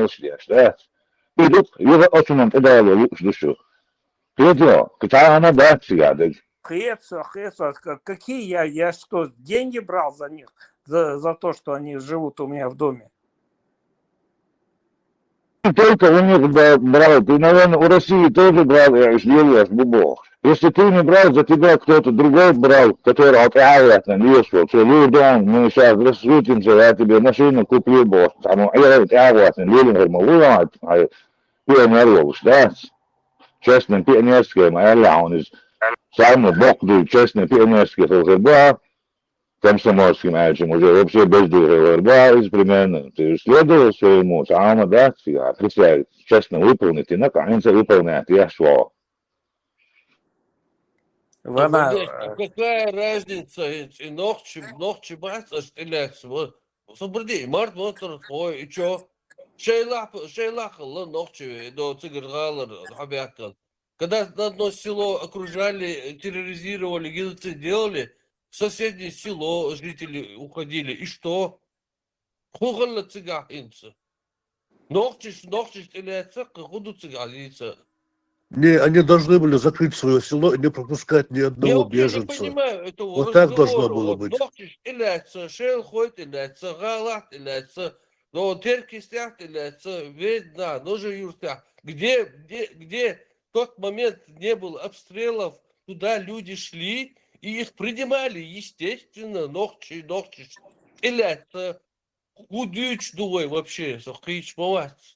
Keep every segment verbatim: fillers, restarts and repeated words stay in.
Мелочь деш, да? И тут, юха оцунан тӀедало луш ду шу. Кхетё, кхетана дац цигадыг. Кхет со, кхет со, к- какие я, я что, деньги брал за них, за, за то, что они живут у меня в доме? Только у них бра- брал, ты, наверное, у России тоже брал, я уж делаешь бубо. Если ты не брал, за тебя кто-то другой брал, который от Авиатна вышел, что Лудон, мы сейчас рассудимся, я тебе машину куплю, босс, там, я от Авиатна, Лилингер, мы Лудон, а пионер ловишь, да? Честным пионерским, а я он из самый бог, честный пионерский, уже, да? Комсомольским аьлча, уже вообще без духовой борьба из примерно. Ты следовал своему, самому, да, а представь, честно выполнить, и наконец выполнять, я шло. Вана, Подожди, а какая разница, и, и ногчи, ногчи бац, аж стреляться, вот. Субрди, март, вот, ой, и чё? Шейлах, шейлах, ла ногчи, до цигар галар, хабякал. Когда одно село окружали, терроризировали, геноцид делали, в соседнее село жители уходили. И что? Хугала цигах инца. Ногчиш, ногчиш стреляться, худу цигах лица. Не, они должны были закрыть свое село и не пропускать ни Я одного вообще не беженца. понимаю этого Вот так должно разговора. было Вот быть. Ногчиш стреляться, шелхой стреляться, галах стреляться, но терки стяг стреляться, ведь да, но же юртя. Где, где, где тот момент не был обстрелов, туда люди шли и их принимали, естественно, ногчи, ногчи стреляться. Худюч дуой вообще, сохрич мовац.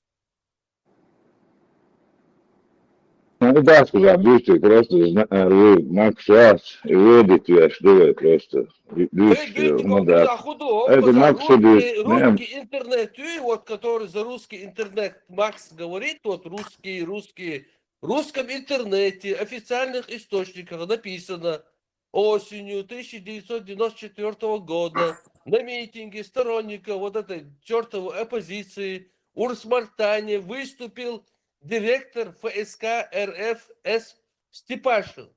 Ну, да, сказал, дыши, просто зна- э, вы, Макс, вас, и выйдет, я что вы просто. Ды- Эй, Дыши, Герти, ну вот да. за худо, Это вот за Макс Худо, русский, да. Русский интернет, и вот который за русский интернет Макс говорит, вот русский, русский, в русском интернете, официальных источниках написано, осенью тысяча девятьсот девяносто четвёртого года на митинге сторонников вот этой чертовой оппозиции Урс-Мартане выступил директор Ф С К Р Ф С Степашин.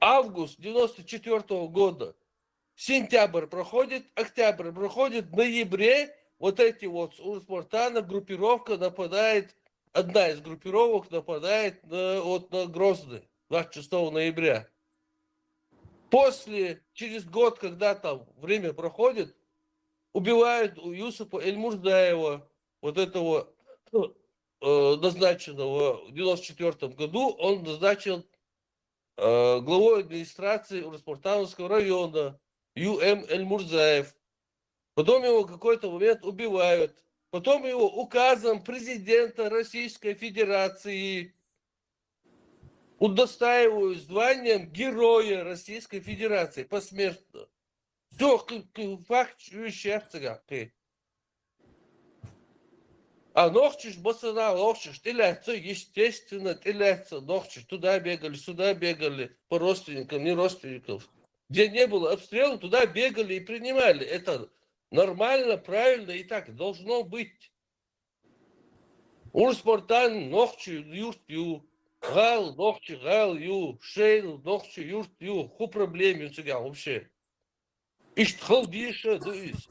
Август девяносто четвёртого года. Сентябрь проходит, октябрь проходит, в ноябре вот эти вот с Урс-Мартана группировка нападает, одна из группировок нападает на, вот на Грозный двадцать шестого ноября. После, через год, когда там время проходит, убивают у Юсупа Эльмурзаева, вот этого э, назначенного в девяносто четвёртом году, он назначен э, главой администрации Урус-Мартановского района Ю М Эльмурзаев. Потом его в какой-то момент убивают. Потом его указом президента Российской Федерации удостаивают званием Героя Российской Федерации посмертно. Все, факт вещей. А ногчиш, бацана, ногчиш, стреляться, естественно, стреляться, ногчиш. Туда бегали, сюда бегали, по родственникам, не родственникам. Где не было обстрела, туда бегали и принимали. Это нормально, правильно и так должно быть. Урус-Мартан ногчи юрт ю, гал ногчи гал ю, шейл ногчи юрт ю, ху проблем ю циган вообще. Ишт хал диша ду из.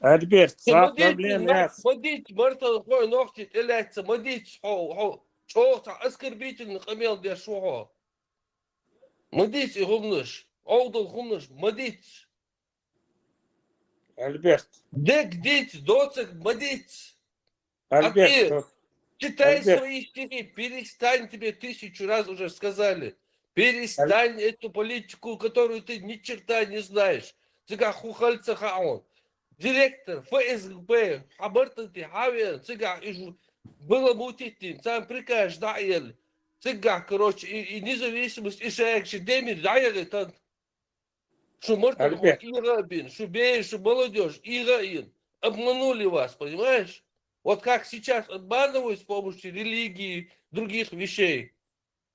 Альберт, Мадит, проблем яц. Мадит, Мартан хой ногчи стреляться, Мадит, хо, хо, чё, оскорбительный камел деш хо. Мадит и хумныш, олдал хумныш, Мадит. Альберт, Дег дит, доцик, Мадит. Альберт, Альберт, что- Читай Альберт. Свои стихи, перестань, тебе тысячу раз уже сказали. Перестань эту политику, которую ты ни черта не знаешь. Цыга хухальца хаон. Директор Ф С Б, хабартати хавен, цыга иж было мутить, сам прикаж даел. Цыга, короче, и, и независимость, и шаек, демир даел, это Шу мартан Альберт. Ира бин, шу бей, шу молодежь, Ира ин. Обманули вас, понимаешь? Вот как сейчас обманывают с помощью религии, других вещей.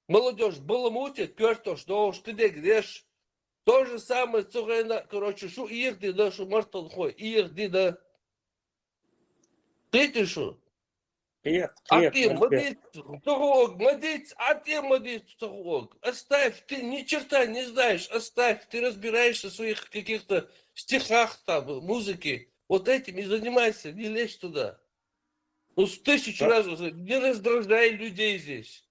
Молодежь баламутит, кёртош, дош, ты дегреш. То же самое, цугайна, короче, шу ирди, да, шу мартан хой, ирди, да. Ты ты шу? Кхийтта, кхийтта, Альберт. Ма дийца, ца хьоахаду, ма дийца, Ӏа тӀера ма дийца, ца хьоахаду. Оставь, ты ни черта не знаешь, оставь, ты разбираешься в своих каких-то стихах, там, музыке. Вот этим и занимайся, не лезь туда. Ну, с тысячу раз уже, не раздражай людей здесь.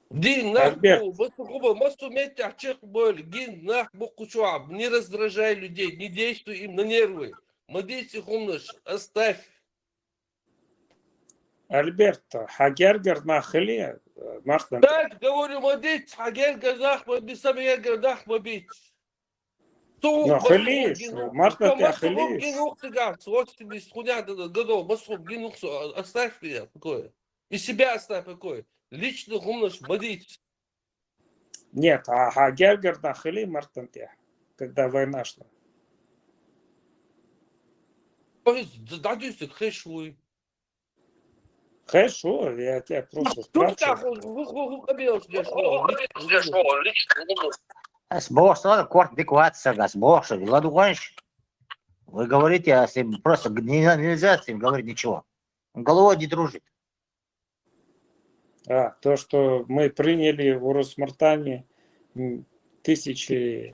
Дин нах Альберт. Бу, ма ца хьоахаду, массо а меттехь чекхбойла, гин нах бу кху чохь, не раздражай людей, не действуй им на нервы. Ма дийца хӀуманаш, оставь. Альберт, хьан гергара нах хили, Мартан тӀе? Так, говорю, ма дийца, хьан гергара нах ма бийца, сан гергара нах ма бийца. Цо Ну, массо а хили, гин ву, Мартан тӀе массо а хили. Гин ву цигахь, восемьдесят хуьнехь дан, гадо, массо а гин ву со, оставь меня в покое. И себя оставь в покое. Личных хӀуманаш ма дийца. Нет, а хьан гергара нах хили Мартан тӀе, когда война шла? Ой, д-, дӀадуьйцург хезаш вуй. Хезаш ву, я тебя просто спрашиваю. Ас боху сан, корта дика вац сан, ас боху шуьга, ладугӀанаш. Вы говорите, а с ним просто г-, не, нельзя с ним говорить ничего. Он головой не дружит. А, то, что мы приняли в Урус-Мартане, м, тысячи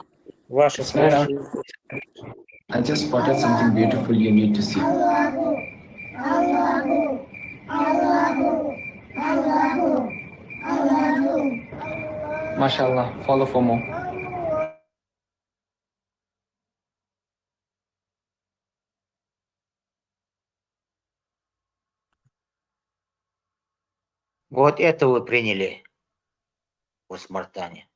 ваших It's better. Наших. I just spotted something beautiful you need to see. Mashallah, follow for more. Вот это вы приняли в Урус-Мартане.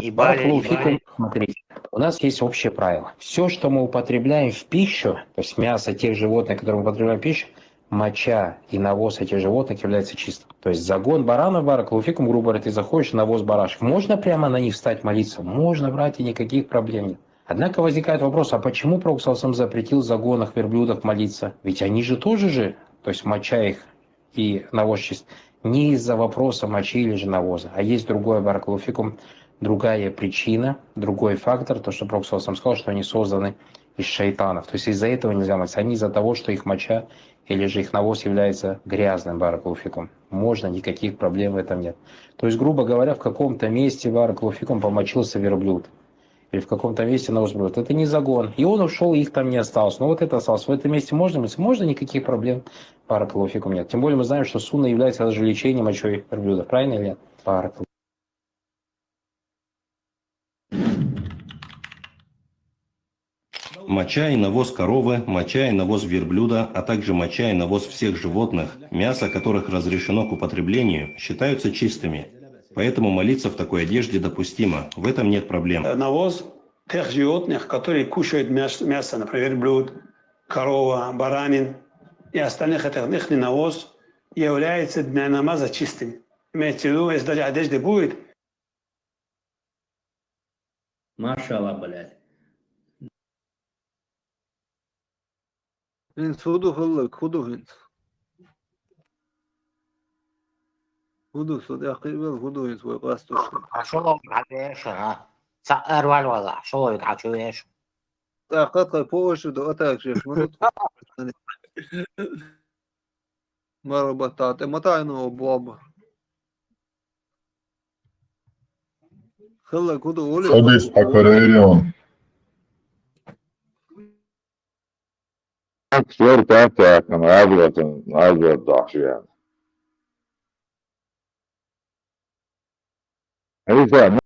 И Баракаллаху фикум, смотрите, у нас есть общее правило. Все, что мы употребляем в пищу, то есть мясо тех животных, которые мы употребляем в пищу, моча и навоз этих животных является чистым. То есть загон баранов, баракаллаху фикум, грубо говоря, ты заходишь, навоз барашек. Можно прямо на них встать молиться? Можно, братья, никаких проблем нет. Однако возникает вопрос, а почему Пророк саллаллаху алейхи ва саллям запретил в загонах верблюдов молиться? Ведь они же тоже же, то есть моча их и навоз чист, не из-за вопроса мочи или же навоза, а есть другое, баракаллаху фикум, другая причина, другой фактор, то, что Пророк саллаллаху алейхи ва саллям сказал, что они созданы из шайтанов. То есть из-за этого нельзя молиться, а не из-за того, что их моча или же их навоз является грязным, баракаллаху фикум. Можно, никаких проблем в этом нет. То есть, грубо говоря, в каком-то месте, баракаллаху фикум, помочился верблюд. Или в каком-то месте навоз верблюд. Это не загон. И он ушёл, их там не осталось. Но вот это осталось. В этом месте можно молиться? Можно, никаких проблем, баракаллаху фикум, нет. Тем более мы знаем, что сунна является даже лечением мочой верблюда. Правильно или нет? Баракаллаху. Моча и навоз коровы, моча и навоз верблюда, а также моча и навоз всех животных, мясо которых разрешено к употреблению, считаются чистыми. Поэтому молиться в такой одежде допустимо, в этом нет проблем. Навоз тех животных, которые кушают мяс-, мясо, например, верблюд, корова, баранин и остальных, это их навоз является для намаза чистым. Имеется в виду, если даже одежда будет, Машалла, блядь. ХӀинца хӀун ду хӀаллак, хӀун ду хӀинца? ХӀун ду, со тӀаккха а вел, хӀун ду хӀинца вай къастуш? Хьан шолгӀа хьан веша, а? Цхьаъ ара ваьлла вала, хьан шолгӀа хьан чу веша? ТӀаккха тхай поша ду, атак шеш, ма ду тхо. Марха баттахь тӀе ма таӀийна оха болба. ХӀаллак хӀун ду, Оли? Хадис хьан карайрий хьуна? Шор пӀаьттаьккхина, Ӏазот, Ӏазот дохьуш веана. Хьийса,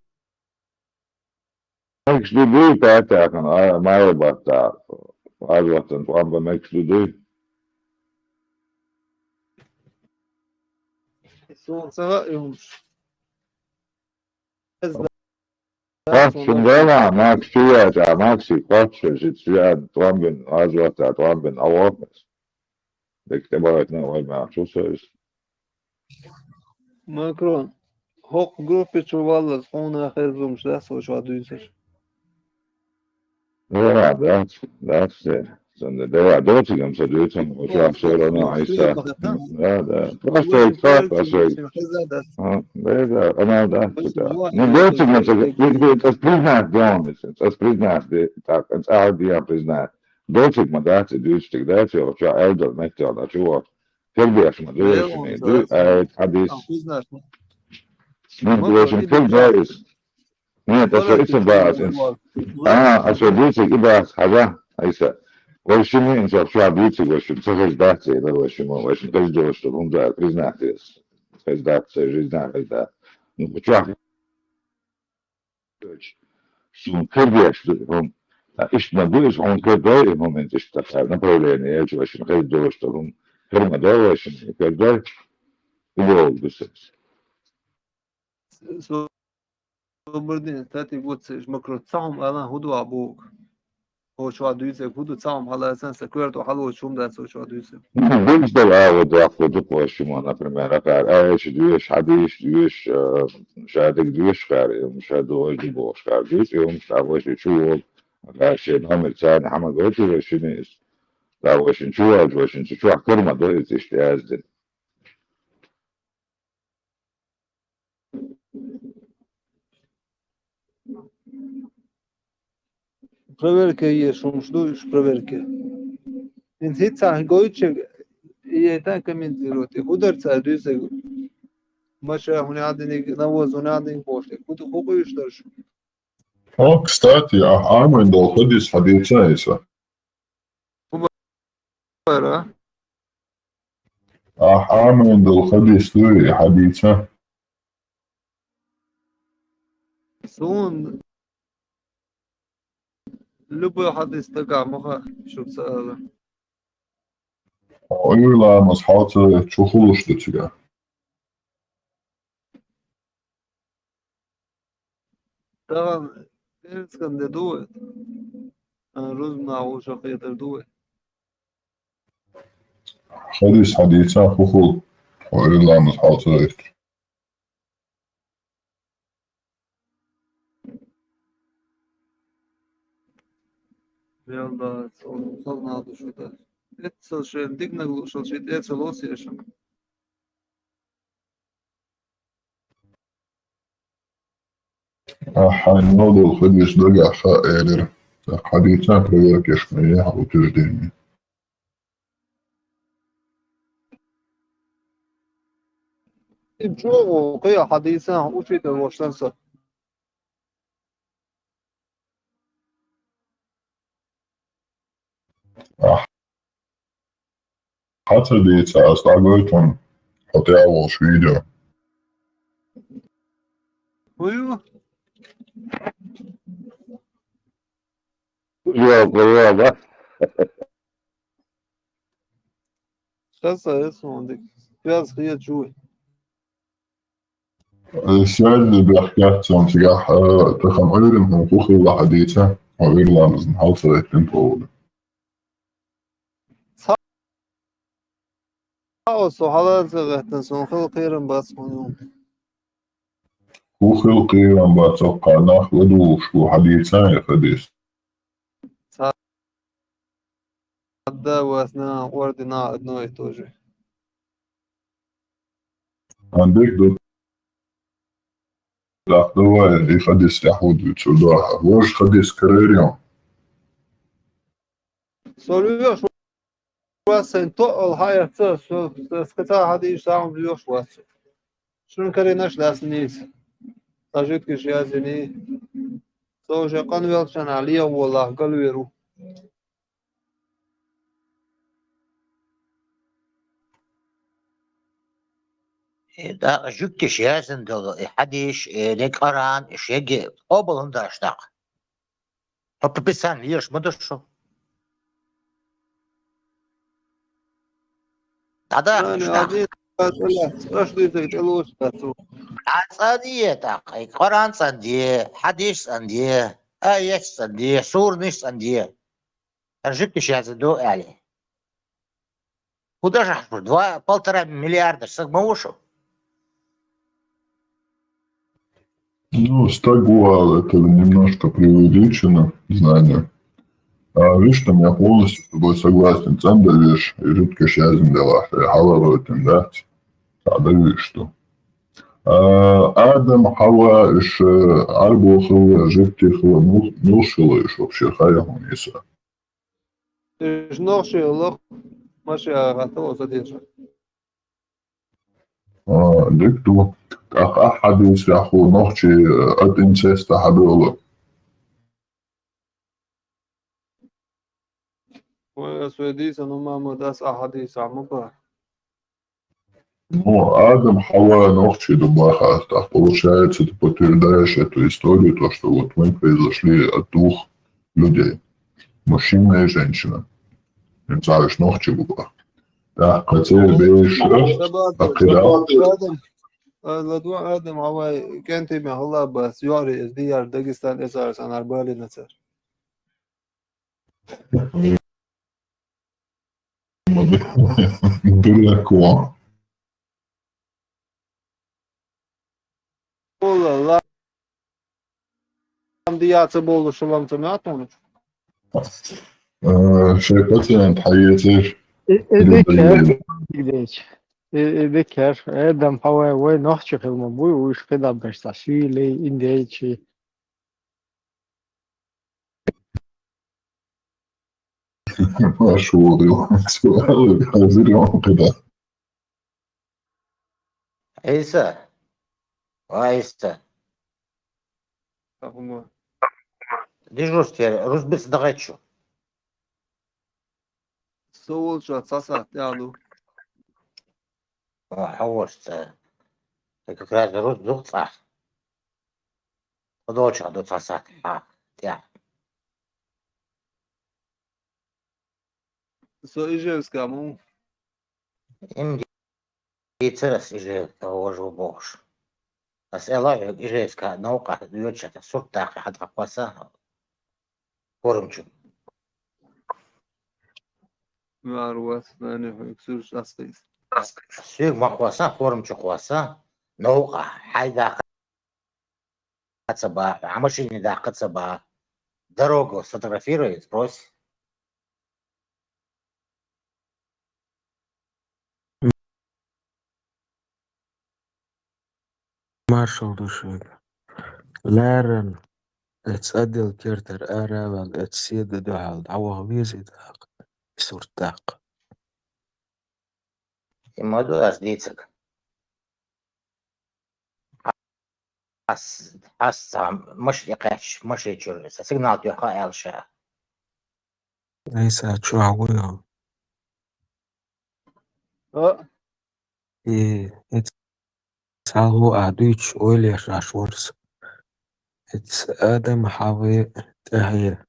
мегаш ду дуй пӀаьттаьккхина, а, марха баттахь, Ӏазотан тӀом бан мегаш ду дуй? Суна ца хаьа и хӀумаш. Кхотташ хӀун дела, Макс, чу яьлча, Макси, кхотташ, шиъ чу яьлча, тӀом бина, Ӏазотан тӀом бина, Ӏа воху аса. Дика тӀебахийтина вай маьхчу со иза. Макрон, хӀокху группе чу валлалц хьуна хезна хӀумаш дац вай чохь дуьйцуш? Дела, дац, дац те. Цунна дела доциган ца дуьйцу, вай чохь всё равно Ӏийса. Да, да. Просто и так, а что и А, да, да, она, да, да. Ну, доциган ца, ас признать дома, ас признать, так, ас а диа признать. Долчиг ма дац и дуьйцу стаг дац, йохуча аьлла долу меттехь чу вахча. Кхердеш ма ду вайшимма, дуй, аят, хьадис. Ахь кхуьзнаш ма. Ма вайшимма кхерда иза. Нет, аса и ца бац инца. А, аса дуьйциг и бац, хьажа, айса. Вайшимма инца чохь дуьйциг вайшимма ца хеза дац, и дар вайшимма, вайшимма хеза долуш ду, хӀунда аьлла признать деза. Хеза дац, церан жизнь хеза дац. Ну, чохь. Суна кхердеш ду и хӀума. Ткъа иштта ма ду иза, хьуна кхердой и хӀума, хӀинца иштта тӀаккха направление ечу вайшимма хеза долуш ду хӀума. Хир ма до вайшимма, хердой, и бохург ду сан. Собардин, стати гуццеш макро цхьа хӀума алан хӀун ду ахь бохург? Хьо чохь дуьйцург хӀун ду, цхьа хӀума хьалаца, сан коьрта хьалочу хӀума дац хьо чохь дуьйцург. Ну, дегаш дала агӀо доккху ду-кх вайшимма, например, акхара аьлча доьшуш, хьадийш доьшуш, а, ша дерг доьшуш хӀара, и хӀума ша догӀуш ду бохуш хӀара дуьйцу, и хӀума ша вайши чу волу, акхара шен номер царна хьан ма гойту вайшимма иза. Ткъа вайшинна чу ваьлча, вайшинна цу чохь кара ма до иза иштта яздина. Проверка еш хӀумаш ду, уьш проверка. ХӀинца хӀинца гойтучерг и яйта комментировать. И хӀун дара цара дуьйцург? Маша хӀун яздиниг, навоз хӀун яздиниг бохуш, и хӀун ду, хӀун къуьйсуш дара шу? О, кстати, ахь Ӏамийна долу хадис хьадийца иза? Ахь Ӏамийна долу хадис дуй и хьадийца? Суна любой хадис дагахь ма хаьа, шуьга ца ала. Хьо Ӏуьйра ламаз хьал ца ваьлча, хӀун хуьлуш ду цигахь? Тахана эрсган де ду вай? А, рузбанахь вовшах хетар ду вай? Хадис хьадийца хӀун хуьлу, хьо Ӏуьйра ламаз хьал ца ваьлча? Мел дац, хӀун хала нах ду шу тӀе. Эццал шайна диканиг луушал ши тӀе ца лоцу ешан. Ахьа, мел долу хадис дагахь хаьа элира. ТӀаккха хьадийца проверкаш ма е, утверждение. И чӀогӀа кхин а хьадийца учитель волуш сан са. Ахьа ца дийца, ас дӀагойту хьуна хьо тӀехь волуш видео. Хьо ю? Йо, йо, да? Сейчас я смотрю. Связь хьечу. Э, связь бехкац цунна цигахь, э, тахана Ӏуьйранна хӀун хилла хьадийца, хьо Ӏуьйра ламазна хьал ца веттина тхуна. Цхьа а со хьалаца гӀеттина, суна хила кхерам бац хьуна юкъа. ХӀун хила кхерам бац, кхара нах ладугӀуш ву хьадийца и хадис? Цхьа а вац нагахь ордена одно и то же. Ан дерг ду. ТӀаккха давай, и хадис тӀехь хӀун дуьйцур ду ахьа? Важа хадис карайра. Со лоьхуш вац сайн тоъал хьаэцна, со, со, со кхин цхьа хьадийш схьа хӀума лоьхуш вац. Шуна карийнаш лаьцна нийса. Сан жуьгташа яздина. Со уже къанвеллачхьана леха волахь галвер ву. Э, да, жуьгташа яздина долу и хьадийш, э, де Къуръан, шеге къобал хӀунда аьлла даккха? По Писанию лоьхуш ма ду шу. ДӀадахьа Ани, даккха. Ани, аш дуьйцург тӀе лоцуш дац цо. ДӀа цӀанъе тӀаккха, и Къуръан цӀанъе, хьадис цӀанъе, аят цӀанъе, суранаш цӀанъе. Жуьгташа яздина ду аьлла. ХӀун дара ахь шу? Два, полтора миллиарда стаг ма ву шу? Ну, стаг ву ала, это немножко преувеличено, знание. А вуьш там, я полностью с тобой согласен, цӀандан веш, и жуьгташа яздина делахь, и хьалхагӀойтина дац, цхьа дан вуьш ду. А, Адам, Хьава, уьш, э, Ӏарбо хилла, жуьгти хилла, мул-, мулш хилла уьш вообще, хаа хьуна иза? Уж нохчий лох, маши а гӀатта оцу деша. А, дика ду. ТӀаккха ахьа хьадийцарехь хӀу нохчий, э, ат инцеста хьадолу. Вай ас вай дийца, ну, Мамад, ас ахьа дийца, ма бахьа. Ну, Адам, Хьава нохчий ду бахьа, так получается, ты подтверждаешь эту историю, то, что вот мы произошли от двух людей, мужчина и женщина. Им цариш нохчий бу бахьа. Так, хотел бы ещё Адам, Адам, а, ладу Адам, Хьава, кентий ме хала бас, юри, из дияр Дагестан, эсар санар бали нацар. Дураква. Ола, ла-, ам дияца болу шулам ца мятуну. Э, шей пациент хьаецеш. Э, э, декер, Любой. Э, э, декер. Э, дам хавай, вай нохчи хилма буй, уйш хида берса, шуйлей, индейчи. Аш вуду. Хазир он када. Иса. Ва Иса. Ахума. Дежурстве рузбиц дагачу. Со волча цаса тялу. Ва хавоста. Как раз руз дуца. Подолча дуца сат. А, тя. Со Ижевска му. Им дийцар ас Ижевска вожу бохуш. Ас эла Ижевска новкъа дуьйцуш, сурт даха хьан тӀаккха васа. Форумчу. Вар вас, нани, хьуьг сурт ас хӀийса. Суьг ма кхоса, форумчу кхоса. Новкъа, хьайда ца ба, а машине даккха ца ба. Дорогу сфотографируй, сбрось. Маршал ду шуьга. Ларан, эц адил кертар ара вал, эц седа дуьхьал дӀаваха везий даккха, сурт даккха. И ма ду ас дийцаг. Ас, ас ца машин кхаьчча, машин чуьра сан сигнал тоьхна аьлла ша. Айса, чохь вуй хьо? А? И, и цхьа гӀу а дуьйцуш, ойла еш Ӏаш вара со. Эц Адам Хьави тӀаьхье.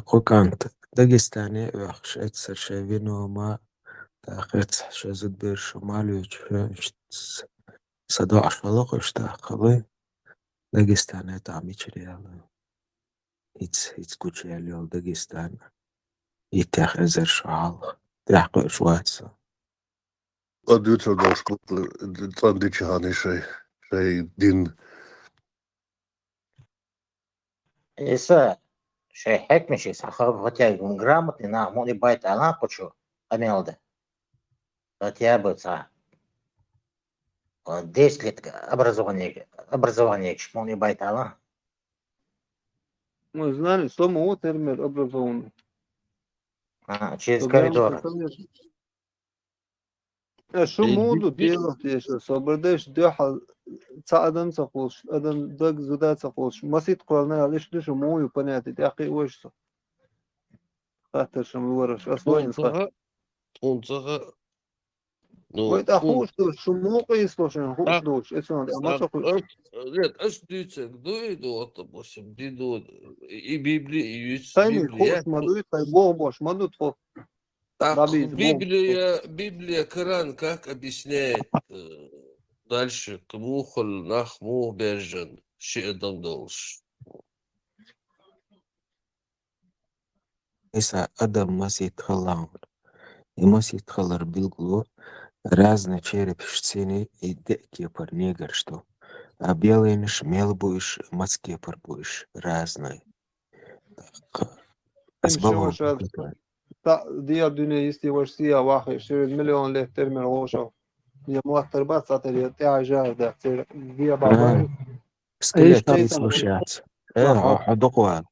Кху кӀант Дагестане а оьхуш, эццара шайн вино ма, тӀаккха эццахь шайн зудабераш ма лоьцуш, иштта сан доӀаш хала кхуьш тӀаккха хилла, Дагестане тӀехь мичара яьлла. ХӀинца, хӀинца гучуяьлла йолу Дагестан, иттех эзар шо хьалха, тӀехь кхуьуш вац со. Ткъа дуьйцур долуш бу, цӀандича хьан шай, шай дин. Иса, шай хьекмаши схьахаб, хотя грамотный нах муни байта ала кхучу къамелда. Хотя бы ца, а, десять лет образование, образование муни байта ала. Ну, знаешь, что мы вот, например, образованный. А, через коридор. Э, шу муду дело деша, собар деш дуьхьал ца адам ца кхулш, адам даг зуда ца кхулш, масит кхолна аьлла, иштта ду шу муй понятие, тӀаккхий веш со. Хаттар шум лораш, ас лоин хаттар. Тхуна ца хаьа. Ну, вай тӀаккха хууш долуш, шу муй къийсло шуна, хууш долуш, эцунга а ма ца хуьлуш. Нет, ас дуьйцург дуй, ду, допустим, ди ду, и Библи, и юц Библи. Хууш ма дуй, тхай боху бош ма ду тхо. Так, Библия, Библия, Коран как объясняет, э, дальше, к мухал, нах мух бержан, ши адам долуш? Иса адам масит халла. И масит халлар билгало разный черепиш цени и де кепар негар что. А белыйнаш мел буиш, мац кепар буиш, разный. Ас балон. Та, диа дуьне йисте ваша сия вахе, шерин миллион лет термер гошо. Я муаттар бац, атар я тя жар да, цер диа баба. Скелет ай, ай, ай, слушай. Э, хьо дукъва.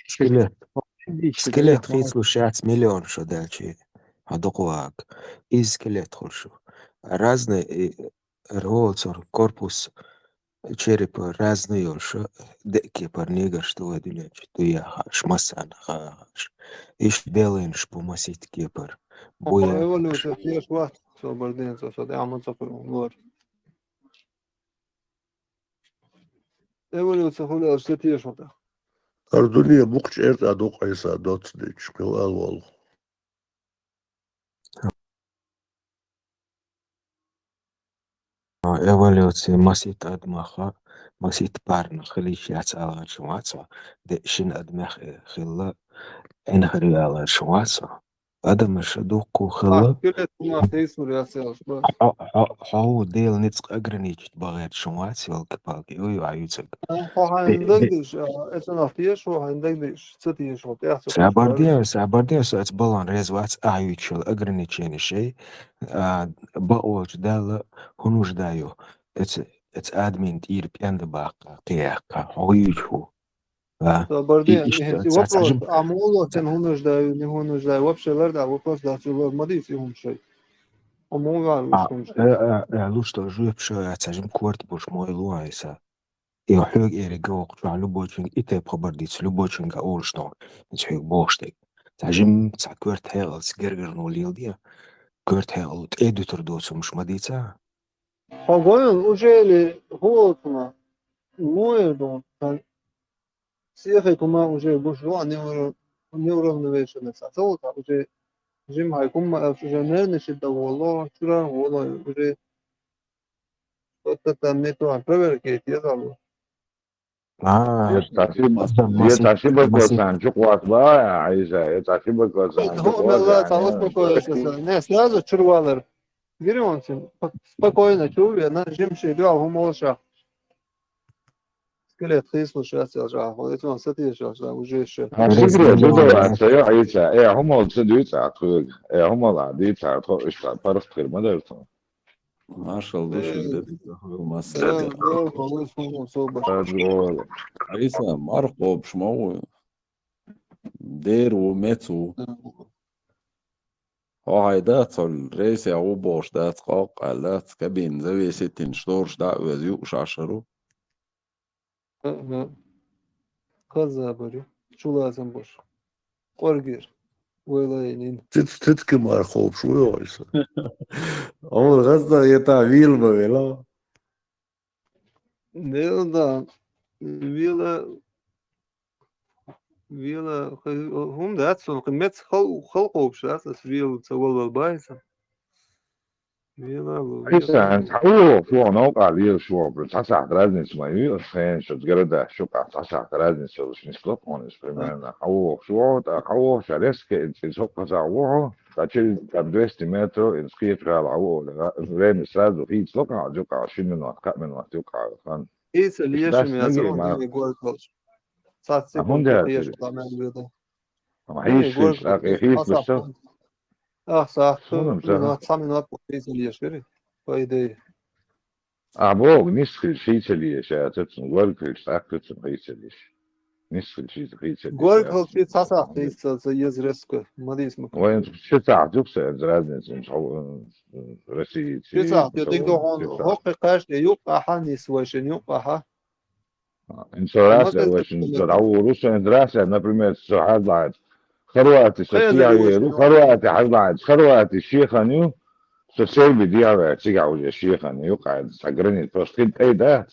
Скелет. Скелет хийцалуш яц миллион шо даьлча, хьан дукха вагӀа. Из скелет хуьлуш ю. Разный, э, ролцур, корпус, черепа разный йолуш, деа кепара негаш ду вай дуьнен чу, дуй яхаш, массарна хаа яхаш. Иштта белланаш бу масийтта кепара. Бу Хьо яхаш. Эволюци теш вац, со барден, со, со дӀа ма ца хуьлу, лор. Эволюци хуьлу аьлча, ца тешал тӀаккха. ХӀара дуьне мукх чӀерта ду Ӏийса доцца дича, кхин ала волу. Эволюци масийтта адамах, масийтта парнах хила йиш яц ала гӀерташ вац хьо, де шина адамех, э, хилла, Ӏин хир ю ала гӀерташ вац хьо. Адамаш дуккха хилла. Ахь скелет хӀума хийцалур яц аьлча, ба. Хьо, хьо, хьо ву Делан ницкъ ограничить бан гӀерташ вац, ёлки-палки, ой, ой, юьцаг. Хьо хьайна дагадеш, а, эцунах теша, хьо хьайна дагадеш, ца теша, хьо тӀехь ца Сабар ден, сабар ден, со эца балан реза вац, ахь юьйцуш йолу ограничени шай, а, бакъволчу Далла хӀун нужда ю, эца, эца адамийн тӀера пенда баккха, кхияккха, хьо юьйцуш ву. А? Сабар ден, и, и, и, и вопрос, а муха лоцу, хӀун нужда ю, не хӀун нужда ю, вообще лар да, вопрос да, цу лар, ма дийца и хӀума шай. А муха ваьлла, а, луш хӀума шай. Э, э, э, луш долу жоьпаш, э, цхьа жима корта болуш ма вай лу айса. И хьоьга эриг вокху чохь любойчуьнга и тайпа хабар дийца, любойчуьнга олуш доху. Иза хьоьга бохуш дерг. Цхьа жим, цхьа коьрта хьекъалца гергарно леладе. Коьрта хьекъало тӀе дуьтур доцу хӀумаш ма дийца. Хьо гойла, уже ли хӀун волчунах? Лур ду, сан сехе хӀума уже гуш ду, а невра-, неуравновешенность. А ца ву цхьа уже жим хьай хӀума аьлча, уже нервничать дан воло, чура воло, уже что-то там не то, проверка еза. А, Еш цхьа шиба, аса еш масийтта, цхьа шиба масийтта. Косан чукъвас баха, Ӏийса, еш цхьа шиба косан чукъвас. Хьо мелла цхьа успокоиться сан. Не, сразу чур валар. Гири он син, п-, спокойно чу вена, жим ши дуьхьал хӀума олуш а. Скелет хийцалуш яц аьлча, хьо эцунах сатийша аьлча, уже ше. А, ши гре, ду давай, ца ю, Ӏийса, э, хӀума ца дуьйцу ахь тхоьга, э, хӀума ла дийца, тхо иштта паргӀат хир ма дара тхо. Маршалла ду шуьга, де дика хуьлу массаьрга. Ӏийса, марха кхобуш ма ву. Дер ву, мец ву. Хьо хьайда, цхьа рейсехь ву бохуш дац, къокъ аьлла дац, кабина завеситина шторш дӀа а оьзу, юуш Ӏаш хир ву. Хаза бара, чулацам баш. Къоргера. Вайла йинин. Цицки марха кхобуш ву йогӀуш. Амма гӀазда ета вил ма вела. Дела да. Вила, вила, хӀун дац, сон мец хал-, халкъобуш дац, ас вила ца валвал байса. Вела лу, Ӏийса, вела. Хьан цхьа вогӀу, шух новкъа лела шух, цхьа сахьт разница ма ю, ас хенаш оцу города, шух цхьа сахьт разница йолуш нисло хьуна иза примерно. Хьан вогӀу шух, тӀаккха хьан вогӀу ша резко, иза хӀокху сахьт вогӀу, ткъа через там двести метров, иза кхечу хьала хьан вогӀу, время сразу хийцало кхаьа, юкъа, ши минот, кхаа минот юкъа, хан. Хийца лешам яц, ма. Цхьацца хӀунда яц? Хьийсуш, тӀаккха хьийсуш ца? Ах, сахьт, цхьа минот, цхьа минот хийца леш вери, по идее. А, боху, нисхилча хийца леш, а, цуьцун, горгахилча тӀаккха цуьцун хийца леш. Нисхилча хийца, хийца леш. Горгахилча цхьа сахьт хийца ца еза резко, ма дийца ма. Вайн ши сахьт юкъа ца еза разница, ин шо, э, Россия. Ши сахьт, я дигдо хьуна, хӀокху кхаьчна юкъа ахьа, нис вайшин юкъа ахьа. Ин со раса вайшин со дӀавур ву, со ин раса, например, со хьажлаьцу. Хорвати со цигахь вер ву, Хорвати хьажлаьцу. Хорвати шехан ю, со Серби дехьаваьлла цигахь уже шехан ю, къайда, цхьа граница. Просто кхин тӀай дац,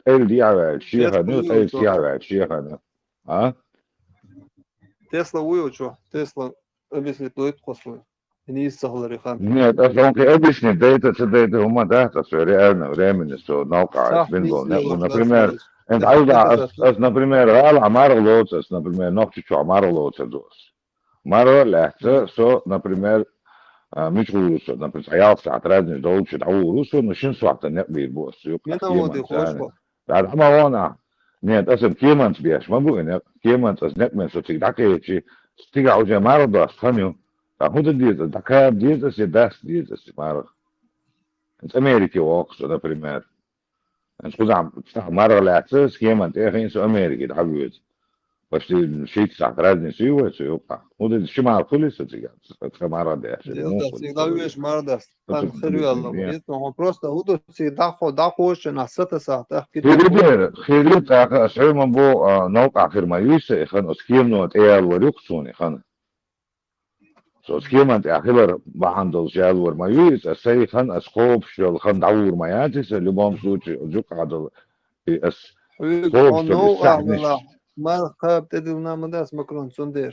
тӀайла дехьаваьлла шехан ю, тӀайла цигахь ваьлла шехан ю. А? Тесла вуй чу, Тесла объяснить лойту хосла. Нийса ца хиларе хан. Нет, ас хьуна кхин объяснить дайта, ца дайта хӀума дац, ас реально времени со новкъа ас бин болу некъ бу. Например, эн хьайда ас, ас, например, гӀала марха лоцу ас, например, Нохчийчохь марха лоцу ду ас. Марха лаьцна со, например, а, мича гӀур ву со, например, цхьа ялх сахьт разница долчу дӀавур ву со, но шина сохьта некъ бийр бу ас, юкъа. Дан дӀа ма вон ахь. Нет, аса кеманца беш ма бу и некъ. Кеманца аса некъ мен со цига дӀакхечи, цигахь уже марха дош хан ю. Ткъа хӀун дан деза, дӀакхаба деза аса, я даста деза аса марха? Аса Америке воккху со, например. Аса кхузахь марха лаьцна, аса кеман тӀе а хиъна, со Америке дӀавоьду. Почти шийтта сахьт разница ю вай цу юкъахь. ХӀун ду, ши марха хуьлий сан цига? Тхан марха деш, Дел муха дац, хуьлий цига сан? Дагавеш марха дац. Сан хир ваьлла. Нет, ну, просто хӀун ду, цига дӀахо-, дӀахочун а сата сахьт, тӀаккха Хир ю дера, хир ю тӀаккха, ас хьоьма бо, а, новкъа хир ма юй сан и хан, оцу кемано тӀеялор ю-кх суна и хан. Со оцу кеман тӀехь хилар бахьана долуш ялор ма ю иза, аса сайн хан, аса кхобуш йолу хан дӀавур ма яц иза, любом случае, оцу юкъахь долу, и аса Хьоьга кхобуш хьо йолу новкъахь сахьташ. Велахь, марха кхаба тӀедиллина ма дац, Макрон, цундела.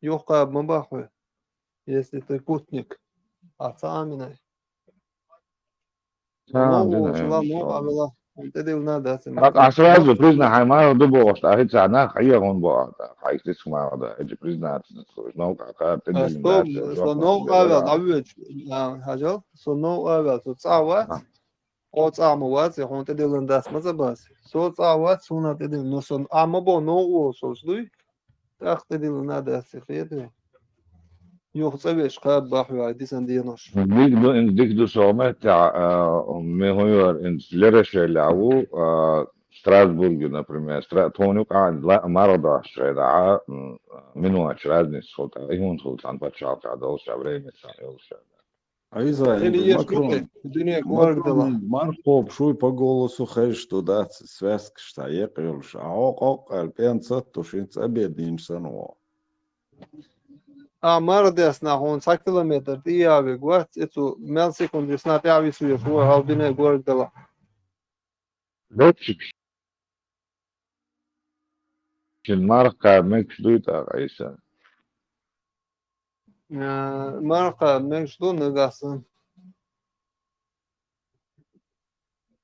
Юха кхаба ма боху хьо, если ты путник. Ахьа ца Ӏаминай. Ца Ӏамдина, Ӏамдина, ша. ТӀедиллина дац. Ахьа сразу признать хьайн марха ду бохуш, ахьа хӀинца нах хьехун боху, хьайга дицка марха ду, хьаьжа признаться ца хуьлуш, новкъа кхаба тӀедиллина дац, со новкъа ваьлла, дӀавоьдуш, а, хьажал, со новкъа ваьлла, со цӀа вац, хьо цӀа ма вац, хьуна тӀедиллина дац ма ца бац. Со цӀа вац, хьуна тӀедиллина, но со, а, ма бо новкъа волуш волуш дуй? ТӀаккха тӀедиллина дац, хетий? Юха цӀа веш кхаба боху хьоьга дисан денош. Дика ду, хӀинца дика ду со меттехь, а, ме хӀун йора, хӀинца Лерошелехь ву, а, Страсбурге, например, Стра-, тхуна юкъахь ла-, марха дохучу хенахь, м, миноташ разница хуьлу, тӀаккха и хӀунда хуьлу цхьана пачхьалкхехь долуш а время цхьаьна йолуш а. Иза, Или еза Макрон, ду-кх, дуьне Макрон, коргдала. Марха кхобуш вуй по голосу хезаш ду, дац, связкаш цхьа екъа йолуш. А хьо къокъ аьлла, пенца ца туш, хӀинца обед йинчу санна ву. А марха десна хьуна цхьа километр тӀе а вега вац, и цу мел секунд висна тӀаьхьа висвеш ву, хьо дуьне коргдала. Летчик. Шен марха кхаба мегаш дуй тӀаккха, Ӏийса? Э, марха кхаба мегаш ду нагахь санна.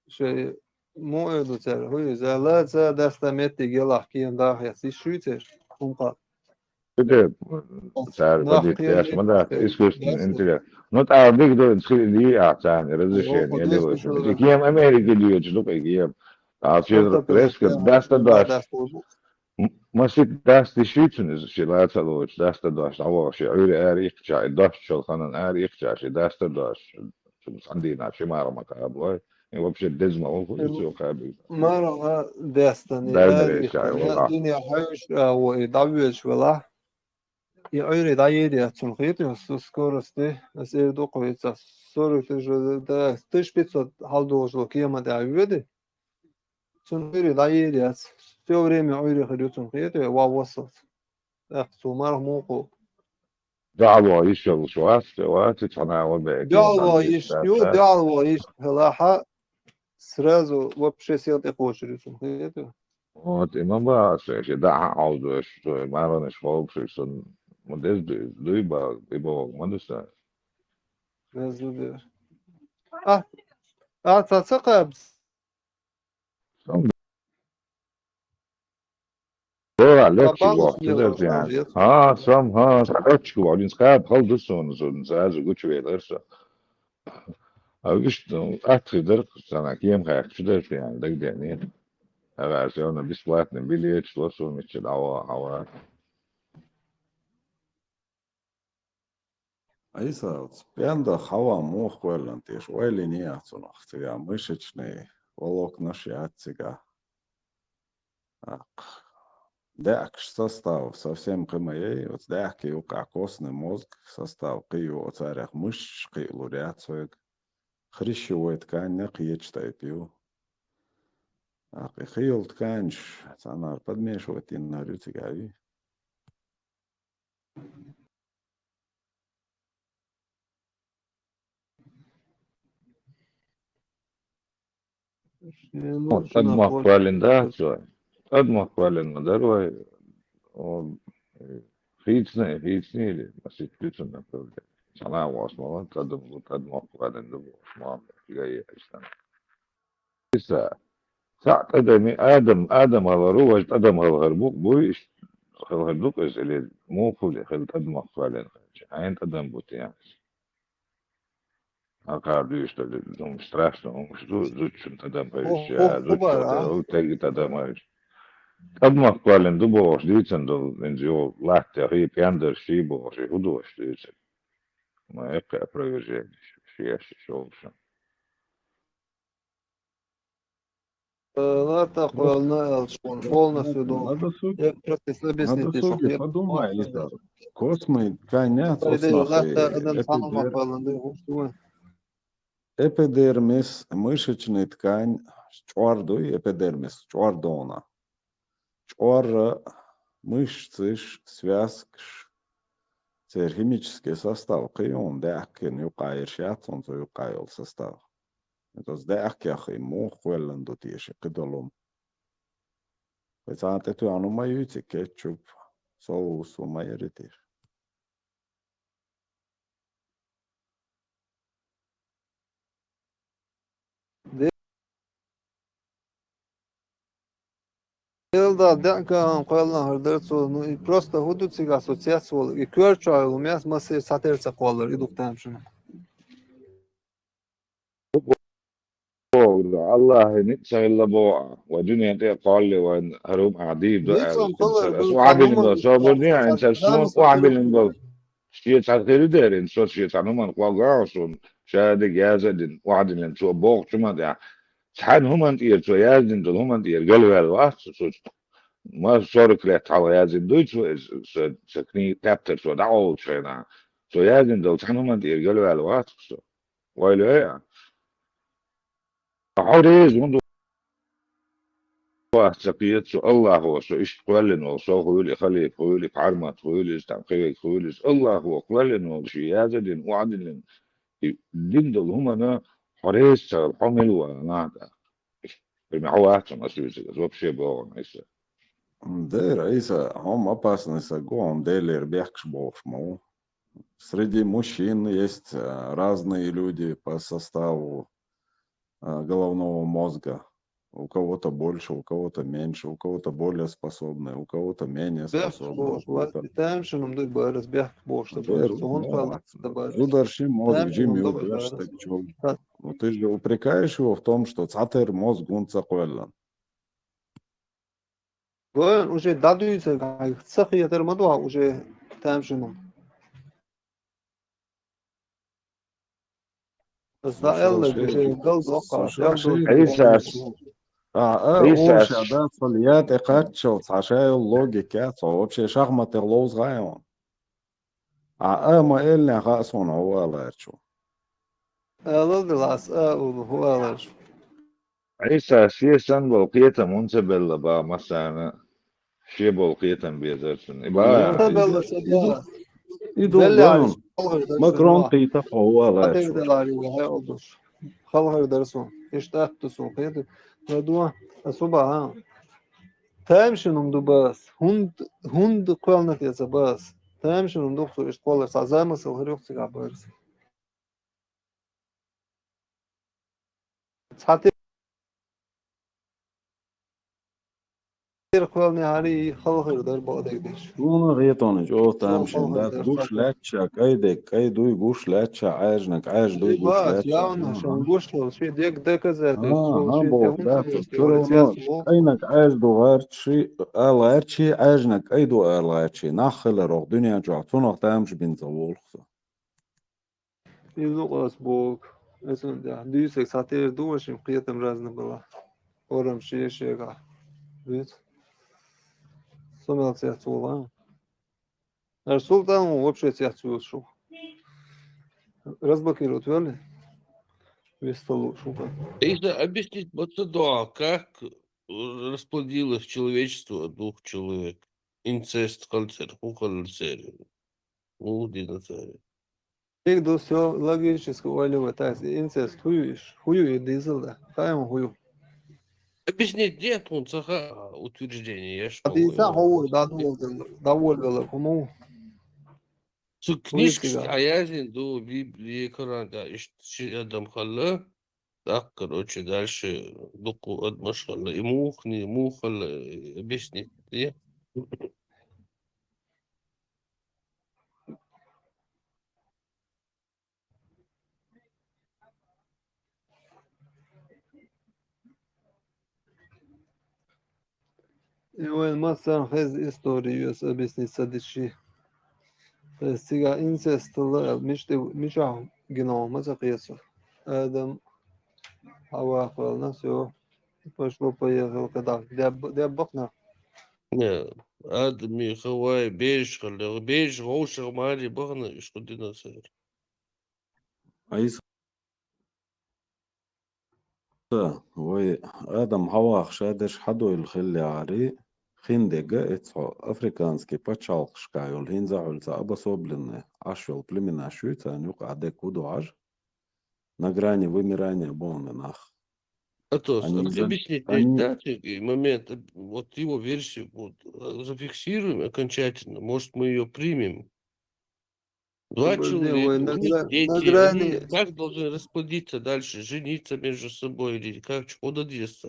Шайн муха эр ду цара, хӀун иза, ла ца даста меттиг ялахь кема даха яц, иза шу ю церан, хӀума кхаба. Цара нах позиция кема еш ма дац, искусственный интеллект. Ну, тӀаккха дика ду, хи-, дий ахь царна разрешение, я не вижу. Кема Америки дуьйцуш ду-кх и кема. А, резко даста дош. М-, масийтта даста йиш ю цунна иза, шен лаца а лоцуш, даста дош, дӀаваха шен Ӏуьйре ара иккхича, и дош чул ханан ара иккхича, шен даста дош. Цунна цхьана дийнахь ши марха ма кхаба вай. И вообще деза ма ву иза кхаба. Марха дестан, Дай ара мере иккхина, чай, валлахь. Дуьне хьаьвсича а ву, и дӀавоьдуш велахь. И Ӏуьйре дӀаер яц цунна, хетий, со скорости, ас эр ду кхуьйца, сорок тысяч, да, тысяча пятьсот хьалдолуш долу кема тӀехь воьду. Цунна Ӏуьйре дӀаер яц. Всё время Ӏуьйре хир ю цунна, хетий, ван вассалц. ТӀаккха цо марха муха кхобу? ДӀалоха йиш йолуш вац, вац, цхьана а ван беа. ДӀалоха йиш ю, дӀалоха йиш хилахь, сразу вообще сел тӀекхочур ю цунна, хетий? Вот, и ма баха аса, шен дахьа Ӏовдош, шен марханаш кхобуш, шен сан ма деза дуй, дуй баха, и боху ма ду сан. Деза ду дера. А, а, ца ца кхаба? Сан Бора, летчик вахча дерза ян. ХӀа, сам, хӀа, сан летчик вахча, хӀинца кхаба хала ду суна, суна, сан аза гучувелар со. А вуьшта, ну, атхи дара, сан кема хаьхча дерза ян, дагадеана. Ага, всё равно бесплатный билеташ ло суна, мичча дӀаваха, хьава. Ӏийса, оцу пенда хьава муха кхоьллина теша, ойла йиний ахь цунах, цигахь мышечный волокнаш яц цигахь. ТӀаккха даьӀахкаш состав совсем кхин ма яй, оцу даьӀахкийн юккъехь костный мозг состав кхин ю, оцарех мышцаш кхиалур яц хьоьга. Хрящевой ткань а кхечу тайпа ю. ТӀаккха и хи йолу тканьш цхьанара подмешивать йиннар ю цигахь, ю. Шен Ну, лучший тӀадмохк напор. Кхоьллина дац вай. ТӀадмохк кхоьллина ма дара вай. О, хийцина, хийцина или масийтта дуьйцу направление. Цхьана а вос ма ван, тӀадам бу, тӀадмохк кхоьллина ду, вос ма ван, цига е айстана. Иса, цхьаъ тӀадами, адам, адам хилар ву, важа тӀадам хилар бу, буй, иш-, хилар ду-кх иза, или муха хуьлу, хила тӀадмохк кхоьллина хилча, хьайна тӀадам бу те? Акхар дуьйцу, хӀума страшно, хӀумаш ду, зудчун тӀадам хӀу-, хӀу-, хӀу бара, а? Зудчун тӀадам хӀуьйсу. ТӀадмохк кхоьллина ду бохуш дийцина долу, хӀинца йо латтех и пендарш ший бохуш, и хӀун долуш дуьйцу? Ма эккхи опровержение, шеш шолгӀа. Э, ладно, кхоьллина аьлча, полностью долу. На досуге, я просто объяснить на досуге подумай, Лиза. Космы, конечно, космы, латта адам цхьа хӀума кхоьллина ду, хӀума ду. Эпидермис, мышечный ткань, чкъор дуй, эпидермис, чкъор дона. Чкъор, мышцаш, связкаш, церан химический состав кхин юун даьхкина юкъа ерш яц, цунца юкъа йолу состав. Оцу даьхкех и муха кхоьллина ду теша кхидолу? Вай цхьана тӀетоьхна ма юьйци кетчуп, соус ма яритира. Делда деанка кхоьллина хӀара дара цо, ну, и просто хӀун ду цига со цец волу, и коьртачохь йолу хӀума яц, массеран цхьатерра ца кхоллар, и ду-кх тамашийна. Боху, Аллахьа ницкъ ца хилла боху ахь, вай дуьнен тӀе а кхоллале вайн хӀара хӀума ахь дийр ду аьлла, аса охьабиллина долу, собар де, аса суна охьабиллина долу. Шен цхьа хир ю деррина, со шен цхьа хӀуманна кхолла а суна, ша дерг яза а дина, охьадиллина цо бохучу хӀуманна тӀехь. Цхьана хӀуманна тӀера цо яздина долу хӀуманна тӀера галваьлла вац со, со ма сорок лет хьалха яздина дуй цо иза, сан, сан книга тептар цо дӀакъовлучу хенахь. Цо яздина долу цхьана хӀуманна тӀера галваьлла вац со. Ойла йой ахь. Хьо реза хӀунда вац ца кхета цо, Аллахьо со иштта кхоьллина волу, со хуьлу и халифа, хуьлу и пхьармат, хуьлу иза, там кхин верг хуьлу иза, Аллахьо кхоьллина волу, шен яза а дина, охьадиллина, и дина долу хӀуманна хьо реза ца хила, хьо мила ву нах тӀаккха? Пример, хьо вац хьуна аса вуьйцург, аса вообще боху Ӏийса. Дера, Ӏийса, хьо-м опасный саг ву, хьо-м Делера бехкаш бохуш ма ву. Среди мужчин есть, а, разные люди по составу, а, головного мозга. У кого-то больше, у кого-то меньше, у кого-то более способные, у кого-то менее способные, у кого-то... Тамашийна ма ду бара, бехк бохуш дан бара. Зударши мозг жима ю, беш стаг чу. Вот ты же упрекаешь его в том, что цхьатерра мозг хӀунда ца кхоьллина. Вайн уже дӀадуьйцург хьайга ца хетар ма ду хьан уже тамашийна. Аса дӀааьлларг уже галдоккхуш, галдоккхуш. Ӏийсас, а, а, Ӏийсас. Оша дац, хьо я тӀе кхаччалц, хьан ша йолу логика яц, хьо вообще шахматех ловза гӀай хьуна. А, а, ма эллинехь хаьа суна хьо ву ала гӀерташ ву. Алал дела ас а улу, хӀун ала гӀерташ ву. Ӏийса шен санна болу кхетам хӀунда ца белла баха массарна а, шен болу кхетам безара цунна. И баха. Ца белла ца баха. И ду, и ду, Макрон кхийта хьо ву ала гӀерташ ву. Хьан дерг делахь ю, хьан олуш. Хала хир дара суна. Иштта атта ду суна кхета. Ма ду, аса хӀун баха, хьан? Тамашийна ма ду баха ас. ХӀунда, хӀунда кхоьллина те ца баха ас? Тамашийна ма ду-кх цо иштта кхоллар, цхьа замысел хир ю-кх цигахь бара ас. Цхьа тера кхоьллинехьара и хала хир дара бакъдерг дерш. Суна гӀетонаш, о, тамашийна дац, гуш лаьтташ, кӀай дерг кӀай дуй, гуш лаьтташ, Ӏаьржинарг Ӏаьржа дуй, гуш лаьтташ. Явно, шуна гуш волу, шен дерг доказательство, шен тӀе хӀума ца хилча, всё равно кӀайнарг Ӏаьржа ду гӀерташ, ала гӀерташ, Ӏаьржинарг кӀай ду ала гӀерташ, нах хилар оха дуьнен чохь, цунах тамаш бина ца волу со. Иза ду-кх ас боху. Аса хӀунда дуьйцург цхьа тера ду, ваша, кхетам разный бала. Орам шен шегахь. Дуьйцу. Со мел цец волу, а? Аш Султан вообще цец воьлуш ву. Разблокировать велли? Весталу шуха. Аса объяснить ма ца догӀу, как расплодилось человечество от двух человек? Инцест хилла церан, хӀун хилла церан? ХӀун дина церан? Цига ду, всё логически ойла вай, так, инцест хӀун ю иш? ХӀун ю и дезал да? Хаьий хӀун ю? Объяснить де, тхуна ца хаьа утверждение, еш. А дийца хӀун ву, дӀадовлавелла хӀума ву? Цу книжкаш тӀехь яздина ду, Библи, Коран тӀехь иштта ши адам хилла. ТӀаккха, короче, дальше дукха адамаш хилла. И муха, муха хилла, объяснить де. И вайн массарна хезна история ю аса объяснить ца дичи. То есть цигахь инцест хилла аьлла, мича тӀе, мичахь гина хӀума ца кхета со. Адам, Хьава кхоьллина, всё. Пошло-поехало, когда деб-, деб бахна. Не, Адам и Хава, бераш хилла, бераш вовшах маре бахна, уж хӀу дина цар. Айса, вай Адам Хавах шадерш хьадойла хиллехьари, хиндега эцхьо африканский пачхьалкхашка йолу хӀинца а хьуьлца обособленный Ӏаш йолу племенаш юй, царна юкъа декка хӀу ду хьажа, на грани вымирания бохна нах. Атос, Они а за-, объясните, они да, цигахь момент, вот его версию вот, э, зафиксируем окончательно, может, мы её примем. Два Чтобы не, человека, ой, у них награ-, дети, награни- они как должны расплодиться дальше, жениться между собой или как, что надо делать?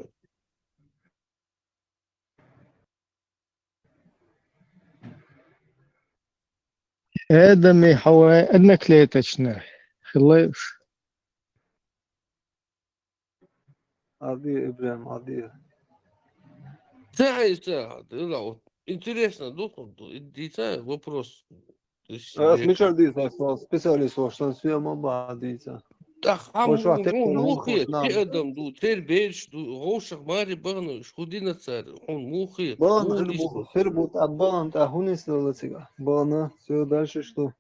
Адам и Хава одноклеточно хилла уж. Ади, Ибрахим, ади. Ца хьайса, да, вот интересно, ну, дийца вопрос. То есть, Ас я мичара дийца, специалист ваш, сан съема ба дийца. Так, а Ой, шо, му-, те му-, курган мухе, хӀума те хӀума. Адам ду, те бераш ду, вовшах маре бахна, уж хӀу дина цар, хьуна мухе, Бан мухе хир бу, хир бу, та бан, та хӀунис дала цига. Бана, всё, дальше что?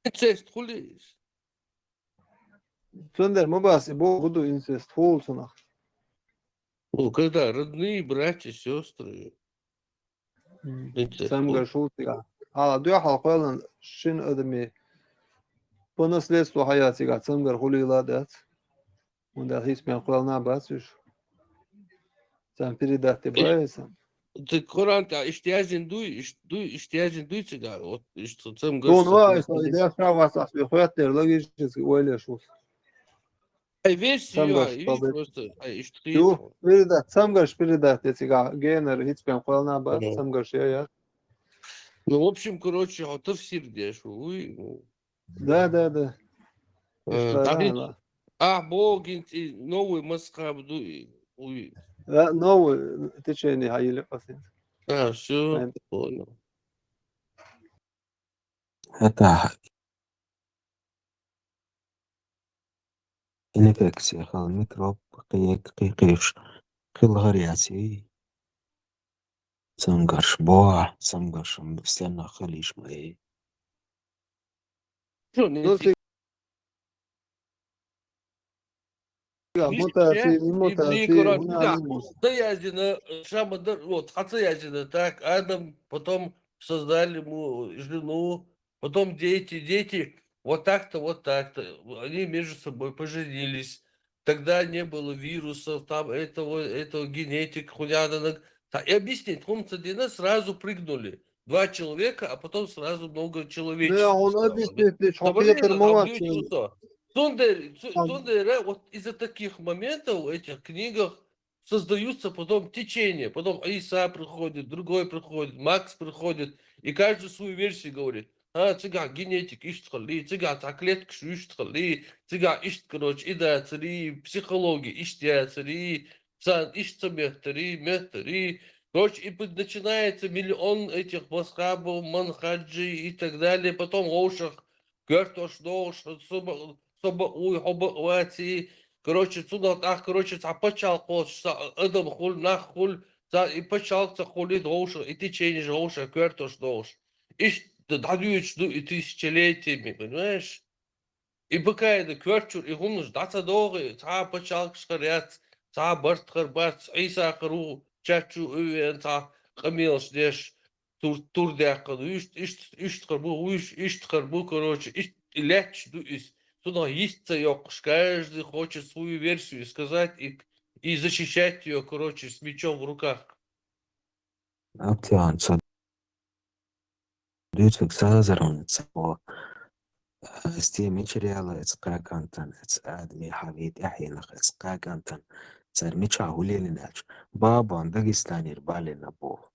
Инцест хули? Цундер ма бас, и бо хӀу ду инцест, хул цунах. Ну, когда родные братья, сестры. М, Инцест хул. Цамгар шул цига. А, дуьхьал кхоьллан шин адами по наследству хьая цига, цамгар хулийла дац. ХӀунда хӀисмен кхоьллана бац уж. Царна передать де баьса. Ты Коран тӀа иштта яздина дуй, иш-, дуй, иштта яздина дуй цига, вот, иштта цамгар Тун ва, и деш ша васас, и хоьттера логически ойлеш вус. Ай, версия, Цамгар ай, видишь, шпалдет. Просто, ай, иштта Ю, хи-, передать, цамгар передать де цига, генер, хӀисмен кхоьллана бац, Ага. цамгар я, я. Ну, в общем, короче, хьо тафсир деш, уй, ну. Да, да, да. Э, Ишта так и, да, да. А, бо гинц и новый мазхаб ду и, уй. Да, новый течение хьайили пасин. А, всё, Ай. Понял. ХӀета инфекция хила, микроб кхе-, кхе-, кхеш хила гӀар яц и. Цамгарш бо, цамгарш стенна хила йиш ма е. Чё, не Ну, ти- Видишь, мутации, сейчас не и мутации, блин, короче, у нас да, не может. Да, я же на, э, Шамадар, вот, хотя я же на так, Адам, потом создали ему жену, потом дети, дети, вот так-то, вот так-то. Они между собой поженились. Тогда не было вирусов, там этого, этого генетик, хуйня, она, она. Та-, и объяснить, хумца дина сразу прыгнули. Два человека, а потом сразу много человечества Да, он стало. Объяснить, лишь Собрали хапетер на молодцы. Абдуевичуса. Цундер, цу-, Там цундер, э, вот из-за таких моментов в этих книгах создаются потом течения. Потом Иса приходит, другой приходит, Макс приходит, и каждый свою версию говорит. А, цигахь генетик иштта хилли, цигахь цхьа клеткаш иштта хилли, цигахь иштта, короче, и дацари, психология иштта яцари, царна иштта ца меттари, меттари. Короче, и под-, начинается миллион этих мазхабов, манхаджей и так далее. Потом вовшах коьртош догӀуш, со ба-, со бакъ вуй, хьо бакъ вац и. Короче, цунах тӀаккха, короче, цхьа пачхьалкх кхочуш, цхьа адам хуьлу, нах хуьлу, цхьа и пачхьалкх ца хуьлу, и вовшах, и теченеш вовшах коьртош догӀуш. Иштта дӀадуьйцуш ду и тысячелетиями, понимаешь? И бакъ ду коьртачуьра и хӀуманаш дӀа ца догӀий, цхьа а пачхьалкхаш хир яц, цхьа а барт хир бац, Ӏийса хир ву, чаччу а веана, цхьа къамелаш деш, тур-, тур даьккхина, иштта, иштта, иштта хир бу, иштта, иштта хир бу, короче, иштта и лаьтташ ду иза. Цунах йист ца йоккхуш, каждый хочет свою версию сказать и, и защищать её, короче, с мечом в руках. Аптиан ца дуьйцург ца азарван ца во. Стен мичара яла эца кхакантан, эца Адаме Хьаве тӀаьхьенах эца кхакантан, цара мичахь хӀу лелина аьлча, бабон Дагестанера балина боху.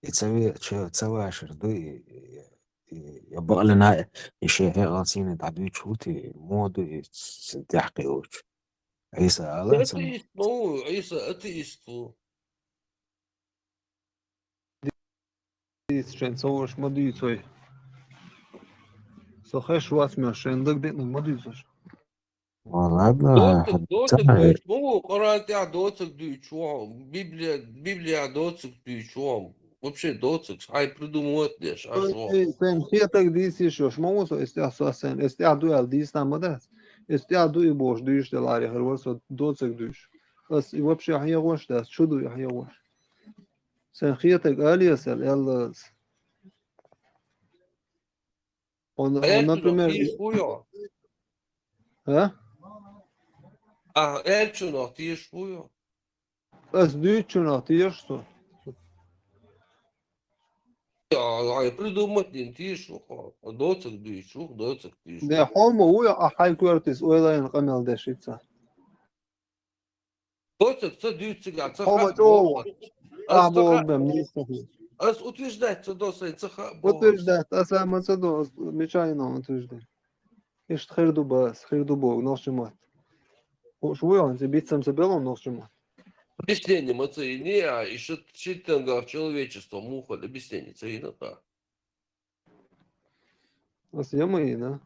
И ца ве-, ча-, ца вашар ду, и, и, и, я бакълина, и шен хьекъал цийна дӀадуьйцуш ву те, мо ду и ц-, тӀаьхьа кхиочу. Ӏийса ала ца ма. Атеист ма ву, Ӏийса атеист ву. Дийца шайн ца вуш ма дуьйцой. Со хеш вац меш шайн дагадеънарг ма дуьйцуш. Ладно, Доцаг, доцаг дуьйцуш ма ву, Къуръан тӀехь доцаг дуьйцуш ву хьо, Библия, Библия доцаг дуьйцуш ву хьо. Вообще доцаг, хьайн придумать деш, а шо. Сайн хетаг дийцийш йош ма ву со, эс тӀехь со сайн, эс тӀехь ду аьлла дийцина ма дац. Эс тӀехь ду и бохуш дуьйцуш делахь, хӀара вара со доцаг дуьйцуш. Ас и вообще хьехош дац, чу ду и хьехош. Сайн хетаг алиес аьлла, аьлла ас. Он, он, Аьллачунах например, тийш ву йо? а? А, аьллачунах тийш ву йо? Ас дуьйцучунах тийш со. Я, ай, придумать дина тийш ву хьо. Доцаг дуьйцуш ву, доцаг тийш ву. Де хьо ма ву, а хьайн коьртис ойлайна къамел деш ица. Доцаг ца дуьйцу цигахь, ца Хьо ма хаьа чӀогӀа. боху. Ас А ца хаьа. боху бен, миса хьи. Ас утверждать ца до, сайн ца хаьа боху. Утверждать, аса ма ца до, ас мича йина утверждать. Иштта хир ду бас, хир ду боху, нохча ма. Уж ву йохан, зе бицам ца бело нохча ма. Объяснение ма ца йина, а и шит, шиттангах человечество мухаль объяснение ца йина кха. Ас я ма йина.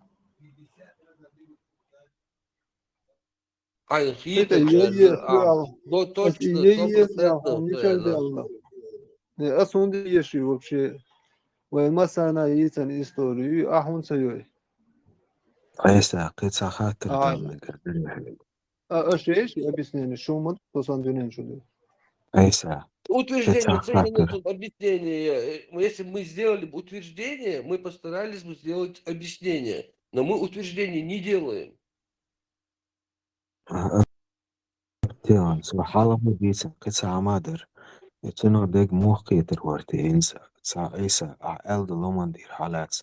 Хьайн Хита хетачарна, е-е а, суал. до Ас точно, е-е сто суал, процентов, ничего наверное. дело. Не, ас хӀунда еши вообще? Вайн массана йийцан историю, а хӀунда ца йой? Айса, кхин цхьа хаттар А. дан мегар. А, а шеш объяснение, шо ма то сан дуьнен шу ду. Айса, Утверждение Кхин цхьа ца йина хаттар. тут объяснение. Э, если бы мы сделали бы утверждение, мы постарались бы сделать объяснение. Но мы утверждение не делаем. Телан, со хьалха ма дийцина, кхин цхьа хӀума дара. И цунах дег муха кхетар вара те хӀинца. Цхьа Айса, ахь аьлла ду ломан дийр хьалац.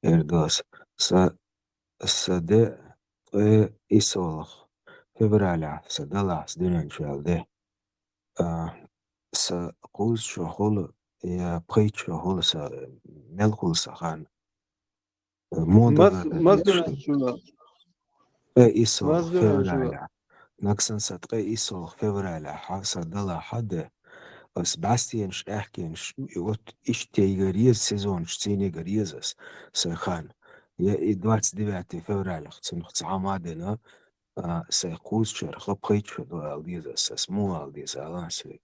Эр дос. Са, са де, ткъе иссолгӀа февралехь, са далахь, са дуьнен чу яьлла де. А, са кхузачу хула, я пхийтта чу хула, са мел хула са хан. Э, мон Мас, дагар мас деш. дуьнен чу яьлла. Ткъе иссолгӀа Мас дуьнен чу яьлла. февралехь. Нагсан са ткъе иссолгӀа февралехь, хьа са далахь хьа де. Ас бӀаьстенаш, аьхкенаш, и вот иштта тейгар еза, сезонаш цийнегар еза ас, сайн хан. Я и двадцать девятое февралехь, цунах цхьа хӀума дина, а, сайн кхузачара, ха пхийтта чу ду ала деза ас, ас муха ала деза, ала ас вай.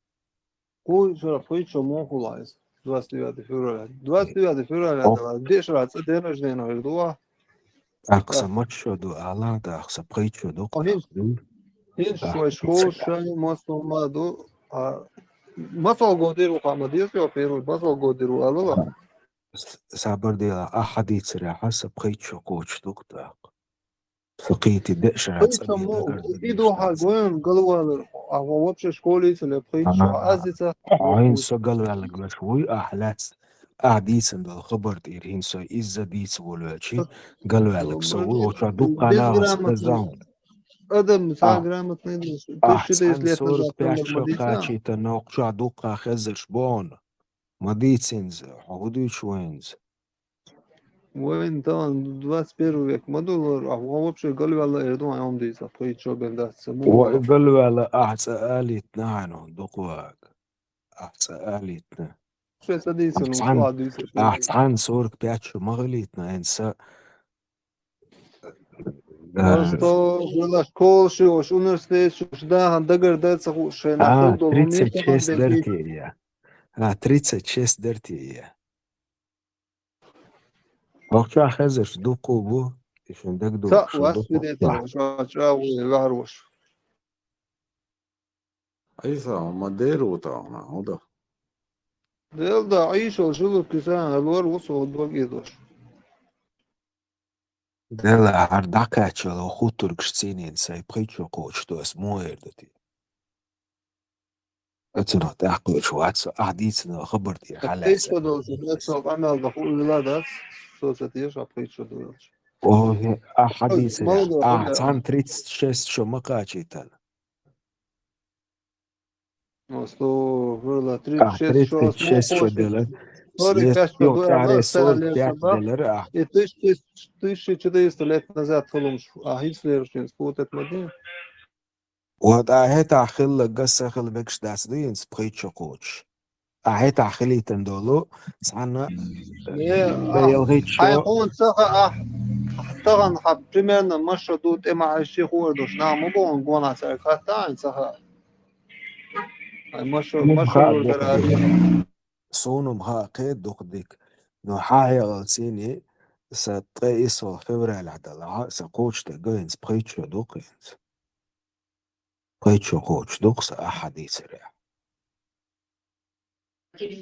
Кхузачара пхийтта чу муха хула иза? Двадцать девятое февраля. Двадцать девятое февраля О. дала, дешара цӀа день рождения хир ду а? ТӀаккха са маччо ду, ала, тӀаккха са пхийтта чу ду, О, хин. тӀаккха ду. Хин А, шой хин школа ца- шай мосту ма ду, а, масал годир у хама дир, я первый масал годир у алала. С-, сабар дела, а хьадийцарехь, са пхийтта чу кхочуш ду тӀаккха. Со кхийти деша Пхийтта цӀа чу бен мо, дагар и ду хьа гоьн галвалар, а вон вообще школа йицале пхийтта чу, а аз йица. Хьайн со галваьллаг веш вуй, ахь лаьцна, ахь дийцина долу хабар тӀера хӀинца со изза дийца волавелчи, галваьллаг со вуй, оцу дуккха нахаца хезна. Адам, А. са грамотный деш. Ахь Тысяча четыреста цхьаьна лет сорок назад пять хилла чу ма дийца. кхачийтина, оцу дуккха хезарш бохьана. Ма дийцинза, хьо хӀу дуьйцу вайнза? Вайн тахана двадцать первый век ма ду лор, а вон вообще галваьлла эр ду, а ам дийца, пхийтта чу бен дац, ца му. Ва галваьлла, ахь цӀа алийтина хьайна, дукха вага. Ахь цӀа алийтина. Шен ца дийцина, Ахь цхьаьна, ма дийца. Ахь цхьаьна сорок пять чу ма гӀалийтина, хӀинца. Просто вала школа ши, ош университет ши, ош дахан дагар дац, ху шен А, ахур долу тридцать шесть дар те я. А, тридцать шесть дар те я. Вахча хезарш дукха бу, и шен даг ду, Ца шен вас дукха. видеть, ша чаву варуш. Айса, ма деру тахана, хӀунда? Дел да, Ӏийшал шилу кисан, лор вусу дог идош. Дела хьар дӀакхаччалла хӀу тургаш цийнин сай пхийтта чу кхочуш ду ас мо эр ду те. Оцунах тӀаккха кхочуш вац со, ахь дийцина хабар тӀера хьалаьцна. Пхийтта чу долчу, бес со къамел да ху вила дац, со ца теша пхийтта чу долчу. О, ахь хьадийцарехь, Мало да, ахь да. цхьаьна тридцать шесть чу ма кхачийтина. Сто, вырла, А, тридцать шесть чу, тридцать шесть чу сорок дела. Сорок пять чу Йо, ду, тӀаьхьара ала, сорок пять лет назад. делара, а. И тысяча, тысяча четыреста лет назад хилумш, а хӀинца лерушинс кутет ма дин. Вот а хӀетахь хилла гаса хила мегаш дац дуьйнца пхийтта чу кхочуш. А хӀетахь хилийтан долу, цхьанна, Э, дай ялхиччо. Хьайн хьуна ца хаьа, тахана хьан примерно маша ду тӀе ма хьаьжчи хуур долуш, нах ма боху гонах цаьрга хатта хьайн ца хаьа. Хьайн маша, Суна-м маша хаьа лур дукха дара дика. аса. Суна-м хаьа кхин а дукха дика. Но хьан хьекъал цӀийне, сан ткъе исс февралехь далахь, сан кхочушдерг хӀинца пхийтта шо ду-кх хӀинца. Пхийтта шо кхочушдо-кх сан ахьа дийцарехь.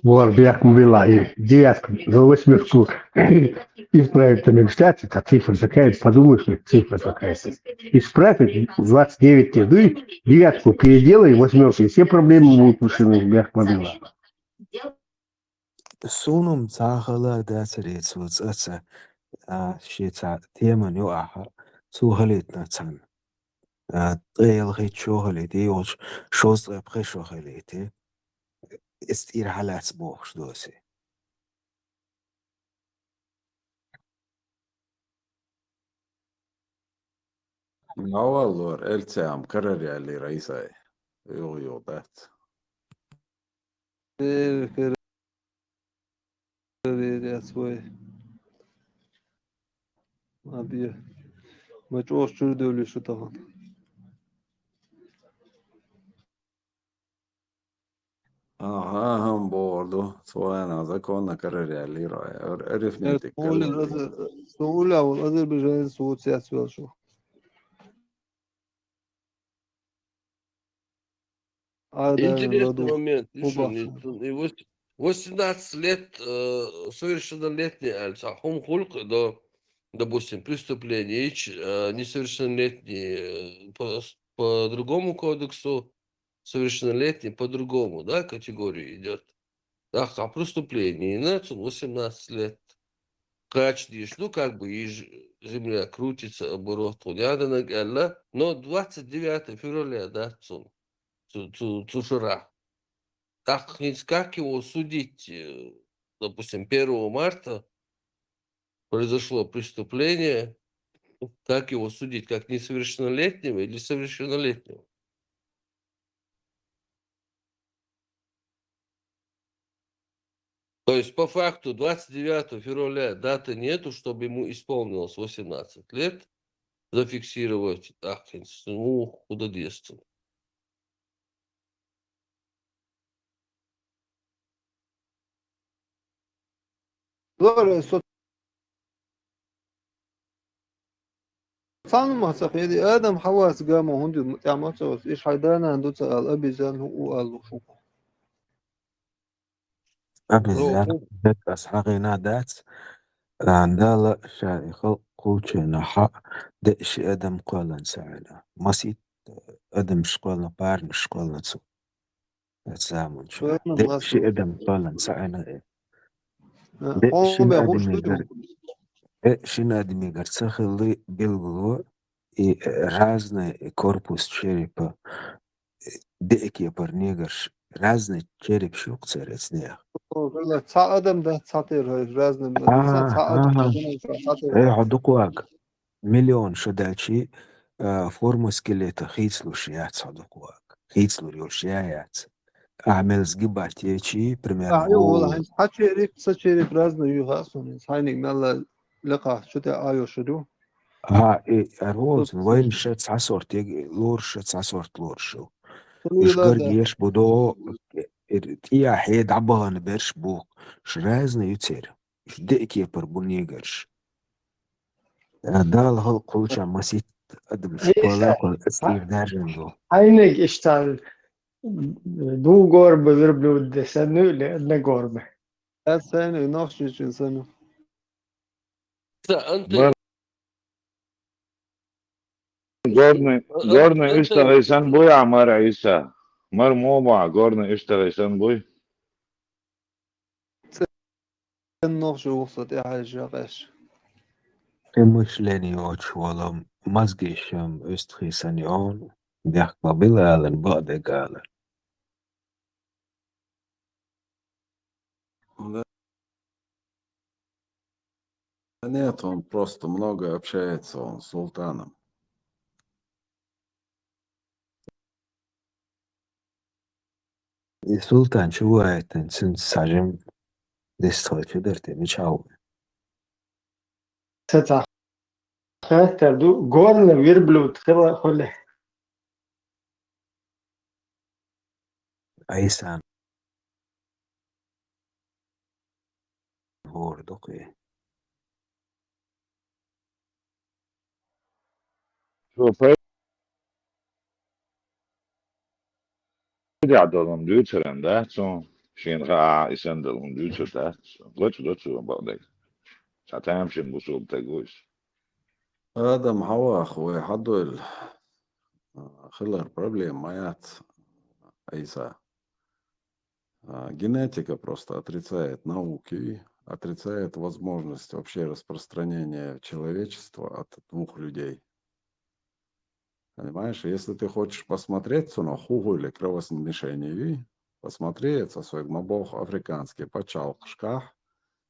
Бор бехк ма билла, и девятку за восьмёрку исправить там мечтать, эта цифра такая, подумаешь, что цифра такая. Исправить двадцать девять тебе, девятку переделай, восьмёрку, и все проблемы будут решены, бехк ма билла. Суна-м цхьа а хала дацаре цо цӀа ца, а, шен цхьа теман юкъахь, цо хилийтина цхьаьна. А, ткъе ялхитта шо хилийта, и йолчу шовзткъе пхи шо хилийта. Иза тӀера хьалаьцна бохуш доций. Аваллора, элцаам карар яьллера Ӏийсай. Юха-юха дац. Э, карар яц вай. Абе. Ма чӀогӀа чуьра девлла шу тахана. Аха, хӀун бохур ду? Цо аьлла, законна карар яьллера, эр-, эрифнетик Суна уьлла аза-, суна уьлла а волу Азербайджанца вуьйцу яц вел шу. Ай, да, Интересный ладу. момент. Убахь. Ишуни, и вось-, восемнадцать лет, э, совершеннолетний аьлла, цхьа хӀума хуьлу-кх до, допустим, преступление, ич, э, несовершеннолетний, э, по, по другому кодексу, совершеннолетний по другому, да, категории идёт. ТӀаккха преступление, на, цунна восемнадцать лет. Кхача дийш ду, как бы, и ж-, земля крутится, оборот, хӀун яданаг аьлла, но двадцать девятое февраля дац цунна, цу, цу, цу шарахь. ТӀаккха хӀинца как его судить, э, допустим, первого марта произошло преступление, как его судить, как несовершеннолетнего или совершеннолетнего? То есть, по факту, двадцать девятого февраля даты нету, чтобы ему исполнилось восемнадцать лет, зафиксировать, так, ну, куда деться. Лора, со цхьаьна ма ца хеди, Адам Хьавас гамо хӀунда ю, тӀаьхьа ма ца вац, иш хьайн да-нана ду ца ала, обезьян хӀу у алу шу. Обезьян, декъас хьагӀина дац, а, Дала ша и халкъ кхулчийнахь деа ши адам кхоьллина ца Ӏина. Масийтта адамаш кхоьллина, парнаш кхоьллина цо. Оцу заманчохь. Деа ши адам кхоьллина ца Ӏина и. Деа шина адамигара, деа шина адамигара ца хилла билгало, и разный корпус черепа, деа кепара негарш, разный черепаш ю-кх церан эцнех. Цхьа адам дац цхьатера, разный ма ду, цхьа, цхьа адам дац цхьатера. Э, хьо дукха ваг. Миллион шо даьлчи, а, форма скелета хийцалуш яц хьо дукха ваг. Хийцалур йолуш я яц. Ахьа мел сгибать ечи, примерно, Ахьа ю, вала, хьайн цхьа череп, ца череп разный ю хаьа суна, хьайниг мелла лекха чу тӀе а йош ю. Ага, и арвоцун вайна ша цхьа сорт, лоруш ша цхьа сорт лоруш ю. Уьш гаргеш бу до, тӀехьа хье дӀабахана берш бу, уьш разный ю церан. Уьш деа кепара бу негарш. Дала халкъ кхулча маситта адамаш кхоьллина, кхоьллина, эцнех даьржина ду. Хьайниг иштта ду горба верблюд де санна ю или одна горба? Ас сайна нохчийчун санна. Ца, Антон. Горный, горный иштта гӀайсан буй а мара Ӏийса. Мара мо бахьа горный иштта гӀайсан буй. Цхьаннах шу ву со тӀехьаьжжа къаьш. И мышление йоцуш волу, мозгаш-м уьстагӀий санна йогӀу, бехк ма билла алан, бакъдерг алан. Да. Да нет, он просто много общается, он с Султаном. И Султан чу ваийтан, цуьнца схьажим дестхой чу дара те, мича ву? Ца цхьа хаттар ду, горный верблюд хила хуьле. Айсан. Гор ду кхе. Цо пайда долун дуьйцуран дац цо, шена хаа и санна долун дуьйцур дац. Лачу до цо бакъдерг. Цхьа тамашийна бусулба таг ву иза. Адам, хьаваха, вай хьадойла. А, хилар проблема ма яц, Айса. А, генетика просто отрицает науки, отрицает возможность вообще распространения человечества от двух людей. Понимаешь, если ты хочешь посмотреть цунах, хӀу хуьлу кровосмешение юй, посмотри, это особенно боху африканский пачхьалкхашкахь,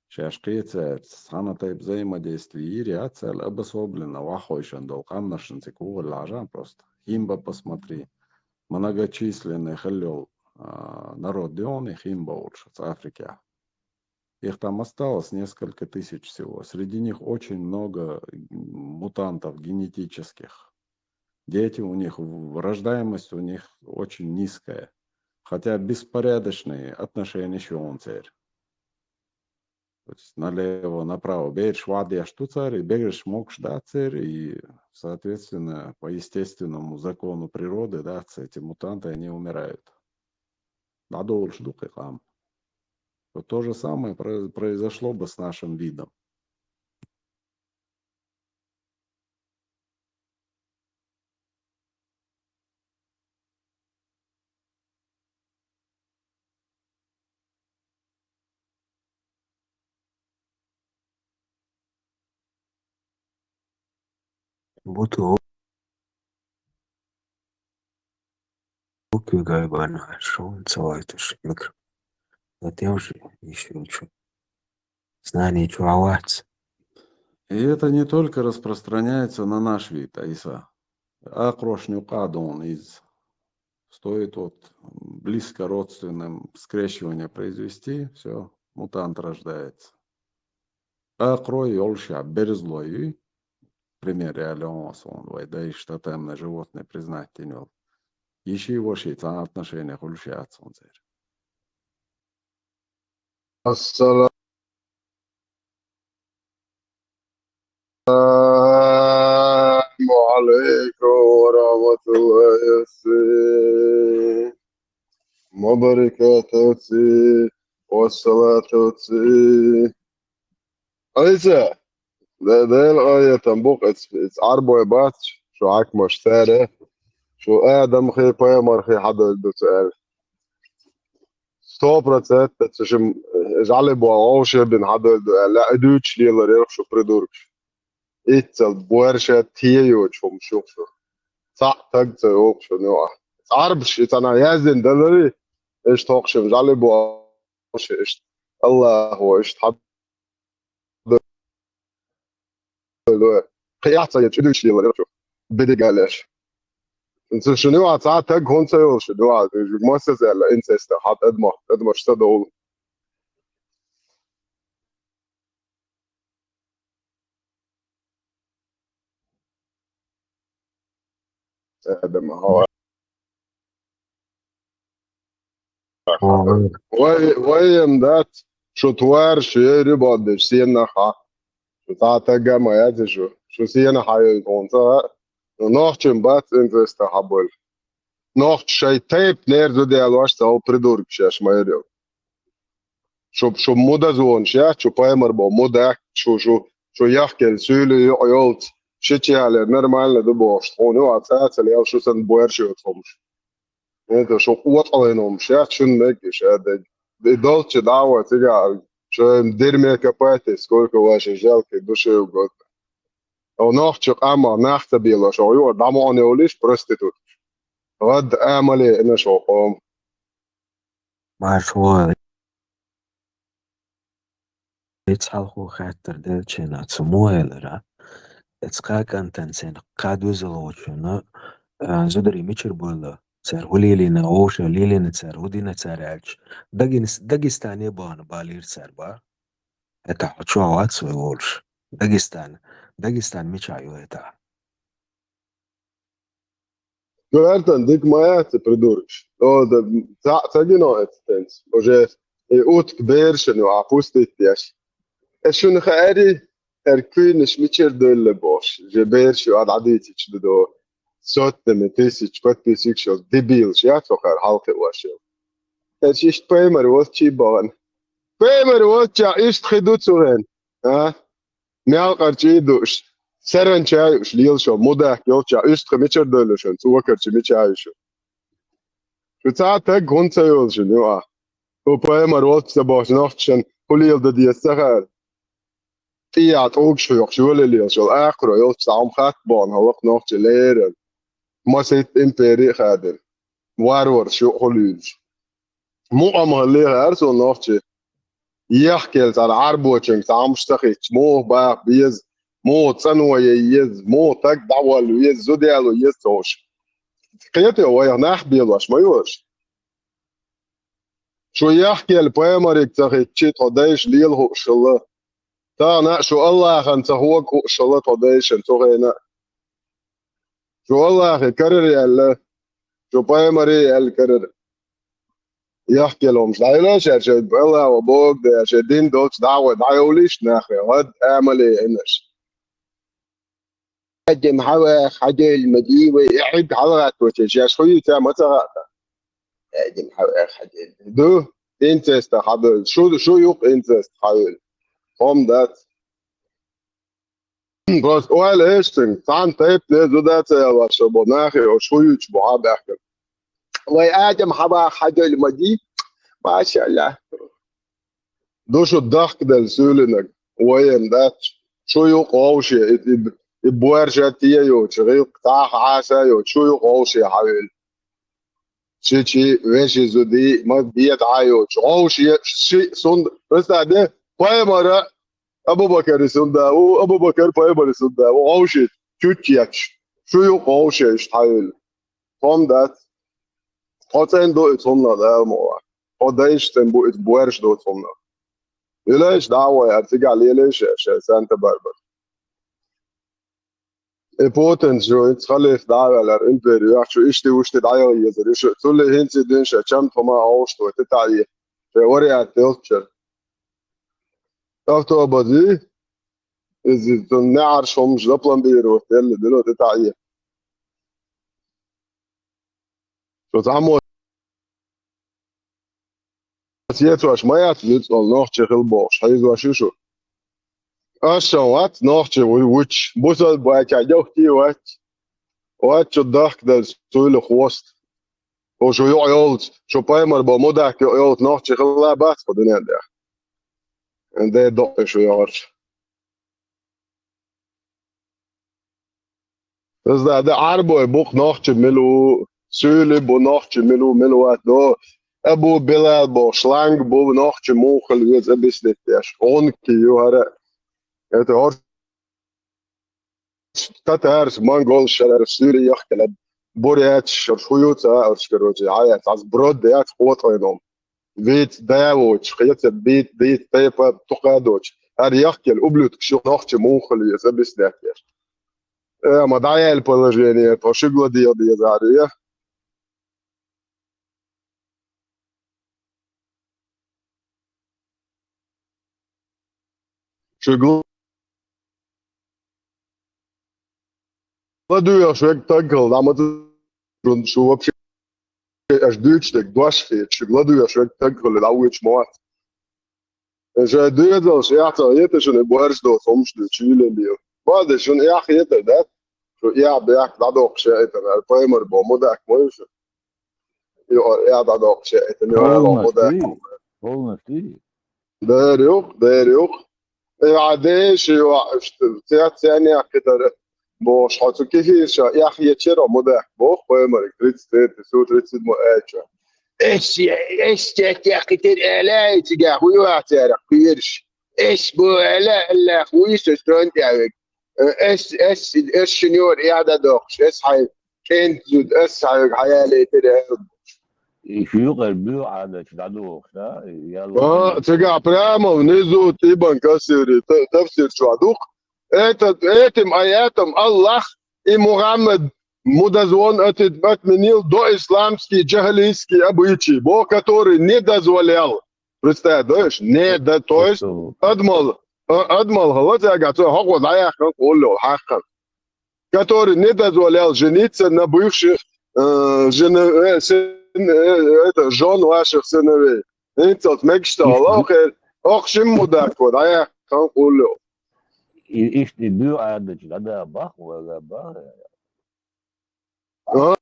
шаьш кхечаьрца цхьана тайпа взаимодействие йийр яц аьлла, обособленно ваххойшан долу къаьмнашна цига хӀу хуьлу хьажа просто. Химба посмотри, многочисленный хилла йолу, а, народ ю хӀуна и химба волуш оцу Африкехь. Их там осталось несколько тысяч всего. Среди них очень много, м, мутантов генетических. Дети у них, в-, рождаемость у них очень низкая. Хотя беспорядочные отношения ещё он церь. То есть налево, направо. Бераш вадеш ту церь, и бераш могуш да церь, и, соответственно, по естественному закону природы, да, ц-, эти мутанты, они умирают. ДӀадолуш ду кхин къам. Вот то же самое про-, произошло бы с нашим видом. Буту куьйгай бан шун ца вайтуш микро. Вот я уже ещё чё. Знание чё, а вац. И это не только распространяется на наш вид, Айса. Акхарошна юкъа а ду хьуна иза. Стоит вот близко родственным скрещивание произвести, всё, мутант рождается. Акхарой йолуш я берзлой юй, пример я леон аса хьуна, вай дайша тотемное животное признать дина йолу. Йиши-воши цхьа отношение хуьлуш яц хьуна церан. Ассаламу алейкум ва рахматуллахи ва баракатуху. Ва салату. Айса, Де-, Делан аятан бу-кх иза, иза Ӏарбой бац, шу хьаькамаш цара, шу Адамхи, пайхамархи хьадойла ду ца аьлла. Сто процентов ца шим жӀали боху вовше бина хьадойла ду аьлла, и дуьйцуш лелар яра шу придуркаш. Иццал боьрша те йоцу хӀума шу шу. Цхьаъ таг ца йогӀу шуна юкъа. Ӏарбаш и цхьана яздина далари, иштта хӀокху шим жӀали боху вовше иштта. Аллахо иштта хьад- Кхин эхь ца йечу дуьйцуш лелар яра шу. Бедигалеш. Ца шуна юкъа цхьа таг хӀунда ца йолуш, юкъа, массаза аьлла, инцеста, хьан тӀадмах, тӀадмаш ца довла. Адам, хьо. Вай, вай ем дац, шу твараш ери баддеш сенах хьа. Шу цхьа тагга ма яци шу. Шу сенах хьа йойта хьуна ца хаьа. Ну, нохчим бац инцеста хьабойла. Нохча шай тайп нерзу делош ца придург шеш ма ери. Шу, шу мудазонаш яц, шу паймар бо мудак, шу, шу, шу яхкел суьйлу юкъа йолц, ши чале нормально ду бохуш, тхуна ю а цацал ял шу сан боьрш йоцу хӀумаш. Это шу къотӀалайн хӀумаш яц, шун мегиш а даг. И долчу дӀа а вай цига, шу дерьме копайте, сколько вашей жалкой души угодно. О, нохча къамах нах ца белош, о, ю, дӀа ма хьуна йолуш, проститутка. ГӀадда амале ина шо къом. Марш вон. Ицхьалхо хаттар делчина цу муэлара. Эц кхакантан сен кхадвизалгъучуна, а, зударий мичир буйла? Цара хӀу лелийна, вовшах лелийна цара, хӀу дина цара аьлча, Дагис-, Дагестане бахана балийра цара бахара. ХӀета хьо чохь вац вай волуш. Дагестан. Дагестан мичахь ю хӀета? Коьртан дика ма яц и придуркаш. О, да, цхьаъ ца гино эца тенца. Уже и утка берашна ю а пустить деш. Ас шуна хаьари, хӀара куьйнаш мичара девлла бохуш, же бераш ю а дӀадийцича ду до. Сотнями тысяч подписчикаш йолу дебилаш яц хӀокхара хьалкхиош йолу. Ас иштта пайхамар волчий бахана. Пайхамар волччохь иштта хи ду цу хенахь, а? Мел къарчий дууш, саранча а юуш лелаш йолу мудак йолччохь, уьстагӀа мичара девлла шуна, цу вакарча мича а ю шу? Шу цхьа а таг хӀунда ца йолу шуна ю а? Шу пайхамар волчу ца бохучу нохчашна хӀу леладан деза ца хаьара? ТӀехьа тӀулгаш хьоькхуш йолале лелаш йолу акхаро йолчу цхьа хӀума хатта бохна хьо вакха нохчи леррина. Масийтта импери а хадийна. Варварш ю а хьо луьйлуш. Мукъа ма хиллехьара суна нохчи. Ехкелла цхьана Ӏарбочуьнга цхьа хӀумаш ца хиттича, муха баха беза, муха цӀано ян еза, муха таг дӀаволла веза, зуда яло еза ца хууш. Кхетий вайх нах белош ма ю аша? Шу ехкелла пайхамарига ца хиттича, тхо дайша лела хууш хилла. Тахана а шу Аллахана ца хьога хууш хилла тхо дайшна цу хенахь а. Шу Аллахе карара яьлла, шу пайхамаре яьлла карара. Ехкелла хӀумаш дӀайолуш, шаьш шайн Аллахо бохург деш, шайн дин долчу дӀа а гӀой дӀайовлийша нахе, гӀад амале Ӏинарш. Адам хьаваха хьадевлла ма дий вай, и хьиг хьалагӀатточу шаьш хуьйцу ма ца хаьа. Адам хьаваха хьадевлла. Ду, инцеста хьадевлла. Шу, шу юкъа инцеста хьавевлла. ХӀума дац. Просто ойла эшна, цхьана тайпане зуда ца ялош бо нахе, ош хуьйцуш бу хьан баьхкина. Вай Адам хьаваха хьадевлла ма дий. Машалла. Ду шу дахкаделла суьйлинарг, вайна дац. Шу юкъа вовше, и, и, и боьрша те йоцу, гӀиллакх цхьа а хьаса йоцу, шу юкъа вовше хьавелла. Ши чи, веши зуди, ма беда хьан йоцу. Вовше, ши, сунда, просто де, пайхамара, Абу-Бакари сунда, у, Абу-Бакар пайхамари сунда, у, вовше, чуть ечу. Шу юкъа вовше, иштта хьавелла. ХӀума дац. Тхо цӀена ду иза хӀуманах, Дала мукъ лахь. Тхо дайша цӀена бу иза, боьрша ду иза хӀуманах. Йилайша дӀа а гӀой, ара цигахь лелайша шайн Санта-Барбара. И Путинца шу, хӀинца халиф дӀа а ваьлла, ара импери йохчу, ишти-вушти дӀаяла езар. Шу, цулли хӀинца и дуьйна шайн чамта хӀума а гӀовшто, тӀе таӀе. Шайн вариант йолччара. Автобус и, иза цунна неӀарш хӀумаш запломбировать елла, дило тӀе таӀе. Шу цхьаммо сецош ма яц, нуьцкъала нохчи хила бохуш, хьийзош ю шу. Аш сан вац нохчи ву-, вучу, бусалба вача дохти вац. Вац шу дахкаделла суьйлах хвост. Хьо шу юкъа йолчу, шу пайхамар бо мудак юкъа йолчу нохчи хилла бац кху дуьнен тӀехь. Де доккхуш шу йогӀарш. Иза да Ӏарбой бу-кх нохчи мила ву, суьйли бу нохчи мила ву, мила вац до. Абу Билал боху шланг бу нохчи муха хила веза объяснить деш. Гонки ю хӀара. Это хӀорш татарш, монголш, шараш, суьйли яхкалаб. Бурятш, шарш хӀу ю ца, орш, короче, хьаяц, аз брод яц, къотӀойном. Виц да воч, хецар бит, дит, тайпа, тукха доч. Ар яхкел, ублюдкаш ю нохчи муха хила веза объяснять деш. Э, ма дӀаяьлла положение, тхо шуьгла дегӀ деза аьлла. Шуьгла ладуьйгӀуш верг таг хила, дӀа ма ца, шу вообще аш дуьйцуш дерг дош хеташ, шуьга ладуьйгӀуш верг таг хила, дӀавоьдуш ма вац. Шайн доьзалш эхь ца хета шуна, и боьрша доцу хӀумаш дуьйцуш, чуьйлале. Бада шуна эхь хетар дац? Шу эхь бехк дӀадоккхуш яийтар, аьлла, пайхамар бо, мудак ма ю шу. Юкъара эхь дӀадоккхуш яийтар, юкъара Полностью, мудак. Полностью. Дера юкъ, дера юкъ. Э, а деши ю, а, ш-, цец цӀенех кхитара бохуш, хьо цу кефирша эхь ечера мудак, боху пайхамарга, тридцать третий сура, тридцать седьмой аят чохь. Эс, эс цец яхкхитира аьлла, цигахь хӀун ю а церах кхоьруш? Эс бу аьлла, Аллах вуй со строн тӀехь вег. Э, эс, эс, эс шуна юкъара эхь дӀадоккхуш, эс хьайн кӀентан зуда ас хьоьга хьаялийтира аьлла. И шуьйкъара буьйцу Ӏадаташ дӀадохуш, да? Ял А, цигахь прямо внизу Ибн Касири, та-, тафсир чохь ду-кх. Этот, этим аятом Аллах и Мухаммад мудозвон отменил доисламский джахилийский обычай, бо, который не дозволял. Представь, да, не до, то есть, адамал, а, адамал хала цаьрга цо хьокхо дӀаяьккхина къулло хьаькхна. Который не дозволял жениться на бывших, э, жена-, э, сын-, э, это, жён ваших сыновей. ХӀинцалц мегаш ца Иштта хьала, ду- охер, ох шимма мудакко, дӀаяьккхина къулло. И, иштта и буьйцу Ӏадаташ дӀадала боху вай, боху. А?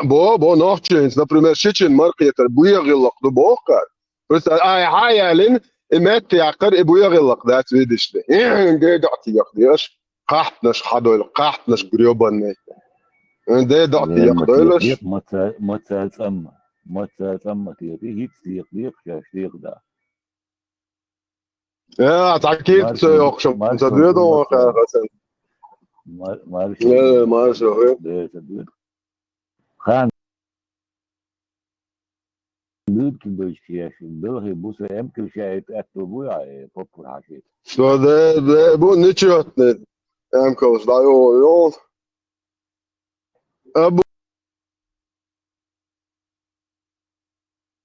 Бо, бо, нохчийчоьнца, например, шичина маркхетар буьйцу гӀиллакх ду боху кхара. Просто ай хьа а ялина, и метта яккхар, и буьйцу гӀиллакх дац, видишь ли. Э, де доӀа тӀе яккха деш, кхахьпанаш хьадойла, кхахьпанаш грёбанный. Э, де доӀа тӀе Э, яккха ма дойлаш. Текъа, маца, маца цӀамма, маца цӀамма текъа, хӀинца текъа, текъа, шаьш текъа да. Э, цхьа киртса Маршо, йоккхуш, Маршо, ца доьду Маршо. Ваха хасан. Мар-, Маршо. Э, Маршо, э. Э, ца доьду. Хан дуьйцу бийча шаьш, белхий бу сан эмкал шаьш аьтто буй, а, э, поппур хьашийта. Что, да, да, бу нечётный эмкалш, да, йо, йо. Абу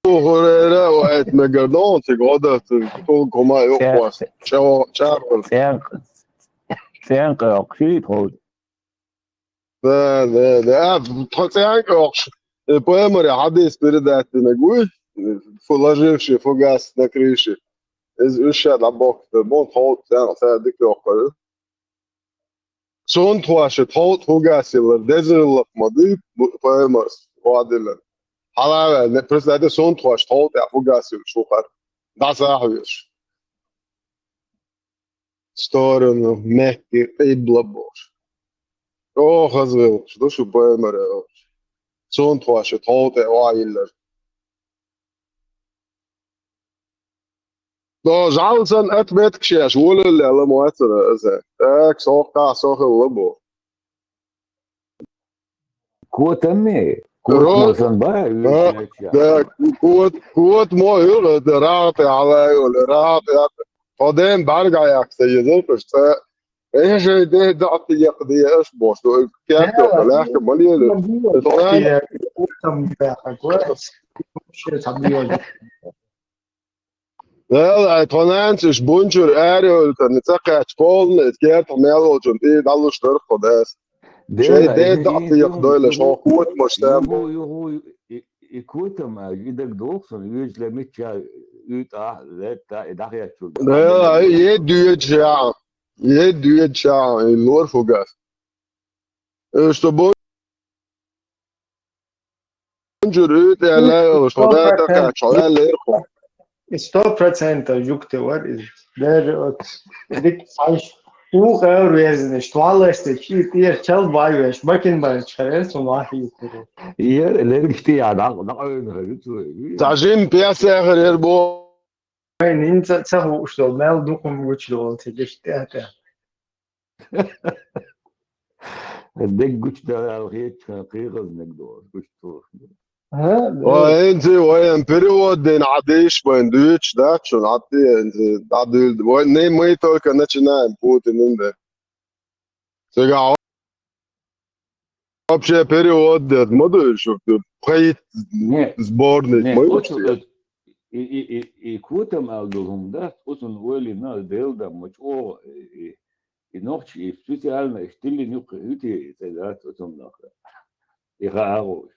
Хурайра ваьйта мегар ду, цига гӀо дац, тхуна хӀума юкъахь. Ча-, чархар. ЦӀенкъ-, цӀенкъ йоккхуш ю тхо. Да, да, да. А, тхо цӀенкъ йоккхуш. Э, пайхамара хьадис передать динарг вуй, положивший фугас на крыше. Иза уьш ша дӀабохкуш бу, тхо цӀенкъ ша дика йоккхур ю. Сунтхоша тховкӀа фугас йиллар деза гӀиллакх ма дуй, бу-, пайхамарс, Ӏадиллина. Хьала а ваьлла, не, представь, сунтхоша тховкӀа тӀехь фугас йиллаш ву хӀара. ДӀасахьоьжуш. Сторону Мекки, къибла бохуш. О, хаза гӀиллакхаш ду шу пайхамара. Сунтхоша тховкӀа тӀе охьайиллар. До жал сан отметка шеш волалле ла моцара аса. Так, сохкъа со хилла бу. Котамми? Котмо Ро-, сан бара, а, вуьйцу нечча. Да, кот-, котмо юра, да, рагӀа тӀе хьала йолу, рагӀа тӀе. Тхо ден бӀарга Ӏаяккха ца езар, паш ца. Эжай де даӀти якъ де аш бос, до кертоха, лаьхка ма лелу. Котам баьхьа, котам. Вообще там не Дела, ай, тхо нанас уьш бунчура араевлла, цӀа кхаьчча полна, иза кертахь мел волчунна тӀе дӀалуш дара тхо дас. Шайн ден даӀа тӀе дойла, шайн котамаш там. Юху, юху, и, и котам, а, и даг доху сан, вуьйцу ле мичча, уьйтӀа, летта, и дӀахецчул. Дела, ай, е дуьйцу ша, е дуьйцу ша, и лор фугас. Э, что бу-, бунчура уьйтӀа аьлла, что да, такая, что аьлла, ирхо. И сто процентов юкте вар из. Даже вот, дик сайш, у, э, резни, что алла, что чи, ты, чел, бай, веш, бакин, бай, чхарен, сумахи, юкте. Е, лергишти, я, да, да, ой, ну, говорю, твой. Сажим, пьясахар, ер бо. Вайн хӀинца ца хууш долу мел дукха гучудолу цига иштта тӀе. Дерг гучудаьлла хеташ, кхин кхин хаза мега догӀуш, гучудолуш. ХӀа, да. Вай, хӀинца вайн перевод дина Ӏадийша вайн дуьйцуш дац шуна, Ӏадде хӀинца дӀадуьйла. Вай, не, мы только начинаем, Путин, да. Цигахь вообще перевод дед ма ду шу, пхайт Не, сборник не, ма ду оцу, шу. Э, и, и, и, и котам аьлла долу хӀума дац, оцунна ойла йина, Делан дан ма чӀогӀа, и, и, и нохча, и специально, и стиллин юккъе хӀуьти, и цӀе дац оцунна нах. И хаа гӀо.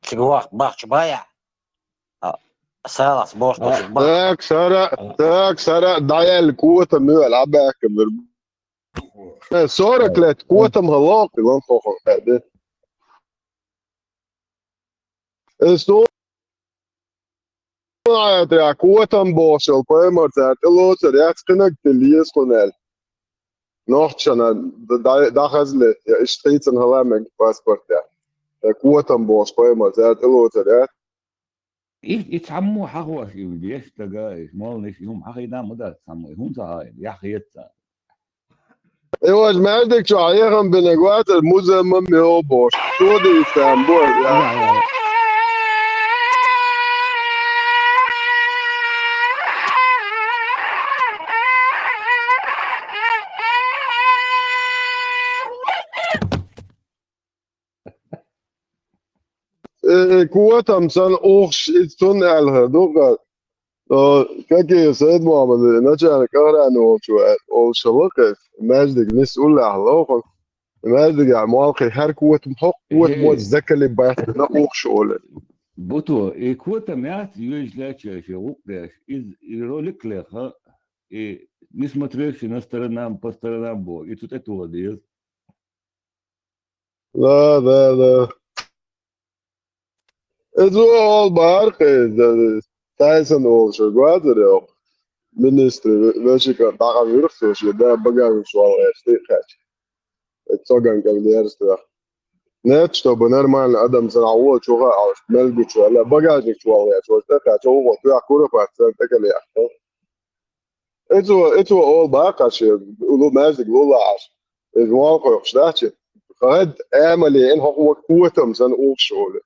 Цига вахт бахча бая. А, салас боху А, кхочуш бахча. Так, сара, А. так, сара, дӀаяьлла котам муьлха, Ӏабаьхкина вара. Э, сорок лет, котам хӀаллакх, лан хохо, э, де. Э, со-, а, котам бохуш йолу пайхамар цара тӀелоцур яц, кхинаг тилла еза кхунна аьлла. Нохчана д-, д-, дӀахазле, я иштта хийцан хала мега паспорт я. Э, котам бохуш пайхамар цара тӀелоцур яц. И, и цхьаммо хьахош и веш стага, и молниш, и хӀума хьахийна ма дац цхьаммо, и хӀунда ца хаийна, яхь хета царна. Э, вож маьждиг чу хьехам бина гуацар музамма мио бош. Что дийсан бой? Э, котам сан ухш из цун аьлла ду-кха. О, какие Саид Мухаммад, начальник охраны волчу, э, олшалакъ, маьждиг нис уллахь лохун. Маьждиг а молхи хьар котам хок, котам Э. вот закали бахт на ухш оле. Буто, и котам яц, юж ляча, ше укдеш, из, и ролик леха, и не смотревши на сторонам, по сторонам бо, и тут это вот есть. Да, да, да. Из ол бар кхе, да, Тайсон олша гуазар йо. Министр вешика дага вирхсош, да, багажник шуал эшти хач. Э, цоган кал дерста. Нет, чтобы нормально адам сана уо чуга алш, мелгу чуала, багажник чуал эш, вот это, чё, вот, я кура пацан, так или я. Эцу, эцу ол бакъаши, улу маьждиг лулаш. Эз валхойх штачи. Хад амали эн хокъ вак куотам сан улшоли.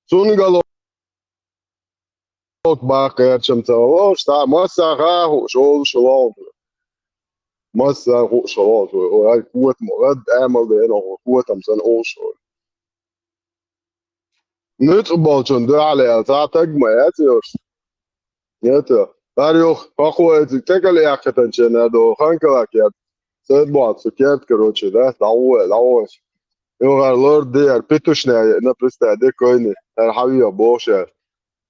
Цун гало бакъ ярчам цавало, шта масса хаху шол шолол. Масса ху шолол. Ай куотам, хад амал да эн хокъ куотам сан улшоли. Нуьцкъ болчун дуьхьал ял, цхьа таг ма яц йош. Нет, ар юх, похуй, цик текал яхкатан чена до, ханкалак яд. Сэд бот, су керт, короче, да, давой, давой. Югар лор дер, петушная, на представь, де койни, ар хавио бошер.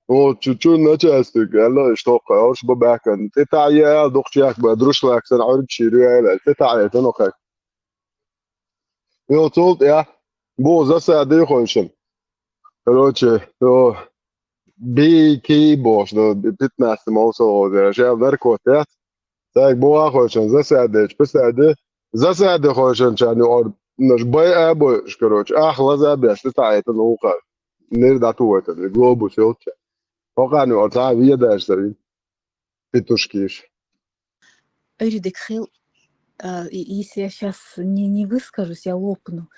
Вот, чуть-чуть начальствик, алло, что, хорош бабакан. Ты та я, духчак, ба, друшлак, сан, арчи, руяла, ты та я, ты ну как. Йо, цул тӀаьхьа бу засаде хойшан. Короче, йо, бики бош, до пятнадцать мол со озера. Жел наркот, я? Так, бу а хойшан, засаде, писаде. Засаде хойшан чан, ор, наш бай а бой, короче. Ах, лаза беш, ты та это наука. Нир дату это, глобус, ёлча. Пока не орца, вия дальше, петушки. Эр дик хил, а, и, если я щас не, не выскажусь, я лопну.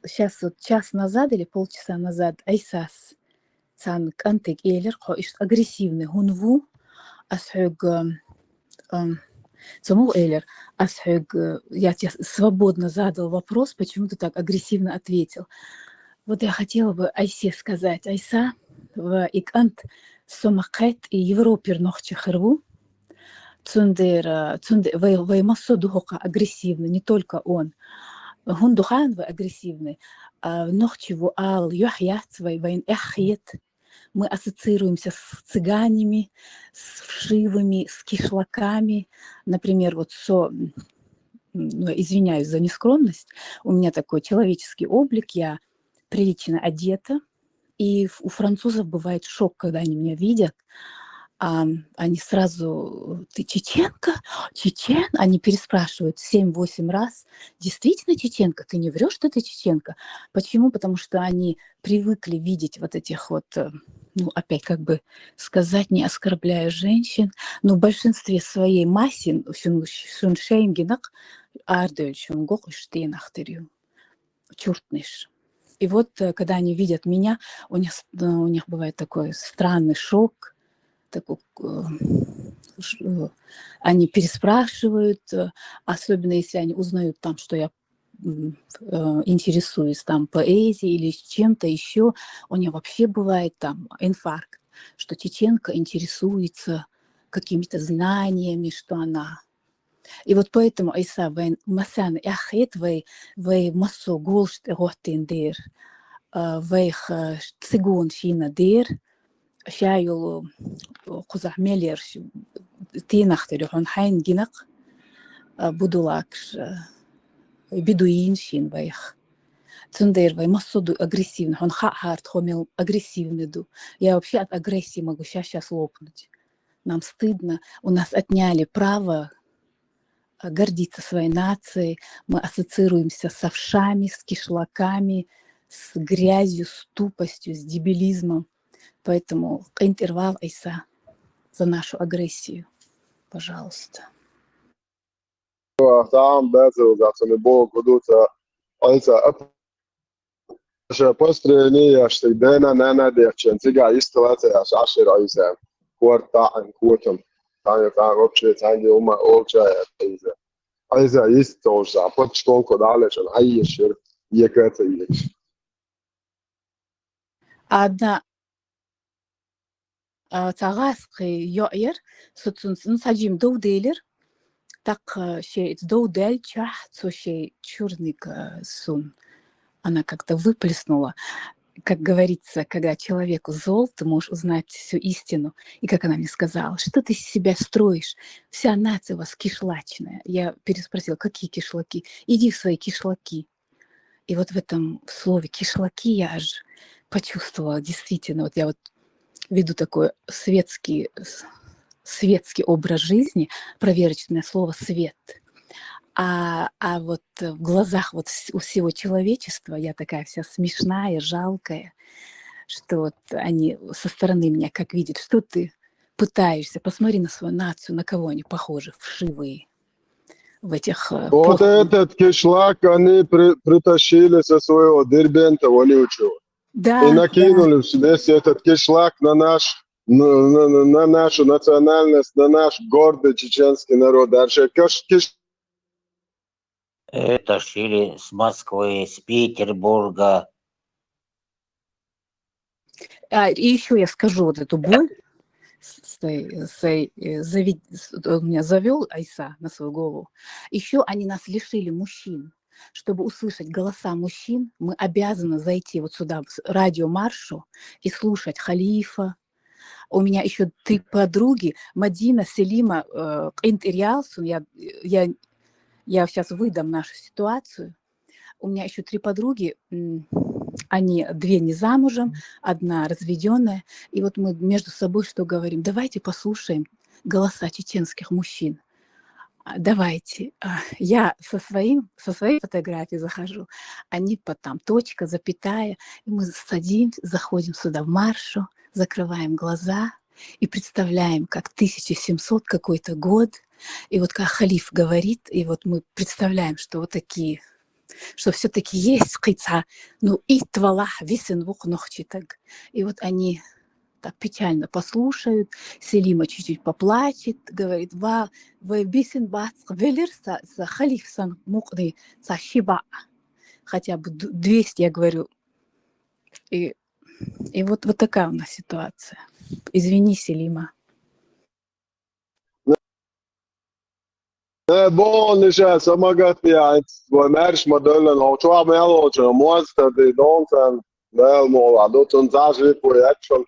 Щас вот час назад или полчаса назад Айсас цан кӀантӀик элир, хьо иштта агрессивный хӀун ву, ас хьоьга, ам, ам, ца мугӀ элир, ас хьоьга, э, я тебе свободно задал вопрос, почему ты так агрессивно ответил. Вот я хотела бы Айсе сказать, Айса, ва и кӀант со ма кхет и Европер нохча хир ву. Цундер, а, цунде-, вай, вай массо духуха агрессивный, не только он. ХӀун духаан вай агрессивный? А, нохчи ву ал, юхь яц вай, вайн эхь хет. Мы ассоциируемся с цыганами, с вшивыми, с кишлаками. Например, вот со, м, ну, извиняюсь за нескромность, у меня такой человеческий облик, я прилично одета, и ф-, у французов бывает шок, когда они меня видят. Ам, они сразу: «Ты чеченка? Чечен?» Они переспрашивают семь-восемь раз: «Действительно чеченка? Ты не врёшь, что ты чеченка?» Почему? Потому что они привыкли видеть вот этих вот, э, ну, опять как бы сказать, не оскорбляя женщин, но в большинстве своей массе, в общем, шун шейнгинах, ардуэль шун гох иштенахтырю. Чуртныш. И вот, э, когда они видят меня, у них с-, э, у них бывает такой странный шок, такой, э, ш-, э, они переспрашивают, э, особенно если они узнают там, что я, м, э, интересуюсь там поэзией или чем-то ещё, у них вообще бывает там инфаркт, что чеченка интересуется какими-то знаниями, что она И вот поэтому, Айса, вайн масана эхь хет, вай, вай массо гулш тӀе гӀоттин дер, а, вайх, а, цигун шина дер, ша йолу, о, кхузахь мел ерш, тенахтери хьуна хьайн гинакъ, а, будулакш, а, бедуин шин вайх. Цундер вай массо ду агрессивный, хьуна хаъ хьарт хо мел агрессивный ду. Я вообще от агрессии могу щас-щас лопнуть. Нам стыдно, у нас отняли право, а, гордиться своей нацией. Мы ассоциируемся с вшами, с кишлаками, с грязью, с тупостью, с дебилизмом. Поэтому къинтӀера вала, Айса, за нашу агрессию. пожалуйста. Там безрозацаны бо гудуца айса ап ша построение яштык дена на на дехчен цига исталаца яш ашир айса. Кварта ан кутум. Тани тан вообще танги ума олча айса. Айса истолжа. Почкон кодалешен айешир. Екаца еш. Адна цагаскъы йоъер, сутсунс, ну, саджим доуделер, так, э, шей доудел чах, цо шей чурник, э, сун. Она как-то выплеснула. Как говорится, когда человеку зол, ты можешь узнать всю истину. И как она мне сказала: «Что ты из себя строишь? Вся нация у вас кишлачная». Я переспросила: «Какие кишлаки? Иди в свои кишлаки». И вот в этом слове «кишлаки» я аж почувствовала, действительно, вот я вот веду такой светский, с- светский образ жизни, проверочное слово «свет». А, а вот в глазах вот вс- у всего человечества я такая вся смешная, жалкая, что вот они со стороны меня как видят, что ты пытаешься, посмотри на свою нацию, на кого они похожи, вшивые в этих э, Вот пух- этот кишлак они при- притащили со своего Дербента вонючего. Да, И накинули весь этот кишлак на наш на, на- на- на нашу национальность, на наш гордый чеченский народ. Дальше киш, киш, Это шили с Москвы, с Петербурга. А, и еще я скажу вот эту боль. С- с- с- э, зави- с- Он меня завел, Айса, на свою голову. Еще они нас лишили мужчин. Чтобы услышать голоса мужчин, мы обязаны зайти вот сюда, в с- радио Маршу, и слушать Халифа. У меня еще три подруги, Мадина, Селима, э, Къинт Ирьялсун. Я, я, я сейчас выдам нашу ситуацию. У меня еще три подруги, м, они две не замужем, одна разведенная. И вот мы между собой что говорим? Давайте послушаем голоса чеченских мужчин. А, Давайте. А, Я со, своим, со своей фотографией захожу, они по там точка, запятая, и мы садимся, заходим сюда в Маршу, закрываем глаза и представляем, как тысяча семьсот какой-то год, и вот как Халиф говорит, и вот мы представляем, что вот такие, что все-таки есть кыца, ну, и твалах висен вух нохчитаг. И вот они так печально послушают, Селима чуть-чуть поплачет, говорит: «Ва, вы бисен бац велер са, са Халиф сан мукъны, са шиба». Хотя бы д- двести, я говорю. И, и вот, вот такая у нас ситуация. Извини, Селима. Э, бон иша самагат я, вот мэрш модельно, но чуа мелочно, муаз тады донсан, дэл мола, дотун зажли по ячон.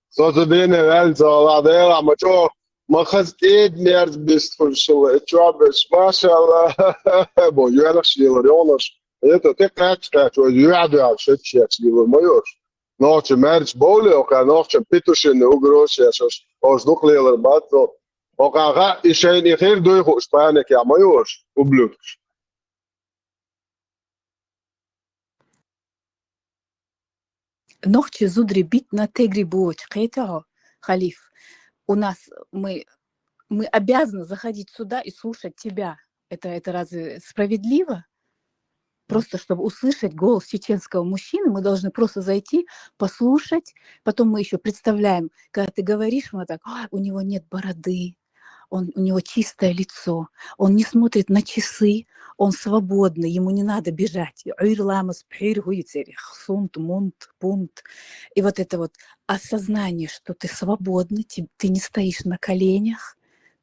Созу бене вэль зала дэл, ама чо, ма хаз эд мерз бис фуршила, чо беш, машалла. Бо юэлэх шилар, ёнош. Это ты кач, кач, вот юэд, юэд, шет, шет, шилар, моёш. Нохчи мэрч боли, ока нохчи петушины угрош, я шош, ош дух лилар бацо. Ока ха ишейн ихир дуй хуш паник, я моёш, ублюдкш. Нохчи зудри битна тегри буч, кхетао, Халиф. У нас мы, мы обязаны заходить сюда и слушать тебя. Это, это разве справедливо? Просто чтобы услышать голос чеченского мужчины, мы должны просто зайти, послушать. Потом мы еще представляем, когда ты говоришь, мы так: «А, у него нет бороды, он, у него чистое лицо, он не смотрит на часы, он свободный, ему не надо бежать». Уйр ламас, пхир, гуицерих, сунт, мунт, пунт. И вот это вот осознание, что ты свободный, ты, ты не стоишь на коленях,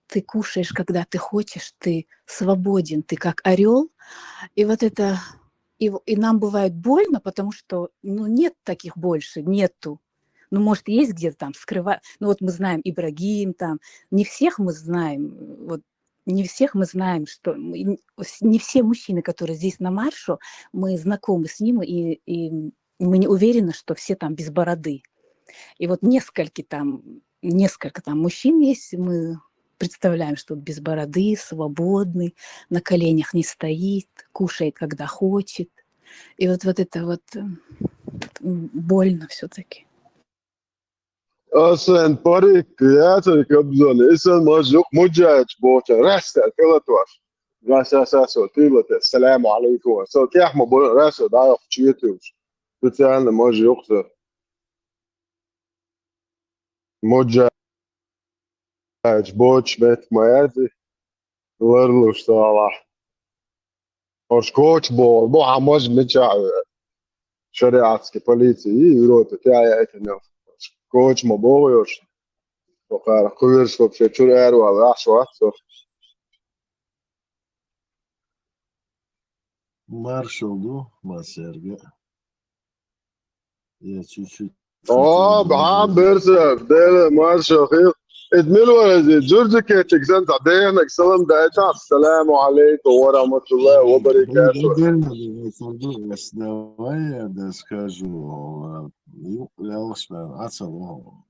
ты кушаешь, когда ты хочешь, ты свободен, ты как орел. И вот это, и, в- и нам бывает больно, потому что, ну, нет таких больше, нету. Ну, может, есть где-то там скрывать. Ну, вот мы знаем Ибрагим, там, не всех мы знаем, вот, не всех мы знаем, что мы н- с- не все мужчины, которые здесь на маршу, мы знакомы с ним, и, и мы не уверены, что все там без бороды. И вот несколько там, несколько там мужчин есть, мы представляем, что без бороды, свободный, на коленях не стоит, кушает, когда хочет. И вот, вот это вот м, больно все-таки. Асан парик яцар кабзоне, исан мажук муджач боча, раста калатваш. Раса са со тилате, саламу алейкум. Со кяхма бо раса да ох чиетуш. Специально мажук са. Муджач боч мет маязи. Ларлуш сала. Ош коч бол, бо хамож меча. Шариатский полиция и Европе тя я это не. Коч ма бо ош. Покар куверш вообще чур эрва лаш ват. Маршал ду масерга. Я чуть-чуть. О, бахан берсе, деле маршал хил. Эдмил варази, джурджи кетик сан та дехнак салам дайта. Ассаламу алейкум ва рахматуллахи ва баракатух. Давай я да скажу. Юк, я успел. Ацалу.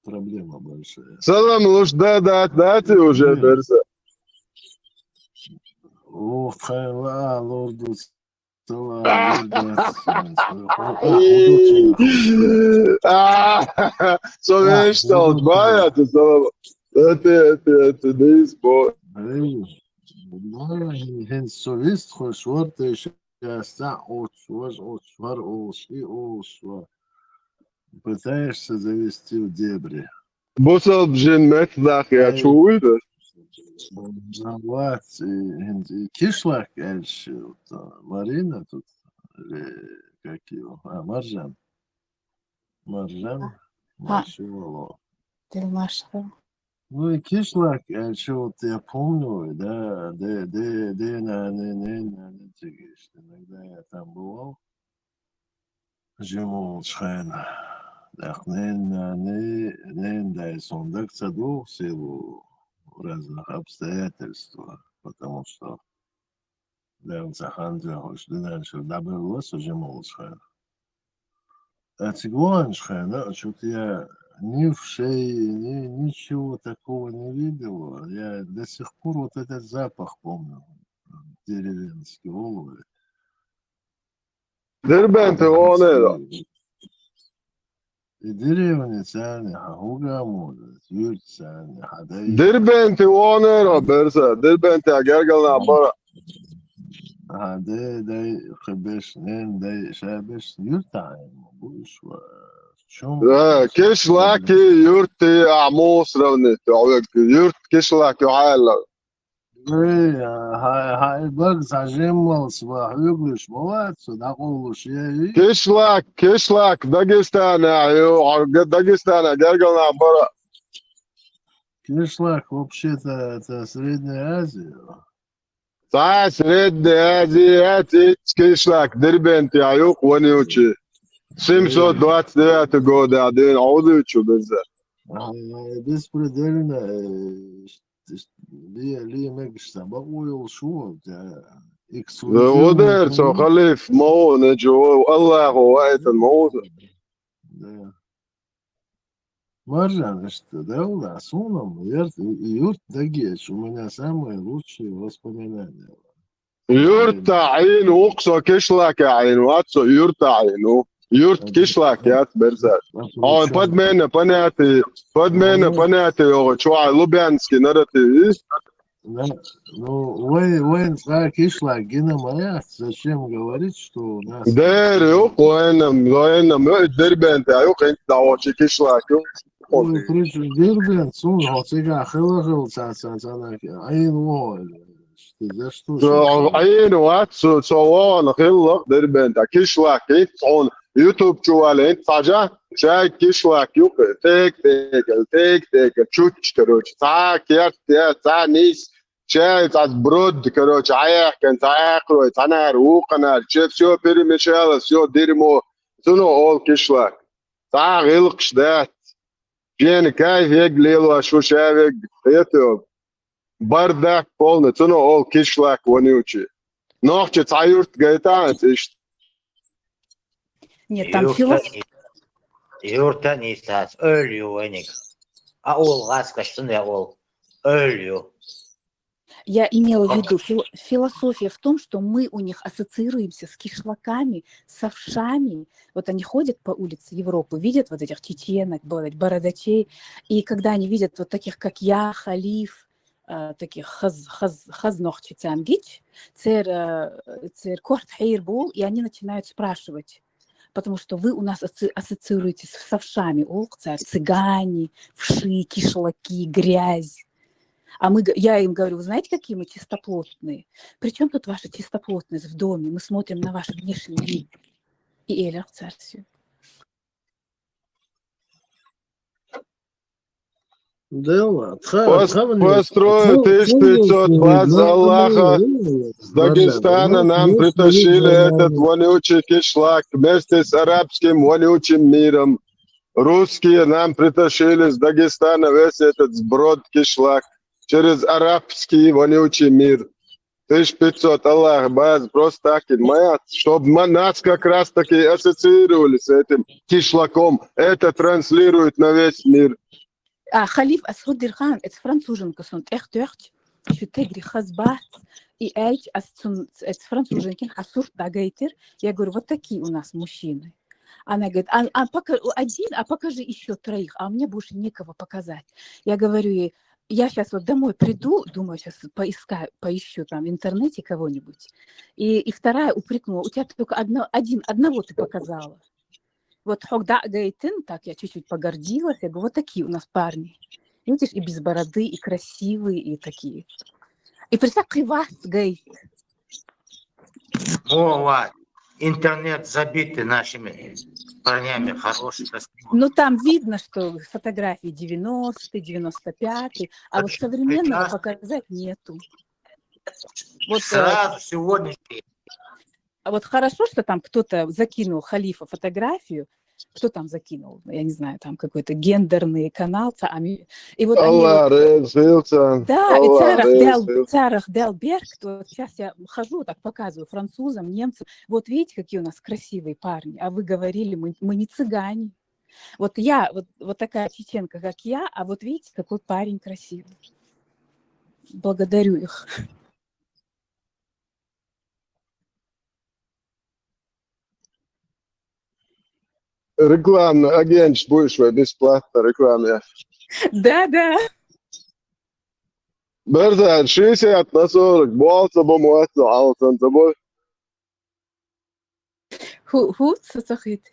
Проблема большая. Салам луш да да да ти уже берсе. Ух, хайла лорду. Совештал бая ты салам. Это это это дис бо. Хен совест хошвар ты сейчас оч ваш оч вар оч и оч вар. Пытаешься завести в дебри. Бусал бжин метлах я чуйду. Кишлак эльши. Марина тут. Или как его? А, Маржан. Маржан. Маршивало. Дилмашха. Ну и кишлак эльши, вот я помню, да, де, де, де, на, не, не, на, не, иногда я там бывал. Жимолчхайн. Так, нен, нен, нен дай сондак цаду в силу разных обстоятельств, потому что дэн цахан дяхуш динан шур даберлас жимолчхайн. А цигуанчхайн, а чё-то я ни в шее, ни, ничего такого не видел. Я до сих пор вот этот запах помню. Деревенский олув. Дербенте онера. И деревня цяни, ха хугаму, юрт цяни, ха дай. Дербенте онера берса, дербенте гергална бара. Ха дай дай хебеш, нен дай шабеш, юрт ай, бу иш ва. Чум. Кишлаки юрти аму сравнить, юрт кишлаки хала. Эй, хай, хай, баг сажеммал сва хюглиш, молодцы, да, колуш, ей. Кишлак, кишлак, Дагестана, ю, Дагестана, гергална бара. Кишлак, вообще-то, это Средняя Азия. Та Средняя Азия, тич кишлак, Дербент, я, юк, ванючи. Семьсот двадцать девятый год, я, ден, аудучу, беза. Беспредельно, Ли, ли мегш сабак уйул шуо, да. Одер, со халиф, мау, не джо, Аллаху, айтан, мау. Да. Маржан, что, да, да, сунам, юрт, юрт дагеч, у меня самые лучшие воспоминания. Юрта айн уксо кишлака айн, ватсо юрта айну. Юрт кишлак яц берса. Он подмена понятие, подмена понятие його, чуа лубянский нарратив. Ну, вай, вай, ца кишлак гина мая, зачем говорить, что у нас... Дер, юк, вайнам, вайнам, дербент, а юк, инт да очи кишлак, юк. Дербент, сун, хоцига хила хил, ца, ца, ца, айн вой. За что? Айн ват, со, со вон хиллах, дербент, а кишлак, инт, он, YouTube чувал, инт, сажа, чай кишлак, юк, тек, тек, тек, тек, чуч, короче, ца, керт, ца, нис, чай, ца, брод, короче, аяхкан, ца, аяхрой, ца, нар, уканар, че, все перемешалось, все дерьмо, цуно ол кишлак. Ца, гилкш, дат. Пьяный кайф, ег лило, шуша, ег, это, бардак полный, цуно ол кишлак, вонючий. Нохчи ца юрт гайта, ишт. Нет, там филос... Юртан истас, өлью веник. А ол гас каштын я ол. Өлью. Я имела в виду, фил- философия в том, что мы у них ассоциируемся с кишлаками, с овшами. Вот они ходят по улице Европы, видят вот этих чеченок, бо- бородачей. И когда они видят вот таких, как я, Халиф, э, таких хаз, хаз, хаз нохчий цӀен гич, цер, э, цер корт хьир бул, и они начинают спрашивать, потому что вы у нас асоци- ассоциируетесь с овшами, олх цар, цыгане, вши, кишлаки, грязь. А мы, г- я им говорю: вы знаете, какие мы чистоплотные? При чем тут ваша чистоплотность в доме? Мы смотрим на ваш внешний вид. И эльох царсю. Построил тысяча пятьсот баз Аллаха. С Дагестана нам притащили этот вонючий кишлак вместе с арабским вонючим миром. Русские нам притащили с Дагестана весь этот сброд кишлак через арабский вонючий мир. Тысяча пятьсот Аллах баз просто так и моя, чтобы нас как раз таки ассоциировали с этим кишлаком. Это транслирует на весь мир. А, Халиф, ас хӀу дирхан, эц француженка сун тӀех тӀехч, шу тегри хазбац, и айч ас цун, эц француженкин хьа сурт дагайтир. Я говорю: вот такие у нас мужчины. Она говорит: а, а, пока, один, а покажи еще троих, а мне больше некого показать. Я говорю ей: я сейчас вот домой приду, думаю, сейчас поискаю, поищу там в интернете кого-нибудь. И, и вторая упрекнула: у тебя только одно, один, одного ты показала. Вот хьог дагайтин, так я чуть-чуть погордилась. Я говорю: вот такие у нас парни. Видишь, и без бороды, и красивые, и такие. И представь, киват гайт. О, вот. Интернет забитый нашими парнями, хороший. Ну, там видно, что фотографии девяностые, девяносто пятые, а вот современного показать нету. Вот, э, сразу сегодня. А вот хорошо, что там кто-то закинул Халифа фотографию, кто там закинул, я не знаю, там какой-то гендерный канал, ца- ами- и вот они вот- Аллах разился. Да, и Аллах царах дал, разился. Царах дал Берг, вот сейчас я хожу, так показываю французам, немцам. Вот видите, какие у нас красивые парни. А вы говорили, мы, мы не цыгане. Вот я, вот, вот такая чеченка, как я, а вот видите, какой парень красивый. Благодарю их. Рекламный агент будешь вы бесплатно рекламе. Да, да. Берзан, шестьдесят на сорок, болца бо муэцно, алцан тобой. Ху, ху, сасахит.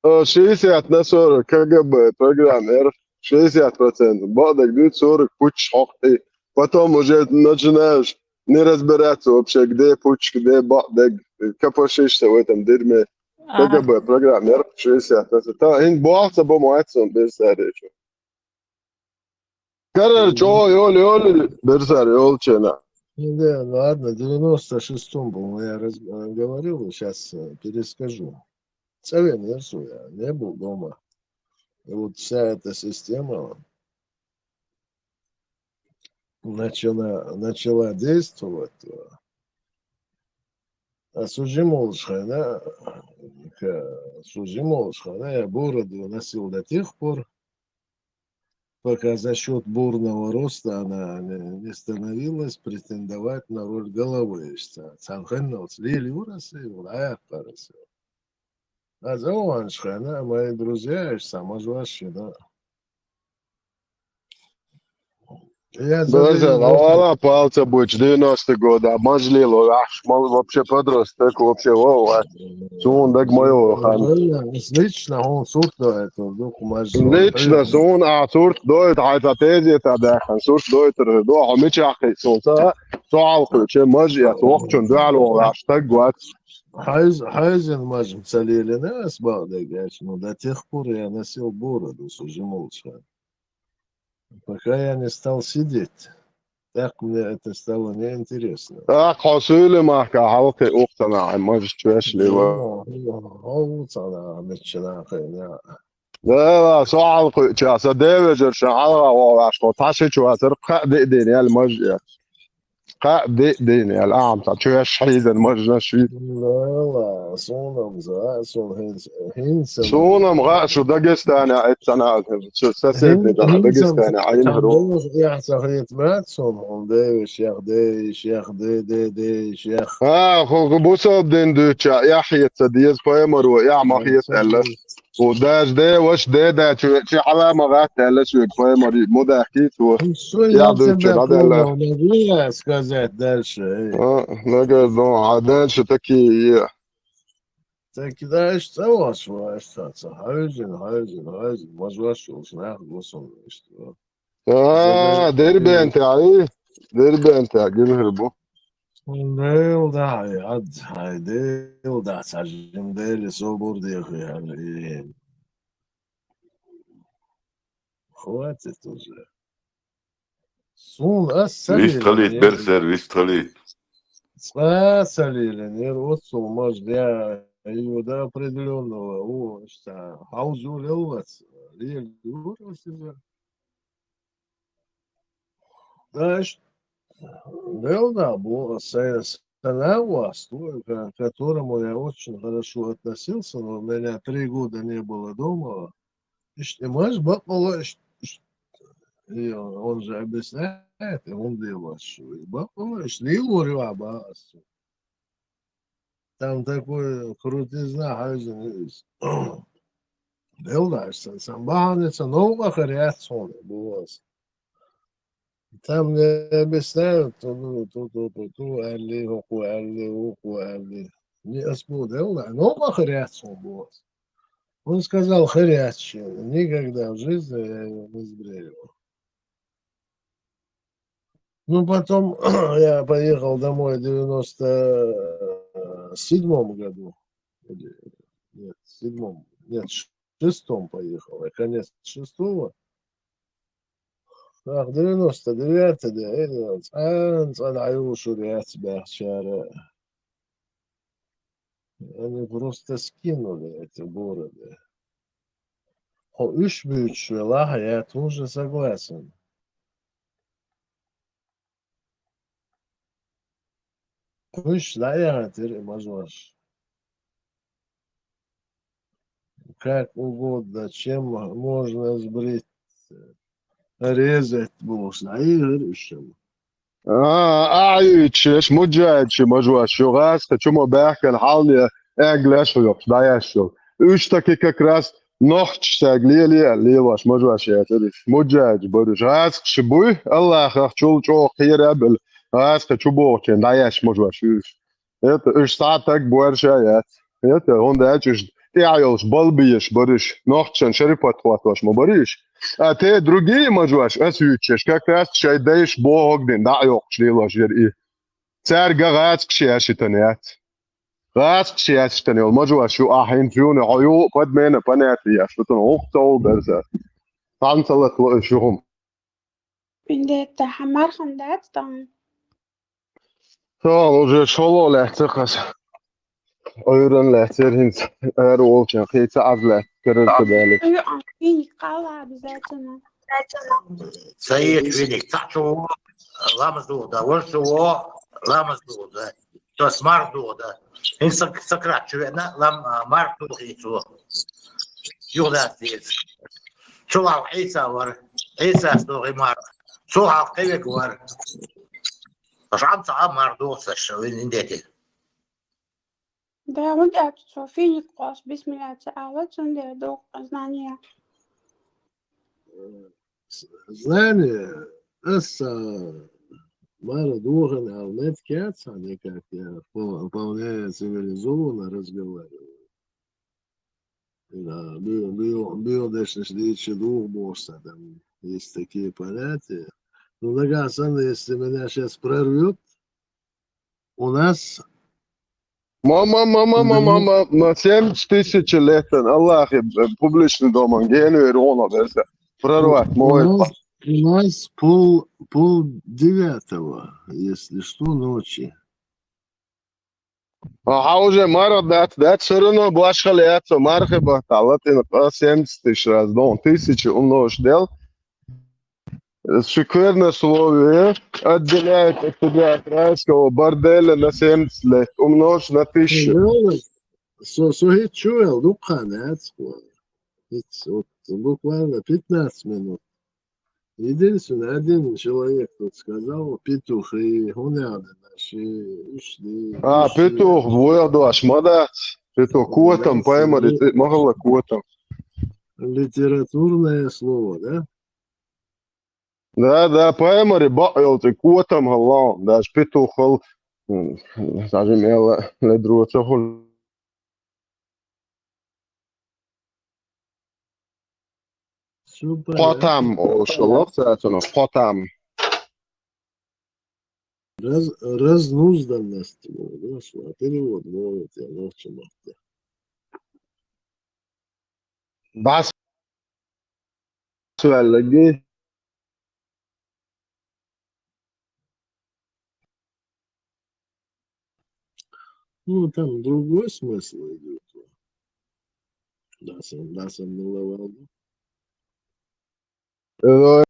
Э, шестьдесят на сорок, КГБ, программер, шестьдесят процентов. Бадак дают сорок, пуч, хохты. Потом уже начинаешь не разбираться вообще, где пуч, где бадак, копошишься в этом дерьме. КГБ, программер, шестьдесят процентов. Та, ин болца бо муэцно, берзан, речу. Короче, ой, ой, ой, берзан, ой, чена. Ну да, ну ладно, девяносто шестом был, я раз- э, говорил, сейчас перескажу. Цавен я не был дома. И вот вся эта система начала, начала действовать. А сужим олшхана, сужим олшхана, я бороду носил до тех пор, пока за счет бурного роста она не, не становилась претендовать на роль головы. Цанхеннелс лили урасы, аяк парасы. А за олшхана, мои друзья, саможвашина. Берзан, авала палца буч, девяностые годы, а мажлило, аш, мал вообще подросток, вообще, о, о. Сун даг моё хан. Лично он сурт до этого, дух мажлило. Лично сун, а сурт до это, а это тезия, это да, хан, сурт до это, до, а мы чахи, сун, са, суал, че мажи, а то, чун, да, ло, аш, так, вот. Хайз-, хайзен мажм цалили, да, асбал да, ну, до тех пор я носил бороду, сужим олшхана. Пока я не стал сидеть. Так мне это стало неинтересно. Так, хосули мака, халки ухтана, может, чвешли, ва. О, цана, меччина, хайна. Да, суал, часа, девежер, шаала, ва, ва, что, таши, чуасер, ка, де, де, реал, может, я. Кхаъ, де, дийна, аьлла, ахьа цхьа чоьш хьийзан, маржанаш вийна. Ла, ла, суна-м за, суна хӀинца, хӀинца. Суна-м гӀа, шу Дагестане Ӏиттана, шу соседи ХӀин-, да, хӀинца Дагестане Ӏийна хӀаро. Цхьа яхь ца хетабац суна, хӀун де, шех де, шех де, де, де, шех. А, хӀу, хӀу бусалба дин дуьйцуча, яхь хета ца деза, пайхамаро, яхь ма хета аьлла. ХӀу даже де, ваша де, да, чу, чи хьала ма гӀатта аьлла, шуьга пайхамаро, ма дахкий цо. Яхь дуьйцуча, дӀадаьлла. Могу сказать дальше, эй. А, нагар дон, а дальше такие. Так и дальше, ца ваш, ваш, ца, ца, хьаьвзина, хьаьвзина, хьаьвзина, маж ваш, уж нах гусун, иштта. А, Дербенте, ай? Дербенте, гинхир бу. Дел да, ай, ад, ай, дел да, сажим дели собур дехи, ай. Хватит уже. Сун ас Вист салили, халит, не? Берсер, вист халит. Цкъа салили, не, вот сул маж, я, ю, до определённого, у, что, хаузу лелвац, лел, ю, Дальше. Велда бу сая сана вас, ко-, которому я очень хорошо относился, но у меня три года не было дома. Ишт, и маж бакъала, ишт, ишт, и он же объясняет, и он делает, что и бакъала, ишт, лил вариаба. Там такой крутизна хьаьвзина из. Белдаш сан, сан бахьаница новкъа хир яц хьуна, бу ас. Там не объясняют, ту, ту, ту, ту, ту, ту, аьлли, хӀокхо аьлли, хӀокхо аьлли. Не ас бу, Белдаш, новкъа хир яц хьуна, бу ас. Он сказал, хир яц шена. Никогда в жизни я его не сбрею. Ну, потом я поехал домой в девяносто седьмом году. Или, нет, седьмом, нет, шестом поехал. Я конец шестого. Ах, девяносто девятый, да, или, а, цӀа дӀаюшур яц баьхчара. Они просто скинули эти города. Хьо уьш буьйцуш велахь, я тоже согласен. Уьш дӀаяхьийтира и мажош. Как угодно, чем можно сбрить, резать бохуш, дӀайигира уьш. А, а, ю, чеш, муджаид ши мажош, ю, гӀазкхи чу ма баьхкина хьалне, эгла шо йоккхуш, дӀаяш йо. Уьш таки как раз нохчашца леле, лелош мажош яцара уьш. Муджаид бара уьш. ГӀазкхи ши буй, Аллахах чул чӀогӀа кхера а белла, гӀазкхи чу бохучеран дӀаяш мажош ю уьш. Это уьш цхьа таг боьрша яц. Это, хӀунда аьлча уьш тӀехь йолуш балбеш бара уьш, нохчашна шарипат хӀоттош ма бара уьш. А те другие мажош, ас юьйцуш, как раз шайн дайша бохург дина дӀа а йоккхуш лелош яра и. Цаьрга гӀазкхи ши аьшитан яц. ГӀазкхи ши аьшитан йолу мажош ю ахь хӀинца юна, хьо ю подмена понятия еш, шутан гӀуллакх ца гӀулберза. Цхьаьна ца латало уьш ю хӀума. Виндетта, хьан мархан дац тахана? Сон уже шоло лаьцна хаза. Ӏуьйранна лаьцнера хӀинца, ара волчун, кхин ца Ӏад лаьцна, карара ца даьлла. Ю, а, финик кхалла обязательно. Ца ечу финик, цхьаъ чу ву, ламаз духу да, вара чу ву, ламаз духу да. Со смар духу да. ХӀинца сак-, сакрат чу веана, лам-, а, мар тухийца ву. Юхадац деза. Чу вахь Ӏийса вара. Ӏийсас дохий мар. Цул хьалха кхин вега вара. Аш Ӏам ца Ӏа мар духу ца ша, вин индети. Да, хӀунда аьлча цо финик кхосса бисмилла ца ала, цундела догӀу знание. Знание, аса мара духана ал нет кяц, а никак я впол-, вполне цивилизованно разговариваю. Да, бу-, бу-, бу-, дешнаш дийцича духу бохуш ца там. Есть такие понятия. Ну, нагахь санна, если меня щас прорвёт, у нас Мама, мама, мама, мама, на семьдесят тысяч лет, Аллахе, э, публичный дома, генуэр, он, прорвать, у мой. Нас, у нас пол, пол девятого, если что, ночи. Ага, уже марха дац, дац, всё равно башха лаьцо, мархи бахта, латина, а, семьдесят тысяч раз, дон, тысячи умножить дел. Сквернословие отделяет от тебя от райского борделя на семьдесят лет, умножь на тысячу. Со, со хӀинца чу вел дукха нацахо. ХӀинца вот буквально пятнадцать минут. Единственный один человек тут сказал, петухи, хӀунда аьлла, ши, ушди, А, ушди. Петух, воя дош, ма дац. Петух, котам, Дац, пайхамара ли-, цӀи ма хилла котам. Литературное слово, да? Да, да, пайхамара бакъ йолчу котам хилла, даже петух хилла, м, даже мела ледро ца хуьлу. Супер, Кхо а? Там, о, шаллах, цаьрцунах, кхо там. Раз-, разнузданность, вот, да, что, а перевод, вот, я ногчу махта. Бас ваьлларг. Ну, там другой смысл идёт. Да, сам, да, сам не ловал, да? Э,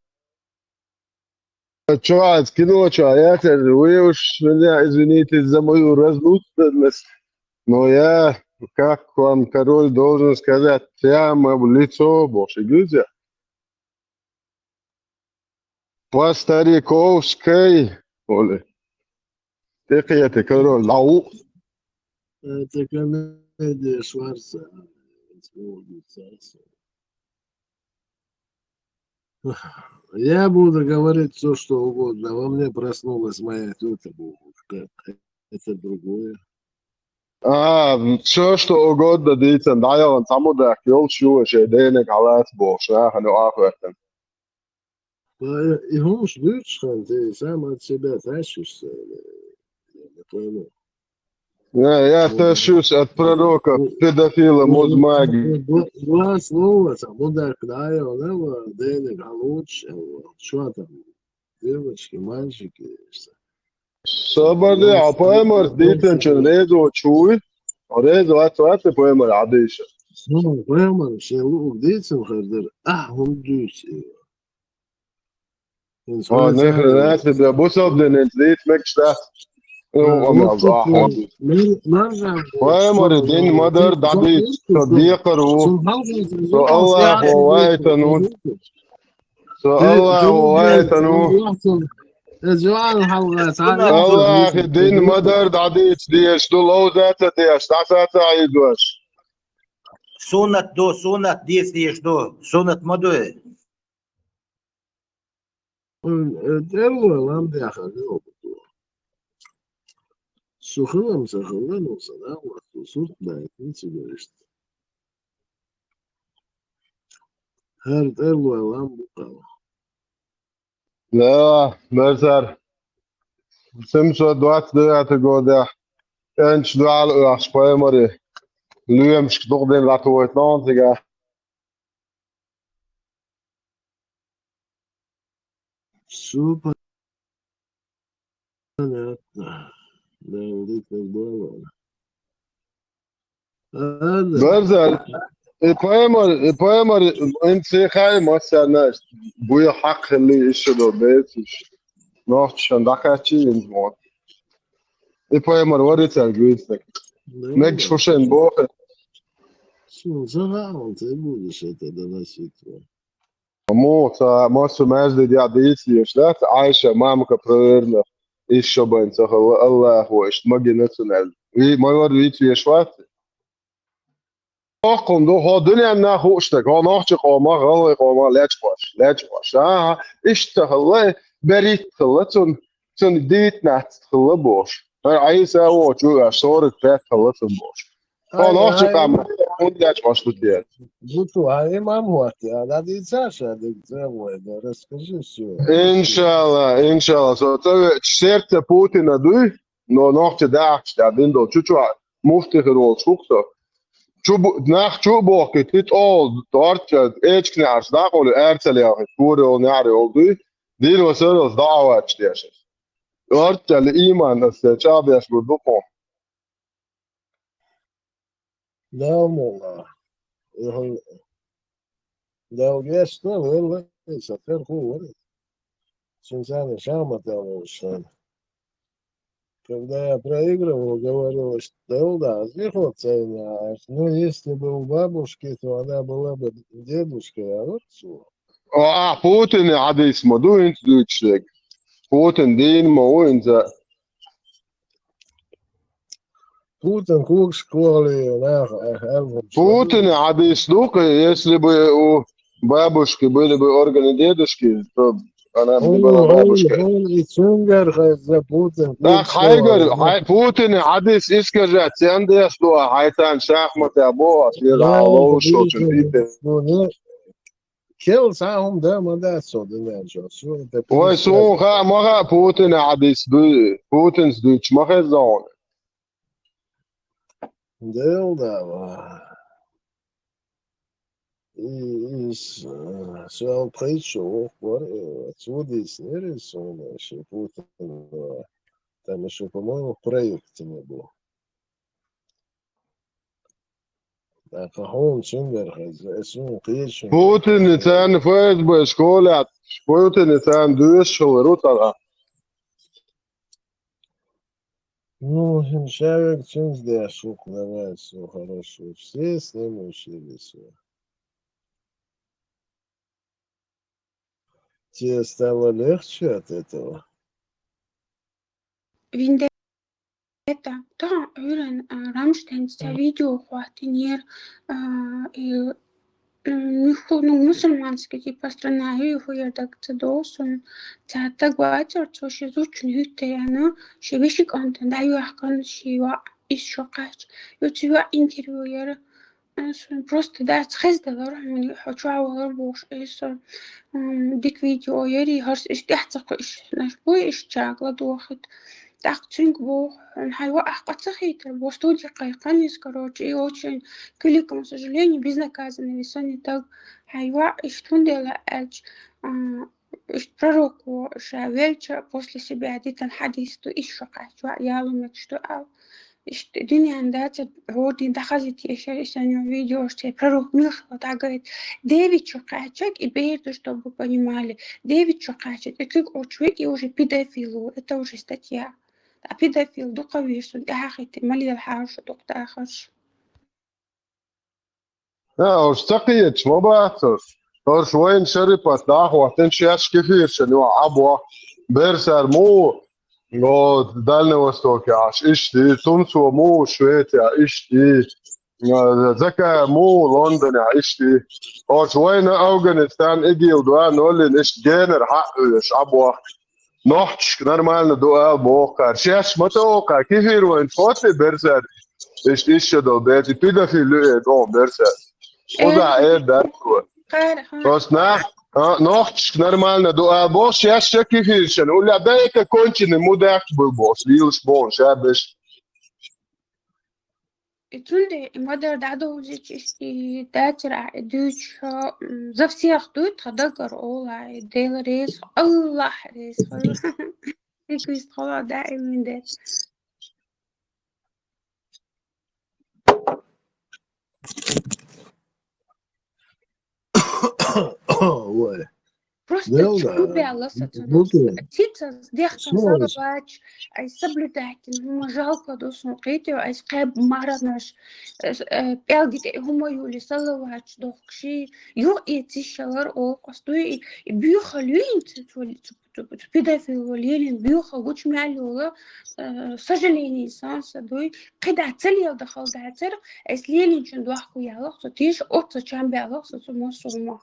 чё, кино, чё, я тебя, вы уж меня извините за мою разнузданность, но я, как вам король, должен сказать прямо в лицо, больше нельзя. По-стариковски, Оля. ТӀекхета, король, лау. Это комедия Шварца. Я буду говорить всё, что угодно. Во мне проснулась моя тётя, Богушка. Это другое. А, всё, что угодно, дийцина, дӀаяхана цхьа мударк йолуш ю, шайн дена хьалаца бохуш, нахана юкъахӀоьттина. Э, и хӀумаш дуьйцуш хан, ты сам от себя тащишься, или я не пойму. Да, я тащусь от пророка, педофила, музмаги. Два, два слова, там, мударк дӀаяхана, дена хьалаца, что там, девочки, мальчики, что. Собаре, а пайхамарца дийцинчун реза ву чуй? Реза вац, вац и пайхамар Ӏадийша? Ну, пайхамар шен луъург дийцина хир дара, ахь хӀума дуьйцу и. ХӀинца А, вай нехра цара наци бе бусалба динца дийца мегаш дац. Ну, А, амма вот тут, ахь хӀума дуьйцу. Мар-, маржа Пайхамаре дин ма дара дӀадийца, со декхар ву. Со Аллахо вайтан ву. Со Аллахо вайтан ву. Аллахи дин ма дара дӀадийца дезаш ду, ловза а ца деш, дӀаса а ца Ӏийдош. Суннат ду, суннат дийца дезаш ду, суннат ма ду. Э, тӀерлой лам бехар ду. Со хилам ца хилла, ну, сан Аллах, со сурт баьхкина ца гуьршта. ХӀара тӀерлой лам бу кхалла. Да, берзар. Семьсот двадцать девятый годехь кӀанчу дуьхьал оьхуш пайхамаре лоьмашка дукха дина латавойту ногӀан цига. Супер. Понятно. Да, вот это было. Ладно. Барзар, и пайхамар, и пайхамар, ин цехай массарна буя хьакхалли иша до бециш. Нохчан дахачи ин мо. И пайхамар варицар гуйснак. Да. Мегаш хушен бохе. Сун сага он ты будешь это доносить. Аммо ца массо маьжди дӀа дийца еш дац, Ӏайша мамка проверна, иш шо байн ца хала, Аллахо иштта магина цунел. Ви, ма вар вийца веш вац? Тохкун ду, хьо дуьненна хууш дерг, хьо нохча къомах, гӀалгӀай къомах лечкъош, лечкъош. АхӀа, иштта хала, беритта хала цун, цун дийта нацта хала бохуш. ХӀара Ӏийса вочу, аш сорок пять хала цун бохуш. Хьо нохча къомах хӀунда лечкъош ду те? Буту, а имам хӀотта, а дӀадийца ша дерг ца вай, да, расскажи всё. Иншалла, иншалла, со ца ве-, сердце Путина дуй, но нохча дахча тӀехь дина долу чу чохь муфти хир волуш хӀух со. Чу бу-, нах чу а бохкуьйту, тӀе олу, тӀорчча, эчиг неӀарш дӀакъовлу, аьрца лехи, кора йолу неӀар йолу дуй, дийна ва саралц дӀа а вац деш. ТӀорчча ийман аса чӀагӀдеш гур ду кхо. Дала мукъ лахь. Дала гечдойла, валла, сан терхо вара. Сунцана шахматов волчу хенахь. Когда я проигрывал, говорил, что да, сбегу ценя. Ну, если бы у бабушки, то она была бы дедушкой, а вот что. А, Путине хьадийс ма ду хӀинца дуьйцуш дерг. Путин дийна ма ву хӀинца. Путин когаш кхоллий нах, э, хьалхам. Путине хьадийс ду-кх, если бы у бабушки были бы органы дедушки, то она бы не была бабушкой. Хьуна и цуьнгара хезна Путин. Так, хьайгара, хьай, Путине хьадийс искажать цен деш ду, а хьайцарна шахматехь боху, а шера ловушочун тӀе. Кел цхьа хӀума дан ма дац со дуьнен чохь. Вай, суна хаа ма хаьа, Путине хьадийс дуй, Путинца дуьйцуш ма хезна хьуна. Дела дала. И, и с-, э, сел пхийтта шо воккхавара, э, цо дийцинера иза суна, шен Путин, э, там ещё, по-моему, в проекте не был. ТӀаккха хьуна цуьнгара хезна, ас суна кхечун. Путине царна ФСБ школехь, Путине царна доьшуш хилла ру цара. Ну, хӀинца ша верг цуьнца деш ву-кх, давай, всё хорошо. Все с ним учились. Тебе стало легче от этого? Виндетта. Тахана Ӏуьйранна, а, Рамштайнца цхьа видео хӀоттийнера, а, и, м, ну, хӀу-, ну, мусульманский типа страна ю, хӀу яр даг ца догӀу суна. Цхьа стаг вацара, цо шен зудчун хӀуьттаренна, шен вешин кӀантана дӀайоьхкина шен йоӀ, иза шо кхаьчча. Ю цу йоӀан интервью яра. Ас просто дац хездалар хьуна, хьо чохь валар бохуш, аса, м, дика видео яри, хӀорш иштта тӀаьхьа ца кхуьуш, наш бу иштта чагла дохийта. ТӀаккха цуьнга боху, хьуна хьайн ваахь къа ца хийтар, бо студи кхайкхина иза, короче, и очень, к великому сожалению, безнаказанный висанный таг хьайн ваахь, иштта хӀунда аьлла аьлча, а, Иштта пророко ша велча, после себя дитина хьадис ду, иза шо кхаьчча, яло мегаш ду аьлла. Иштта дуьненна дацара хӀора дийна дӀахазийта ешара, и санна видеош церан пророк мила хилла дӀагайта. Девичу кхаьчча, и бер ду, чтобы вы понимали. Девичу кхаьчча, и куьг Ӏочу ве, и уже педофил ву, это уже статья. А педофил дукха веш, цунна тӀаьхьахӀитта, ма лела хьара шу дукха дахарш. ХӀорш ца кхеташ ма бац хӀорш. ХӀорш вайна шарипат дӀахӀоттина шаьш кефиршина юкъа Ӏа боху. Берсар муха, о, Дальний Востокехь Ӏаш, иштта, Цунцо муха, Швецехь, иштта, а, Закаев муха, Лондонехь, иштта. ХӀорш вайна Афганистан, ИГИЛ, дуа, ноллин, иштта генара хьаъ веш Ӏа боху. Нохчашка нормально ду ала боху кхара. Шаьш ма ца воккха, кефир вайн цхьоцци берсаьрца. Иштта иштта долу беци педофил ю э, тӀо берсаьрца. Кхузахь эр дац цо. Кхара, хьо- Просто нах, а, нохчашка нормально ду ала боху, шаьш ша кефиршина. Уля, да это конченый мудак был боху, лилаш боху, ша беш. И цундела и ма-дарра дӀадовзийча, иштта и дацара ахь и дуьйцуш, м, за всех дуй тхан дагара олу ахь, и Дела реза, Аллах реза хуьлда. И куьйста хьо даим виндетта. Ой. Просто чу баьлла сан цунах. Цица дехкан салавач, ай соблюдать дина, хӀума жалко ду сан кхетий, ай кхаьба марханаш, э, э, пӀелги тӀе хӀума юли салавач дохкуш, юха эцийша ялар оха, ас дуй, и, и буьйхал юйна цу, цу, цу, цу, цу педофил ву лелийна буьйхал гучу мел йолу, э, сожаление сан са дуй, кхидӀа ца леладахал дацара, ас лелийначун дохку ялах, со тийша оццу чам баьллах, со цу массо хӀума.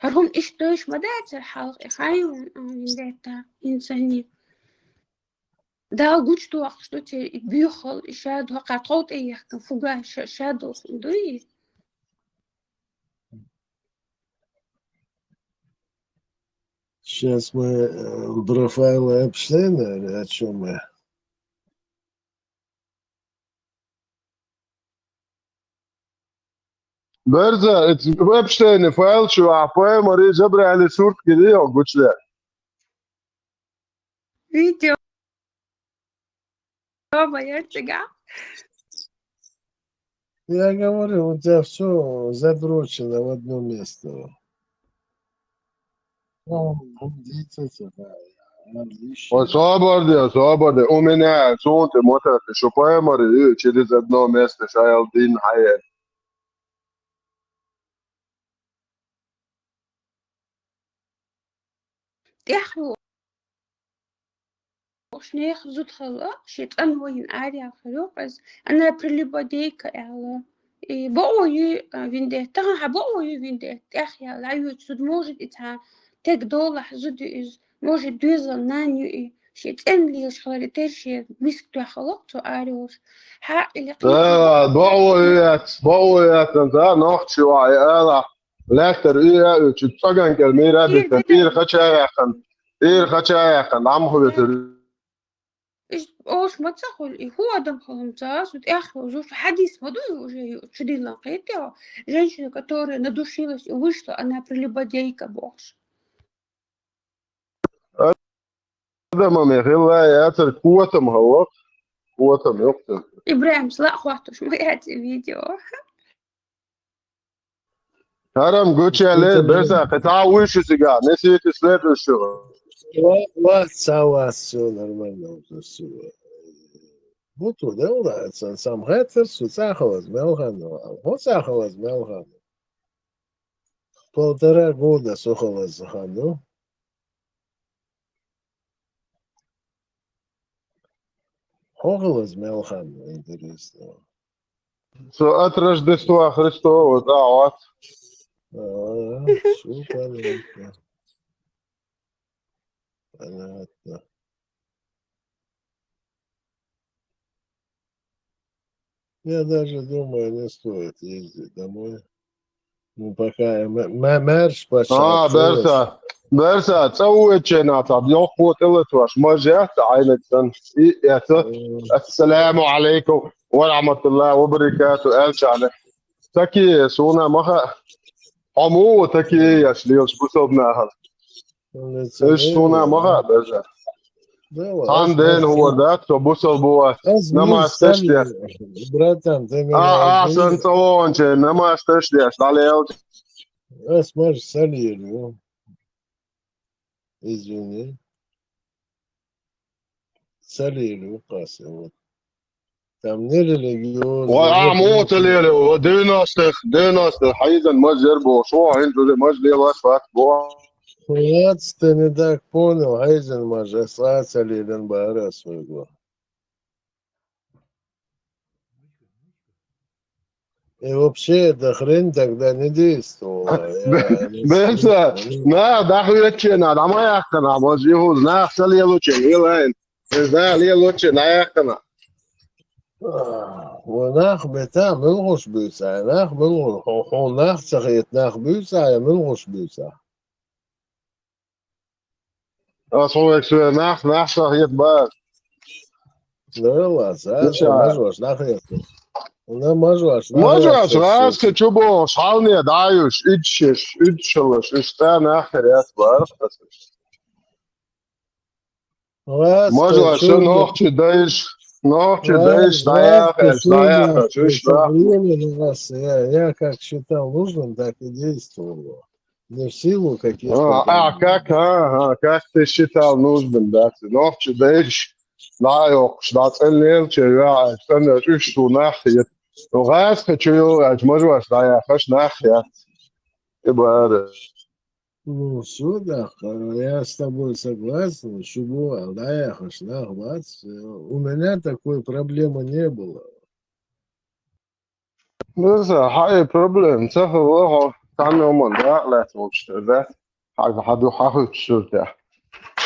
ХӀара хӀума иштта дойуш ма дацара хьалха, и хьайн, м, виндетта, хӀинца санна. Дала гучудоккхуш ду те и буьйхал, и ша дохка тхов тӀе яхкан фуга ша, ша дохун дуй? Сейчас мы, э, про файлы Эпштейна или о чём мы? Берза, это Эпштейна файл, чувак, поэма Жабраили сурт гили, он гучде. Видео. Дома я тебя. Я говорю, у тебя всё задрочено в одно место. Ой, собар де, собар де. У меня сунте мотор, что поймали, через одно место шаял дин хаяр. ТӀехьа Ош нехан зуда хала, ши цӀанвайна арахь хир йокъаз, она прелюбодейка аьлла. И бакъо ю, а, виндетта, тахан хьан бакъо ю виндетта, тӀехъяла, лайвучу зуда может и цхьа тег долахь зуда ю иза, может, доьзал нана ю и, ши цӀен лелаш хиларе тера ши миска тоьхалакх цо арахь. Хьа или Да, бакъо ю яц, бакъо ю яц, да, нохчи вай, ала. Лаьттара и а уьйчу цӀаган кӀел мийра а биттан, тӀера хача а яьккхина, тӀера хача а яьккхина, дӀа ма хӀу витар. Иштта олуш ма ца хуьлу, и хӀун адам хилла ца, со тӀехь хьо зуш хьадис ма ду и уже чудиллан кхетте, женщина, которая надушилась и вышла, она прелюбодейка бохуш. Адамам я хилла яцара котам хӀаллакх, котам йоккхуш. ИбрахӀимс ла а хӀоттуш ма яц и видео. Харам гучале, берса, кхета вуй шу цига, несите следующего. Ва, ва, ца вас, всё нормально, всё. Буту, да, ла, ца, сам хатар, су ца халаз мел ханну, а, хо ца халаз мел ханну. Полтора года су халаз ханну. Хо халаз мел ханну, интересно. Со от Рождества Христова, да, вот. А, всё понятно. Понятно. Я даже думаю, не стоит ездить домой. Ну, пока я мэ-, мэ-, мэрш пошёл. А, берса, берса, цӀа ву эччена цхьа, йоккхо тӀелатош, мажа яц, Ӏайнак сан. И, яца. М. Ассаламу алейкум ва рахматуллахи ва баракату, аьлча. Такие, суна ма хаьа. Хьо муха такие еш лелаш бусалба нахана? Иштта суна ма хаьа, берса. Цхьана дена хӀора дац, со бусалба ву ас. Намаз таш деш. Братан, ты меня... А, а, сан цӀа вогӀунче, намаз таш деш, дӀалелча. Ас мажа ца лелаю. Извини. Ца лелаю кхасе, вот. Там не религиозный, вай, не а, муха ца лелаю, девяностых, девяностых, хьайзан мажа яр бохуш, хӀинца уже мажа лелош вац боху. Вац, ты не так понял, хьайзан мажа, ас а ца лелан бара ас вайго. И вообще, эта хрень тогда не действовала. Я не... Берса, на, дахвеччена, дӀа ма яьккхина, мажа юхуз, нах ца лелучен, илайн. Иза нах лелочи, нах яьккхина. Вай нах бета муьлхуш буьйцахь, нах муьлхуш, хьо, хьо нах ца хета, нах буьйцахь, я муьлхуш буьйцахь? Ас хьо век соьга нах, нах ца хета бара. Да, ладно, а, мажош нах хета. На мажош нах хета. Мажош, раска чу бохуш, хьалне дӀаюш, уьдуш еш, уьдуш хилаш, уьш цӀа нах хир яц бара, ас. Мажа шу нохчи дайш, нохчи дайш, дӀаяхаш, дӀаяхаш, уьш ра. Я, я как считал нужным, так и действовал. Не в силу каких-то... А, а, как, а, а, как ты считал нужным, да? Нохчи дайш, дӀайохуш, дӀа цӀен лелча, я, цӀен уьш шу нах хета. Ну, гӀаска чу йогӀаьлча, мажош дӀаяхаш, нах яц. И бара. Ну, всё, да, х-, я с тобой согласен, шу бу, а, дӀаяхаш нах бац, э, у меня такой проблемы не было. Ну, за, хьан и проблема ца хилла, хьо цхьанна хӀуманна дакъа лаьцна волчу тера, да? Хьан, хьан ду, хьан хуьттуш суьртехь?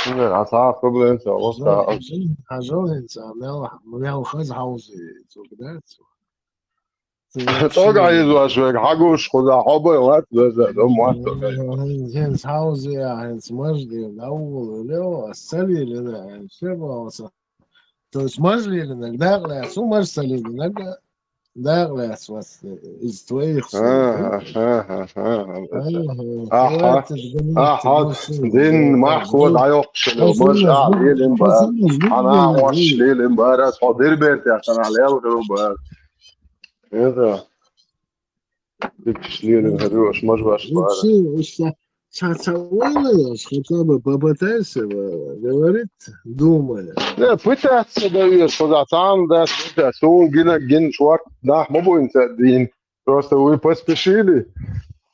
Ну, а цхьа а проблема ца хилла, хьажал, хьажал хӀинца, мел, мел хаза хьовзий, цуьнга дац? ЦӀога Ӏийзош верг хьагуш, кхузахь хьо бен вац, веза, дом вац, цӀога Ӏийзош. ХӀинца хьовзий, хӀинца мажа дийр дӀавуллу, лео, ас ца лелина, хӀинца лео, аса. То есть мажа лелинарг дакъа лаьцна, мажа ца лелинарг дакъа лаьцна, ас, из твоих слов. Аха, аха, аха, аха. Аха, аха, хватит гнуть, аха, мужчина, дин, да, махко, да, дӀайоккхуш, ас мажа, а, лелин бара. Ас мажа, хьан а, ваш лелин бара, ас хьо дирбертехь, хьан а лелхир бара. Это. Иккиш лелина хир ю, аша мажа ваша бара. Вообще, иштта, Ца, ца ойла еш, хотя бы попытайся, э, говорить, думая. Не, пытаться даешь, куда там, да, пытаться. Он гина, гин, шварт, да, мы будем дин. Просто вы поспешили.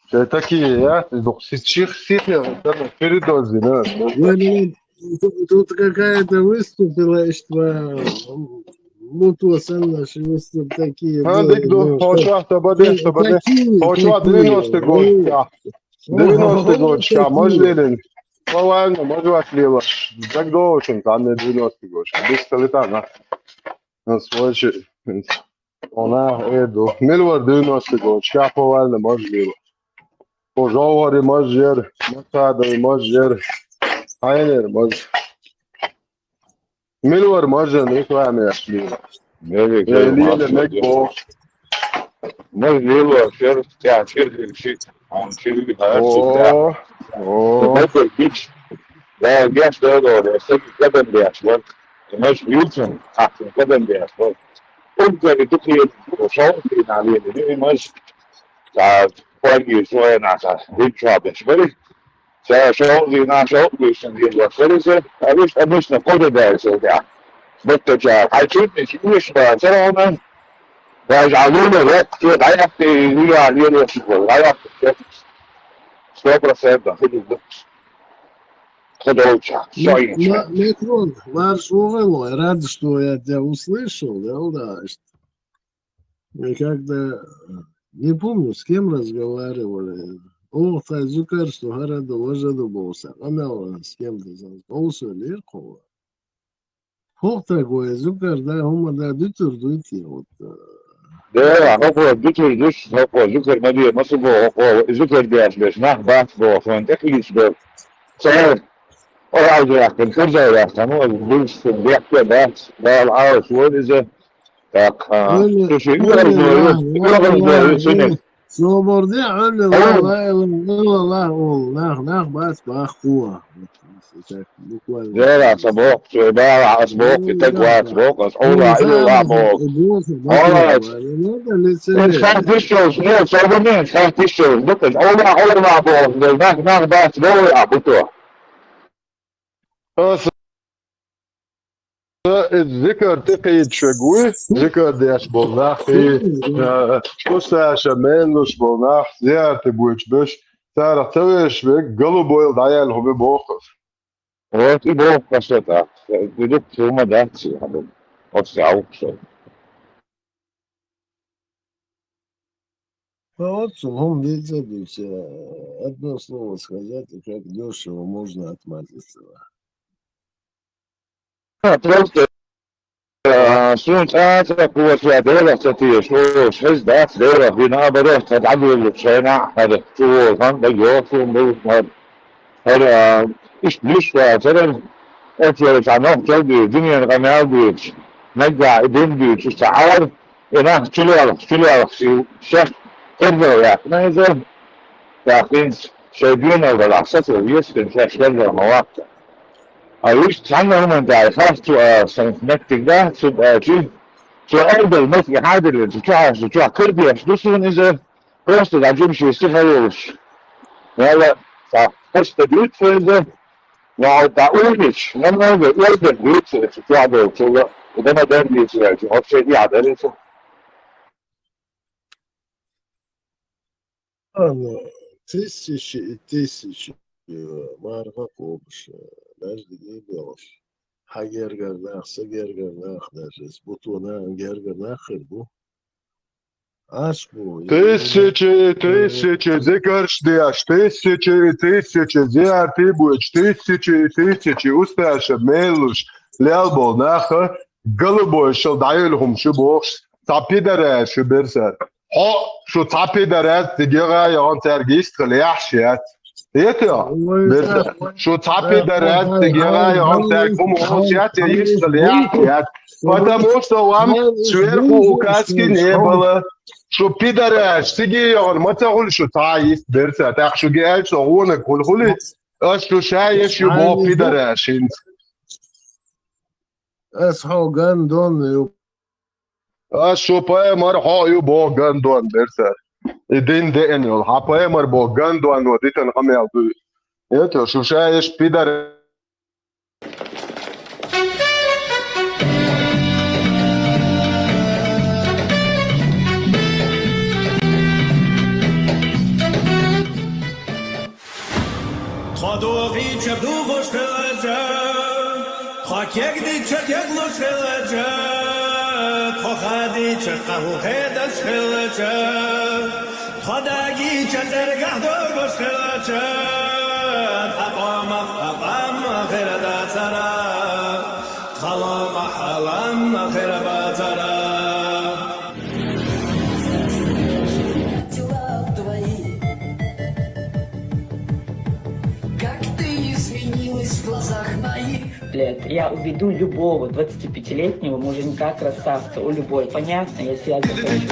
Все такие, я, ну, сичих, сичих, передозы, да. Говорит, тут, тут какая-то выступила, что, ну, то сам наш выступ такие. А, дик, ну, хочешь, чтобы, чтобы, хочешь, девяностый год, да. Девяностый год, ща, може ли? Повально, може вас ліва. Так довшим, там не девяностый год. Без калитана. На свойче. Она, еду. Милвар девяностый год, ща повально, може ліва. По Жовгорі може, Мосадові може, Айнер може. Милвар може, не реклама, я ліва. Ліва, не бо. Може ліва, сер, я, сер, сер, он сер, сер, О, о. Такой бич. Да, я что говорю, я кстати, когда я шел. Знаешь, Вилсон, а, когда я шел. Он говорит, тут я пошел, ты на линии, ты можешь, а, пойди, что я на, а, ты что, беш, бери. Ца шел, ты на шел, ты что, ты вот, смотри, а видишь, обычно куда дальше, да. Вот это, а чуть не сидишь, да, все равно, даже, а ну, ну, вот, ты, да, я, ты, я, я, я, я, я, я, сто процентов, ты не будешь. Ходовча. Все, Макрон, марш вогело, рад, что я тебя услышал, да, да. И когда, не помню, с кем разговаривали. О, та зукар, что города вожаду болса. Она с кем-то голоса легко. Хох такое, зукар, да, ума, да, дутур, дути, вот. Да, хохо, дутур, дус, хохо, зукар, мади, масубо, хохо, зукар, да, беш, нах, бац, бо, хон, так лишь, бо. Сэр, орал, да, хон, хор, да, хон, ну, дус, бехте, бац, да, а, свой, да, так, а, слушай, ну, ну, ну, ну, ну, Соборде, али, ла, ла, ла, ла, ла, ол, нах, нах, бац, бах, хуа. Так, буквально. Зера, сабок, чебара, асбок, и так, ва, асбок, ас, ола, или, ла, бок. Ола. Эн ха тишо, не, соборне, ха тишо, дукаш, ола, ола, бок, да, нах, нах, бац, бола, буто. Ас, э, зикар тикъид шагуй, зикар деш болнахи, э, что саша менлуш болнах, зиярты буч беш, сара цавеш век, голубой даял хубе бохов. Вот и бог касета. Идут ума дать, вот сял, что. Ну вот, сухом виде, ведь, э, одно слово сказать, и как дешево можно отмазаться. А, просто, а, сунт, а, так вот, я дело, кстати, что, шесть, да, дело, и наоборот, так, а, было, что я, надо, что, там, да, я, что, был, надо. Ара, иш, лиш, а, церен, эцерес, а, нох, чалби, дуньян, гамял, бич, нагга, идин, бич, иш, а, ар, и нах, чулялах, чулялах, си, шех, тердо, я, на, изо, я, хинс, шайдюна, да, лахсат, есть, хин, шех, тердо, мавакта. А иш, цанна, уман, да, хас, цу, а, сан, меттик, да, цу, а, чи, цу, элдер, меттик, хадер, цу, чуа, цу, чуа, кырдеш, дусун, изо, Просто да, джим ши си халуш. Вала, та, просто дютфезе, вала, та, улич, намного, улич, дютфезе, чуадо, чула, удама дам дютфезе, вообще, я, да, это. А, ну, тысячи и тысячи, э, марга кобш, э, даже не белш. Хагергар нах, сагергар нах, даже с бутуна гергар нах, хырбу. Аш бу. Тысячи и тысячи зикарш деш, тысячи и тысячи зиярты буч, тысячи и тысячи усташа мелуш, лялбол наха, голубой шел дайыл хум шу бохш, цапи дараш шу берсар. Хо, шу цапи дараш, тигера ян царгист хлеяш яц. Это, берсар. Шу цапи дараш, тигера ян царгум хосят, я есть хлеяш яц. Потому что вам сверху указки не было, что пидораш, сиги он, мацахуль, что та есть берца, так что геаль, что он кулхули, а что шаеш, что бо пидораш, Ас хо гандон, ю. А что паэмар хо ю бо гандон берца. И дин де энел, ха паэмар бо гандон, вот итан хамел. Это шуша еш пидар. Тхо дохийча дугӀуш хилча, тхо кегдийча кеглуш хилча, тхо хадийча къахьу хедаш хилча, тхо дагийча цӀергахь догуш хилча, тха къомах хӀалам хир дацара, тха лома хӀалам хир бацара. Как ты изменилась в глазах моих. Лет. Я уведу любого двадцатипятилетнего, мы уже никак расстаться, у любой. Понятно, я связь закончу.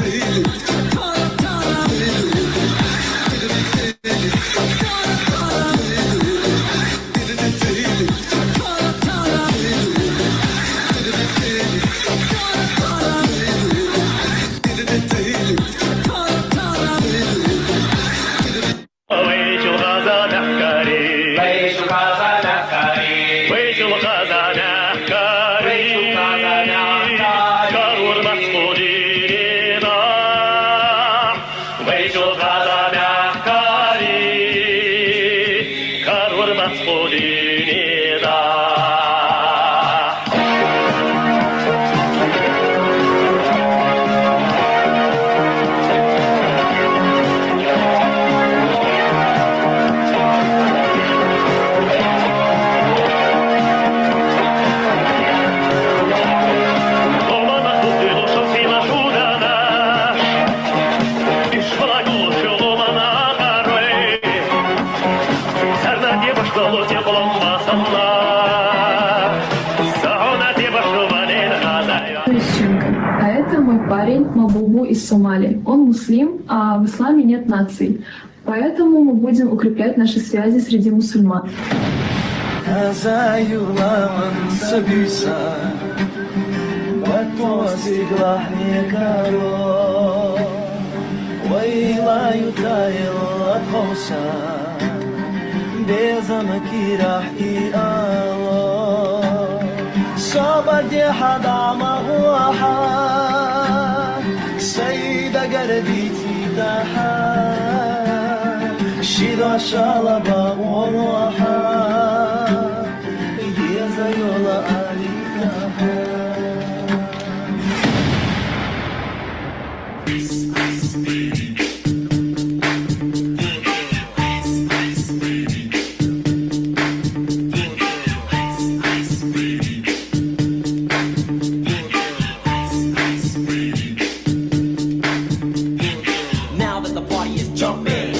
Лисиченко. А это мой парень Мабубу из Сомали. Он муслим, а в исламе нет наций. Поэтому мы будем укреплять наши связи среди мусульман. Аза юрламан сабиса, ватоси глахне каро, вайла ютайл атхоса, безам кирахти ало. Сабаде хадама гуаха, сайда гарбити таха, шида шала багуаха, еза йола алитаха. Now that the party is jumping.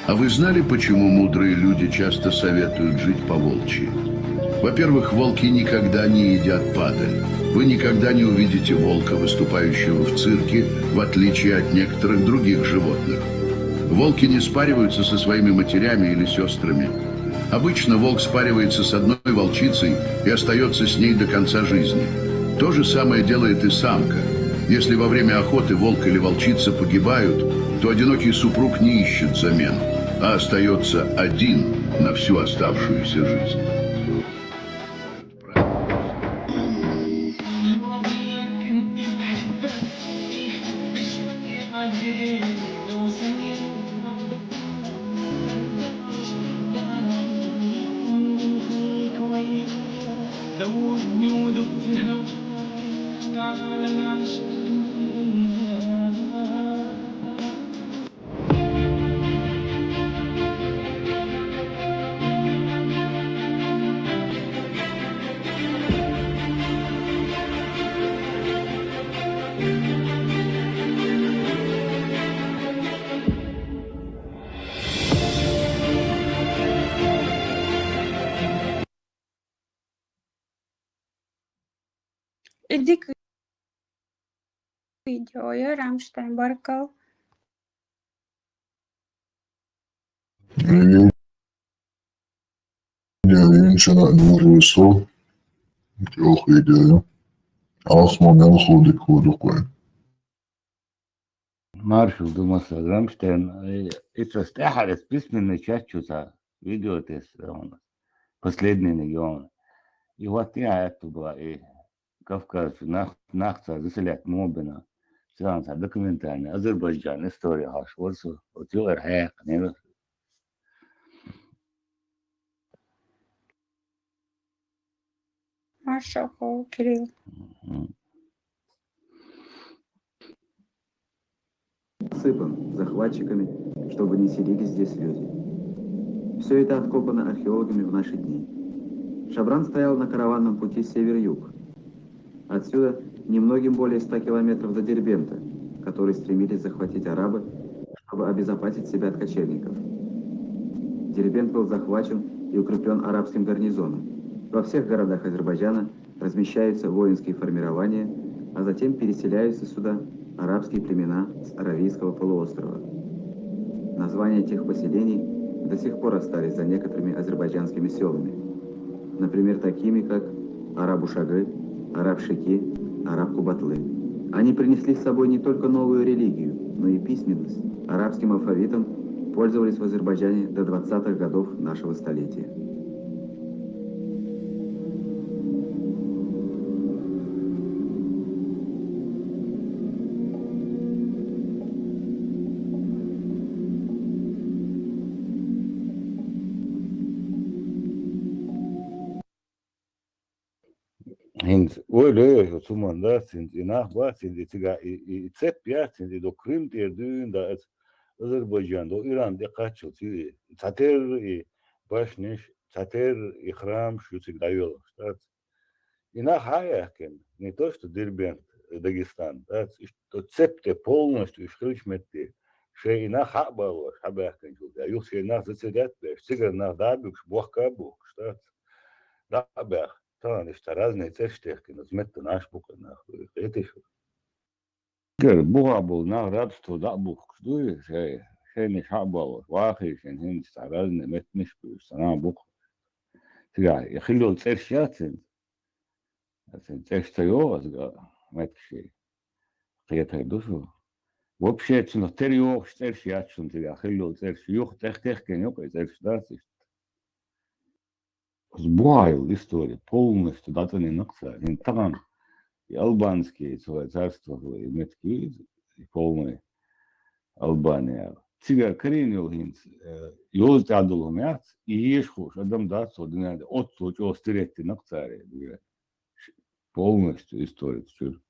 А вы знали, почему мудрые люди часто советуют жить по-волчьи? Во-первых, волки никогда не едят падаль. Вы никогда не увидите волка, выступающего в цирке, в отличие от некоторых других животных. Волки не спариваются со своими матерями или сестрами. Обычно волк спаривается с одной волчицей и остается с ней до конца жизни. То же самое делает и самка. Если во время охоты волк или волчица погибают, то одинокий супруг не ищет замену, а остается один на всю оставшуюся жизнь. Иди к видео, я Рамштайн, баркал. Инчана нур весо. Ох видео. Алхма мелхо дикхо дуквен. Маршал ду масса Рамштайн, э, ицас тӀехьарес письменный чат чу ца видео тес ровно. Последний легион. И вот я это была, и Кавказ нах, нахца заселять мобина. Циган ца документальный, Азербайджан история хаш, вот су, вот ю эр хэ, не. Маршал, Кирилл. Мгм. Сыпан захватчиками, чтобы не селились здесь люди. Все это откопано археологами в наши дни. Шабран стоял на караванном пути север-юг. Отсюда немногим более ста километров до Дербента, который стремились захватить арабы, чтобы обезопасить себя от кочевников. Дербент был захвачен и укреплен арабским гарнизоном. Во всех городах Азербайджана размещаются воинские формирования, а затем переселяются сюда арабские племена с Аравийского полуострова. Названия тех поселений до сих пор остались за некоторыми азербайджанскими селами, например, такими как Арабушагы, Арабшики, Арабкубатлы. Они принесли с собой не только новую религию, но и письменность. Арабским алфавитом пользовались в Азербайджане до двадцатых годов нашего столетия. ХӀинца, ой, ле, цу ман дац, хӀинца и нах бац, хӀинца и цига и, и, и цепь яц, хӀинца и до Крым тӀера дуьйна да, Азербайджан до Иран тӀе кхаччалц, и цхьатерра и башниш, цхьатерра и храмаш ю цига дӀайоьлхуш, дац. И нах хьа а яьккхина, не то что Дербент, Дагестан, дац, иштта цепь тӀе полностью уьш хилча метте, шайн и нах хьа а балош, хьа баьхкинчул тӀехьа, юха шайн нах заселять а беш, цигара нах дӀа а буьгуш, бохка а бухкуш, дац. ДӀа а баьхка, тахана иштта разные цӀераш техкина, оцу меттана Ӏаш бу-кх и нах, кхетий шу? Цигара бухахь болу нах рабство дӀа а бухкуш дуй, шай, шайнаш хьа а балош, вахийшина хӀинца цхьа разные меттанаш а буьйш, цхьа нах бу-кх. Цигахь и хилла йолу цӀераш яц хӀинца? Аса цӀераш ца йогӀу аса меттигаш, кхетар ду шу. Вообще, цунах тера йогӀуш цӀераш яц шуна цигахь, хилла йолу цӀераш. Юха тӀехтехкина юкъа и цӀераш дац иштта. Оцу бухахь йолу история полностью дӀацӀанйина-кх цара. ХӀинца тахана и албанский, цо царство, и меттиг ю иза, и полный Албания. Цигара карийна йолу хӀинца, э, йоза тӀехь долу хӀума яц, и еша хууш адам дац цо дуьнен тӀе, оццул чӀогӀа стеретина-кх цара и дуьнен. Полностью история чуьра.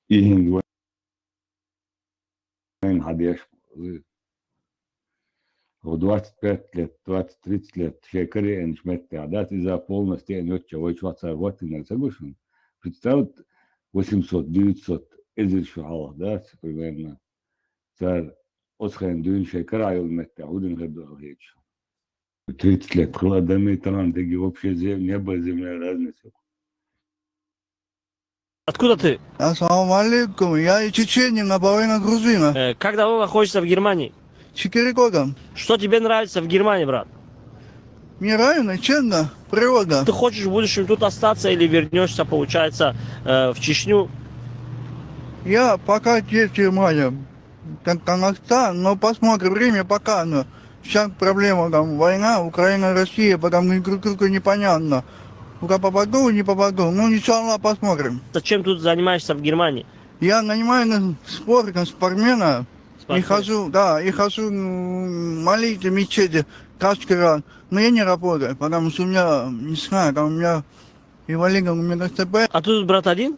И хӀинца вайн хьан деш, хӀу двадцать пять лет, двадцать тридцать лет шайн карийначу меттехь дац, иза полностью деана йоцча вай чохь цара хӀоттийнарг ца гу шуна? Представьте, восемьсот, девятьсот, эзар шо хьалха дац, примерно. Цара оцу хенахь дуьйна шайн карахь йолу меттехь хӀун дина хир ду аьлла хета шуна? Тридцать лет хилла адам и тахана дерг вообще зем-, небо и земля разница. Откуда ты? Ассаламу алейкум, я из Чечени, наполовину грузина. Э, как давно находишься в Германии? Четыре года. Что тебе нравится в Германии, брат? Мне нравится, честно, природа. Ты хочешь в будущем тут остаться или вернешься, получается, э, в Чечню? Я пока здесь, в Германии. Как Казахстан, но посмотрим, время показано. Сейчас проблема там война, Украина, Россия, потому что друг другу непонятно. Пока попаду, не попаду. Ну, иншаллах, посмотрим. Зачем тут занимаешься в Германии? Я занимаюсь спортом, спортсмена. И хожу, да, и хожу м, молиться в мечети каждый раз. Но я не работаю, потому что у меня, не знаю, там у меня инвалидом, у меня ДЦП. А ты тут, брат, один?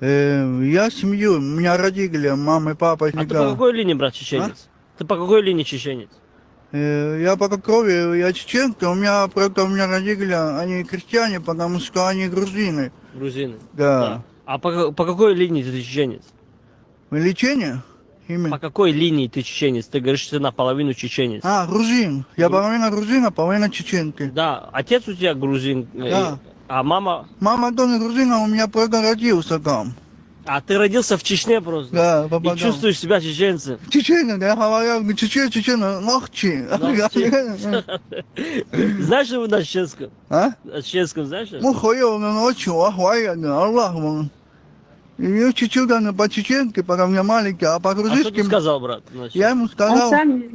Э, я семью, у меня родители, мама и папа. А ты по какой линии, брат, чеченец? Ты по какой линии чеченец? Э, я по крови, я чеченка, у меня, правда, у меня родители, они крестьяне, потому что они грузины. Грузины? Да. А по, по какой линии ты чеченец? Лечение? Имя. По какой линии ты чеченец? Ты говоришь, ты наполовину чеченец. А, грузин. Я грузин, а половина чеченки. Да, отец у тебя грузин, э, да, а мама? Мама тоже грузин, а у меня только родился там. А ты родился в Чечне просто? Да, и попадал. Чувствуешь себя чеченцем? Чеченец, да, я говорю, чечен, чечен, нохчи. Нохчи. Знаешь его на чеченском? А? На чеченском знаешь? Ну, хуёво, ну, очень, ах, вай, Аллах, вон. И чуть-чуть, наверное, по-чеченски, пока у меня маленький, а по-грузински... А что ты сказал, брат? Значит? Я ему сказал,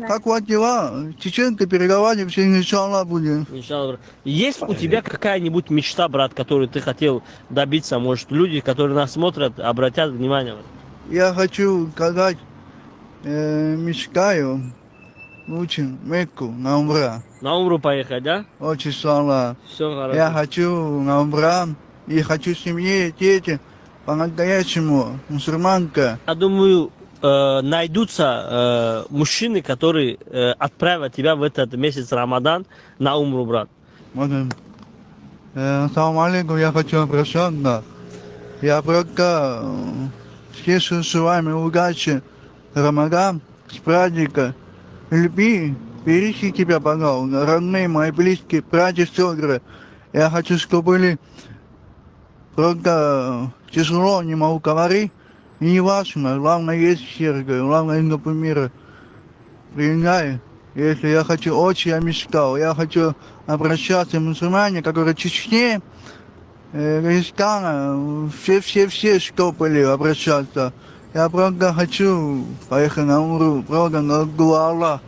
как у вас дела? Чеченки переговариваемся, иншаллах, будем. Иншаллах, брат. Есть у тебя какая-нибудь мечта, брат, которую ты хотел добиться? Может, люди, которые нас смотрят, обратят внимание? Я хочу сказать, э, мечтаю, учим Мекку на умра. На умру поехать, да? Очень слава. Всё хорошо. Я хочу на умра и хочу семье, дети, по-настоящему, мусульманка. Я думаю, э, найдутся, э, мужчины, которые, э, отправят тебя в этот месяц Рамадан на умру, брат. Вот он. Э, ассаламу алейкум, я хочу обращаться. Я просто, э, всех с вами удачи, Рамадан, с праздника. Люби, береги тебя, пожалуйста, родные мои, близкие, братья, сестры. Я хочу, чтобы были просто, э, тяжело, не могу говорить. И не важно, главное, есть сердце, главное, например, принимай. Если я хочу очень, я мечтал, я хочу обращаться к мусульмане, которые в Чечне, э, Дагестана, все-все-все, что были, обращаться. Я просто хочу поехать на умру, просто на дуа Аллах.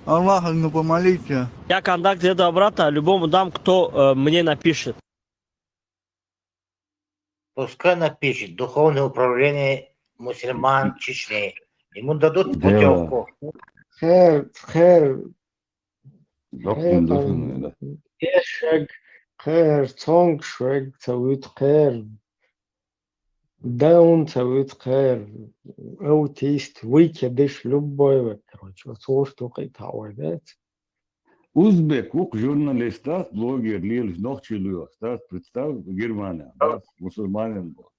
Аллах, ну помолите. Я контакт этого брата любому дам, кто, э, мне напишет. Пускай напишет Духовное управление мусульман Чечни. Ему дадут путёвку. Хэр, хэр. Хэр, хэр, хэр, цонг швэг, цавыт хэр. Даун, цавыт хэр. Аутист, выкидыш, любой, короче, вот слушай, только и того, да? Узбек, укх журналист дац, блогер лелаш, нохчий лоьху дац, представь, Германия дац, мусульманин бу.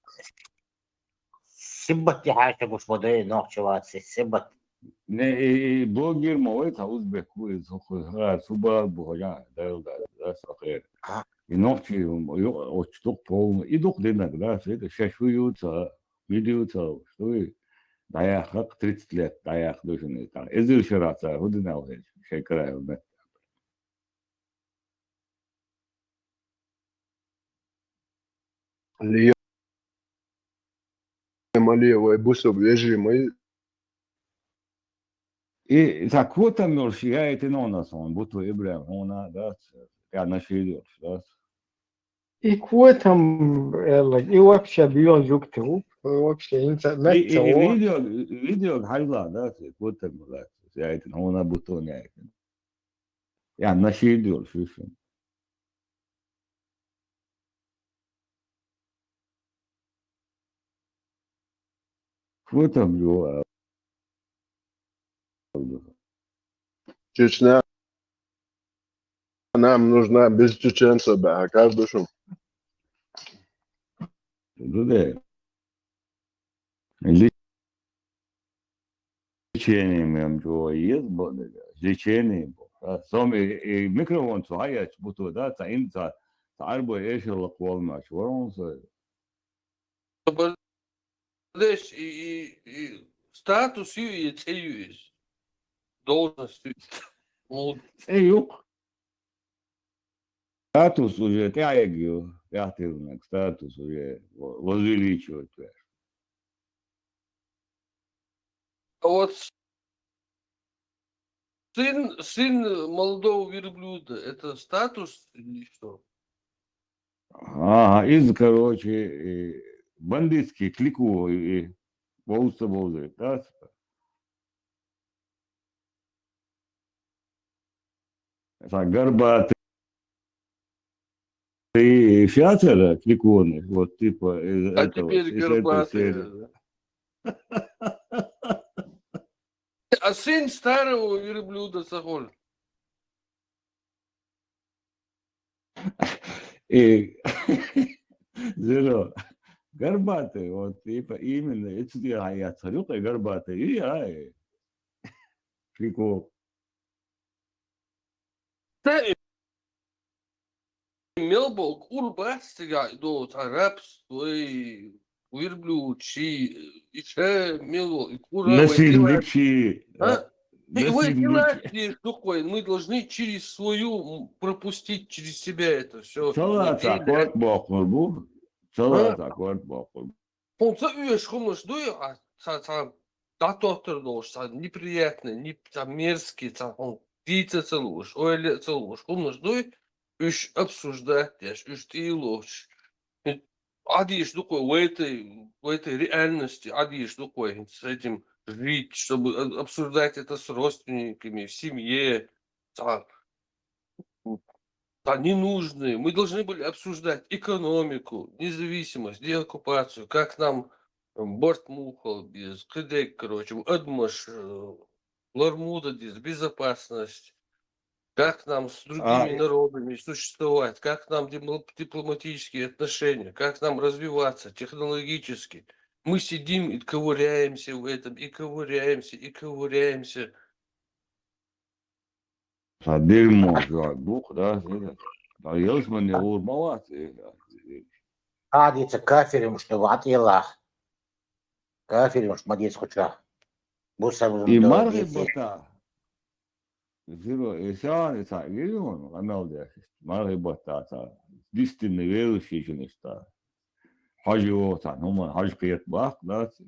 Сибат я хьаша буш бодай, нохчий вац, сибат. Не, и, и блогер ма вай, цхьа узбек ву, иза ху-, ха, субал бу, хожа, дайла дац, дац, ахер. А? И нохчий, ю, оч дук полный, и дук динаг дац, и шеш ву ю ца, видео ца, что вы, дӀаяхха тридцать лет, дӀаяхха ду шуна и тӀаккха. Эзар шера цара хӀу дина вай, шайн краьва метта. Лия, Малия, вай бусалба вежарий ма ю. И цхьа котам йолуш яйта нонас хьуна, Буту ИбрахӀим хьуна дац, тӀехь нашид йолуш дац. И котам аьлла, и вообще боьха жуьгти ву. Вообще, хӀинца а меттаца и, и во. Видео, видео хьажла, да, ци котам лаьцна, яйтина, хьуна бутон яйтина. Я, нашид йолуш ю шуна. Котам ю, а. Чечня нам нужна без чеченцев, да, каждый шум. Ду де. Лечение мем чуо ез бо де. Лечение бо. А, сом и, и микрофон цу хьаяч буту, да, ца ин ца, ца арбой эшелла кхолмаш, ворон со. Подожди, и, и, и статус ю, и цӀе ю иза. Должность ю. Вот. ЦӀе ю-кх. Статус уже тӀаьхьа ю, тӀаьхьа тиллинарг статус уже во-, возвеличивать веш. А вот сын, сын молодого верблюда, это статус или что? Ага, из, короче, и бандитский клику и, и бовза ца бовзуьйту, да? Сан горбатый. Ты щас это, кликуны, вот типа из а этого, теперь из этой горбатый серии. А сын старого верблюда ца хуьлу. И, Зеро, Горбатый, вот, типа, именно, эцу тӀера хьан яц хьан юкъе Горбатый, и, ай. Прикол. Ца и мел бо кӀур бац цигахь долу цхьа рабство, ой, верблюд ши, и ша мел бо и кӀура вай Насильник тилац. Ши, а? И вай насильник. Тилац деш ду-кх вай, мы должны через свою, м, пропустить через себя это всё. Ца лаца корта боккхур бу. Ца лаца корта боккхур бу. Хьуна ца оьшу хӀуманаш дуй, а, цхьа, цхьа дӀатоттар долуш, цхьа неприятный, неп-, цхьа мерзкий, цхьа хьуна дийца ца лууш, ойла а ца лууш хӀуманаш дуй, уьш обсуждать деш, уьш тӀе а лоцуш. Хьуна Ӏадийша ду-кх вай, в этой, в этой реальности Ӏадийша ду-кх вай, хӀинца с этим жить, чтобы, а, обсуждать это с родственниками, в семье, цхьа, цхьа ненужные. Мы должны были обсуждать экономику, независимость, деоккупацию, как нам, м, барт муха беза, кхидерг, короче, адамаш, э, лар муха деза, безопасность, как нам с другими А, народами существовать, как нам димл-, дипломатические отношения, как нам развиваться технологически. Мы сидим и ковыряемся в этом, и ковыряемся, и ковыряемся. Цхьа дерьмо жоп бу-кх, да, да. Ялсамане гӀур ма вац, э, Хьан дийца кафираш ду ван тӀелахь? Кафираш ма дийца кхуча. Бусалба И дойла мархи дийца. Бата. Зиро, и сяни цхьа гири вон, къамел деш. Мархи Бата цхьа. Дистина велаш йиш йина иштта. Хьожа вогӀу цхьа, хӀума хьожа кхета баккха, дац?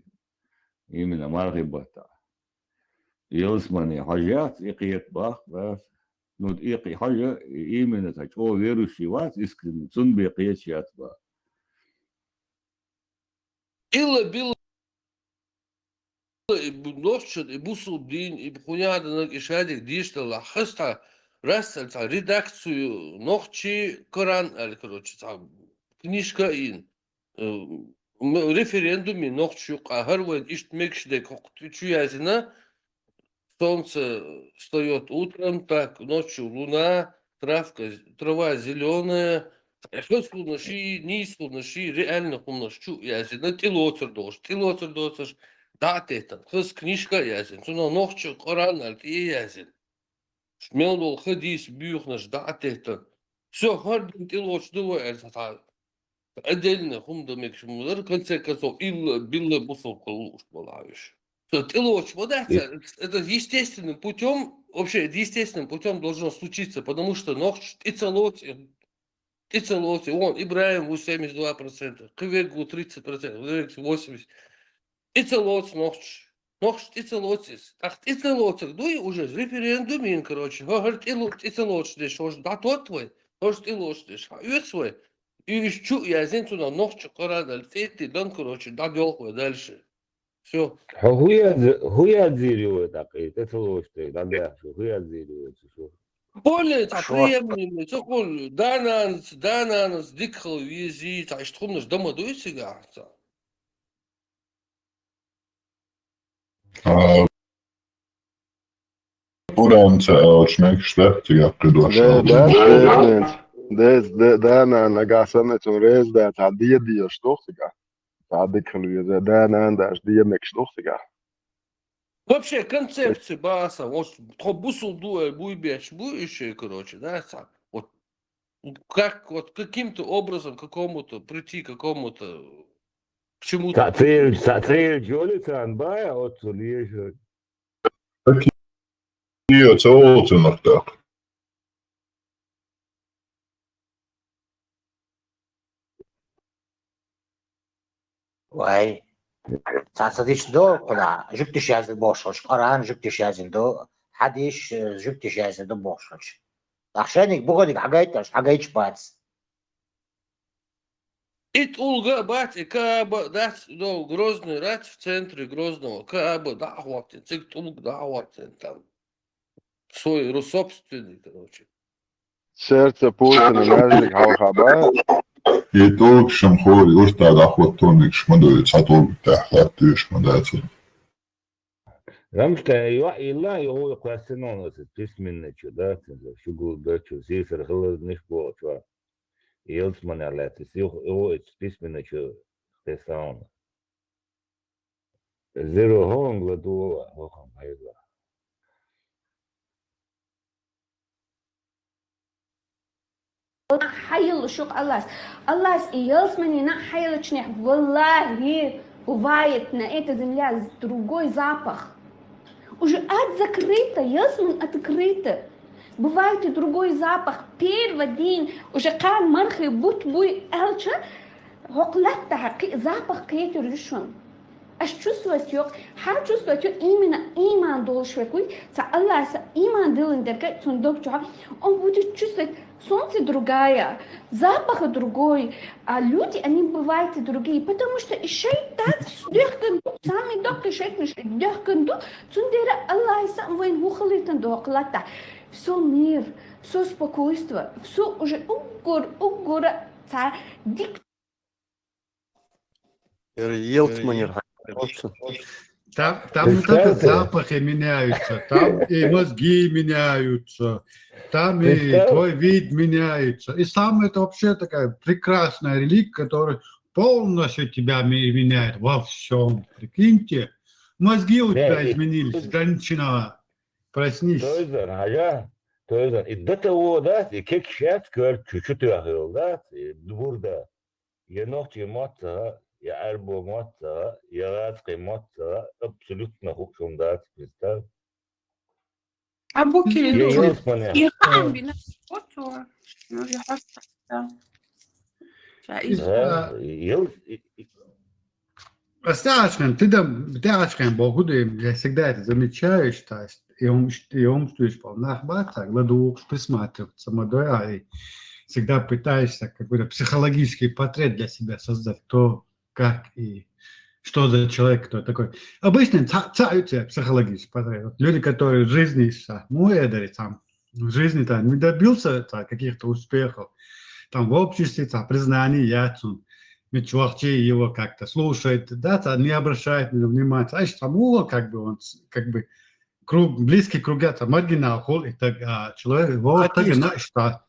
Именно мархи Бата. Ялсамане хьожа яц, и кхета баккха, дац? Ну, и кхи-, хьожа, и именно цхьа чӀогӀа верующий вац, искренне, цунна бен кхеташ яц бан. Илла билла и бу-, нохчан, и бусулба дин, и бу-, хӀун яхьанарг, и шадерг дийша далахь, хаза цхьа, рассал цхьа редакцию нохчий Коран аьлла, короче, цхьа книжка а йина. Э, м-, референдуме нохчаша юкъахь, хӀара вайн иштта мегаш дерг хӀокху чу яздина, Солнце встаёт утром, так, ночью луна, травка, трава зелёная, хаза хӀуманаш, нийса хӀуманаш, реальный хӀуманаш чу а яздина, тӀелоцур долуш, тӀелоцур доцуш, дӀа а теттина, хаза книжка а яздина, цунах нохчийн Къуръан аьлла тӀе а яздина. Мел долу хадийса буьйханаш дӀа а теттина. Всё, хӀара дин тӀелоцуш ду вай аьлла, цхьа Отдельно хӀума дан мегаш ма дара, в конце концов, илла, билла бусалба хила лууш болу хьан уьш. Со тӀелоцуш ма дац, И- это естественным путём, вообще, это естественным путём должно случиться, потому что нохчаш тӀе ца лоцу, тӀе ца лоцу, вон, ИбрахӀим ву семьдесят два процента, кхин верг ву тридцать процентов, кхин верг восемьдесят. ТӀе ца лоцу нохчаш. Нохчаш тӀе ца лоцу иза. ТӀаккха тӀе ца лоцург дуй уже референдум йина, короче. ХӀо-, хӀара тӀе ло-, тӀе ца лоцуш деш, хӀорш дӀатотта вай. ХӀорш тӀе лоцуш деш, хьан оьцу вай? И уьш чу а яздина цунах нохчийн Къуръан аьлла, цӀе а тиллина, короче, дӀадоьлху вай дальше. Всё. Хьо хӀун яз-, хӀун язйийр ю вай тӀаккха, и тӀе ца лоцуш дерг дӀадахьаш, хӀун язйийр ю вай цу чу? Более цхьа Шорт. Приемлемый, ца хуьлу, да-нанас, да-нанас дика хила везий, цхьа иштта хӀуманаш дан ма дуй цигахь, цхьа. А, Къуръан ца аьлча, мегаш дац цигахь кхидош Да, аьлча? да, да, да, да, да, нана, нагахь санна цунна реза дац, цхьа де дезаш ду цигахь. Цхьа дика хила веза, да, нана, даже де мегаш ду цигахь. Вообще, концепция баса, вот, тхо бусул ду, э, буй беш, буй иши, короче, да, цхьа, вот, как, вот, каким-то образом, какому-то, прийти к какому-то, к чему-то. Цхьа цель, цхьа цель йолу царна бай, оццул еза. Так и ца волу цунах так. Вай. Цхьа ца дича до, кхуна, жуьгтиш яздина бохуш хилча, Къуръан жуьгтиш яздина до, хьадис, э, жуьгтиш яздина до бохуш хилча. Ахшаниг, буханиг хьагайташ, хьагайташ бац. И тӀулга а бац, и Кааба а дац, но Грозный рац, в центре Грозного Кааба дӀа а хӀоттийна, цига тӀулг дӀа а хӀоттийна там. Свой ру-, собственный, короче. Сердце Путина маьждиг хьалха бац. И тӀулгаш шун хӀора юьртахь дӀахӀоттонигаш ма ду, и цхьа тӀулг тӀехь хӀоттош ма дац. Рамштайн, йоӀ илла, йоӀ кхоьссина оцу письменначу, да, цуьнан шуьгал дачу, сийсара хиларниш бохучу. Ялсаманехь лаьтташ, юха, юха оцу письменначу те сауна. Зеро хӀун ладугӀу, хӀокхам хьайла. Хьайла шух Аллас. Аллас и ялсмани на хьайлачнех, валлахи, бывает на эта земля с-, другой запах. Уже ад закрыта, ялсман открыта. Бывает и другой запах. Первый день уже кан мархи бут буй элча, хӀокху латтахьа кхин запах кхетар ю шуна. Аш чувствовать йо, хьа чувствовать йо именно иман долуш векуй, ца Алласа иман дилан дерга цун дог чохь, он будет чувствовать солнце другая, запах другой, а люди, они бывают и другие, потому что и шайтан дехкан ду, самый доккий шайтан дехкан ду, цундела Алласа вайн хӀу халитан дохлата. Все мир, все спокойство, все уже уггур, уггура ца дик Эр елц манер хьаоцу. Там, там не только запахи меняются, там и мозги меняются, там и твой вид меняется. Ислам это вообще такая прекрасная религия, которая полностью тебя меняет во всем. Прикиньте, мозги у тебя изменились, женщина, проснись. Тойзан, хьажа, тойзан. И до того, да, и кек шец кёр чучу тёхил, да, и дубурда. Я нохчий мотца, я арбо мотца, я гацкий мотца, абсолютно хукшум дац, представь. А буки Я елс манер. И хам бина. Вот то. Ну, я просто, да. Ча из- Да, елс, и- и- Остаточно, ты там, ты ачкаем, Богу, я всегда это замечаю, что и он, и он, что есть полнах бата, гладу, присматриваться, молодой, а и всегда пытаешься какой-то психологический портрет для себя создать, кто, как и что за человек, кто такой. Обычно ца- ца- у тебя психологический портрет. Вот люди, которые в жизни, са- ну, я говорю, там, в жизни там не добился там, каких-то успехов, там в обществе там, признания яцун, мечвахчи его как-то слушает, да, там, не обращает на него внимания. А там, о, как бы он, с- как бы круг, близкий круг, это маргинал хол, и так, а человек, вот так, Конечно. Знаешь, что,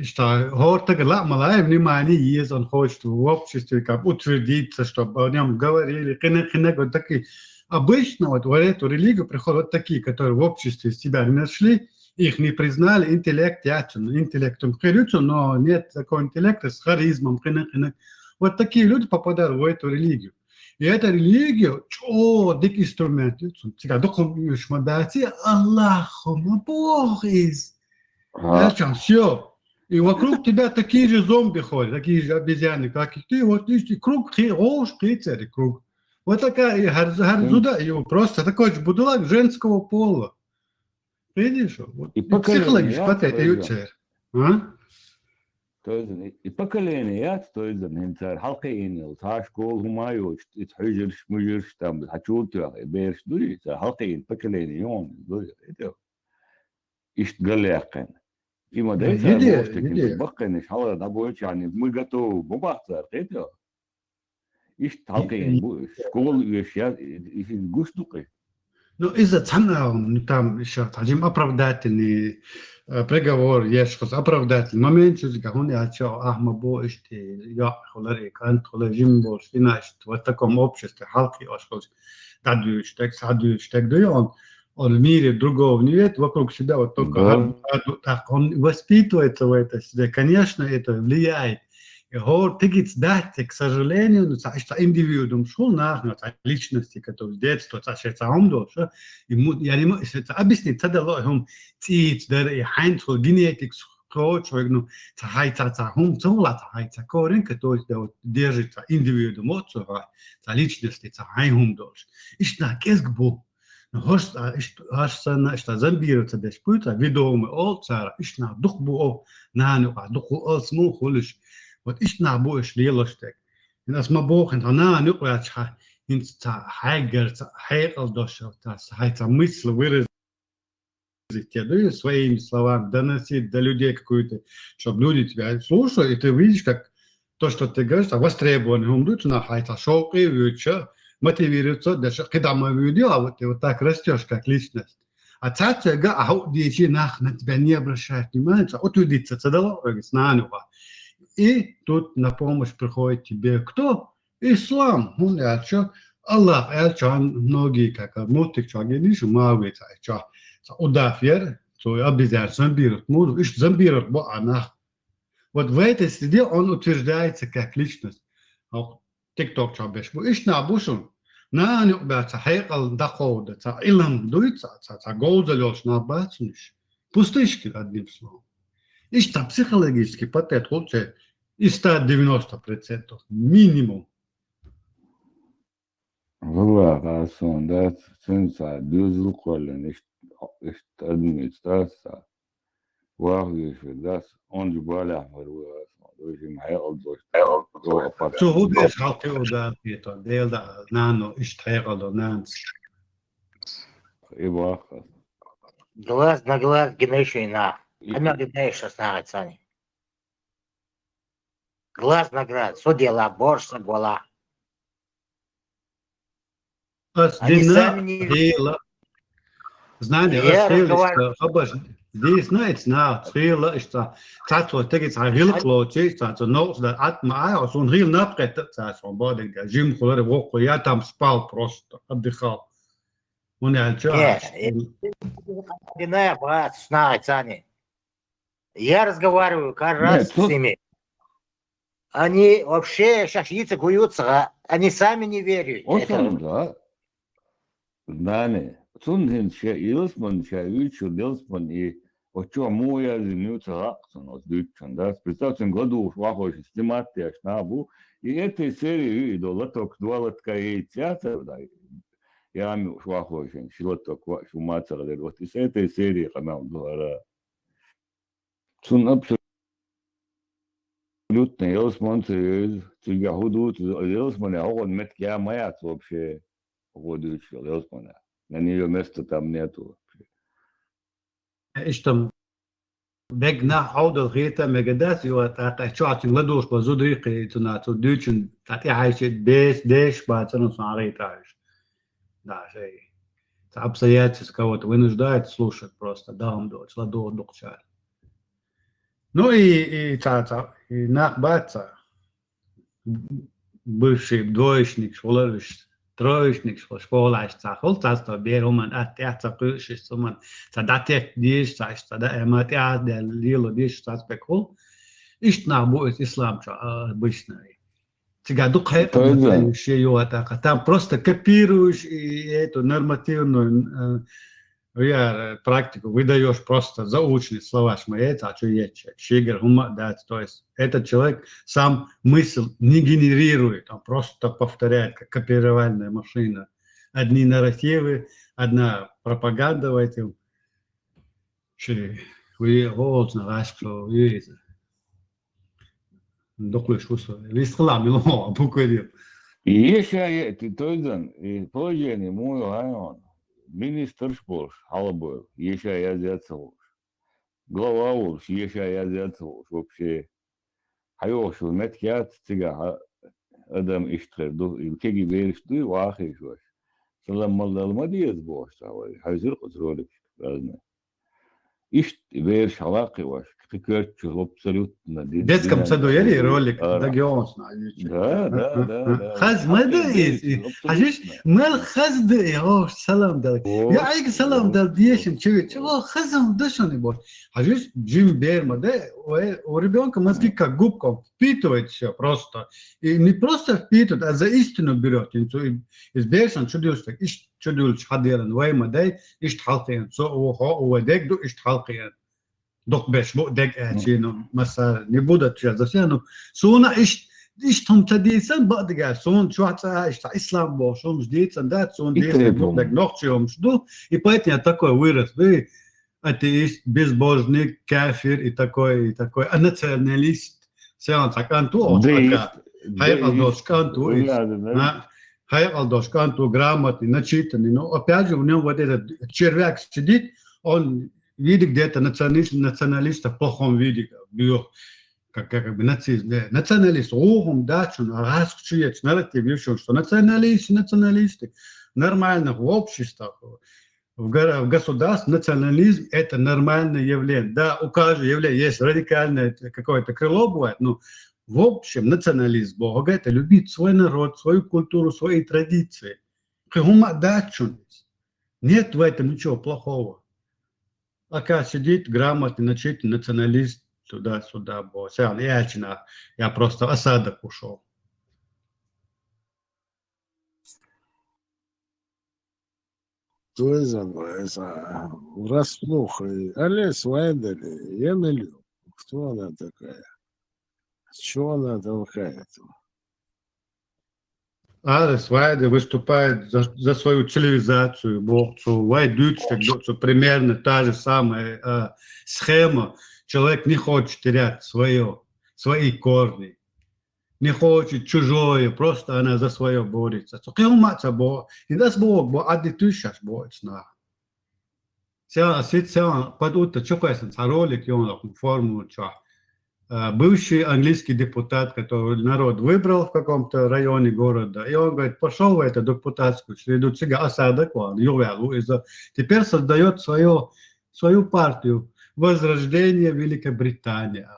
что, вот так, ла, малая внимание есть, он хочет в обществе как бы утвердиться, чтобы о нем говорили, хинек, хинек, вот такие. Обычно вот в эту религию приходят вот такие, которые в обществе себя не нашли, их не признали, интеллект яцун, интеллектом хилицу, но нет такого интеллекта с харизмом, хинек, хинек. Вот такие люди попадают в эту религию. И эта религия, о, дик инструмент, тебя духом юшмадати, Аллахума Бог из. Зачем? Все. И вокруг тебя такие же зомби ходят, такие же обезьяны, как и ты. Вот и, и круг, хи- ож, хицери круг. Вот такая и гар- гарзуда, и просто такой же будулак женского пола. Видишь? Вот. И поколение, Психологически я хватает, и скажу. Юцер. А? Тойзан, и поколение яц, тойзан, хин цар хьалкхиъна йолу, цхьа школа хӀума йоцуш, и хьуьжарш, муьжарш, там, хьачул тоьхна, и бераш дуй, цар хьалкхиъна поколение йоцуш дуй, хетий? Иштта галъяьккхина. И ма дай цар Йиде, бохуш текина, йиде. Баккхийнаш хьалха дӀабойчарна, мы готовы, ма бах цара, хетий? Иштта хьалкхиъна бу, школа оьшуш яц, и, и, и гуш ду кхин. Ну, из-за цхьана, ну, там ещё один оправдательный э, приговор, еш хӀуз оправдательный момент, чуьзга хӀун яц, ахма бу, ишти, йоӀ хулар, и кӀант хулар, жим болуш, иначе вот в таком обществе хьалкхиош хулаш, дӀадуьйцуш таг, схьадуьйцуш таг ду, он, он в мире другого не видит, вокруг себя вот только Да. гӀад-, гӀад-, так, он воспитывается в этой среде, конечно, это влияет. И хӀора тигица дац, к сожалению, ну, цхьа, цхьа индивидуум шул нах, ну, цхьа личности, которые с детства, цхьа шеца хӀума долуш, а, и му-, я не мо-, ца объяснить, ца дало хӀума цӀийца дара, и хьайнца хӀу генетикс кхочуьйту, ну, цхьа хьай, цхьа, цхьа хӀума ца хула, цхьа хьай, цхьа корень, который да вот держит, цхьа индивидуум, вот, цхьа хьай, цхьа личности, цхьа хьайн хӀума долуш. Иштта нах кӀезиг бу. Ну, хӀорш, а, иштта, хӀорш санна, иштта зомбироваться деш буй, цхьа ведомый олу цара, иштта нах дукха бу, о, нана юкъахь дукха алц муха хуьлуш. Вот иштта нах бу уьш лелош дерг. Ас ма боху, хьан нана юкъа ваьлча, хьа, хӀинца цхьа хьайгара, цхьа хьекъал дош, цхьа, хьай цхьа мысль выразить, я даю своими словами, доносить до людей какую-то, чтобы люди тебя слушали, и ты видишь, как то, что ты говоришь, так востребованный, хӀума ду, цунах хьай цхьа шовкъе а вуьйцуш, мотивируется, дальше кхидӀа ма вуьйду, а вот ты вот так растёшь, как личность. А цаца га, а хьо дийчи нах на тебя не обращает внимания, цхьа утвердиться ца дало, говорит, нана юкъа. И тут на помощь приходит тебе кто? Ислам, хӀунда аьлча, Аллах аьлча, многие, как муфтик чу гиниш, Муавия цхьа чу, цхьа удав яр, цо обезьян зомбировать муну, иштта зомбировать бу а нах. Вот в этой среде он утверждается как личность. ТикТок чу беш бу. Иштта нах бу шун. Нана юкъ баьр цхьа хьекъал дӀакховда, цхьа илам дуй, цхьа, цхьа, цхьа говзал йолуш нах бац уьш. Пустышки, одним словом. Иштта психологический патет хул церан и ста девяносто процентов минимум. Валлахь, Хасан, дац, цуьнца дуьззал кхоьллина, иштта, иштта адамица дац ца. Вахвийш вер дац, онда балехь мара ву Хасан, вай жима хьекъал долуш, хьекъал долуш. Цо хӀун деш хьалкхио дара хетар, Дела да, нано, иштта хьекъал до, нанас. И бахха. Глаз на глаз гинайшина. Ана гинайша сагӀа цани. Глаз на глаз, судьяла, борш са гола. Ас Они дина сами не хила. Знани, ас Я хила разговар- иштта, хабаш, дийсна иц нах, хила иштта. Цац вот таки цхьа хила Ан- клочи, цац вот новкъ да, ат ма ай, ас он хила нап кхетта, цац он бодик да, жим хулар, вокху, я там спал просто, отдыхал. Он я чё, Не, аш- э, Гиная, брат, с нами, цани. Я разговариваю каждый Нет, раз с тут ними. Они вообще щас яйца гуются, а они сами не верят. О, это сон, да. Знани. Цунна хӀинца ша ялсман, ша вуьйцуш ялсман и оцу чохь муха яздина ю ца хаьа цунна оцу дуьйцучунна, да? Представь, цуьнга ладугӀуш вахойшна снимать деш нах бу. И этой серии ю и до лоток, два лотка яйца яцара, да? Я ам юуш вахойшна, ши лоток вааш ву мацара дерг. Вот и с этой серии къамел ду хӀара. Цунна абсолютно ялсман ца веза, цигахь хӀун ду, ялсмане хӀокхунна меттиг я ма яц вообще, хӀокхо дуьйцуш йолу ялсмане. На неё места там нету вообще. Иштта бегна хьовдал хета мега дац, и ва тӀаккха чохь цуьнга ладугӀуш бо зударий кхин цунна цу дуьйцун, цхьа тӀехьайчи бес, деш бацарна сон гӀайта уьш. Да, шай. Цхьа обстоятельства кого-то вынуждает слушать просто, да, он дочь, ладугӀу дукхачара. Ну и, и цхьа, цхьа, и нах бац цхьа. Бывший двоечникаш хулар уьш, троечникаш хул, школаш цхьа хул, цхьацца бер хӀуман атта тӀехь ца кхуьуш, иштта хӀуман ца дӀатетта дезаш, цхьа иштта ца даима тӀехь а даьлла лело дезаш, цхьацца бек хул. Иштта нах бу иза ислам чу, а, обычно. Цигахь дукха хьекъал ма ца юьйш, шен юха тӀаккха. Там просто копируешь и эту нормативную, э, я, э, практику выдаёшь просто заученный словарь, ма яц, а чу ечча. Шигара хӀумма а дац. То есть этот человек сам мысль не генерирует, он просто повторяет, как копировальная машина. Одни нарративы, одна пропаганда в этом. Ши, вуй, гӀолцна гӀашка, вуй иза. Доккхуьш ву со. Вистхила мила вон букварил. Ешая, ты тойдан, и положение муй гӀайон. Министрш болуш, хьалабойла, ешая язъяц а волуш. Глава волуш, ешая язъяц а волуш, вообще. ХьайогӀуш ву меттиг яц, цигахь а адам иштта хир ду, и кеги бераш дуй, вахийш ваша. Салам малдала ма деза бохуш цхьа вай. Хьайзира кхуза ролик разный. Иштта бераш хьалакхи ваша, кхин коьртачу абсолютно ди-, Детском динан саду яри ролик, ара. Даг йогӀуш на. Да, да, да, да. Хаз ма ду иза. Хьажиш, мел хаз ду и, о, салам дала. О, я айга салам дала дешим чуви. Чего хазам ду шуни бо? Хьажиш, жим бер ма да, ой, у ребёнка мозги как губка, он впитывает всё просто. И не просто впитывает, а за истину берёт. Инцу и, из бешан чудилш так, иш чудилш хьаделан, вай ма дай, ишт хьалкхиен. Со у хо, у вай дег ду, ишт хьалкхиен. Дукха беш бу дег аьлчи, ну, масса, не буду отвечать за всех, ну, суна ишт, ишт хӀума ца дийцан, бакъдигаш, суна чохь цӀа ишт ислам бохуш хӀумаш дийцан дац, суна дийцан бу дег нохчи хӀумаш ду, и поэтому я такой вырос, ду, атеист, безбожник, кафир и такой, и такой, а националист. Сен цхьа кӀант ву оцу така? Хьекъал долуш кӀант ву иза. А? Хьекъал долуш кӀант ву, грамотный, начитанный. Ну, опять же, в нём вот этот червяк сидит, он видит где-то националист-, националиста в плохом виде, бьёх, как, как бы нацизм, э, националист, гӀу хӀума дац шуна, гӀазкхи чу ечу нарратив ю шуна, что националисты, националисты. Нормальных в обществах, в гор-, в государстве национализм — это нормальное явление. Да, у каждого явления есть радикальное какое-то крыло бывает, но В общем, национализм боху, это любить свой народ, свою культуру, свои традиции. Кхы хӀума а дац шуна иза. Нет в этом ничего плохого. Ака сидит грамотный, начитанный националист, туда-сюда бо. Сян, я чина, я просто осадок ушёл. Кто из этого? Это врасплох. И Алис Вайдер, я не люблю. Кто она такая? Что она толкает? Алис Вайдер выступает за, за свою цивилизацию, бо цу вай дуьйцуш дерг ду, цу примерно та же самая, а, схема. Человек не хочет терять своё, свои корни. Не хочет чужое, просто она за своё борется. Цу кхы хӀума а ца бо, и дас бо, бо, адди туьшаш бо, цна. Сян, сит сян, под утро чукхайсан цхьа ролик йонах форму чохь. Э, бывший английский депутат, который народ выбрал в каком-то районе города, и он говорит: «Пошёл в эту депутатскую среду, цига осадок ван, ювел, иза. Теперь создаёт своё, свою партию Возрождение Великобритания».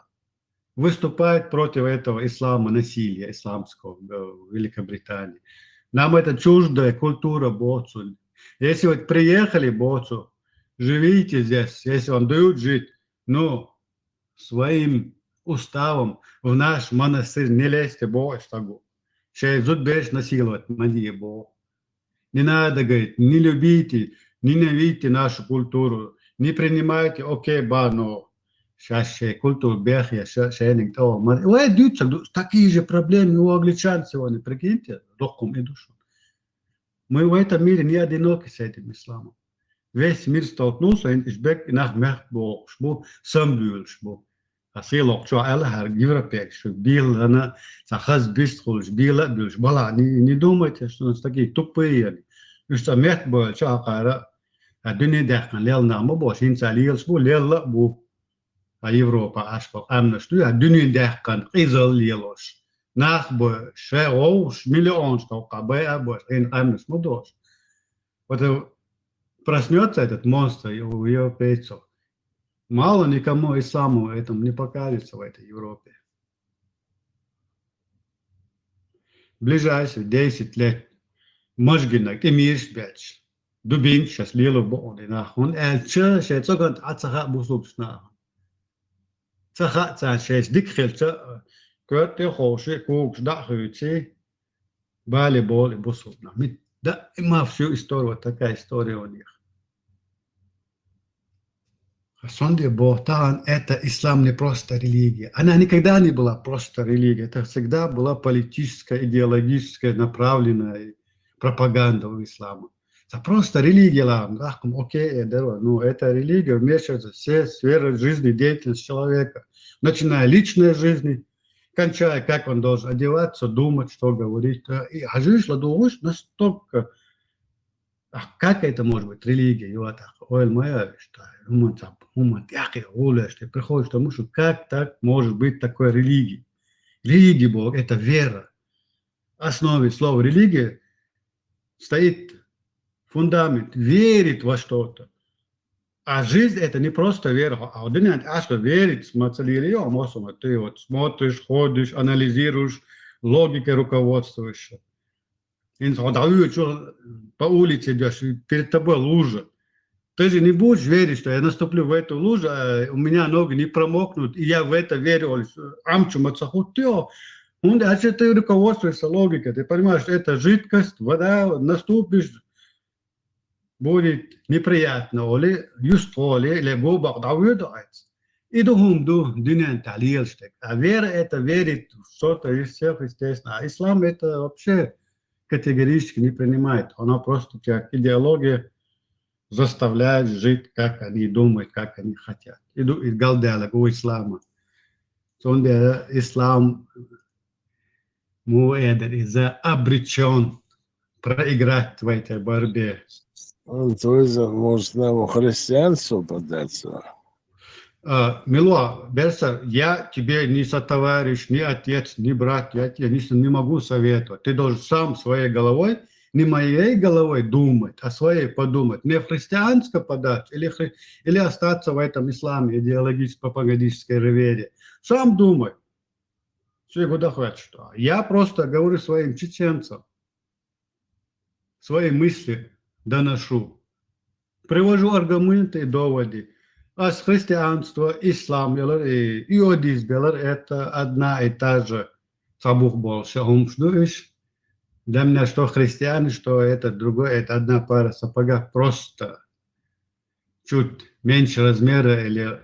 Выступает против этого ислама, насилия исламского, э, в Великобритании. Нам это чуждая культура, бо цу. Если вот приехали, бо цу, живите здесь, если вам дают жить, но своим уставом в наш монастырь не лезьте, бо стагу. Шей зудбеш насиловать ма де, бо. Не надо, говорит, не любите, ненавидьте нашу культуру, не принимайте, окей, ба, но шаьш шайн культура бехъеш, ша-, шайниг тӀе а мар-, вай дуьйцург ду, такие же проблемы у англичан сегодня, прикиньте, доккхум и ду шуна. Мы в этом мире не одиноки с этим исламом. Весь мир столкнулся, и уьш бек нах мехк бохуш бу, самбуьйлуш бу. Ткъа сийлахь чохь аьлла хьара, европегаш шу бийлана, цхьа хаза бистхуьлуш, бийла а буьлуш, бала не, не думайте, что у нас такие тупые они. Уьш цхьа меттабевлча хьакхара, а дуьне даьккхина лелла нах ма бу уьш, хӀинца лелаш бу, лелла а бу. А Европа Ӏаш болу къаьмнаш дуй, а дуьне даьккхина къизалла лелош. Нах бу, шайн гӀовгӀаш, миллионаш товккха байа а бу уьш, хӀинца къаьмнаш ма ду уьш. Вот, э, проснётся этот монстр у европейцев. Мало никому исламу этому не покажется в этой Европе. Ближайшие десять лет мажгинарг тӀе мийраш бетташ, дубинчаш лело бу хьуна и нах, хӀунда аьлча шайн цӀоган тӀе Ӏа ца хаьа бусулбачу нахана. Ца хаьа царна шайца дика хилча, коьрта тӀе а ховший, когаш дӀа а хуьйций, бале болу и бусулба нах. Мит даима всю историю, вот такая история у них. Сан де боху тахана, это ислам не просто религия. Она никогда не была просто религия. Это всегда была политическая, идеологическая, направленная пропаганда у ислама. Это просто религия, ладно, да, окей, э, да, ну, это религия вмешивается в все сферы жизни, деятельности человека, начиная личной жизни, кончая, как он должен одеваться, думать, что говорить. Э, и хьажуьш ладугӀуш настолько А как это может быть религия? Юха тӀаккха ойла ма йойла, что хӀуманца, хӀуман тӀехь гӀолеш, ты приходишь к тому, что как так может быть такой религия? Религия, боху, это вера. В основе слова религия стоит фундамент, верит во что-то. А жизнь — это не просто вера. А вот дуьнен тӀе Ӏаш верить, ма ца лелайо, мосума, ты вот смотришь, ходишь, анализируешь, логикой руководствуешься. ХӀинца хьо дӀавоьдучу, по улице идёшь, перед тобой лужа. Ты же не будешь верить, что я наступлю в эту лужу, а у меня ноги не промокнут, и я в это верю, олуш, Ӏам чу ма ца хӀуттуьйту хьо. ХӀунда аьлча ты руководствуешься логикой, ты понимаешь, что это жидкость, вода, наступишь, будет неприятно, олий, юьстахоли, или гобакъ дӀавоьду хьайца. И ду хӀума ду дуьнен тӀехь лелаш дерг. А вера — это верить в что-то из всех, естественно. А ислам это вообще категорически не принимает. Она просто как идеология заставляет жить, как они думают, как они хотят. И ду, и галдаьлларг ву ислама. Цундела ислам, муха эр дара, иза обречён проиграть в этой борьбе. Он тоже, может, нам христианство податься? А, мило, Берса, я тебе не сотоварищ, не отец, не брат, я тебе не, с- не могу советовать. Ты должен сам своей головой, не моей головой думать, а своей подумать. Мне в христианство податься или, хри- или остаться в этом исламе, идеологической, пропагандистской вере. Сам думай. Цу гуда хочет. Я просто говорю своим чеченцам, свои мысли доношу. Привожу аргументы и доводы. Ас христианство, ислам, ялар, и иудаизм, ялар, это одна и та же. Цабух больше, хумш дуиш. Для меня что христиане, что это другое, это одна пара сапога. Просто чуть меньше размера или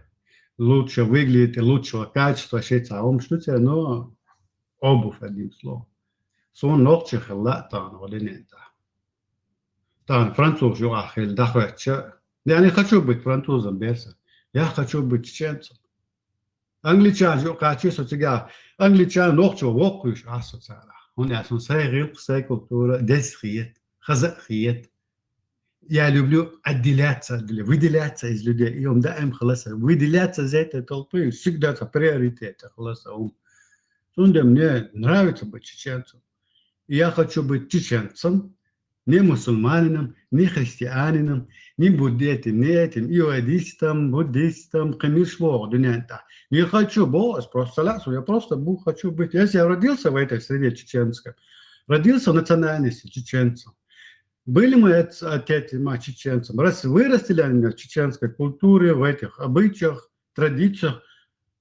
лучше выглядит и лучшего качества, шеца хумш дуце, но обувь, одним словом. Сун нохчи хилла тан, оли нента. Тан француз юа хил дахвача. Я не хочу быть французом, Берса. Я хочу быть чеченцем. Англичан жо качи со цига. Англичан нохчо вокуш асоцара. Он я сон сай гил, сай культура, дес хиет, хаза хиет. Я люблю отделяться, для- выделяться из людей. И он да эм хласа. Выделяться из этой толпы всегда это приоритет хласа. Он. Сунде мне нравится быть чеченцем. И я хочу быть чеченцем, не мусульманином, не христианином, не буддетом, не этим, иудаистом, буддистом, кемиш во, дунянта. Не хочу, бо, просто ласу, я просто бу хочу быть. Если я родился в этой среде чеченской, родился в национальности чеченцем, были мы отец и мать чеченцем, раз вырастили они меня в чеченской культуре, в этих обычаях, традициях,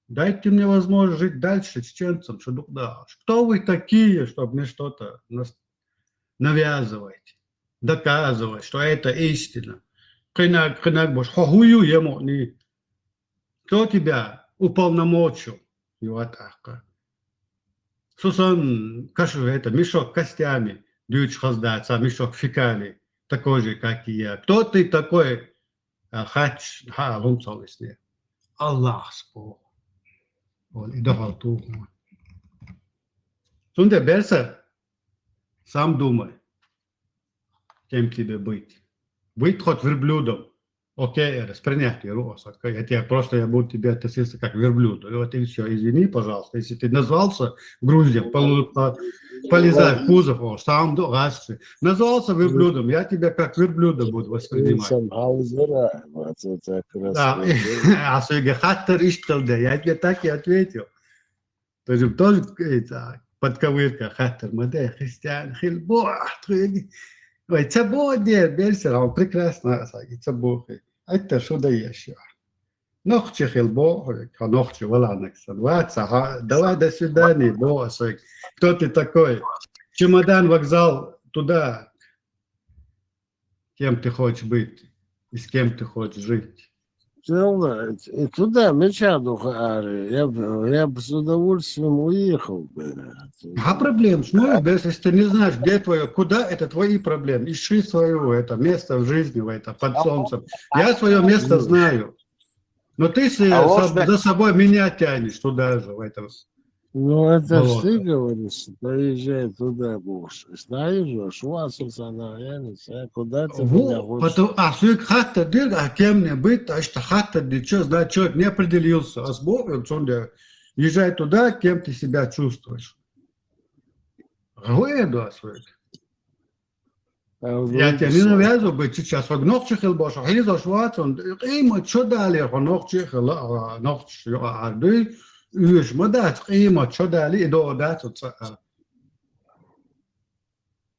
дайте мне возможность жить дальше чеченцем. Что, да, кто вы такие, чтобы мне что-то навязывать, доказывать, что это истина? Кынак, кынак бош, хохую ему не. Кто тебя уполномочил? Юатаха. Сусан кашу это, мешок костями, дюч хаздаца, мешок фекалий, такой же, как и я. Кто ты такой? А хач, ха, лум цалисне. Аллах спо. Он и дахал туху. Сунде Берса, сам думай, кем тебе быть. Быть хоть верблюдом. Окей, это принять руса. Я тебя просто, я буду тебе относиться как верблюд. И вот и все. Извини, пожалуйста, если ты назвался груздем, полу- по- полезай в кузов, о, сам до гасши. Назвался верблюдом, я тебя как верблюда буду воспринимать. Сам хаузера, вот это как раз. Да, а сойга хаттер ишт кылды, я тебе так и ответил. То есть тоже это, подковырка хаттер, мадэ, христиан, хил, бо, ой, це бо, не, Берса, он прекрасно, это бо, это что да еще. Нохчи хил бо, ха, нохчи валанаксан. Ваца, ха, давай, до свидания, бо, сой. Кто ты такой? Чемодан, вокзал, туда. Кем ты хочешь быть? И с кем ты хочешь жить? Целно, и туда меча духа ари. Я б, я бы с удовольствием уехал бы. А проблем, ну, если ты не знаешь, где твое, куда, это твои проблемы. Ищи свое это место в жизни, в это, под солнцем. Я свое место знаю. Но ты с- А вот соб- так. За собой меня тянешь туда же, в это. Ну, это ж болото. Ты говоришь, поезжай туда будешь. Знаешь же, что у вас она, я не знаю, куда ты меня Вот, хочешь. Потом, а сюк хатта дыр, а кем мне быть, а что хатта дыр, что, значит, человек не определился. А с Богом, что он делает? Езжай туда, кем ты себя чувствуешь. Гуэ до сюк. Я тебе не навязываю быть сейчас. Вот нохчи хил бош, хизош ватсон. Има чё дали, хо нохчи хил, а, нохчи, а, арды. Уж ма дац, има чё дали, и до дац, вот, а.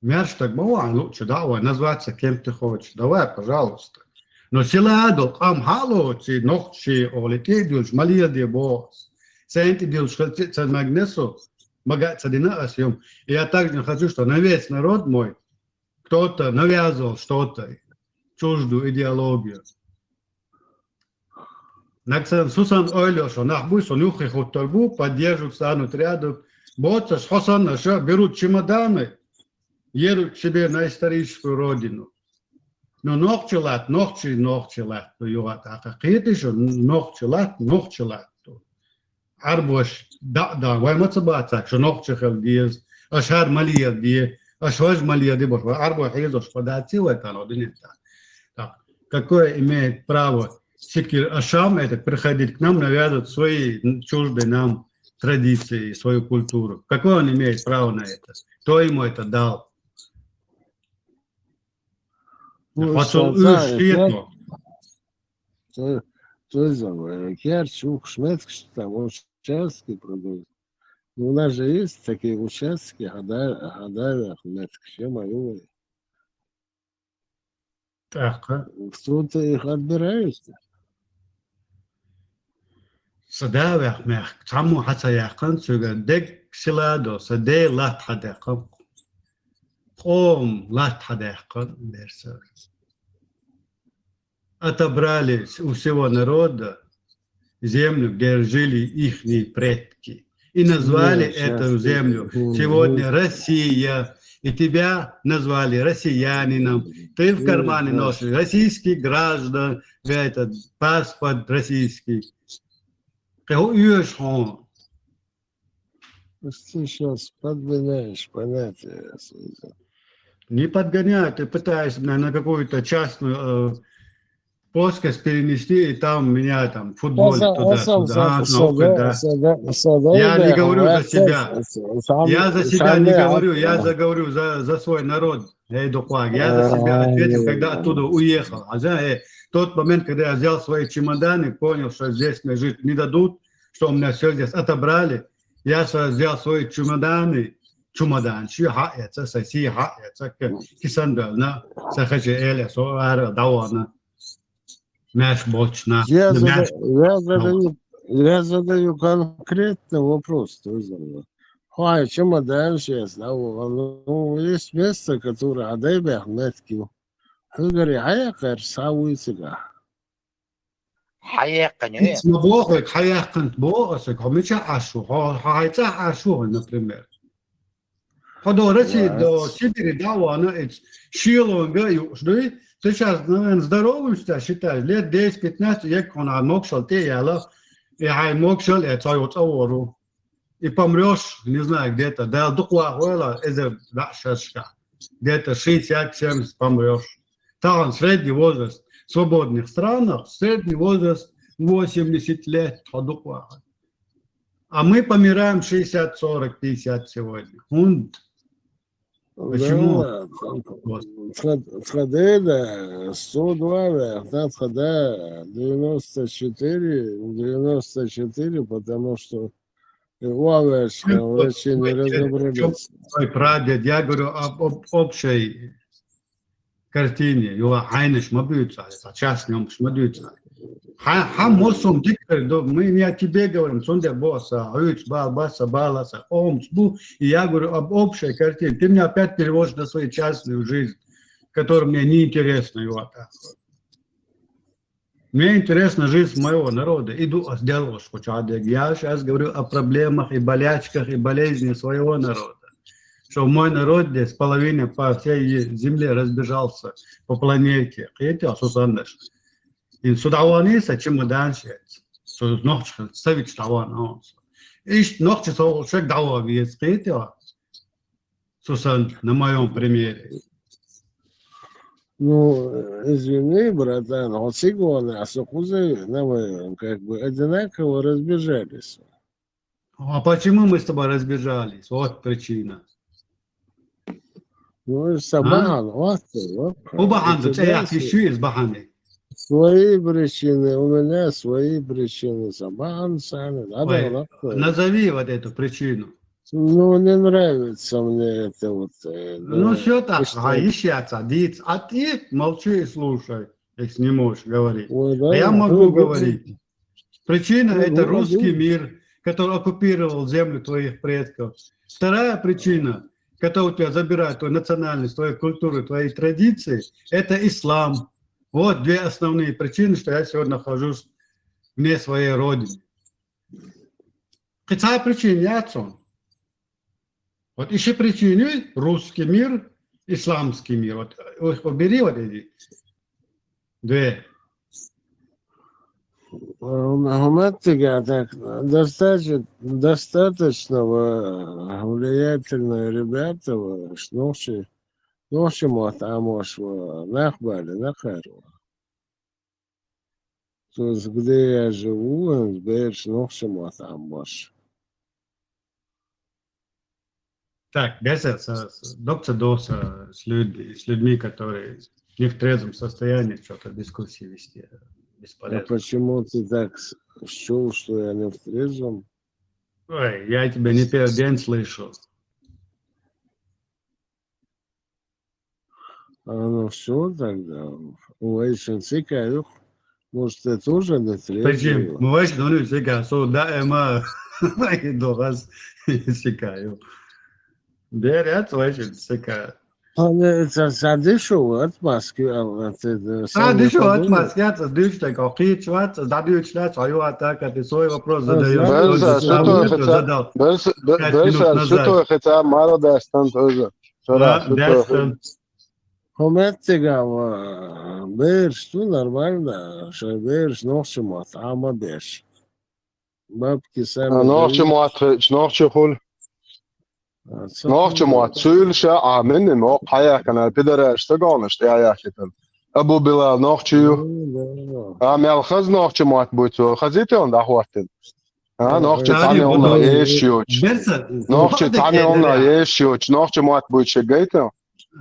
Мерш так бывает, лучше давай, назваться кем ты хочешь. Давай, пожалуйста. Но сила адо, ам хало, ци нохчи, оли, ты идёшь, малия де бос. Сент идёшь, хэл ци, ци магнесу, мага цадина асьём. И я также хочу, что на весь народ мой кто-то навязывал что-то, чуждую идеологию. Наксан сусан ойлёшо, нахбуй сон юхи хуттарбу, поддерживают, станут рядом. Боцаш, хосан наша, берут чемоданы, едут к себе на историческую родину. Но нохчи лат, нохчи, нохчи лат, то югат ака. Кыйты шо, нохчи лат, нохчи лат, то. Арбош, да, да, вай маца баца, шо нохчи хел диез, ашар малия диез, ашваж малия ди бош, арбош хизош, подаци вай тано динета. Так, какое имеет право Сикир Ашам это приходить к нам, навязывать свои чуждые нам традиции, свою культуру? Какое он имеет право на это? Кто ему это дал? Ну, Хоцул что, да, уж это киетно. То, то есть, э, керч, ух, шмет, что там, он чешский продукт. У нас же есть такие участки, хӀадай-, хӀадайвехь меттигаш я ма ю вай. ТӀаккха? Кто-то их отбирает. Сан да вехь мехка, цхьаммо хьа ца яьккхина, цуьнга дег села до, сан ден латта хьадаьккхина. Къоман латта хьадаьккхина, берса. Отобрали у всего народа землю, где жили ихние предки. И назвали Нет, эту щас ты землю Мгм. сегодня Россия. И тебя назвали россиянином. Ты в Нет, кармане да. носишь российский граждан, этот паспорт российский. Кхы хӀу оьшу хьуна? Ты щас подгоняешь понятия. Не подгоняю, ты пытаешься меня на какую-то частную э, плоскость перенести, и там меня там футболить Аса-, туда-сюда. Аса-, А, Аса-, наука, да. Аса-, Аса-, Я не Аса-, говорю за Аса-, себя. Аса-, Аса-, Я за себя не Аса-, говорю, я Аса-, за говорю за, за свой народ. Эй, Дукваг, я за себя ответил, когда оттуда уехал. А за, э, тот момент, когда я взял свои чемоданы, понял, что здесь мне жить не дадут, что у меня все здесь отобрали, я со-, взял свои чемоданы, чемодан, ши хьаэца, соси хьаэца, к-, кисан белна, са хача эля, со ара давана. Мяш болчна. Я зада-, я задаю, я задаю конкретный вопрос, ты задал. Хьай чемодан сейчас, да, ну, есть место, которое хӀадайбехь меттиг ю. Хьуьгара хьаяьккхар са вуй цигахь? Хьаяьккхина ю. Ма боху, хьаяьккхина боху аса, хьо мича Ӏаш ву? Хьо, хьо хьай цӀа Ӏаш ву, например? Хьо до России, до Сибири дӀа а вахана, эца шелонга а юуш дуй? Ты щас, наверное, здороваешься, считаешь, лет десять-пятнадцать егга хьуна хьан могашалла тӀе а яьлла, и хьайн могашалла, э, цхьа йолу цӀа вор ву. И помрёшь, не знаю, где-то, Дала дукха вахавойла, эзар дӀа а шершка. Где-то шестьдесят-семьдесят помрёшь. Тахана средний возраст в свободных странах, средний возраст восемьдесят лет, хьо дукха вахана. А мы помираем шестьдесят, сорок, пятьдесят сегодня. ХӀунда? Почему? Да, тха-, тха деда сто два вехна, тха да девяносто четыре, девяносто четыре, потому что вовремя врачи не разобрались. Твой прадед, я говорю об, об общей картине, юха хьайнаш ма буьйцу, цхьа частный йомаш ма дуьйцу. Хьан, хьан массо а дика хир ду, мы не о тебе говорим, цундела боху аса, хьуьйца бала бац сан, бала сан, омаца бу, и я говорю об общей картине. Ты меня опять переводишь на свою частную жизнь, которая мне неинтересна, и вот так вот. Мне интересна жизнь моего народа, и ду ас делгӀаш кху чӀа дерг. Я щас говорю о проблемах и болячках и болезни своего народа. Что мой народ здесь, половина по всей е-, земле разбежался, по планете. Кхетий хьо, Сусаннаш? Ин со дӀавахана сан чемодан шеца. Со нохча ца вича дӀавахана со. Иштта нохча со шега дӀаваха веза, кхетий хьо? Сусанна, на моём примере. Ну, извини, братан, хьо цига вахана, со кхуза, на моём, как бы одинаково разбежались. А почему мы с тобой разбежались? Вот причина. Ну, сан бахьана, вот, вот. ХӀун бахьана ду, цӀе яхкийша ю иза бахьана? Свои причины, у меня свои причины, сан бахьана, сан. Ой, назови вот эту причину. Ну, не нравится мне это вот, э, Ну, да, всё так, что ха, йиш яц, а диц, а ты молчи и слушай, если не можешь говорить. Ой, да, А я могу ну, говорить. Причина — Ну, это ну, русский ну. мир, который оккупировал землю твоих предков. Вторая причина, которая у тебя забирает твою национальность, твою культуру, твои традиции, это ислам. Вот две основные причины, что я сегодня нахожусь вне своей родины. Кхин цхьа причина яц хьуна. Вот и ши причина ю: русский мир, исламский мир. Вот, э, убери вот эти две. ХӀумма-, хӀумма тӀе а так достаточно, достаточно вы влиятельные ребята, вы нохчи, нохчи мотт Ӏамош ву нах баьлла, нах хир ву. То есть, где я живу, бераш нохчи мотт Ӏамош. Так, гайса, с, с, докца доса с люд-, с людьми, которые не в трезвом состоянии, что-то дискуссии вести, э, А бесполезно. Почему ты так с-, счёл, что я не в трезвом? Ой, я тебя не первый день слышу. А, ну все тогда. Вайшин цикай юкъ. Может, это тоже не Почему? требую? Ну, вайшин, ну, цикай, со, да, эма, догас, цикай юкъ. Берет, вайшин, цикай. А, не, это садишь вот маски, а, вот это А, самое дышо, подобное. отмазкаться, дышо, так, а, хич, вот, да, дышо, а, ё, а так, а ты свой вопрос А, задаёшь. знаешь, Берса, Тоже что самое твой это хотя... задал. Берса, бе- Пять минут Берса, что назад. Твой хотя мало даст, там тоже. Что Да, раз, что твой даст, хотя... да. Хуметтига, а, берш, ну, нормально, что берш, нохчи мот, ама берш. Бабки сами А, нохчи дают. мот, нохчи хул. А, цо Нохчи хул. мот, сюльша, а, мен не мог, хая, кана, пидораш, что гонишь, я, я, хитан. Абу Билал, нохчи ю. Ну, да. А, мел хаз нохчи мот будет, хазите он, да, хватит. А, А, нохчи Тари, тане он буду- на ешьёч. Берса, Нохчи бадык тане он на эдеря. Ешьёч, нохчи мот будет шегайта.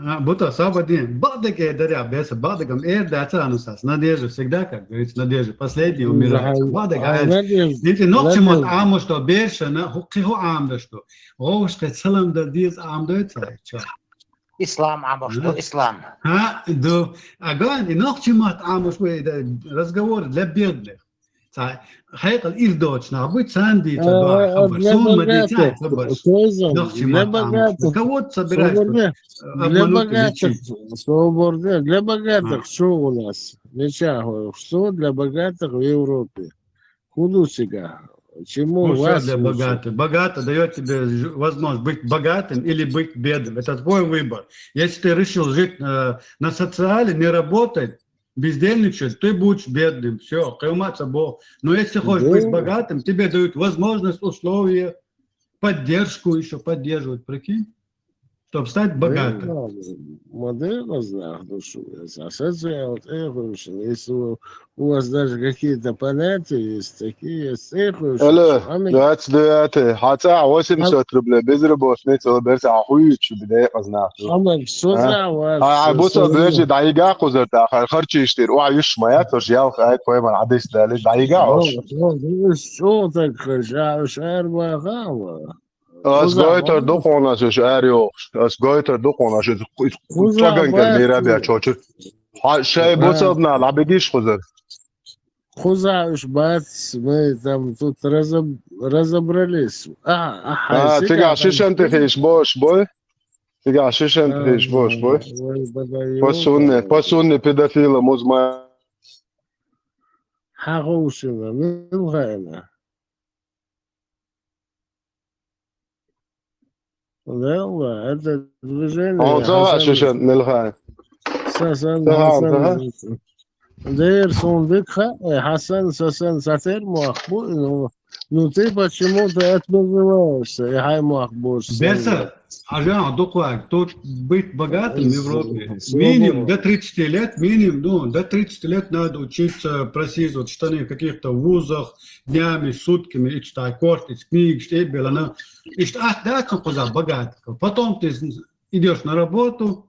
А, бута сабадин, бадык эдеря, берса, бадык ам эрда, ца, ну, сас, надежда всегда, как говорится, надежда последняя умирает. Да, Бадык, а, а, надежда, Инти нохчи мот надежда. Амуш, что берша, на, ху-, хи ху Амда, что. Говш, хи салам да диз Амда, это, чё? Ислам Амуш, ну, Да. Ислам. А, да. А ган, и нохчи мот Амуш, это разговор для бедных. Ца, хайкал ирдоч, на, быть санди, ца, А, да, а, хабар, для сумма, богатых, дитя, хабар. Тоизан, Нохчи для мот Амуш. богатых, Кого ты собираешься свободно, э, для обмануть и богатых, лечить? свободно, для богатых, А. что у нас? Ничего, что для богатых в Европе? Куда сега? Чему Ну, все вас для лучше? богатых. Богато дает тебе ж- возможность быть богатым или быть бедным. Это твой выбор. Если ты решил жить э, на социале, не работать, бездельничать, ты будешь бедным. Все, кайматься Бог. Но если хочешь быть Да. Богатым, тебе дают возможность, условия, поддержку еще поддерживать, прикинь, чтобы стать богатым. Модерн знах душу. А социал, э, хорошо. Если у у вас даже какие-то понятия есть, такие есть, э, хорошо. Алло, А мы- двадцать девятое. Хотя восемьсот рублей безработный, целый берса, а хуючу, бля, знах. А мы что А? за вас? А, а, будто Что бежи, да, ига кузар, да, хар-, харчишь ты, уа, юш моя, тоже я, ай, пойман, адис, да, лишь, да, ига, ош. Что, шар бахава? Аз Кузар, гойтар бахава? Дукъонаш, уш, ар ёхш. Аз гойтар Дукъонаш, уш, Кузар, цаган кар бахава? мира бя чочур. Ха, шай Бахава? Бусалб на, лабигиш кузар. Кузар, уж бац, мы там тут разоб-, разобрались. А, а, А, хай, тига сега, шишан ты хиш, бош, бой. Тига шишан ты хиш, бош, бой. Ой, бадаёба. Посунне, посунне педофила, музма. Хагушина, ну, хайна. Да, да, это движение. Он сага Хасан, шишан, нелхай. Сасан, Сага, Хасан. сага. Дер сон дыкха, э, Хасан, Сасан, Сатер, Махбу, ну, ну, ты почему-то отмазываешься, и хай Махбуш. Берса, а я дуквак, тут быть богатым в Европе. Минимум до тридцати лет, минимум, ну, до тридцати лет надо учиться, просиживать штаны в каких-то вузах, днями, сутками, и читать, кортить книги, что и было, но, и что, а, да, как кузар богатых. Потом ты идешь на работу,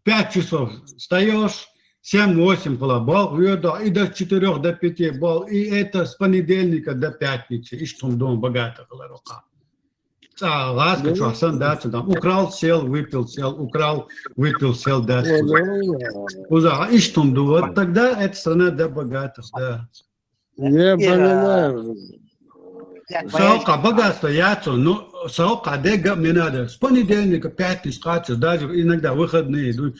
пять часов встаешь, семь-восемь колобал, и до четырёх, до пяти бал, и это с понедельника до пятницы, и что дом богатых рука. А, ласка, что, сан, да, что там, украл, сел, выпил, сел, украл, выпил, сел, да, что. Кузар, и что, вот тогда эта страна для богатых, да. Я Ира. Понимаю. Так, Саука, богатство, яцу, ну, саука, дега мне надо. С понедельника, пятницы, качу, даже иногда выходные иду.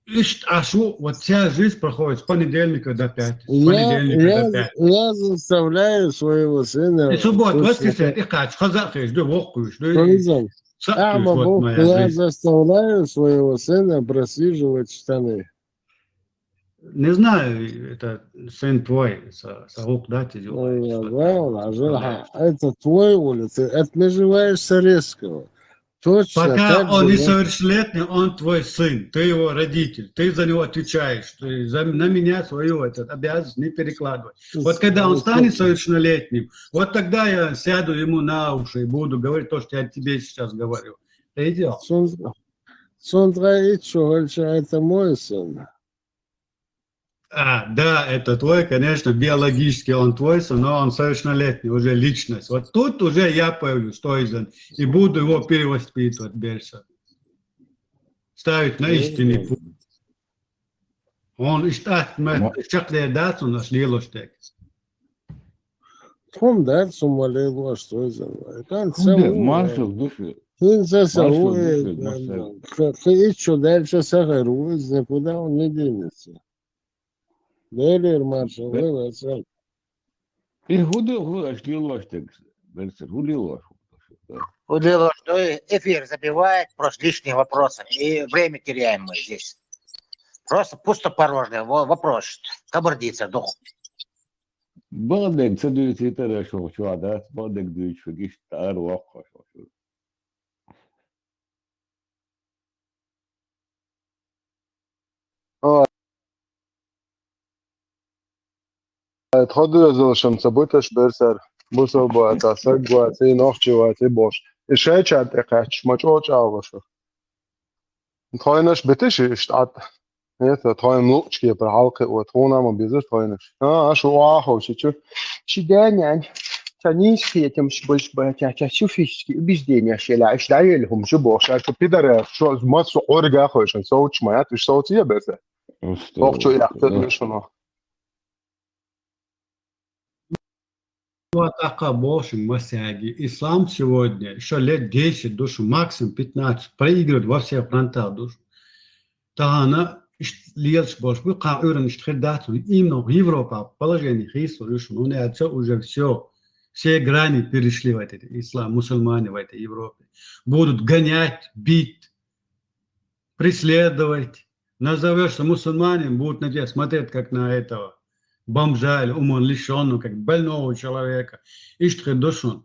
Ишт, а что, вот вся жизнь проходит с понедельника до пятницы. С Я, понедельника я, до пятницы. Я заставляю своего сына. И суббота, точно воскресенье, так- и кач, хаза хеш, да, вохкуш, да, и Туризм. сак А, вот могу, моя я жизнь. Заставляю своего сына просиживать штаны. Не знаю, это сын твой, са, саук, да, ты Ой, делаешь, да, вот, ладно, представляешь. а, это твой улица, отмежеваешься резкого. Точно Пока так он же, не да. совершеннолетний, он твой сын, ты его родитель, ты за него отвечаешь, ты за, на меня свою этот, обязанность не перекладывай. Вот когда он станет совершеннолетним, вот тогда я сяду ему на уши и буду говорить то, что я тебе сейчас говорю. Идет. Сон, сон твои чё, это мой сын. А, да, это твой, конечно, биологически он твой сын, но он совершеннолетний, уже личность. Вот тут уже я появлюсь, то есть он, и буду его перевоспитывать, Берса. Ставить на истинный путь. Он иштта атма, чакхдер дац, он аш лелош дек. Тхум дац, сумма лелош, то есть он. Кан Хунде, сау, маршал души. Хин са сау, Маршал души, маршал. Хи ичо дальше сахар, никуда он не денется. Делер маршал, Бе- вела сам. И худы, худы, аш лилош текст. Берсер, худы лош. Худы лош, то есть эфир забивает, просто лишние вопросы. И время теряем мы здесь. Просто пустопорожнее. Во- Вопрос. Кабардица, дух. Бадек, цедует и тарашо, чуа, да? Бадек дует, что гиш тар вахо. Тхо дуьйзалшам ца буташ берсар, бусалба вац, саг вац, и нохчи вац, и бош. И шайчар тӀекхаьчча, ма чӀо чӀагӀлуш. Тхойнаш битиш иштта Ӏад. Это тхойн луъчу кепара хьалкхиа, тхуна ма безаш тхойнаш. А, ашу охьа ховшичу. Ши даьнен, ца нийса хетамаш баш ба, ца, ца шу фишки убежденияш ела, иш дӀаелла хӀума шу бохуш, ашу пидара, шо массо а къорга хойшан, совчу ма яц, уьш совцу я беза. Охчо яхта шуна. Ва тӀаккха бохуш масаги. Ислам сегодня, ещё лет десять, душу максимум пятнадцать, проигрывает во всех фронтах, душу. Тахана ишт лелаш болуш бу, кхаа Ӏуьйранна ишт хир дац, именно в Европа положение хийсур ю шуна, хӀунда аьлча уже всё, все грани перешли в этой ислам, мусульмане в этой Европе. Будут гонять, бить, преследовать. Назовёшься мусульманин, будут на тебя смотреть, как на этого бомжа или умалишённого, как больного человека. Иштта хир ду шуна.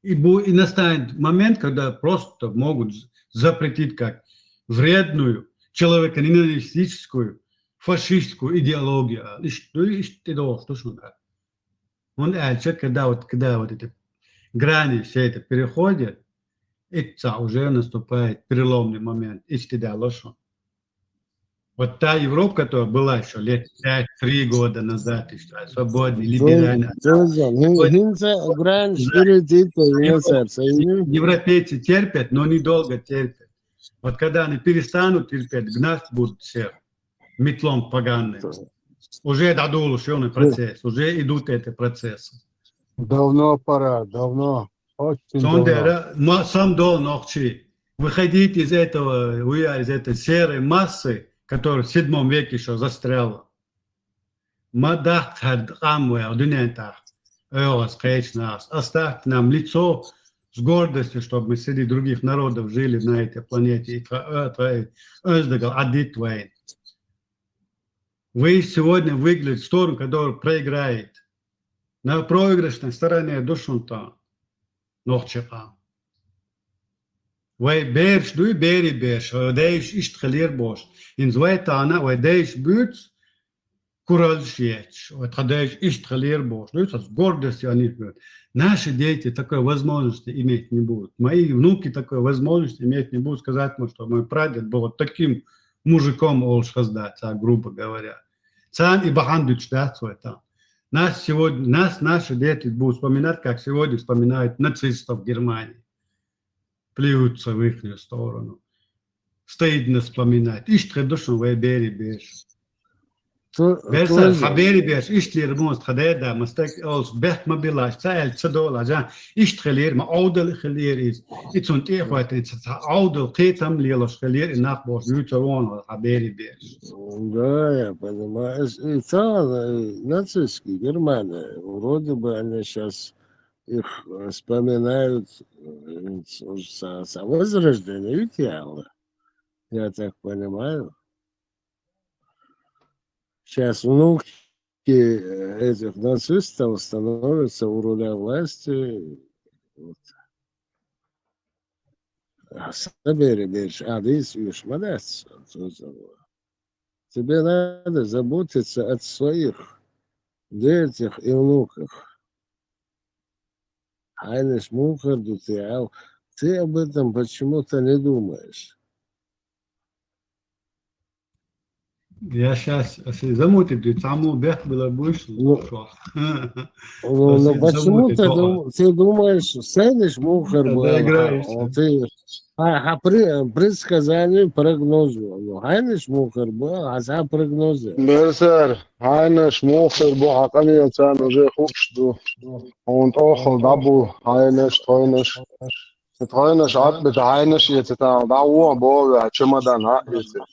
И, бу- и настанет момент, когда просто могут з- запретить как вредную, человеконенавистическую, фашистскую идеологию. Иштта, иштта тӀедогӀуш ду шуна. ХӀунда аьлча, когда вот, когда вот эти грани все это переходят, и ца уже наступает переломный момент, исти далошо. Вот та Европа, которая была ещё лет пять-три года назад, ещё свободный, либеральный. Хин- хинца грань спиритита, европейцы терпят, но недолго терпят. Вот когда они перестанут терпеть, гнать будут всех метлом поганым. Уже дадулу шёный процесс, уже идут эти процессы. Давно пора, давно. Очень давно. Сондера, ма- сам дол нохчи. Выходить из этого, уя, из этой серой массы, которая в седьмом веке ещё застряла. Ма дахка хьар къам вай, дуьнен тӀехь. ОьгӀаз кхечу нахас. Оставьте нам лицо с гордостью, чтобы мы среди других народов жили на этой планете. И тха, э, тха, э, оьздагал Ӏаддит вайн. Вы сегодня выиграли сторону, которая проиграет. На проигрышной стороне ду шуна тахана нохчи къам. Вай бераш дуй, бери бераш, вай дайша иштта хилира бохуш. ХӀинца вай тахана, вай дайша буьйцу, кураллаш етташ, вай тхан дайша иштта хилира бохуш. Дуьйцу, с гордостью о них говорят. Наши дети такой возможности иметь не будут. Мои внуки такой возможности иметь не будут сказать, что мой прадед был вот таким мужиком, олуш хаза дац, а, грубо говоря. Царна и бахьана дуьтуш дац вай тахана. Нас сегодня, нас наши дети будут вспоминать, как сегодня вспоминают нацистов в Германии. Плюются в ихнюю сторону. Стыдно вспоминать. Иштта хир ду шуна вай бери бераш. Ту- Берсар, ту- хьан бери бераш, иштта лера муста, хьан дайда, мастаг олуш, бехк ма билаш, ца аьлла, ца долаш, жан, иштта хилира, ма Ӏовдал хилира иза. И цунна тӀехӀоьттина, ца, ца Ӏовдал кхетам лелош хилира, и нах бохуш, дуьйцур вон хьан бери бераш. Да, я понимаю. Эс- и ца, э, нацистский Германия, вроде бы они щас их, э, вспоминают, э, с- со, со возрождения, ведь я, я так понимаю. Щас внуки, э, этих нацистов становятся у руля власти. Вот. А собери бераш, а здесь уж молодец. Тебе надо заботиться о своих детях и внуках. Хьайнаш муха хир ду те, ау? Ты об этом почему-то не думаешь. Я щас, если замутит, ты саму бех было будешь, Ну, шо? Ну, ну Если почему замутит, ты, то дум- ты думаешь, сценишь мухар Тогда был? играешь, А, да. Ты а, а при- предсказание, прогнозу. Ну, хайниш мухар был, а за прогнозы. Берсер, хайниш мухар бу хьакъанецан уже хукш ду. Он тохал дабу, хайниш, тойниш. Тойниш ат бит хайниш ецетан, да уа бо, чемодан ха ецет.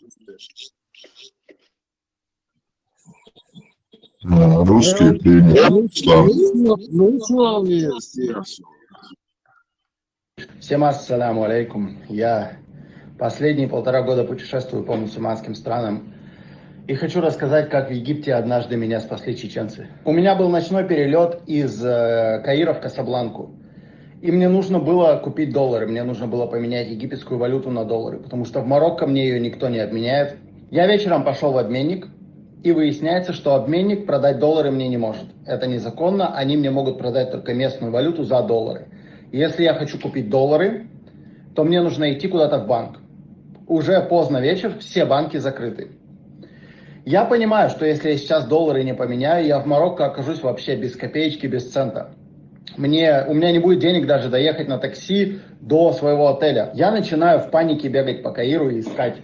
А, Русские Ну, приняли ну, ислам. ну, ну, ну, есть, есть. Всем ассаламу алейкум. Я последние полтора года путешествую по мусульманским странам. И хочу рассказать, как в Египте однажды меня спасли чеченцы. У меня был ночной перелет из э, Каира в Касабланку. И мне нужно было купить доллары, мне нужно было поменять египетскую валюту на доллары, потому что в Марокко мне ее никто не обменяет. Я вечером пошел в обменник, и выясняется, что обменник продать доллары мне не может. Это незаконно, они мне могут продать только местную валюту за доллары. Если я хочу купить доллары, то мне нужно идти куда-то в банк. Уже поздно вечер, все банки закрыты. Я понимаю, что если я сейчас доллары не поменяю, я в Марокко окажусь вообще без копеечки, без цента. Мне, у меня не будет денег даже доехать на такси до своего отеля. Я начинаю в панике бегать по Каиру и искать.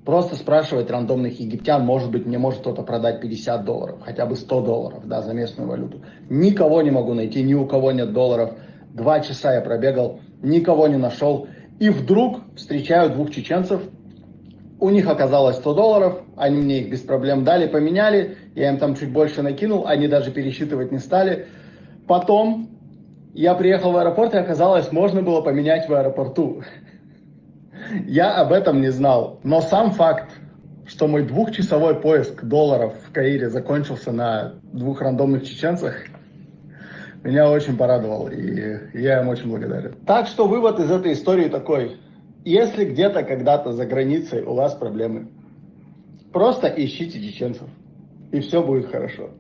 Просто спрашивать рандомных египтян, может быть, мне может кто-то продать пятьдесят долларов, хотя бы сто долларов, да, за местную валюту. Никого не могу найти, ни у кого нет долларов. Два часа я пробегал, никого не нашел. И вдруг встречаю двух чеченцев. У них оказалось сто долларов, они мне их без проблем дали, поменяли. Я им там чуть больше накинул, они даже пересчитывать не стали. Потом я приехал в аэропорт, и оказалось, можно было поменять в аэропорту. Я об этом не знал. Но сам факт, что мой двухчасовой поиск долларов в Каире закончился на двух рандомных чеченцах, меня очень порадовал, и я им очень благодарен. Так что вывод из этой истории такой. Если где-то когда-то за границей у вас проблемы, просто ищите чеченцев, и все будет хорошо.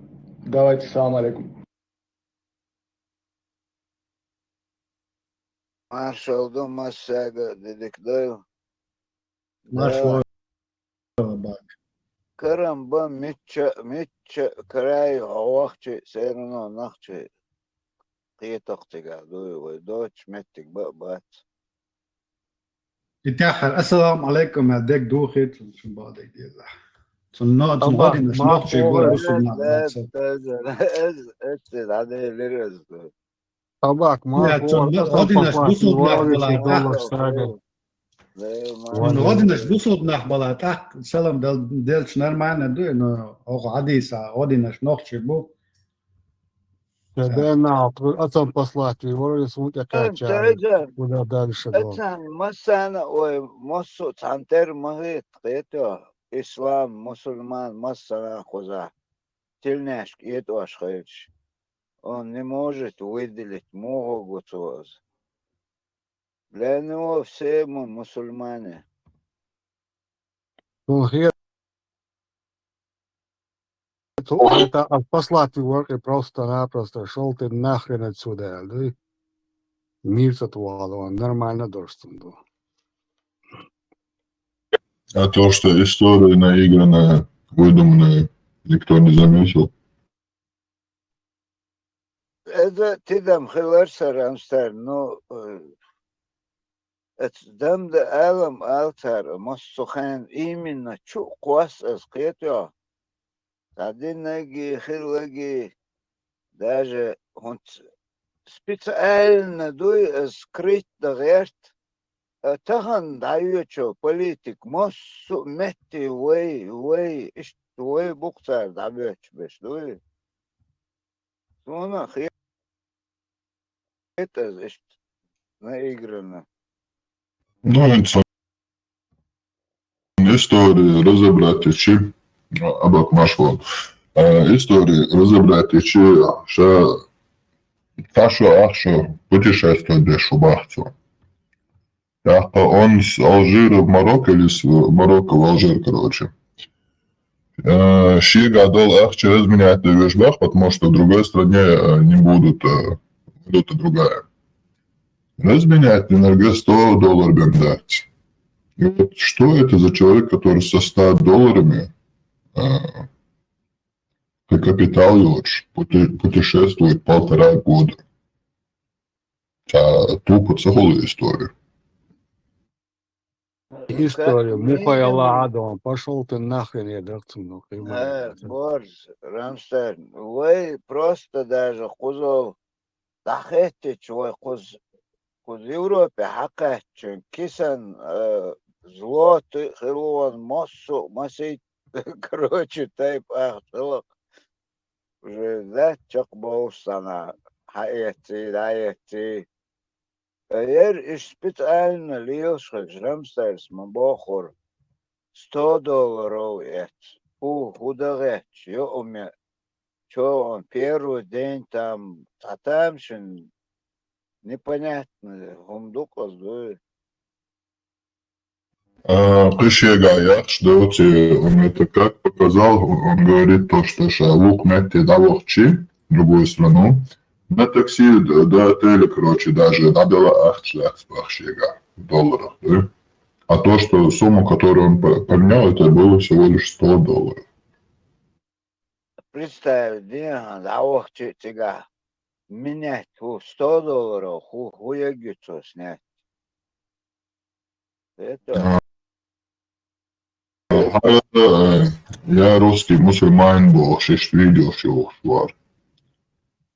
Давайте, салам алейкум. Маршал ду массага дидик дойл. Маршал. Карамба мичча, мичча край гӀовахчи, серано нахчи. Кхетахъ цигахь дуй вай доч меттиг ба бац. И тяххар, ассаламу алейкум, я дег духи, цун, цун бадайдилла. Цун но-, цун Аба, гӀодинаш ма нохчий бу хора. бусулнах Эз, баца. эз, эз, эз, эз, аделир эз. Табак, ма Я, цун хора, но-, асан гӀодинаш папа, бусулнах хора, бала, виси тах. доллар сага. Цун гӀодинаш бусулнах бала, тах, салам дел-, делч нормально дуй, но ох хьадиса, гӀодинаш нохчий бу. Тебе на, асан послать, вора, сун тяка чай. Куда дальше, да? Эцан массана ой, массу цхьан тер ма хет, хето, ислам, мусульман, массана кхуза. Тилнешка этӀош хилча. Он не может выделить, муха гу цо из. Для него все мы мусульмане. Цун хер. Цу это а послать вора, и просто-напросто шёл ты нахрен отсюда, да? Мир сотвал, он нормально дождь был. А то, что история наигранная, выдуманная, никто не заметил. Эза тидам хилар сар амстар, ну, э, эц дамда алам алцар, массу хайн именно чу квас аз кхето. Та динаги, хиллаги, даже хунц специально дуй, э, скрыть да гъерт, э, тахан дӀайоьчу политик массу а метте вай, вай, иштта вай букъ цара дӀабоьччу беш дуй. Суна хет аз иштта наигранно. Ну, это историю разобрать ичи, абак машвон. Э, историю разобрать ичи, ша, та шо, ах шо, путешествовать деш шо бахцо. Так, он с Алжира в Марокко или с Марокко в Алжир, короче. Э, шега дол ахча разменять веш бах, потому что в другой стране, э, не будут, э, валюта другая. Разменять на сто доллар бен дать. И вот что это за человек, который со ста долларами а, капитал йоцуш путе-, путешествовать полтора года. Ца тупо ца хуьлу история. История, мухӀай Аллахьа дон, пошёл ты нахрен, я дакцун, ну, ты Э, мой. Борж, Рамштайн, вай просто даже кхузол дӀахеттича вай кхуз-, кхуз Европе хьакхаьччун, кисан, э, злоты хилон, массо а масийт, короче, тайп ахча хиларх. Уже дац чекхбовлуш санна, хьаэцций, дӀаэцций. Эр иш специально лелаш хилча, Рамштайнс ма бохура, сто долларов эц. ХӀу, хӀу дан гӀерташ, йо уме, чо он первый день там, цхьа тамашийна непонятно хӀума ду-кх иза, дуй. А, кхин шегахь яхаш доций, он это как показал, он говорит то, что ша вукху метте дӀавахча, в другую страну, на такси, д-, до отеля, короче, даже дӀадала ахча дац боху шегахь, в долларах, да? А то, что сумма, которую он п-, поменял, это было всего лишь сто долларов. Представь, дехьа дӀавахча цигахь менять хӀу сто долларов, хӀу, хӀу ягийта цо снять. Это А, хӀара, э, я русский мусульманин бохуш, иштта видео йохуш вара.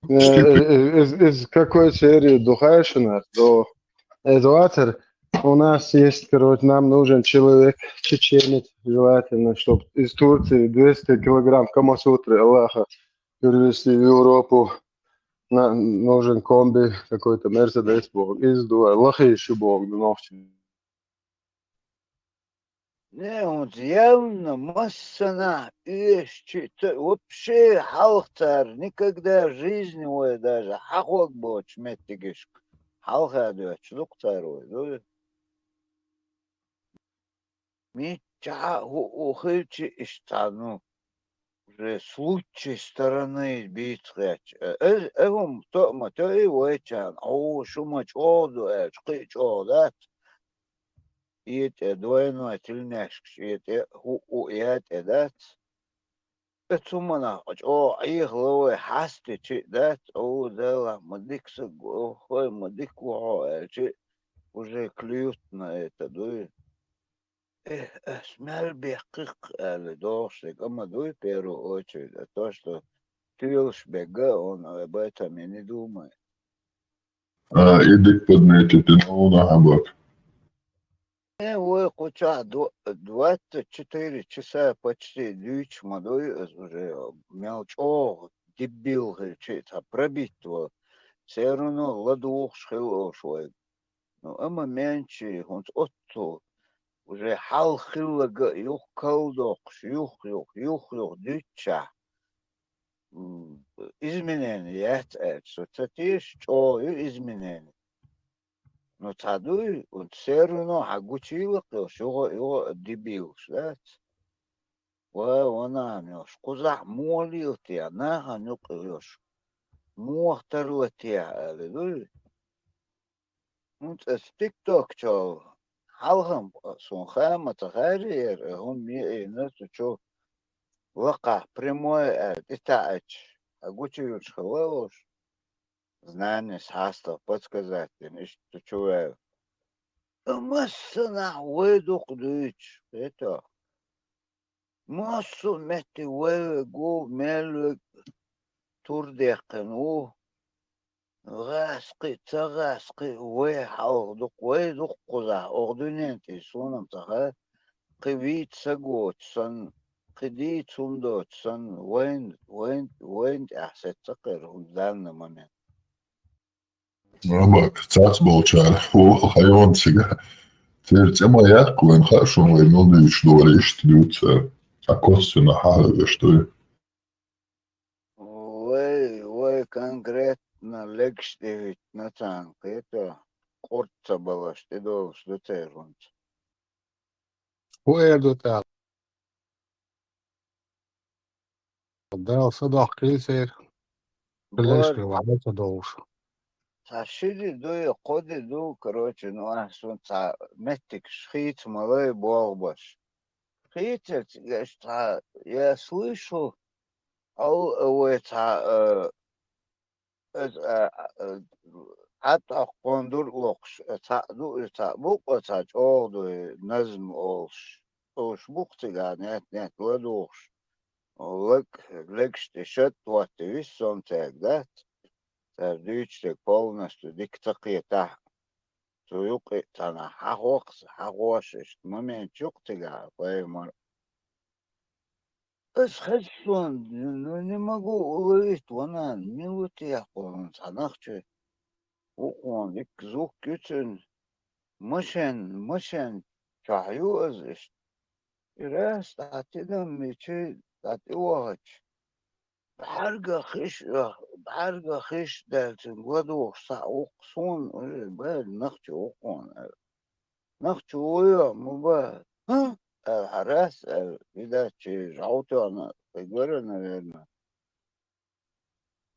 Э, э, э, из, из какой серии ду хаьий шуна? До, э, Эдуатер, у нас есть, короче, нам нужен человек, чеченец, желательно, чтоб из Турции двести килограмм Камасутры Аллаха перевезти в Европу. На-, нужен комби, какой-то Мерседес боху, из дуа, лахийша боху, нохчий. Не, хӀунца явно массанахьа оьшучу, т-, вообще хьалха цара никогда в жизни вай даже хьахьогбоцучу меттигашка хьалха доьттуш ду-кх цара вай, дуй? Миччахьа а хӀу, хӀу хилча иштта, ну, уже с лучшей стороны бийца хетча. Э, э, э, хӀума тоъа ма тоьий вайчарна, хьо шу ма чӀогӀа ду аьлча, кхин а чӀогӀа дац. И тӀе двойной тельняшкаш, и тӀе хӀу, хӀу, я тӀе дац. Оцу хӀуманах чӀогӀа Ӏехало вай хьастича а дац, о, Дела, ма дика саг ву, охой, ма дика ву хьо аьлча, уже клюют на это, дуй. Эх, ас мел беккхих аьлла догӀуш дерг а ма дуй, в первую очередь, а то, что туьйлаш берг а, он об этом и не думает. А, и дика подметить, и новна хьабак. Э, вай кху чохь ду-, двадцать четыре часа почти дуьйцуш ма дуй, ас уже мел чӀогӀа дебил хилча а, цхьа пробить ван. Все равно ладугӀуш хилла уьш вайга. Ну, амма менчий хӀунца оццул уже хьалха хилларг а юха калдоккхуш, юх-юх, юх-юх дуьйцучехь, м, изменение яц аьлча, со ца теша, чӀогӀа ю изменение. Ну, цхьа дуй, хӀунца все равно хьан гучуйилла-кх уьш, юха а, юха а дебилаш, дац? Ва, ва нана, йош, кхузахь муха лела те, нахана юкъа йош, муха тарла те, аьлла дуй? ХӀунца аса TikTok чу хьалхам суна хаа ма ца хаьрра яра, хӀума йиъина цу чу лакхахь прямой аьлла тӀетаьӀча, хьан гучуйолуш хилла уьш. Знание с хьастагӀа подсказать дина, иштта чу ваьлла. Ткъа массанахь вай дукха дуьйцуш, хета? Массо а метте вай верг ву, мел верг тур деккхина ву. ГӀаскхи, ца гӀаскхи, вай хьалха дукха, вай дукха кхузахь, оха дуьнен тӀе суна-м ца хаьа, кхин вийца саг воцуш санна, кхин дийца хӀума доцуш санна, вайна, вайна, вайна тӀехь сецна кхера хӀума данна момент. Набак, цац болчара, вон хайван цига. Церан цӀе ма яккха вайн хаа шуна, вай мел дуьйцуш дора, иштта дуьйцу цара. А костина хьалавеш дуй. Вай, вай конкретно легаш тӀе витина царна кхета, къурд ца балаш тӀедолуш ду церан хӀунца. ХӀун эр ду тӀаккха? Дала са доккхийла церан. Лешкара вахьа ца довлуш. Цхьа ши де ду я кхо де ду, короче, ну, ахь суна цхьа меттигаш хийца ма лай болх беш. кхийцар цига иштта цхьа, я слышу, ал, э, вай цхьа, э, Иза, а, а, хьатӀакхун дур лохуш, цхьаъ ду, цхьаъ бу, кхо цхьа чӀогӀа ду, назм олуш. Уьш бу-кх цигахь нет-нет ладугӀуш. Лаг, легаш тӀе шад ватта виссом цаьрга дац. Цара дуьйцуш дерг полностью дика ца кхетахь. Цу юкъе цхьанхьа хьахокху, хьахош иштта момент ю-кх цигахь, пайхамар. Ас хезча, ну, не могу уловить, ванан, мила ву техьа кхуьнан цхьа нах чу. Вукхуьнан дикка звук ю цуьнан. Машен, машен чохь ю ас иштта. И раз дӀа тидам мичи дӀа тӀе вахача. БӀаьрга хиш, бӀаьрга хиш даьлла цуьнга ладугӀуш схьа вукху суна, уже бер нах чу вукхуьнан аьлла. Нах чу вуй, ма ба, хӀа? Аьлла, хьарас, аьлла, и даьччи жӀов тоьхна, кхин гара, наверно.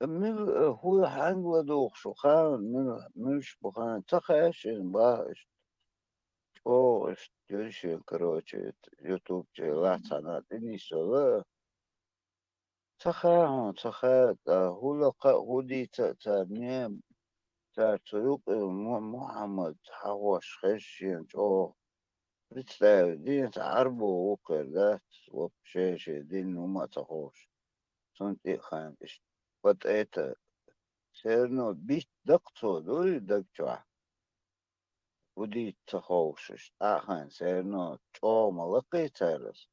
Мила, э, хӀу хьаьнга ладугӀуш ву хаан, мила, муьлш бу хаан, ца хаьа шена баха иштта. ЧӀогӀа иштта дуьйшина, короче, это, ютуб чу лаьцна тӀе нисвелла. Ца хаьа хьуна, ца хаьа, ткъа хӀу лакха а, хӀу дийца а цара, не, цара цу юкъе Му-, Мухьаммад хьахош хезча шена чӀогӀа. Представь, дийна цхьа Ӏарбо ву кхер дац, вообще шен дин хӀума а ца ховш. Цунна тӀе а хаьа иштта. Вот это, всё равно битта даккха цо, дуй, даг чохь. ХӀу дийца ца ховш, иштта а хаьа, всё равно чӀогӀа ма лакхий цара ас.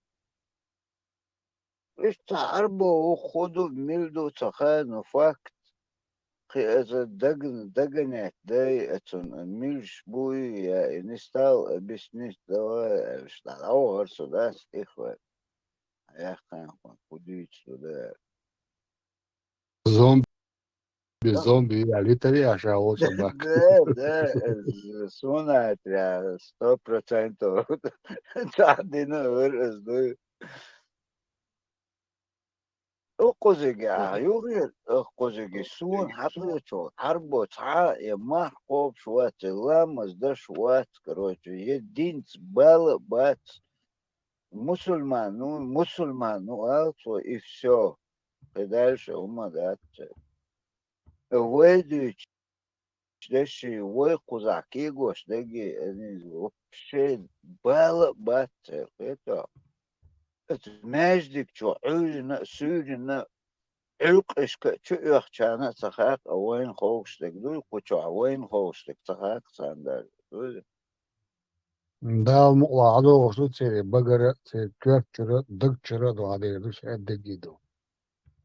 Иштта Ӏарбо ву, хӀу ду, мила ду, ца хаьа, ну, факт. Кхин аса дагна, дагонять дай ацунна, милш буй, я и не стал объяснить, давай, аьлла, дӀавахара со, дац, тӀехваьлла. Яьккхина хӀун, хӀу дуьйцу ду, да. Зомби, зомби, я литари аша волча бак. Да, да, э, суна аьлла, сто процентов. Цхьа дина вара ас дуй. Укхузиге ахьа юххера, укхузиге суна хьакхечо, Ӏарбо цхьа а я мах кхобуш вац, я ламаз даш вац, короче, я динца бала а бац. Мусульман, ну, мусульман, ну, ала цо, и всё. Кхин дальше хӀума дац церан. Вай дуьйцу деши, вай кхузахь кегош дерг, они вообще бала а бац церан, кхетахь. Оцу маьждиг чу Ӏуьйранна а, суьйранна а, Ӏуьлкъишка а чу оьхучарна а ца хаьа, вайна ховш дерг дуй, кху чохь вайна ховш дерг ца хаьа царна даже, дуй. Дала мукъалахь догӀуш ду церан багара, церан коьрта чуьра, даг чуьра а догӀа дер ду, шаьш дерриге ду.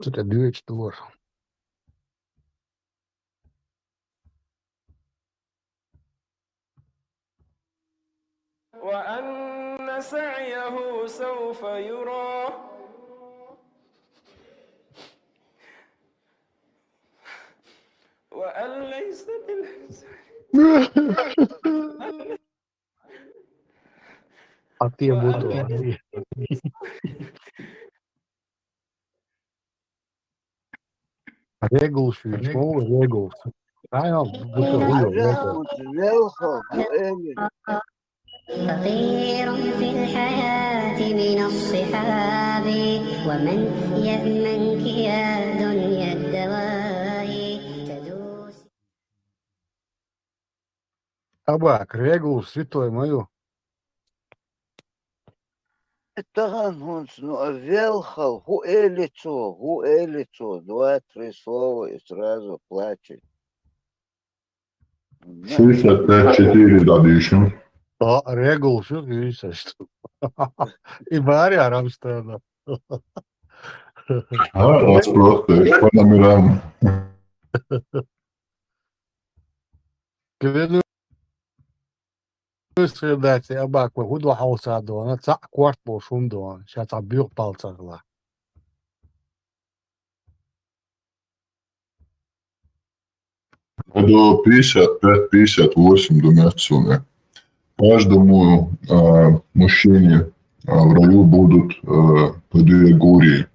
Цу тӀе доьчу дора. وأن سعيه سوف يرى. وأن ليس للإنسان. Хьан тӀе муду? Регулаш вуьйцу, хӀун ву регулаш? Ай, хьо, бу-, бу-, бу-, бу-, бу-, велха, бу эли. فقير في الحياة من الصحاب، ومن يأمنك يا دنيا الدواء تدوس. Абак, регулаш святой ма ю. Тахана хӀунца, ну, а велхал, хӀу эли цо, хӀу эли цо, два-три слова и сразу плачет. Шестьдесят пять четыре дӀадийшина. А, регулаш ю, шестьдесят. И бари арам стана. А, ас просто, по номерам. Квену Вуьшта хир дац и Абакла, хӀун ду хьовса дона, цхьаъ корта болуш хӀума дона, ша цхьа боьха палцах ла. Году пятьдесят пять, пятьдесят восемь думаю, отсюда. Каждому, а, мужчине, а, в раю будут, а, по две гурии,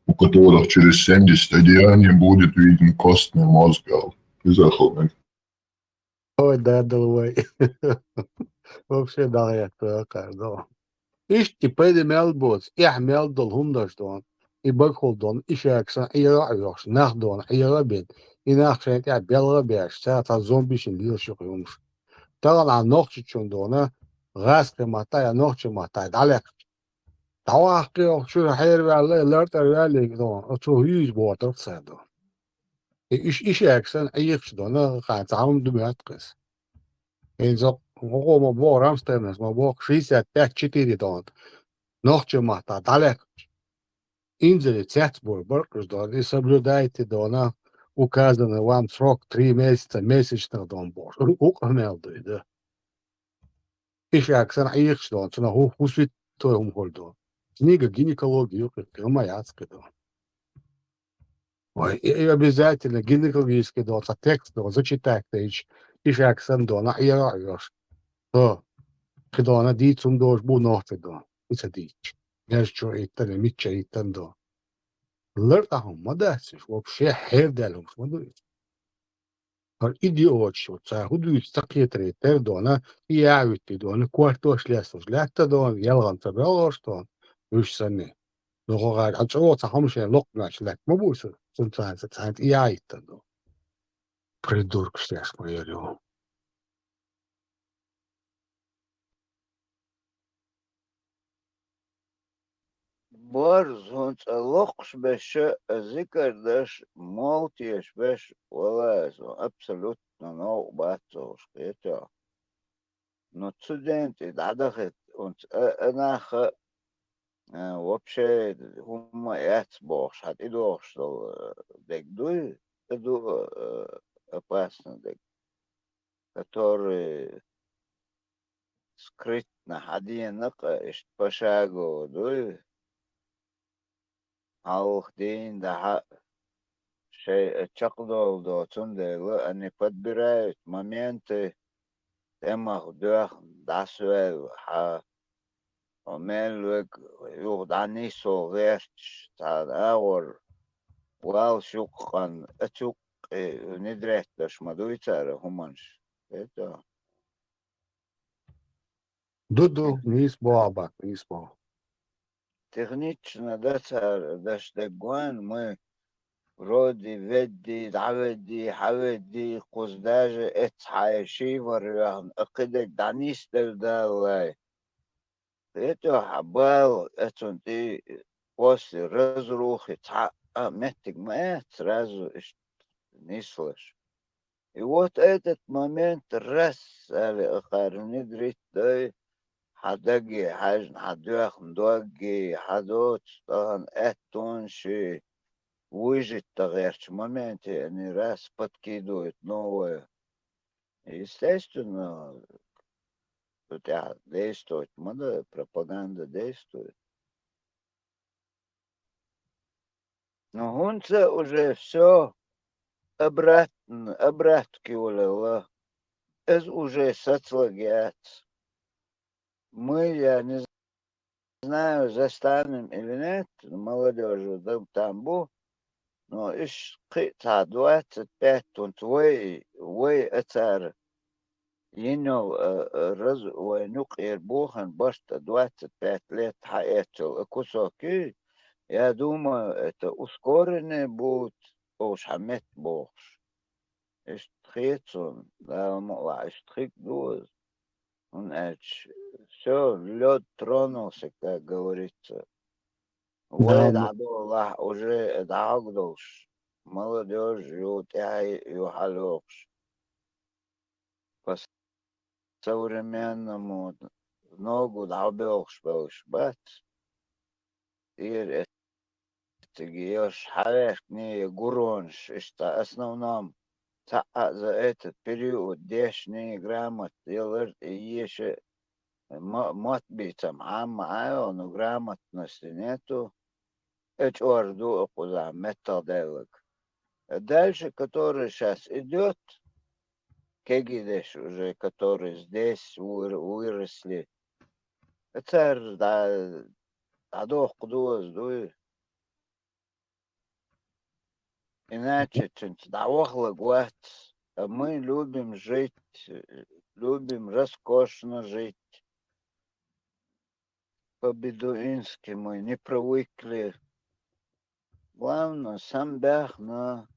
у которых через семьдесят одеяний будет виден костный мозг. Изахал. Ой, да, долой. Вообще, да, я твоя каждого. Иштта и пайда мел боцу, эхь мел долу хӀуманаш дона, и багахула дона, и шаьргасан Ӏера а оьхуш, нах дона, Ӏера а бен, и нах шайн тӀехь белгӀа а беш, цара цхьа зомбишна лелаш ю хӀумаш. Тахана а нохчичун дона, гӀазкхийн маттахь я нохчийн маттахь дӀалаьккхича. ДӀавахкхий оха чуьра хьераваьлла, лартӀара ваьллий дона, оцу хӀуьйза бохург цара дона. И иш, и шаьргасан Ӏехаш дона, кхана цхьа хӀума ду моьтту кхеза. ХӀинца гӀо ма боху, Рамштайнас ма боху, шестьдесят пять четыре дона. Нохчийн маттахь дӀалаьккхича. Инзаре цецбур баркъаш дона, и соблюдайте дона, указанный вам срок три месяца, месячных дона бохуш. Укъа мел дуй, да. И шаьргасан Ӏехаш дона, цунах хӀу-, хӀусвит той хӀума хуьлу дона. Книга гинекологии юкъа, хӀума яц кхидо. Ой, и, и обязательно гинекологический дона, цхьа текст дона, зачитать дайча, и шаьргасан дона, Ӏера а оьхуш. Хо, кхидона дийца хӀума дожа бу нохчи дона, и ца дийцча. Между чу иттан, мичча иттан дона. ЛартӀа хӀума ма дац уьш, вообще хьердаьлла хӀумаш ма ду уьш. ХӀара идиоташ ву, цара хӀун дуьйцу ца кхетаре тера дона, и яхьуьттий дона, кортош лесталуш лаьтта дона, ялгӀанца белхаш дона, уьш санна. Ну, хӀара хьан чӀогӀа цхьа хӀума шайн локхамаьлча лаьтта ма бу со, цунна цхьаьна, цхьаьна и яхьиттан дона. Придуркаш шаьш ма яр ю. Борз, хӀун цӀа локхуш беша, зикар даш, молтеш беш, валлахӀи, со абсолютно новкъа бац цо уьш кхетахь. Но цу ден тӀе дӀадахийта, хӀунца а, а наха, а, вообще хӀумма а яц бохуш, хьан тӀедогӀуш долу, а, дерг дуй, а ду, а, опасный дерг, который скрытно хьан дена-кх, иштта пошагово дуй. Хьалха дийна дахьа шайн чекхдолу до, цундела они подбирают моменты, тӀемах доьхна дӀасаваьлла хьан, хьо мел вега юха дӀанисо гӀерташ, цхьана агӀор валш юккъан, ацу юккъе внедрять даш ма дуй цара хӀуманаш. Это Ду, ду, нийса боху бакъ, нийса боху. Технично дан цара даш дерг ван, мы вроде ведди, дӀаведди, хьаведди, кхуза даже эцхьа шийвар вехна, а кхидерг дӀанисдер даллай. ХӀетахь бала эцун тӀе после разрухи цхьа а меттиг ма эц, сразу иштта нислаш. И вот этот момент раз, али, ахара внедрить дай, хьан даге хьаьжна, хьан доьхна догги, хьан доцу тахана аьттонаш, выжить дан гӀертачу моменте они раз подкидывают новое. Естественно, цу тӀехь действовать ма дан, пропаганда действует. Но хӀунца уже всё обратно, обратки улела. Иза уже сацлаг яц. Мы, я не знаю, застанем или нет, молодёжь дан там бу, но иш кхин а цхьа двадцать пять тунца вай, вай а цара йина йолу, э, э, раз вайн юкъера бохана барт а двадцать пять лет хьаэцчул а кусок ю, я думаю, это ускоренный будет, олуш хьан метта бохуш. Иштта хета суна, Дала мукъалахь, иштта хиг ду иза. ХӀунда аьлча всё, лёд тронулся, как говорится. Вай Да, м- дӀадолахь уже дӀахьогдолуш, молодёжь ю, тӀаьхье ю хьалйохуш. По современному ногу дӀабоьлхуш болуш бац. Тера эцциге йолуш хьаьркни гуронаш, иштта основном цхьаъ а за этот период дешни грамота ялар а, еша а ма-, мотт бийцам хьамма Ӏайо, но грамотности нету. Э, чӀор ду а кхузахь меттах даьллаг. Дальше, который щас идёт, кегий деш уже, которые здесь выр-, выросли, цара дӀа-, дӀадоккху доза дуй. Иначе цуьнца дӀавахалаг вац. А мы любим жить, любим роскошно жить. Бедуинский мы не привыкли. Главное, самбяхна,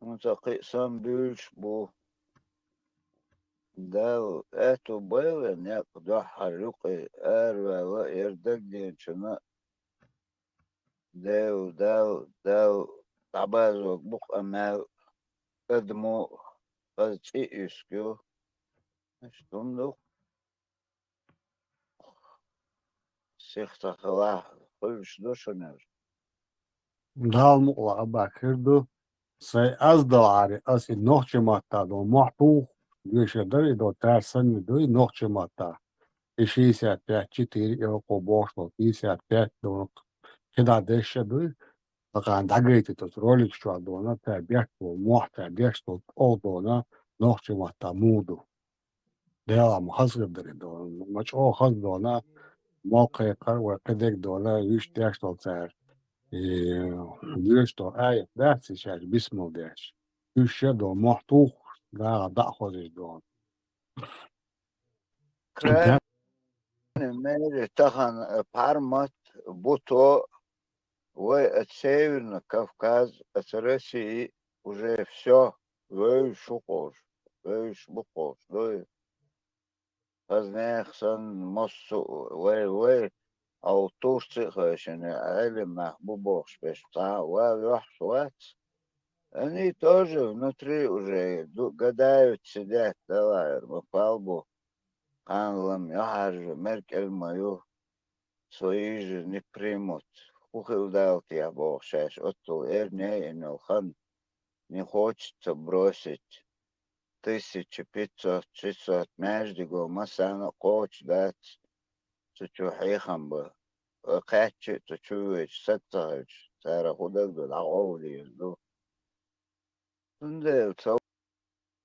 ну, такой самбюльш бу. Дал, это было, не куда харюкы, эрвела, эрдегденчина. Дел, дал, дал, табазок бук амел, эдму, аз ци искю. Штундук. Сихта хала, хулш душунер. Дал мукла аба кирду. Сай аз далари, аз и нохчи матта до мохту. Юша дар и до тарсан до и нохчи матта. И шестьдесят пять четыре, и око бошло, пятьдесят пять до кида деша до. Такан дагайти тот ролик шуа дона, та бяхту, мохта бяхту, ол дона, нохчи матта муду. Дела ма хазгар дари дона, ма чо хаз дона, ма кайкар ва кадек дона, юш дяш дол цар. И юш дол ай, да, сейчас бисмал дяш. Юш до мохтух, да, да, хозиш дона. Крайне мере тахан, э, пармат, буто, вай от Северный Кавказ, от России уже всё, вай шукош, вай шбукош, вай. Хазнех сан моссу, вай, вай, а у Турции хашане, али мах бубохш пеш, та, ва, вахш, вац. Они тоже внутри уже ду-, гадают, сидят, давай, ма палбу. Ханлам, я харжу, Меркель мою, свои же не примут. Хухил дал тя бог шаш, оттул эр не инул хан. Не хочется бросить тысяча пятьсот, шестьсот, между го масана коч дать. Цу чу хьехам ба. Каччи цу чу веч, сацахач, цара худаг да, да овли ду. Тундел ца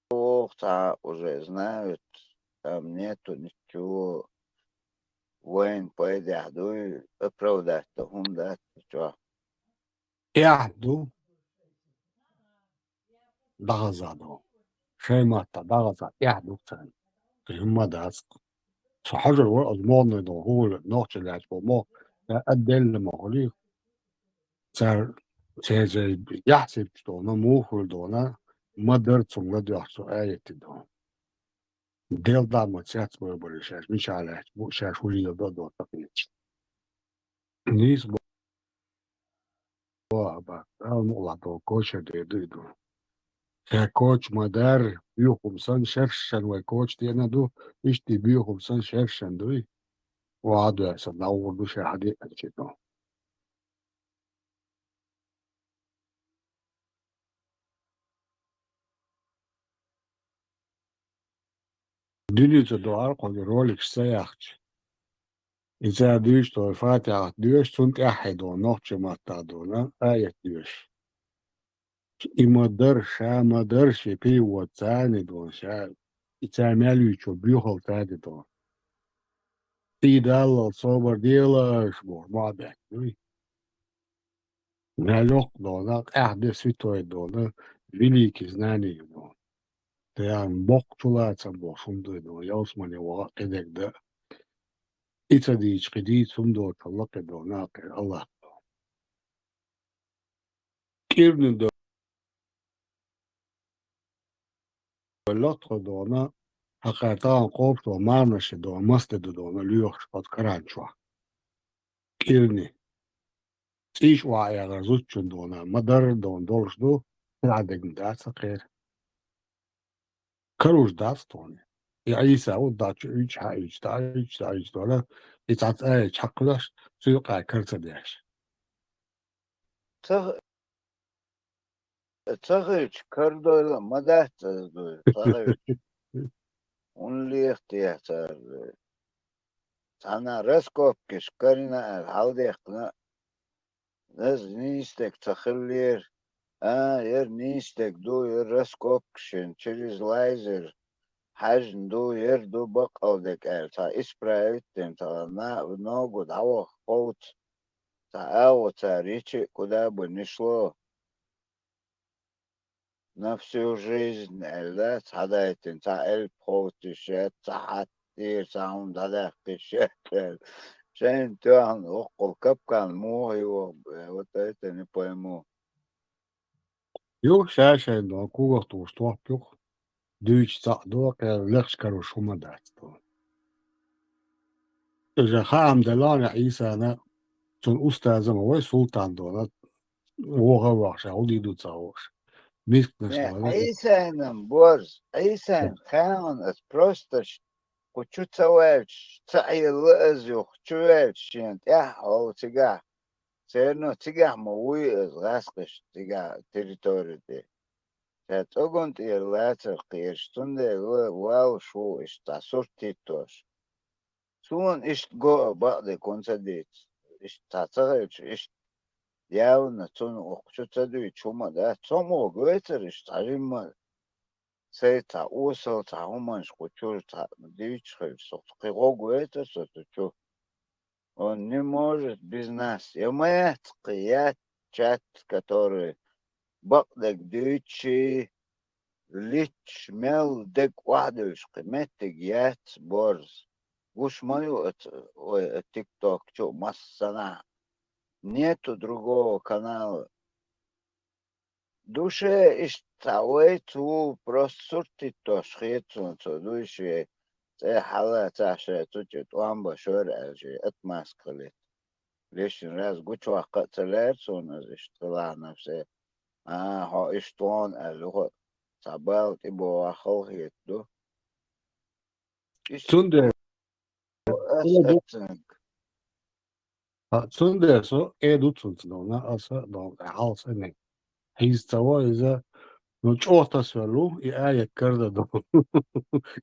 ох, ца уже знают, там нету ничего. Вайн пайдах дуй, оправдать-то хум дать, чё? Эхь ду, дагаза ду. Шайматта дагаза, эхь ду цан. Химма дац. Со хажар вар аз молной до, хули, нохчи ляч бо мо, я отдельно мо хули. Цар, цар, цар, яхсиб что, но мухул дона, мадар цунга дёхсу, а эти дона. Дел дама цяц бо бо шаш, мичаляч, бу шаш хули до до такие. Нис бо Ва, ба, ал мула до коча де дуй ду. Хе коч мадар, бюхум сан шершен вай коч дена ду, ишти бюхум сан шершен дуй. Ва, ду, са, на, ур, ду, ша, хади, ачи, ду. Дуница дуар, кон ролик са яхч. Ица дуйш то фатиха дуйш, цун тяхе до, нохчи матта дона, аят дуйш. Има дар, ша ма дар, ши перевод цани дон, ша, ица мялючо бюхал цани дон. И даллал собар делаш, бор, муаббат, дуй. Мялёк дона, къяхде святой дона, великий знание дона. Таян бок чулаца бо шумдуй дона, яусмане вага кедек да. Ица дич киди цумдо таллаке дона, кер Аллах. Кирни до лотхо дона, хакар таан копшо марнаши дона, масте дона, люхш от каранчуа. Кирни. Циш ва ягар зуччун дона, мадар дон долш ду, радегн даца кер. Каруш дац тони. И Иса удачу ич ха ич та ич та ич дона, и тац ай чакълаш, цуй къай карца деш. Цах-, цахич кардойла ма дац аз дуй, цахич. Ун лехтех цар дуй. Цана раскопкиш карина ар халдехна. Аз нистек цахиллер. А, ер нистек ду, ер раскопкишин, через лазер. Хажн ду, ер ду, бакъалдек ар. Ца исправить ден, ца на, ногу давах хоут. Ца ао ца речи, куда бы ни шло. На всю жизнь, эль, да, цхьадайтин, цхьа эль пховтишет, цхьа хьат, тӀера цхьа хӀума дӀадаьккхийша яц аьлла. Шайна тоьхна воккхал капкан муха йоху, э, вот это не пойму. Юха ша-шайн дон, когах тухуш топ юха, дуьйцуш цхьаъ до, кхеран лехаш каруш хӀума дац дон. Иза хаам делахь а Ӏийсана, цунна устаза ма вай, Султан дона, вогӀа а вахша, хӀун дийр ду ца хууш. Мисканаш Э, дона. Ӏийсайна-м борз, Ӏийсайна кхаьхьана ас просто ш-, кху чу ца ваьлча, ца Ӏелла ас юха, чу ваьлча шена тӀаьхьа хьо цигахь. Церан цигахь ма вуй ас гӀаскхаш цигахь территори тӀе. Ша цӀоган тӀера лацар кхераш, цундела валуш ву иштта цхьа сурт хӀиттош. Суна иштта го а бакъдерг хӀунда ца дийца? Иштта цхьа ца хилча, иштта явна цунна укх чу ца дуьйцуш хӀума дац. ЦомгӀо гойтар иштта цхьа жимма. Сай цхьа осал, цхьа хӀуманаш кху чуьра цхьа дуьйцуш хилча, со кхин гӀо гойтар со цу чу. Он не может без нас. Я ма яц кхин яц чат, который бакъдерг дуьйцуш, литча мел дег охьадуьйш кхин меттиг яц борз. Гуш ма ю оцу, ой, оцу тикток чу массанахь. Нету другого канала. Душе иштта цхьа вайца ву, просто сурт хӀиттош хета суна цо, дуй шен цӀе хьалацахь, ша цу чу тӀом бан шора аьлла, шен отмазка хилийта. Лишний раз гучуваккха а ца лаьара суна иза иштта хилахь, наб се. А, хьо иштта вон аьлла, юха а цхьа бала тӀебогӀахь халахета ду. Иштта Цундела ас Цундела ду. Оццанга. А, цундела со э ду цунца дона, аса дона, хьалса не. Хьийза ца во иза, ну, чӀогӀа тасвелла ву, и аят карда ду.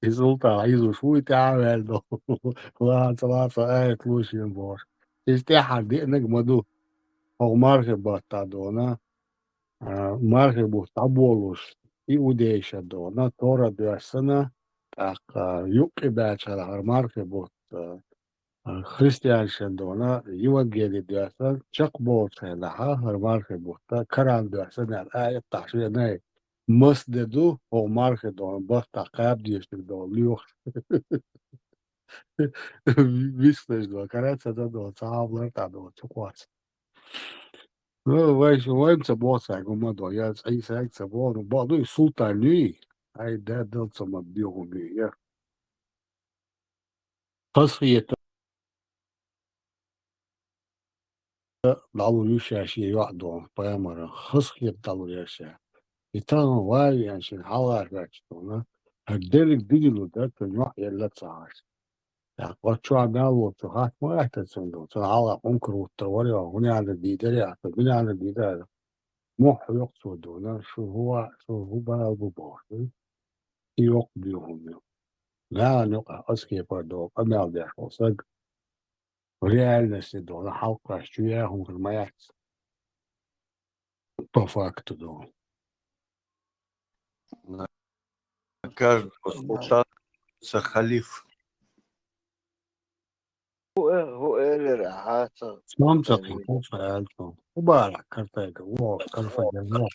И Султан хьийзуш ву, и тӀаьхьа ваьлла ду. Лаца, лаца, аят луш ен бохуш. Иза тӀаьхьара деанарг ма ду. ХӀокху мархи баттахь дона, а, мархи бутт дӀаболуш, иудейша дона, Тора доьссина, тӀаккха юккъе баьчхьара хӀара мархи бутт, а, христианшна дона, Евангели доьссина, чекхболчу хенахь, хӀара мархи бутт, Коран доьссина аьлла, аят тахьш веанай, мас де ду, хӀокху мархи дона, баттахь кхаба дезаш дерг дона лоьхуш. Вискнаш дона, кара ца дан дона, ца хьалалар тӀе дона, ца кхоцца. Ну, вай, вайна ца боху цаьрга хӀума дон, я Ӏийсага ца боху, ну, бакъду и Султан юй, ай, да, дал ца ма беху юй, я. Хазахета дӀалур ю ша шен йоӀ дон, пайхамара, хазахета дӀалур яра ша. И тахана вай веана шен хьалха ваьлча дона, хӀара дерриг дигало дар, цуьнан йоӀ елла ца Ӏаш. ТӀаккха оцу чохь мел волчо хатта ма гӀаьттара цунна дона, цунна хьалха хӀункар вуттур вара йо, хӀун аьлла дийр дара, ахь ду, мин аьлла дийр дара. Мохь хьоькху цо дона, шу хӀун а, шу хӀун бала бу бохуш. И йоккха дуьйхьун ю. Нахана юкъахь аса кепара догӀу, къамел деш волу стаг. Реальности дона, хьалкхаш чу яа хӀума хир ма яц. По факту дона. На каждого султана ца халиф. ХӀу э-, хӀу элира ахьа ца Цом ца кхин, хӀу ца аьлла цо. ХӀу бара картайга, во, карфаген, во.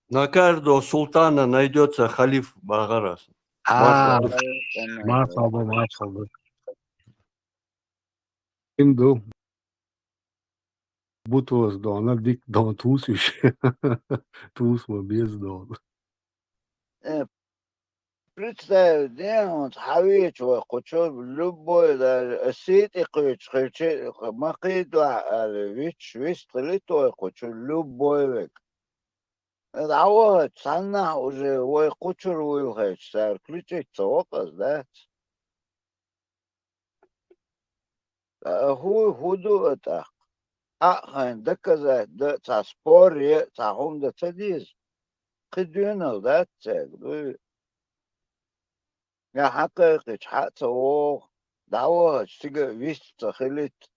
На каждого султана найдётся халиф бахарас. А, Маршалла. Маршалла, маршалла. Ким ду? Бутоз дона, дик дона, тус уьш. Тус ма беза дона. Э, представь, ден хӀунца хьан веча вай кху чу любой даже, э, сий тӀе кхуьйчуш хилча, ма кхийдахь аьлла, вичча вист хилийта вай кху чу любой вег. ДӀавахача цхьаннахь уже вай кху чуьра вуйла хилча, цара ключить ца воккхуш дац. ТӀаккха хӀу, хӀу ду а тӀаккха? Хьаъ хьайна доказать дан цхьа спор е, цхьа хӀума дан ца деза? Кхин доьналла дац цаьрга, дуй? Я хьан кхайкхича хьа а ца вогӀу, дӀавахача цига а вист ца хилийта.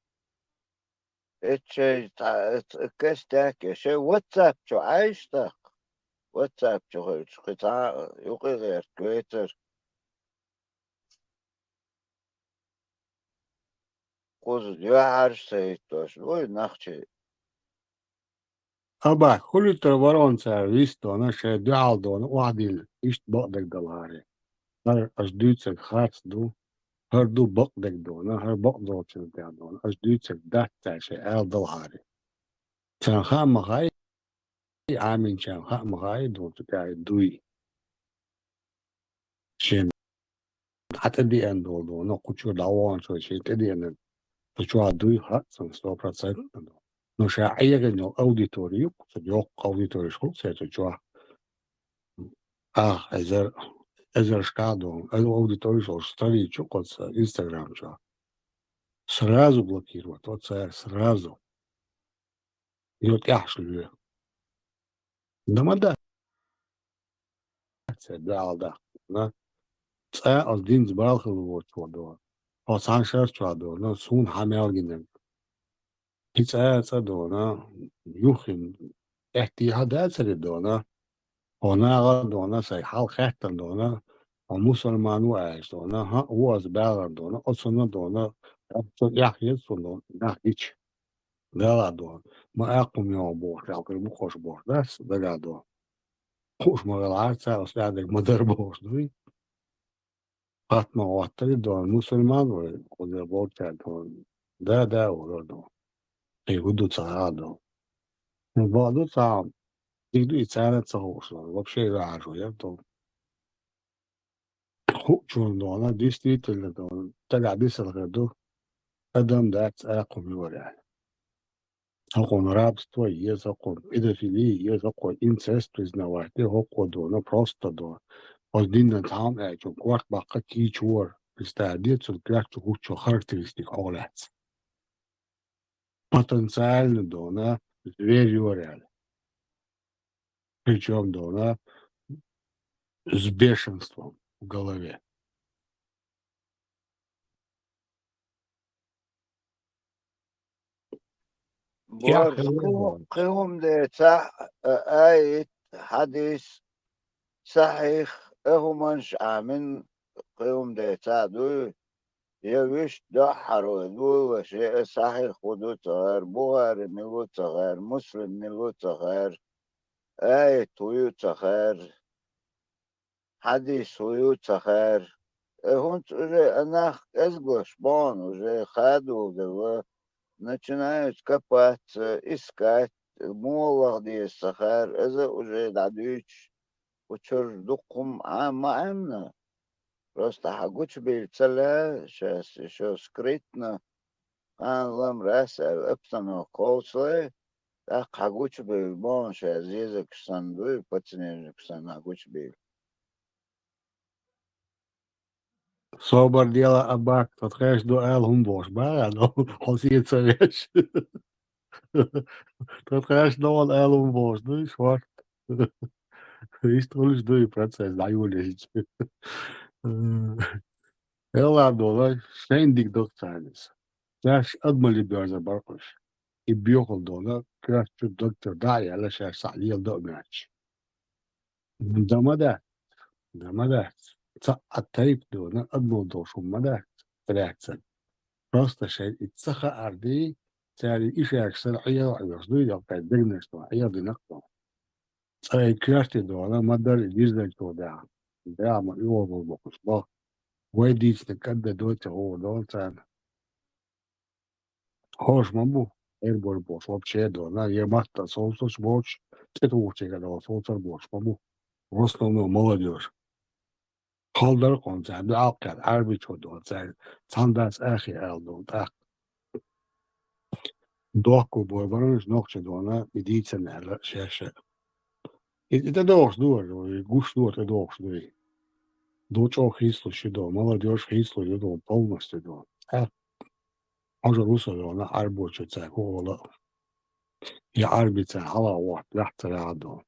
Эццу шайн цхьа, эц-, костяк я шайн WhatsApp чу Ӏайша тӀаккха. WhatsApp чу хилча, кхин цхьа а юкъа гӀерта гойтара. Кхуза дуьхьарш ца хӀиттош, вуй нахчий. Аба, хӀулиттара варонца вист дона, шайн дуьхьал дона, охьадилла, иштта бакъдерг даларе. ХӀара аша дуьйцург харц ду. хӀара ду бакъдерг дона, хӀара бакъдолчун тӀехь дона, аша дуьйцург дац цара шайн аьлла далхьари. Царна хаа ма хаьа, Ӏаминчарна хаа ма хаьа, дона цу тӀехь дуй. Шен хьан тӀедеана долу дона, кху чуьра дӀаваханчо шен тӀедеанарг цу чохь дуй хаьа цунна сто процентов дона. Но ша Ӏехийна йолу аудитори ю, цу йоккха аудиториш хуьлу церан цу чохь. Ах, эзар, эзаршкахь а дона, аудиториш олуш старичу кху цу Instagram чохь. Сразу блокировать, вот цара сразу. Йо тӀехь шу лоь. Да ма дац. Церан дуьхьал дахна. Цкъа а оцу динца бала хилла воцуш ван дона. Хьо цхьана шарчохь дона, суна хьан мел гинарг. И цкъа а цкъа дона, юххин, аьттехьа дацаре дона. Хьо наха дона, сайн хьал хаьттина дона, хьо мусульман ву аьлча дона, хӀаъ, ву аса баьлар дона, оцунна дона, цо эхь еза цунна дона, нах гича. Дала дона. Ма аккхум йогӀу бохуш, аьлла, букхош бохуш, дас дагахь дона. Хууш ма велахьара цара, аса аьлларг ма дара бохуш дуй. Хатма гӀоттари дона, мусульман вай, кхуза болчара дона. Да, да, олура дона. Кхин хӀун ду ца хаьа дона. Ну, бакъ ду цхьа, дика ду и царна а ца хууш дона. Вообще юьхьӀаьржо яра дона. Хуучунна дона, действительно дона, тагахь дисалла хир ду, адам дац аккхум ювар аьлла. ХӀокхунна рабство еза, хӀокхунна педофили еза, хӀокхо инцест признавать де, хӀокхо дона, просто дона. Оцу динан цхьа хӀума аьлча, корта баккха кийча вора, представь де, цунна коьрта чу хӀуттучу характеристика хьо лаьцна. Потенциально дона, зверь ювар аьлла. Причём дона, с бешенством в голове. Божа, кхин хӀу-, кхин хӀума децахь, а, аят, хьадис, сахьих, а, хӀуманаш Ӏамин, кхин хӀума децахь дуй, я вуьшта дуьххьара вай лулаш, я сахьих хӀун ду ца гӀер, Бухари мила ву ца гӀер, Муслим мила ву ца гӀер, аят хӀун ю ца гӀер. Хьадис хӀун ю ца хаьара. Э, хӀунца уже а нах кӀезгалаш бахьана, уже хадолдала, начинают копаться, искать, муха лаха деза ца хаьара, иза уже дӀадуьйцуш, учуьра дукха хӀума Ӏа-, ма Ӏемна. Просто хьан гучубийла ца лаьа, шаьш, шо скрытно, кхана лам рас аьлла, обстановка кхочуш лай, тӀаккха хьан гучубийла боху ша, зезагаш санна дуй, подснежник санна хьан гучубийла. Собар дела, Абак, тхо тхаьш ду ала хӀума бохуш бара, но хьо сен ца веш. Тхо тхаьш ду ала хӀума бохуш дуй, шорт. Иштта хуьлуш дуй процесс, дӀайолаелча. Элла долу, шайн дика ду царна иза. Цаьршка адамалли боьрза бара уьш. И боьхалла долу, коьрта чу даг тӀера дӀа а яьлла, шаьш цхьаъ леладо а моьттуш. Дан ма дац, дан ма дац. Цхьа а тайпа долу, адамалла долуш хӀума ма дац, лаьцна. Просто шайн и ца хаар ди, цаьрга и шаьрга санна Ӏела а Ӏоьхуш дуй, ялкъай дегнаш долу, Ӏела динарг долу. Цкъа и коьрте долу, ма дарра и дирзинчо даха. Даха ма оьгӀаз бохуш бо. Вай дийцинарг кӀадда дойту гӀур долу царна. ХӀорш ма бу, хӀара бор бохуш, вообще долу. Я матта совцуш боцуш, тӀетухучуьнга долу совцар боцуш ма бу. В основном молодёжь. Хьал дара кхунна цара, дуьхьал кхетта, Ӏарбичо долу цара, цхьана дас ахи ала долу тӀаккха. Дохко бой баранаш нохча дона, и дийцарна аьлла шаьш а. И, и тӀедогӀуш ду вара, и гуш ду вара, тӀедогӀуш ду и. Ду чӀогӀа хийцалуш ю дона, молодёжь хийцалуш ю дона, полностью дона. Э, хьожа русо дона, Ӏарбочо цаьрга хӀу ола а. Я Ӏарби царна хьала а вохьта, лаьхьа ца ваьхьа дона.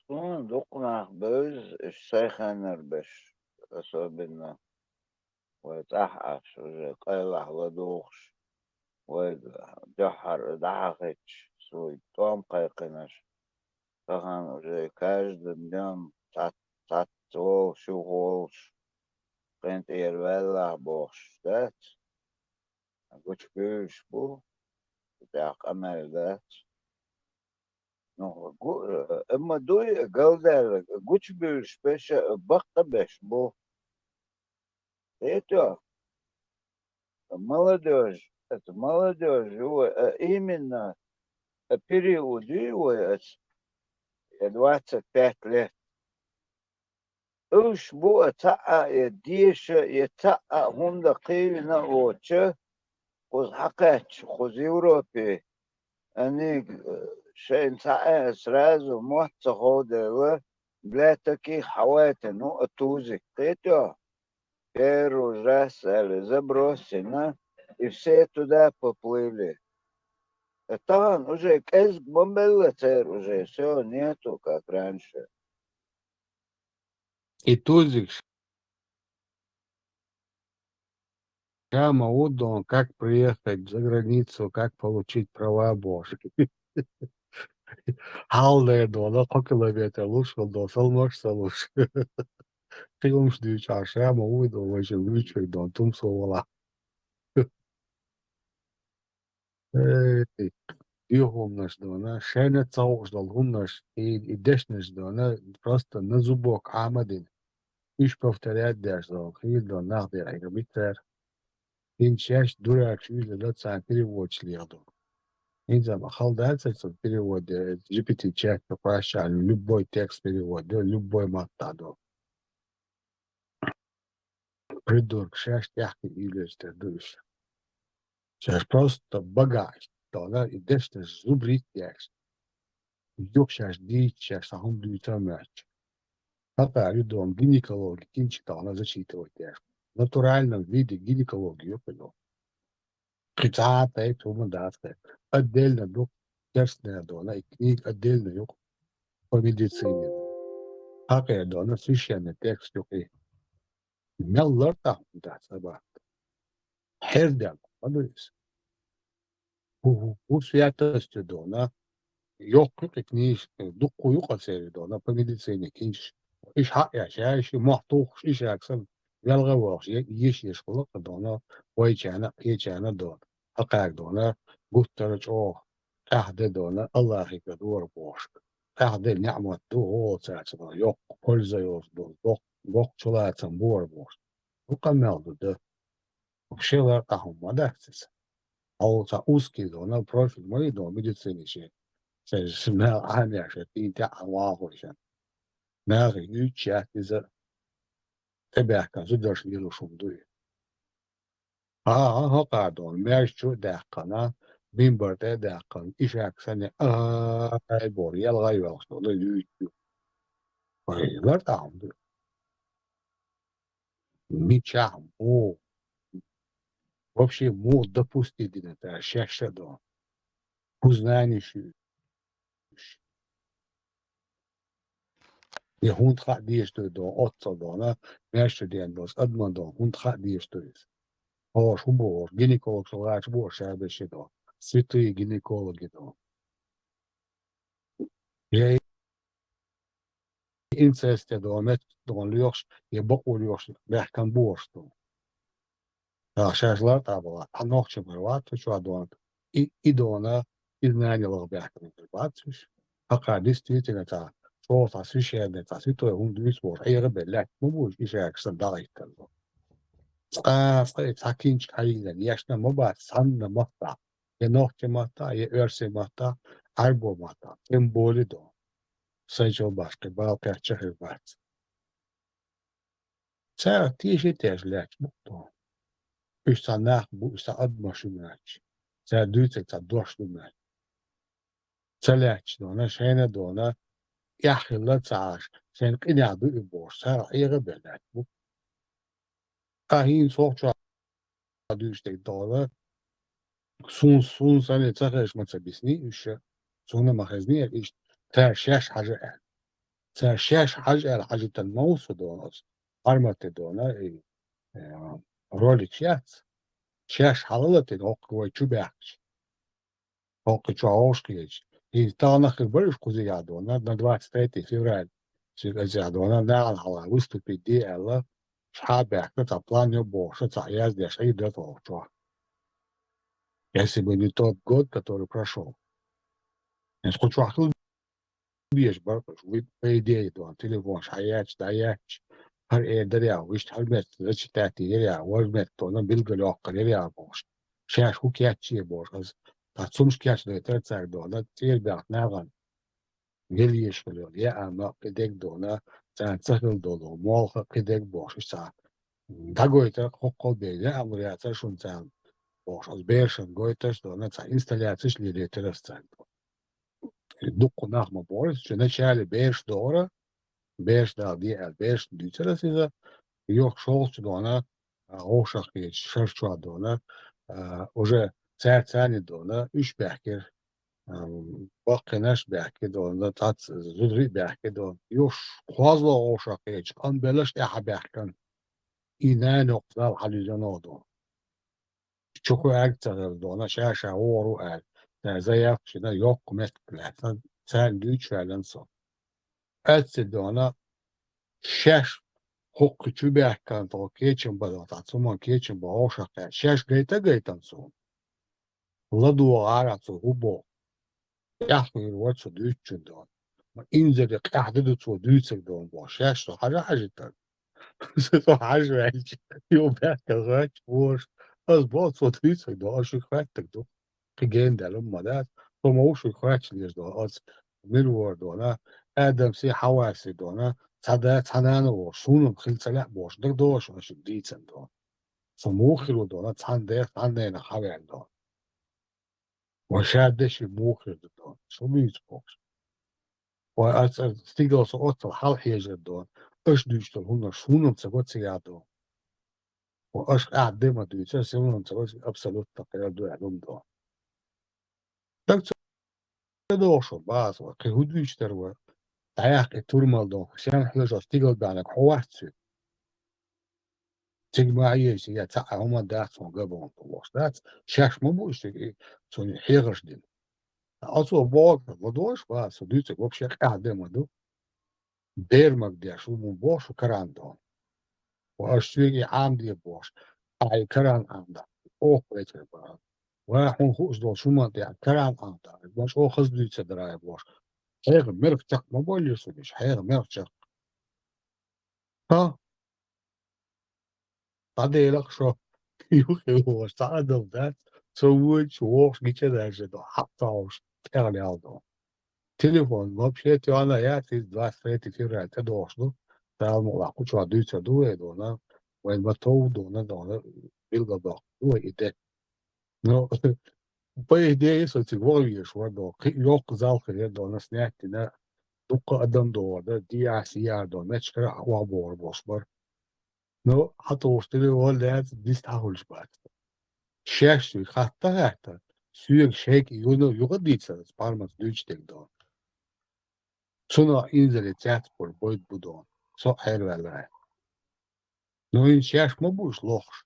Суна дукха нах бевза, уьш сайханара беш, особенно вай цӀахь Ӏаш, уже къайлахь ладугӀуш, вай дуьххьара дӀахьахийташ, суй тӀом кхайкхинарш. Тахана уже каждый днём цхьацца, цхьацца волуш, юха волуш, къинтӀера ваьллахь бохуш дац. Гучубуьйлуш бу, тӀехь къамел дац. Ну, гу-, амма дуй, галдаьлла, гучубуьйлуш беша, баккха беш бу. Кхетий? Молодёжь, это молодёжь, вот, а именно, а период, вот, это двадцать пять лет. Уж бу а цхьа а, я деша, я цхьа а хӀунда кхийна а воцча, кхуза хьакхаьчча, кхуза Европе, они, э, шайн цхьа а сразу мотт ца ховдела, для таких хьавайтина ву а Тузик, кхетий? Первый раз аьлла забросина, и все туда поплыли. А тахана уже кӀезиг ма белла церан, уже всё, нету, как раньше. И Тузик ша ма ву дон, как приехать за границу, как получить права бохуш. Хьалдер дона, кхо километр луш хила дон, салмаш ца луш. Кхин хӀумаш дуьйцуш ша ма ву дон, вайшин вуьйцуш дон, тумсо вала. Эй, и хӀуманаш дона, шайна ца хууш долу хӀуманаш, и, и дешнаш дона, просто на зубок Ӏама дина. Уьш повторять деш долу, хийла дона, нах дера хьийга битара. ХӀинца шаьш дурарчу уьйла дан царна переводчик леха долу. ХӀинца ма хала дац аса перевод, э, G P T чат, кхоьссича, любой текст перевод до, любой матта до. Придург, шаьш тӀаьхье уьйлуьйтуш тера ду уьш. Шаьш просто багахь дона, и дешнаш зубрить деш. Юха шаьш дийца, шаьш цхьа хӀума дуьйца а моьттуш. Хьакъ ю дона гинекологи кинчик дона зачитывать деш. В натуральном виде гинекологи ю кхин дона. Кхин цхьа а тайпа хӀума дац кхин. Отдельно ду керстанера дона, и книга отдельно ю по медицине. Хьакъера дона священный текст ю кхин. Мел лартӀахь хӀума дац, абат. Хьердел ма ду иза. ХӀу, хӀу, хӀу святость ю дона, йоккху кхин книжка, дуккха ю къа церан дона, по медицине кинчаш. Иш хьаъ еш, я иш мохь тухуш, иш ягсан, велга а вохуш, е-, еш, еш хула кхин дона, вайчарна, кхечарна дона. Хьакхаьрга дона, гуттара а чӀогӀа, тӀаьхьа де дона, Аллахьига дора бохуш. ТӀаьхьа де неӀмат ду, гӀо цаьрца дона, йоккха польза йолуш ду, доккха, доккха чулацам бора бохуш. ХӀу къамел ду дан. Вообще лартӀахь хӀума ма дац иза. Хьо цхьа узкий дона, профиль ма ю дона медицине шен. Шен мел Ӏамеш, шен тӀе тӀаьхьа вахуш. Нахе уьйцуш яц иза, тӀебаьхкина зударша лелош хӀума ду и. ХӀан, хӀан, хӀокхара дона, маьждиг чу а даьккхина, мимбар тӀе а даьккхина, иш ягсан, ай, бохуш, ялгӀа а йоьлхуш дона, юьйцуш ю. Вай, лартӀахь хӀума ду. Мичахь, муха? Вообще, муха допустить дина цара шаьш а дона? ХӀун знанеш ю уьш? Я хӀунда хаа дезаш ду дона, оццул дона, маьждиг чу дена долуш, адамна дона, хӀунда хаа дезаш ду иза? Хьоша хӀун боху, гинекологаш гӀача боху ша беши дона, святые гинекологи дона. Я инцесте дона, мет дона лоьхуш, я бакъо лоьхуш, баьхкан бохуш дона. Ша шаьш лартӀахь бала, хьан нохчи мара вац, чохь дона. И, и дона, и знание лаха баьхкина мара бац уьш. Хьакха действительно цхьа, чӀогӀа цхьа священный, цхьа святой хӀума дуьйцу бохуш, Ӏеха бен лаьтта ма бу уьш, ишаьрга сан дӀахӀиттар бу. Цкъа, цкъа и цхьа кинчик хьайиллина, ешна ма бац, цхьанна маттахь. Я нохчи маттахь, я оьрси маттахь, Ӏаьрбо маттахь, тем более дона. Сайчул башха бала кхечча хир бац. Цара теший тешна лаьтташ бу дона. Уьш цхьа нах бу, уьш цхьа адамаш ю моьттуш. Цара дуьйцург цхьа дош ду моьттуш. Ца лаьтташ дона, шайна дона, эхь хилла ца Ӏаш, шайна къинехь ду и бохуш, цара Ӏеха бен лаьтташ бу. Ткъа хӀинца хӀокху чохь дуьйцуш дерг дона, суна, суна санна ца хезаш ма ца бисний уьш, суна ма хезний аьлла иштта, цара шаьш хьажа аьлла. Цара шаьш хьажа аьлла хьажийтина ма ву со дона оцу, Ӏармате дона, и, э, роликаш яц. Шаьш хьалалатина хӀокху вай чу баьхкича. ХӀокху чохь вовшахкхеташ. И тахана хир бара уьш кхузахь дона, на двадцать третье февраль. Шуьга аса дона, нахана хьалха выступить де аьлла, шхьа а баьхкина, цхьа план йо бохуш, цхьа яздеш, Ӏийр ду тхо чохь. Если бы не тот год, который прошёл. Эс кху чохь хила безаш бара уьш, вуй, по идее, дона, телефонаш хьаетташ, дӀаетташ, хӀара эр дарьял, вуьшта хӀара метта зачитать е ярьял, важа метта дона билгал йоккхар ярьял бохуш. Шаьш хӀу кечъе бохуш, аса. Ткъа цумаш кечдайтар цаьрга дона, цӀера баьхна нагӀана. Вел еш хила йолу, яа ма кхидерг дона, царна ца хила долу, молха кхидерг бохуш, иштта дӀагойтар хӀокхул бен, яа ма яцара шуна царна бохуш, аса берашна гойташ дона, цхьа инсталляцеш лелийтар аса царна. Дуккха нах ма бохура, цу начале бераш догӀура, бераш дала де аьлла, берашна дуьйцура аса иза, юха шолгӀачу дона, а, вовшах кхечу шар чохь дона, а, уже цаьрца царна дона, уьш баьхкира, а, баккхийнаш баьхки дона, цхьацца зударий баьхки дона. Юха кхозлагӀа вовшах кхечу къам беллаш тӀаьхьа баьхкина. И нана йоккха зал хьалуьйзина дона. Чу кхуьуьйтур ца хилла дона, ша-ша вогӀур ву аьлла, цара заявка йина йоккха меттиг лаьцна, царна дуьйцуш ваьллина со. Оццу дона шаьш хӀокху чу баьхкина тхо кечам бан, цхьа цуман кечам бан вовшах кхаьчча, шаьш гайта а гайтина суна. ЛадогӀара цо хӀун боху. ТӀаьххьара вара цо дуьйцучун дона. Ма инзаре къаьхьа де ду цо дуьйцург дона боху. Шаьш со хьажа хьажийтар. Со хьажа ваьлча, юха баьхкина гӀоьртича бохуш. Аса боху цо дуьйцург дона, аса шуьга хоьттург ду. Кхин гена даьлла хӀумма дац. Со ма ву шуьга хоьттуш деза дона, аса мила вара дона, Адамси, Хьаваси дона, цхьа да, цхьа нана вара, суна-м хила ца лаьа бохуш, дагадогӀуш аса шуьга дийцина дона. Со муха хила ву дона, цхьана дех, цхьана ненах хьаваьлла дона. Вай ша деши муха хир ду дона, со буьйцу бохуш. Вай аса стигала со оццул хьалхьежар дона, аша дуьйцуш долу хӀуманаш суна-м ца го цигахь дона. Вай аша къаьхьа де ма дуьйцура, суна-м ца го цигахь абсолютно кхерар ду аьлла хӀума дона. Даг ца догӀуш вара, баха аса вай, кхин хӀун дуьйцуш дара вай? ДӀаяккха и турмал дона, хӀу сенна хьоьжуш стигала баьхнарг хьо вац цуьнан? Цига ма Ӏийша, я цхьа а хӀума дац хьуна габонна бохуш дац, шаьш ма бу уьш цига и цунна хьехарш дина. Оцо бохург ладогӀуш вац, со дуьйцург вообще къаьхьа де ма ду. Бермаг деш ву мун бохуш ву каран дона. Ва аша соьга и Ӏамаде бохуш, ахьа и каран Ӏамадахь, оха вецар бара. Ва хьуна хууш долу шуман тӀехь каран Ӏамадахь, ма чӀогӀа хаза дуьйцур дара бохуш. Хьеха мелха чекх ма бойла суна уьш, хьеха мелха чекх. ХӀа? ДӀаделахь шо, юххе вогӀуш цхьа адам дац, со вуьйцуш вогӀуш гича даьржа до, хьакъ ца хьовш, тӀехьа лелдо. Телефон вообще тоьхна яц, иза двадцать третье февраль тӀедогӀуш ду, Дала мукъалахь кху чохь дуьйцур ду вай дона, вайн ма тов дона, дона, билгалдоккхур ду вай и де. Ну, по идее, со цига ваха везаш вара дона, кхин а йоккха зал хир яра дона, снять дина, дуккха адам догӀур дара, диахь, сияр дона, меттигашкара а охьабогӀур болуш бара. Ну, хьан тухуш тиле валла яц, дист хьан хуьлуш бац. Шаьш соьга хатта а хаьттара, соьга шайга юна юха а дийцара, пармаца дуьйцуш дерг дона. Цунах инзаре цецбур бойд бу дона, со а хьерваьлла. Ну, хӀинца шаьш ма бу уьш лохуш.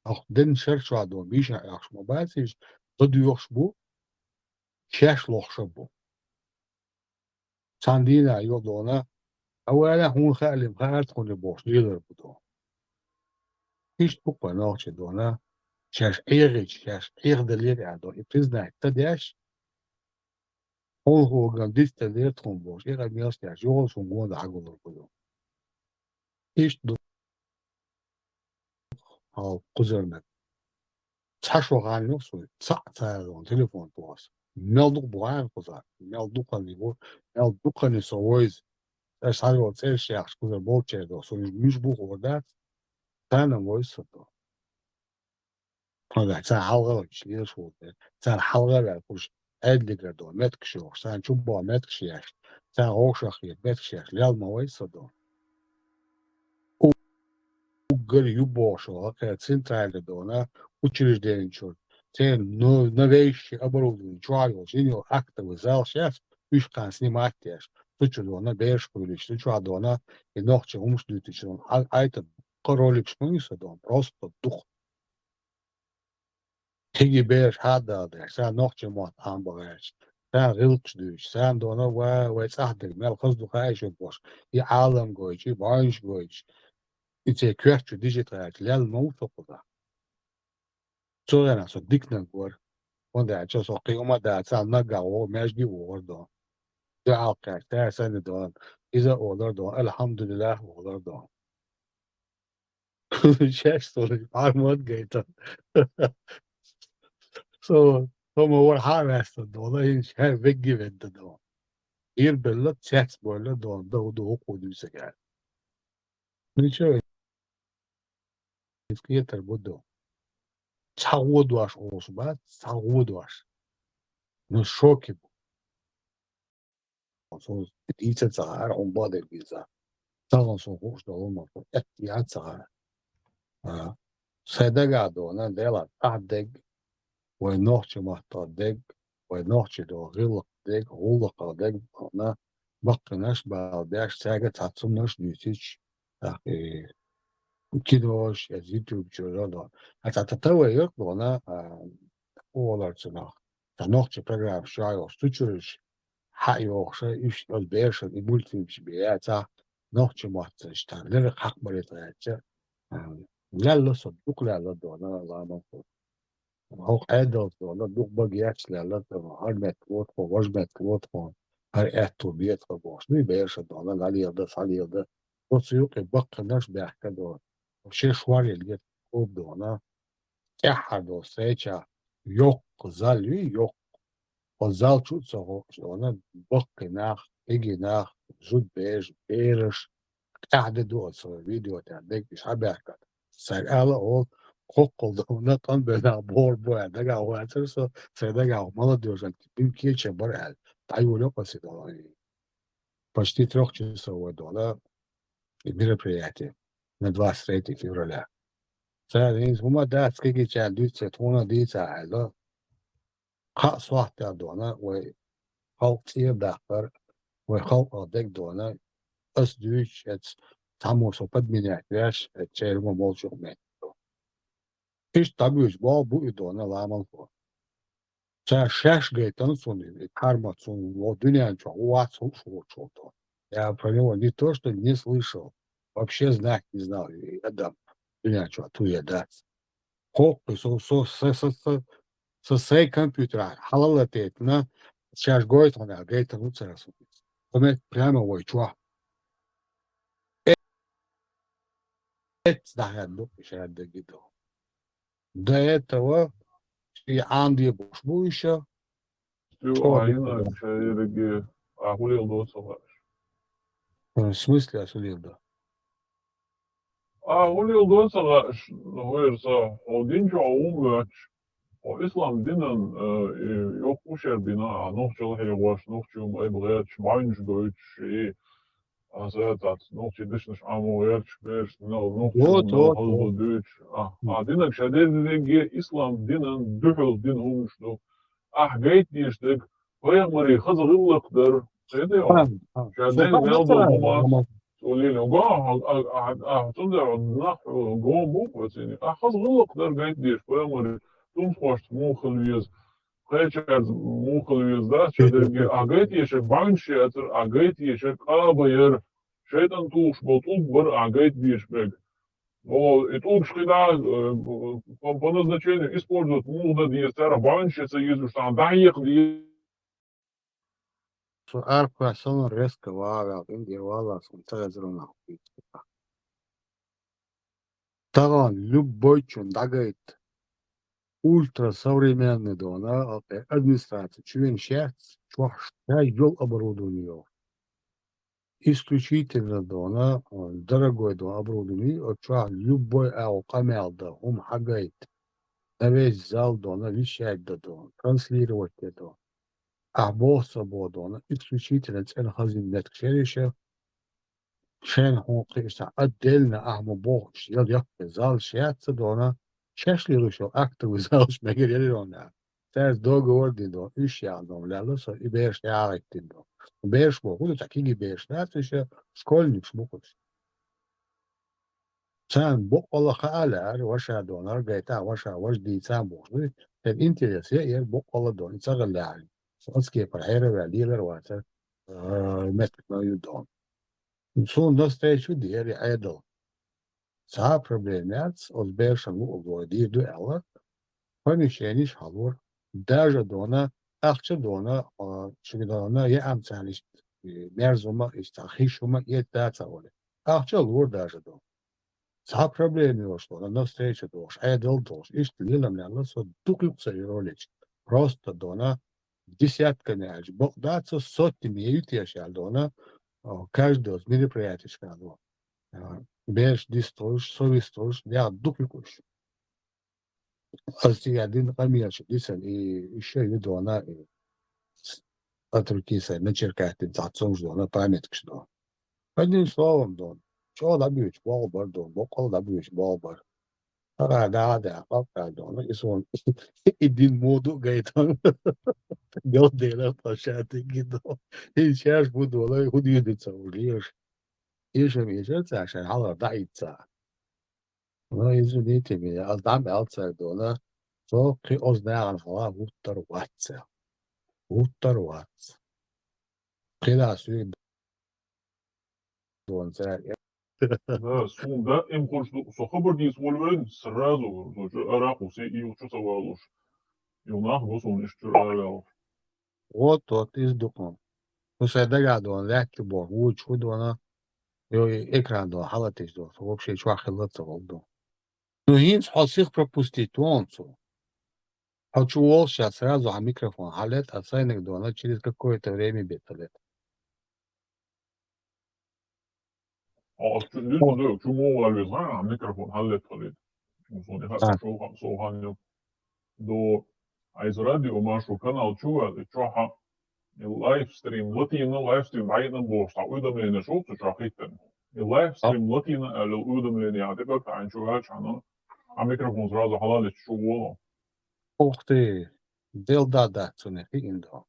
Ахь ден шар чохь дона, бийшина Ӏохуш ма бац иза, ладоьгӀуш бу, шаьш лохуш а бу. Цхьана дийнахь йо дона, а валахь хьуна хаале, ма хаьара тхуна бохуш, лелар бу дона. Иштта бу кхой нохчий дона, шаьш Ӏехийча, шаьш Ӏехадаллера аьлла дона, и признать ца деш, хьуна хӀуган дицделлера тхуна бохуш, и къамелаш деш, йогӀалш хӀуна гонах хьагуллур бу дона. Иштта ду хьал кхузарниг. Цхьа шо хан ю суй, цхьаъ цара дона телефон тоьхна. Мел дукха бу гӀайна кхузара, мел дукхани бу, мел дукхани со войза. Аса хьан йолу цӀераш яхаш кхузара болчерга, со уьш муьш бу хуур дац, царна войза со дона. Хьан дац, царна хьалха а ваьлча, лелаш ву те, царна хьалха а ваьлла, кхуш Ӏедалигара дона, меттигаш йохуш, царна чу боху меттигаш еш, царна вовшах хета меттигаш еш, лел ма вай со дона. Уггар ю бохуш ваха, кхеран центральный дона, учреждени чуьра, церан но-, новейший оборудовани чохь йолчу, йина йолу актовый залш яц, уьш кхана снимать деш, цу чу дона, бераш кхуьйлуьйтуш, цу чохь дона, и нохчийн хӀумаш дуьйцуш дона, хьан Ӏайта дукха роликаш ма ю со дона, просто дукха. Кхиги бераш хьадала деш, царна нохчийн мотт Ӏамабан гӀерташ, царна гӀиллакхаш дуьйцуш, царна дона, ва, вай цӀахь дерг мел хаза ду хаьий шуьга бохуш, и Ӏалам гойтуш, и бӀаьвнаш гойтуш, и церан коьрта чу дижита гӀерташ, лелла ма ву со кхузахь. Цу хенахь со диканиг вара, хӀунда аьлча со кхин хӀума а дацахь, наггахь вогӀу, маьждиге а вогӀур дона. Дуьхьал кхаьчча, тӀе санна дона, иза а олур дона, алхьамдулиллахӀ олур дона. Шаьш со армат гайта. Со, со ма вар хьа а ваьста дона, хӀинца хӀара вегги ведда дона. Ир белла, цец бойла дона, да, да, хӀу кху дуьйцага. Ничего, из кхетар бу дона. Цхьа гӀо дош олуш бац, цхьа гӀо дош. Ну, шоке бу. Со дийца ца гӀара, хьуна бадар бийца. Тахана со хууш долу ма ду, эттӀа яц ца гӀара. А, сайн дагахь дона, Дела, тӀаьхьа дерг, вай нохчийн маттахь дерг, вай нохчийн дона гӀиллакх дерг, гӀуллакхах дерг дона, баккхийнаш бала беш, цаьрга цхьа цуннаш дуьйцуьйтуш, тӀаккха и кинош, я YouTube чуьра дона. А цхьа та, та вай йоккха дона, а, олар цунах. Цхьа нохчийн программаш чохь йолуш, цу чуьра уьш хьа а йохуша, уьш оцу берашна и мультфильмаш бен яцахь, нохчийн маттахь иштта леррина хьакхабарийта гӀертача, а, лаьлла со, дукха лаьлла дона, ламан хӀокху Ӏедалца дона, дукха бага еш лаьлла, хӀара меттиг ло тхо, важа меттиг ло тхо, хӀара аьтту бе тхо бохуш, дуй бераша дона, лалийла дан, схьалийла дан. Оцу юкъе баккхийнаш баьхка дона. Шен шоръелла гета кхуба дона. ТӀаьххьара долу встреча йоккха зал юй, йоккха. Оцу зал чу а ца хууш дона, баккхий нах, кегий нах, зудбераш, бераш, къаьхьа де ду оцу видео тӀехь дерг иша хьабаьхкина. Цаьрга ала олу, кхоккхул дона, къанбелла бохур бу аьлла, дагахь вацара со, сайн дагахь молодёжан бин кечам бара аьлла, дӀайолайо аса и дона. Почти трёх часов вай дона, и мероприятие на двадцать третье февраля. Цара хӀинца хӀума дац, кегийчарна дуьйцу, тхуна дийца аьлла. Кхаа сохьта дона, вай халкъ цӀера даккхар, вай халкъах дерг дона, ас дуьйцуш, эца цхьаммо со подменять веш, эца чайрмо молчух меттиг. Иштта дӀабуьйцу боху бу и дона ламанхо. Цара шаьш гайтана цунна, и тхьарма цунна, во дуьнен чохь вац хууш волчул дона. Я про него не то, что не слышал, вообще знать не знал, и адам дуьнен чохь туе дац. ХӀокху со, со, со, со, со, со сайн компьютерахь хьалалатайтина, шаьш гойту хьуна аьлла, гайтар ву цара со. Хьо метта прямо вай чохь. Эц дахьар ду, ша дагидо. До этого и Ӏан де буш бу иша. Стю, чо а йина, ша ерриге, а хӀун леладо ца хаьаш? В смысле, а хӀун леладо? А хӀун леладо ца хаьаш, ну, хӀара са, хьо дин чохь ву моьттуш, хьо ислам динан, э, и йоккха ушер бина, а нохчалла хьегӀош, нохчо ма айба гӀерташ, бӀаьвнаш гойтуш, и, а, са цац, нохчий дешнаш Ӏамо гӀерташ, бераш, нал, нохчо Вот, нал вот, хазло вот. Дуьйцуш. А, а динаг ша дерриге ислам динан дуьхьал дин хӀуманаш ду. Ахь гайта дезаш дерг пайхамарийн хаза гӀиллакх дара. Ца де хьо? Ша дерг мел долу хӀума. Цо лелийна го, а, а, а, а, цундела нах, э, гом бу кхо цуьнан. Ахь хаза гӀиллакх дара гайта дезаш, пайхамарийн тумсхошца муха хила веза, кхечаьрца муха хила веза, дац ша дерриге. Ахь гайта дезаш бӀаьвнаш яцара, ахь гайта дезаш къаба яра, шайтӀан тухуш болу тӀулг бара ахь гайта дезаш берг. О, и тӀулгаш кхидӀа, э, по, по назначению использовать муха дан деза, цара бӀаьвнаш ян ца езаш, царна дӀахьекха деза. Со арахь санна резко вагӀа ваьлла, Индия валлахь, суна ца хезар нах. Тахана любойчун дӀагайта ультрасовременный дона, а, администраци чу вен шаьц, чохь шай йолу оборудование йолу. Исключительно дона, а, дорогой дона оборудование, а, чохь любой агӀо къамел дан, хӀума хьагайта. На весь зал дона, вещать дан дона, транслировать де дона. Ахь боху ца боху дона, исключительно цӀена хазина меттиг шерриша, шайна хьуна кхиъча цхьа отдельно ахь ма бохуш, ял яккхий залш яц ца дона, шаьш лелуш йолу актовый залш мегар яра дона. Цаьрца договор дина дона, уьш яхна дона, лелла со, и бераш яхийтина дона. Бераш боху, хӀун ду цхьа кегий бераш дац уьш, школьникаш бу кхуьш. Царна боккъала хаа лаьара, ваша дона, гайта, ваша, важа дийца бохуш. Тера интерес яра, боккъала дона, и ца гӀиллаьара. Со оцу кепара хьераваьлла лелар вацара, а, меттиг ма ю дона. Суна навстречу дера и Ӏедал. Цхьа а проблема яц, оцу берашна луъург вай дийр ду аьлла, помещениш хьалора, даже дона, ахча дона, а, шуьга дона, яа царна иштта, э, мерза хӀума, иштта хиш хӀума эца ца оле. Ахча лора даже дона. Цхьа проблема йолуш дона, навстречу долуш, Ӏедал долуш, иштта лелам лелла со дукха юкъа ца йолуьйтуш. Просто дона, десятками аьлча, бакъ дац, соттами яйта еш аьлла дона, а, каждый мероприятиешка дона. А, бераш дистхуьлуш, со вистхуьлуш, дегӀ дукха юкъа уьш. Аса цигахь дина къамелаш дисина, и, и шайн ю дона, и с-, от руки сайн начеркать дина цхьа цомгуш дона, памяткаш дона. Одним словом дона, чӀогӀа дӀабоьдуш болх бар дона, боккъал дӀабоьдуш болх бар. Хьара дагӀа а даьккха, къакъ а дона, и суна и дин муха ду а гайтина. Гал дела тхо ша дигги дона. И шаьш бу дона, хӀун дийр ду ца вуьллера. Эшам эшар цара шайн хьалхара дӀаийццара. Ну, извините меня, ас дӀа мел ца дона, со кхин оцу нахана хьала хӀуттар вац. ХӀуттар вац. Кхин а суьйра дона цара. Да, суна даим хуьлуш ду, со хабар дийца волавелла, сразу, со чу арахь ву, се ийла чу ца валуш. Юха нах го суна иштта чуьра ара ваьлла. Вот, вот, иза ду хьуна. Кху сайн дагахь дона, лаьтта чу боху, вуьйцуш хӀун дона, йо, и экран дона, хьалатийша дона, со вообще чохь хилла а ца волу дона. Ну, хӀинца хьо сиха пропустить ву хьуна цо. Хьо чу волуш ша сразу хьан микрофон хьаллет, а сайниг дона, через какое-то время бен ца лет. Хьо ас чу дуьйцу, чу муха вала веза, а, микрофон хьаллет хилийта. Суна и хаа, шо хаа, со хаа ю. До, а иза радио маршо канал чу ваьлла, и чохь и лайвстрим латийна, лайвстрим дӀайина бохуш, цхьа уведомление шух цу чохь хӀиттина. И лайвстрим латийна аьлла уведомление а тӀе баккхийна чу ваьлча хьуна, а микрофон сразу хьалалеташ чу волу. Ух ты! Дел да дац цунах хиъна до.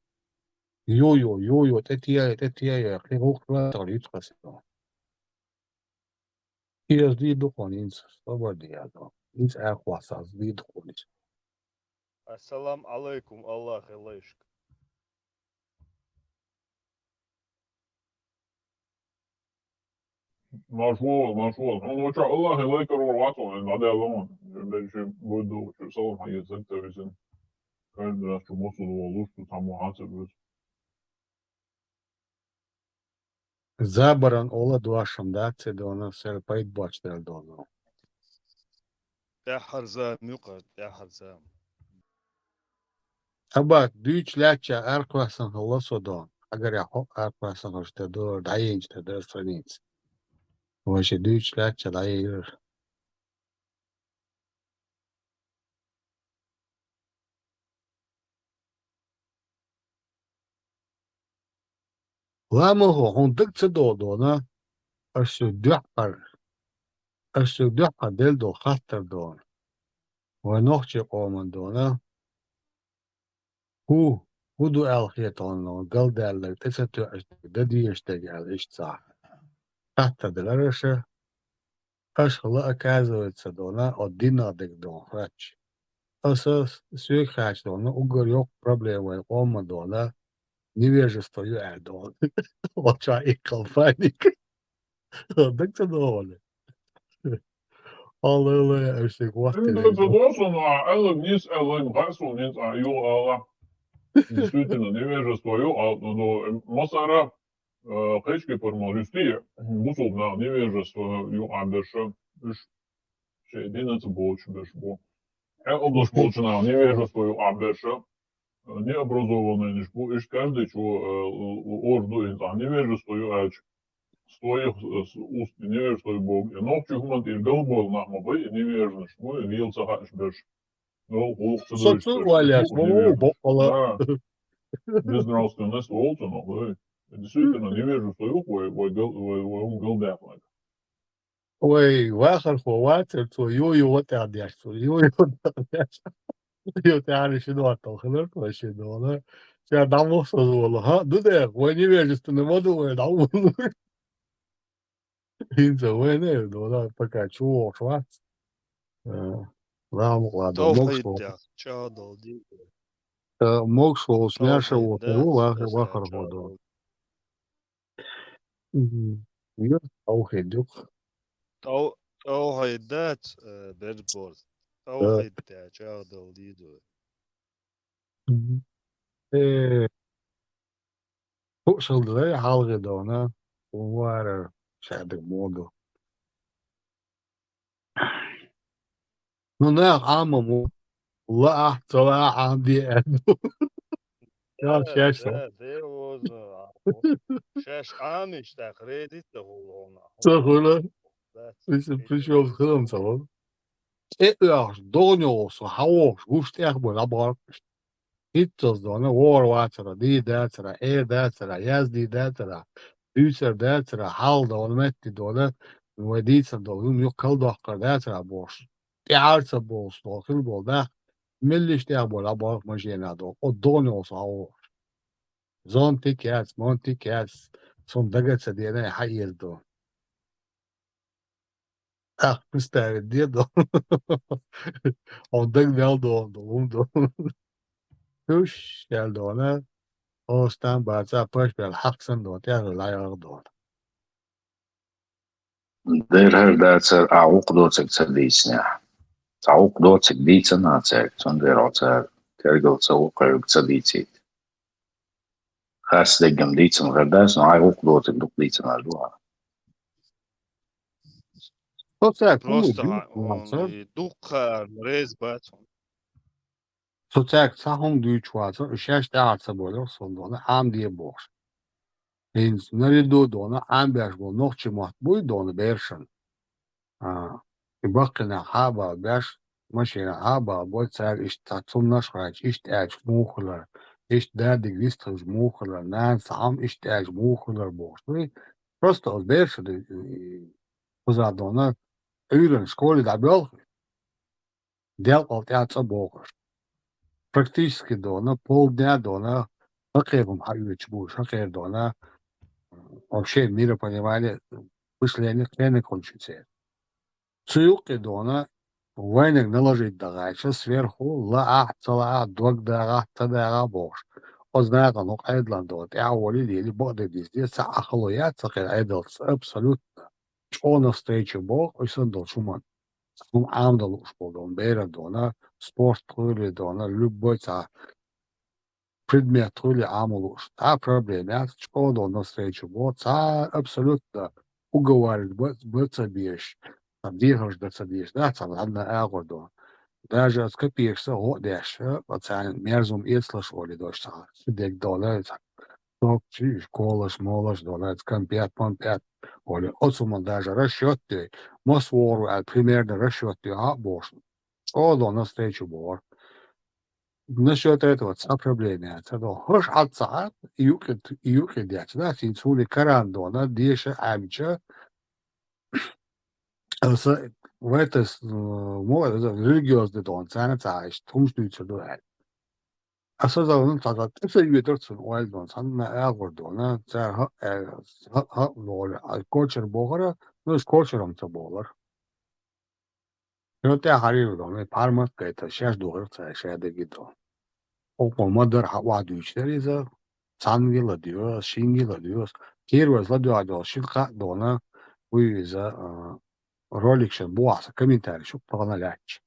Ю-ю, ю-ю, тӀе тея, тӀе тея, кхин гӀуллакх хила тахана юьту хасино. И ас дийр ду хьуна хӀинца, собар де язо. ХӀинца аьлла хьоьсу ас дийр ду хьуна иза. Ассаламу алайкум, Аллахе лайшка. Марш вогӀу, марш вогӀу. Хьуна вачахь Аллахе лайкар вара вац хьуна, иза дӀадаьлла хьуна. Бен ши буьйду, шу салам хьан еза, ца висина. Каждый раз чу мосул волуш, шу цхьаммо хьан ца буьйцу. Забаран ола дошам дац, ца дона, сел пайда боч дел дона. ТӀаьххьара зама юкъа, тӀаьххьара зама. Абат, дуьйцуш лаьттача аркхоьссан хилла со дона. Агарехь хьо аркхоьссан хилча, тӀе дора, дӀаенча, тӀе дара страница. Вай ши дуьйцуш лаьттача дӀаелира. Ламахо, хьуна дага ца догӀу дона, аш соьга дуьхьал, аш соьга дуьхьал делла долу хаттар дона. Вай нохчийн къоман дона. ХӀу, хӀу ду аьлла хетахьуна, галдаьлларг, тӀе ца тоьаш дерг, дан дезаш дерг аьлла иштта цхьа хаттар делара аша. Аша хила, оказывается, дона, от динах дерг дона хатча. Аса соьга хаьча дона, уггар йоккха проблема вайн къоман дона, невежество ю аьлла дона. Вача и компаника. Даг ца догӀу. Алла, Алла, я, аш ца гӀоттина. Ца догӀу, а, аьлла, нийса аьлла, хаьа суна, нийса а, ю, ала. Действительно, невежество ю, а, ну, масара, э, кхечки формал юстия, бусулба нах невежество юкъа берш, уьш шайн дина ца боцуш берш бу. Хьекъал долуш болчу нах невежество юкъа берш, э, необразованныйнаш бу, уьш каждый чу, э, орж ду иза, невежество ю аьлча, стоих, э, с-, уст невежество ю богу. Нохчи хӀуман тӀера галбойла нах ма бай, невежнаш бу, лела ца хаьаш берш. Ну, гӀуллакх ца Со доьлча цу валяш, бу, бу, боккъала. Да. Безнравственность волчу, ну, ой. Действительно, невежество ю, вай, вай гал-, вай, вай хӀума галдаьккхинарг. Вай вахархо вацара цо, ю-ю, вот тӀаьхьа деш цо, ю-ю, вот тӀаьхьа деш. Ю тӀаьхьа ши доттал хилар, вай ши дола. Ша дӀа мохсаза волу, ха, ду дехьа, вай невежественный ма ду, вай дӀа волу. ХӀинца вайна а ду, вала, пока чу вогӀуш вац. Э, ламукъа ладо, могуш волу. Товхийд, чӀагӀдал дийр. Э, могуш волу, смеша волу, вахар, вахар ходо. Мгм. Ю, товхийд ю. Тов-, товхийд дац, э, берборд. Э. Товхийд, чӀагӀдал дийр. Мгм. Э, хӀу шалдалай хьалхе дона, вара шадерг моду. Ну, нах Ӏама мо, лаахь, ца лаахь, Ӏамаде аьнна. Ша шаьш со. Да, да, серьёзно. Шаьш Ӏамийча, тӀаккха реза ца хуьлу хьуна. Ца хуьлу. Да, Приш-, пришёл хилам ца хуьлу. ТӀе оьхуш, догӀан йолу со, хьан вохуш, гуш тӀех бу, дӀабахарх. ХӀинццалц дона, вогӀур вацара, дийр дацара, эр дацара, яздийр дацара, дуьйцур дацара, хьал дона, метте дона, вай дийцар долу хӀума юха калдоккхур дацара бохуш. ТӀаьхьара ца бохуш долу хила болу нах, меллиш тӀехь болу, дӀабахарх машенахь долу, оцу догӀан йолу со хьан вохуш. Зонтик яц, монтик яц, суна дага а ца деана, хьан эр ду. Ах, представить де до. Он дагадел до, до, до. Туш, ял дона. Остан баца паш бел хьаксан до, тяжу лайгъа до. Дерхар дацар а гӀукху доцург ца дийцинехь. Цхьа гӀукху доцург дийцина цаьрга, цундела оцара тергал ца ву кхуьнга ца дийцийта. Хас деггам дийцина хир дац, но хьайн гӀукху доцург дукха дийцина ду хьан. Со цаьрга хӀума Просто дуьйцуш хьан, вацара. Он и дукха реза бац хьуна. Со цаьрга цхьа хӀума дуьйцуш вацара, уьш шаьш тӀаьхьара ца болура, сон дона Ӏамаде бохуш. ХӀинца наряду дона Ӏамабеш болу нохчийн мотт буй дона берашна. А, и баккхинах хьа а бала беш, машенах хьа а бала бой, цара иштта цхьа цуннаш а гӀайча, иштта аьлча муха хилар, иштта дадиг вистхилча муха хилар, нана цхьа хьама иштта аьлча муха хилар бохуш дуй. Просто оцу бераша дуй, и, кхуза дона, Ӏуьйранна школе дӀабоьлху, делкъал тӀаьхьа цӀа бохуш. Практически дона, полдня дона, хӀокхеран хьаоьцуш бу, хӀокхеран дона, вообще миропонимание, мышление кхениг хуьлуш ю церан. Цу юккъе дона, вайниг наложить дан гӀайча, сверху, лаахь, ца лаахь, дог дагӀахь, ца дагӀахь бохуш. Оцу нахана хӀокху Ӏедалан дона тӀаьхьа волий, лелий, бакъдерг дийцаде, цхьа а хало яц, цхьа кхин Ӏедалца абсолютно. ЧӀогӀа навстречу боху, и санна долчу хӀуманна. ХӀума Ӏамадан лууш болу дона, беран дона, спорт хуьлий дона, любой цхьа предмет хуьлий Ӏамадан лууш. Цхьа а проблема яц, чӀогӀа дона навстречу боху, цхьа абсолютно уговаривать бан, бан ца безаш, цхьа дехарш дан ца дезаш, да, цхьа ланна агӀор дона. Даже аса капекаш а гӀо а деш, а, царна мерзум эцалаш олий дош цхьа, дерг дона, цхьа. Нохчий, школаш, молаш дона, конфет, манпет олий. Оцу хӀуманна даже расчет дой, мас вогӀур ву аьлла, примерно расчет дой, хьа а бохуш. ЧӀогӀа дона навстречу бохура. Насчёт этого цхьа проблема яц, ца дона. ХӀорш Ӏад ца Ӏад, и юкъе, и юкъе детташ, да, хӀинца хӀуна каран дона, деша Ӏаьмча, аса вайтас, м, мо, аса религиозный дона, царна ца Ӏаш, хӀумаш дуьйцур ду аьлла. Аса зална цхьа, цхьа тӀе ца йоьдура цунна ойла дона, цхьанна агӀор дона, цара хӀа-, э, хӀа-, хӀа-, лола, а, кочара бохура, ну, уьш кочара-м ца бохура. Цо тӀаьхьа хьарийра дона, пхьармат а кхета, шаьш духарх цара шадерг а дона. Оха ма-дарра хьан охьа дуьйцуш дара иза, цхьаннга а ладоьгӀу, шиннга а ладоьгӀу. Первый ладоьгӀу дона, шина кхаъ дона, вуй иза, а, ролик шен бохьа сан комментарий шу тахана лаьтташ.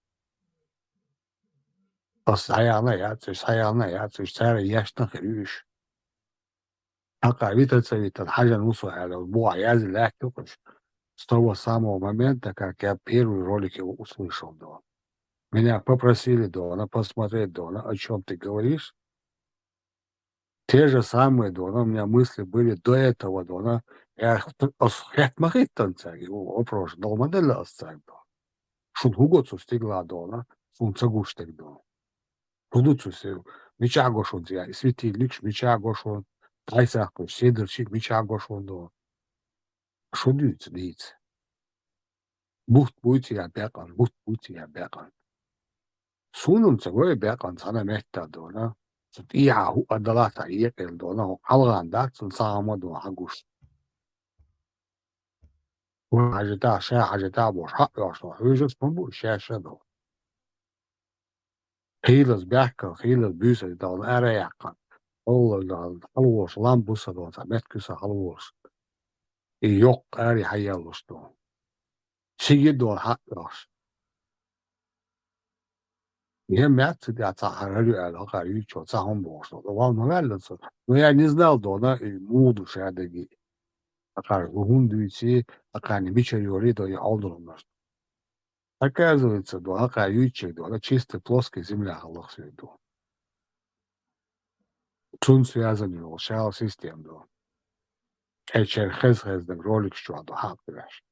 Ас схьаяхна яц уьш, схьаяхна яц уьш, цара ешна хир ю уьш. Хьакха вита ца витан хьажан ву со аьлла, бохьа язъе лаьтту-кх уьш. С того самого момента, как я первый ролик его услышал, дона. Меня попросили, дона, посмотреть, дона, о чём ты говоришь. Те же самые, дона, у меня мысли были до этого, дона. Я х-, ас хетта ма хеттан цаьрга, и вопрос дала ма делла ас цаьрга, дона. Шуна хӀун го цу стигала, дона, суна ца гуш дерг, дона. ХӀун ду цу сев? Мичахь го шуна цӀе? И светильникаш мичахь го шуна? ДӀасаккхуш седарчий мичахь го шуна, дона? Шу дуьйцу, дийца. Бутт буй цӀе бекъан, бутт буй цӀе бекъан. Суна-м ца гой бекъан цхьана метта, дона. Цу тӀехьа хӀуъа далахь цхьа екъаелла, дона, хӀокху хьалхана дац цунна цхьа хӀума, дона, хьан гуш. Вай хьажийтахь, ша хьажийтахь бохуш, хьаъ йолуш дона, хьуьйжарш ма бу, шаьш а дона. Хийлаза баьхкина, хийлаза буьйсанна дона ара а яьккхина. Хьалволуш, хьалволуш, лам буса дона, цхьа меттиг куьйса хьалволуш. И йоккха аре хьаеллуш дона. Шиги дона хьаъ йолуш. Ен меттиг цу тӀехь цхьа хӀара ю аьлла, хӀокхара юьйцучо цхьа хӀума бохуш дона. Вал ма ваьлла цо. Но я не знал, дона, и муха ду шадерг. ХӀокхара хӀун дуьйций, хӀокхарна мичара йолий, дона, и хьалдолу хӀуманаш. Оказывается, до, ака юйчик до, она чисто плоская земля халахсует до. Цун связан йола шала система до. Эчер хез-хез даг ролик чуа до хапдаш.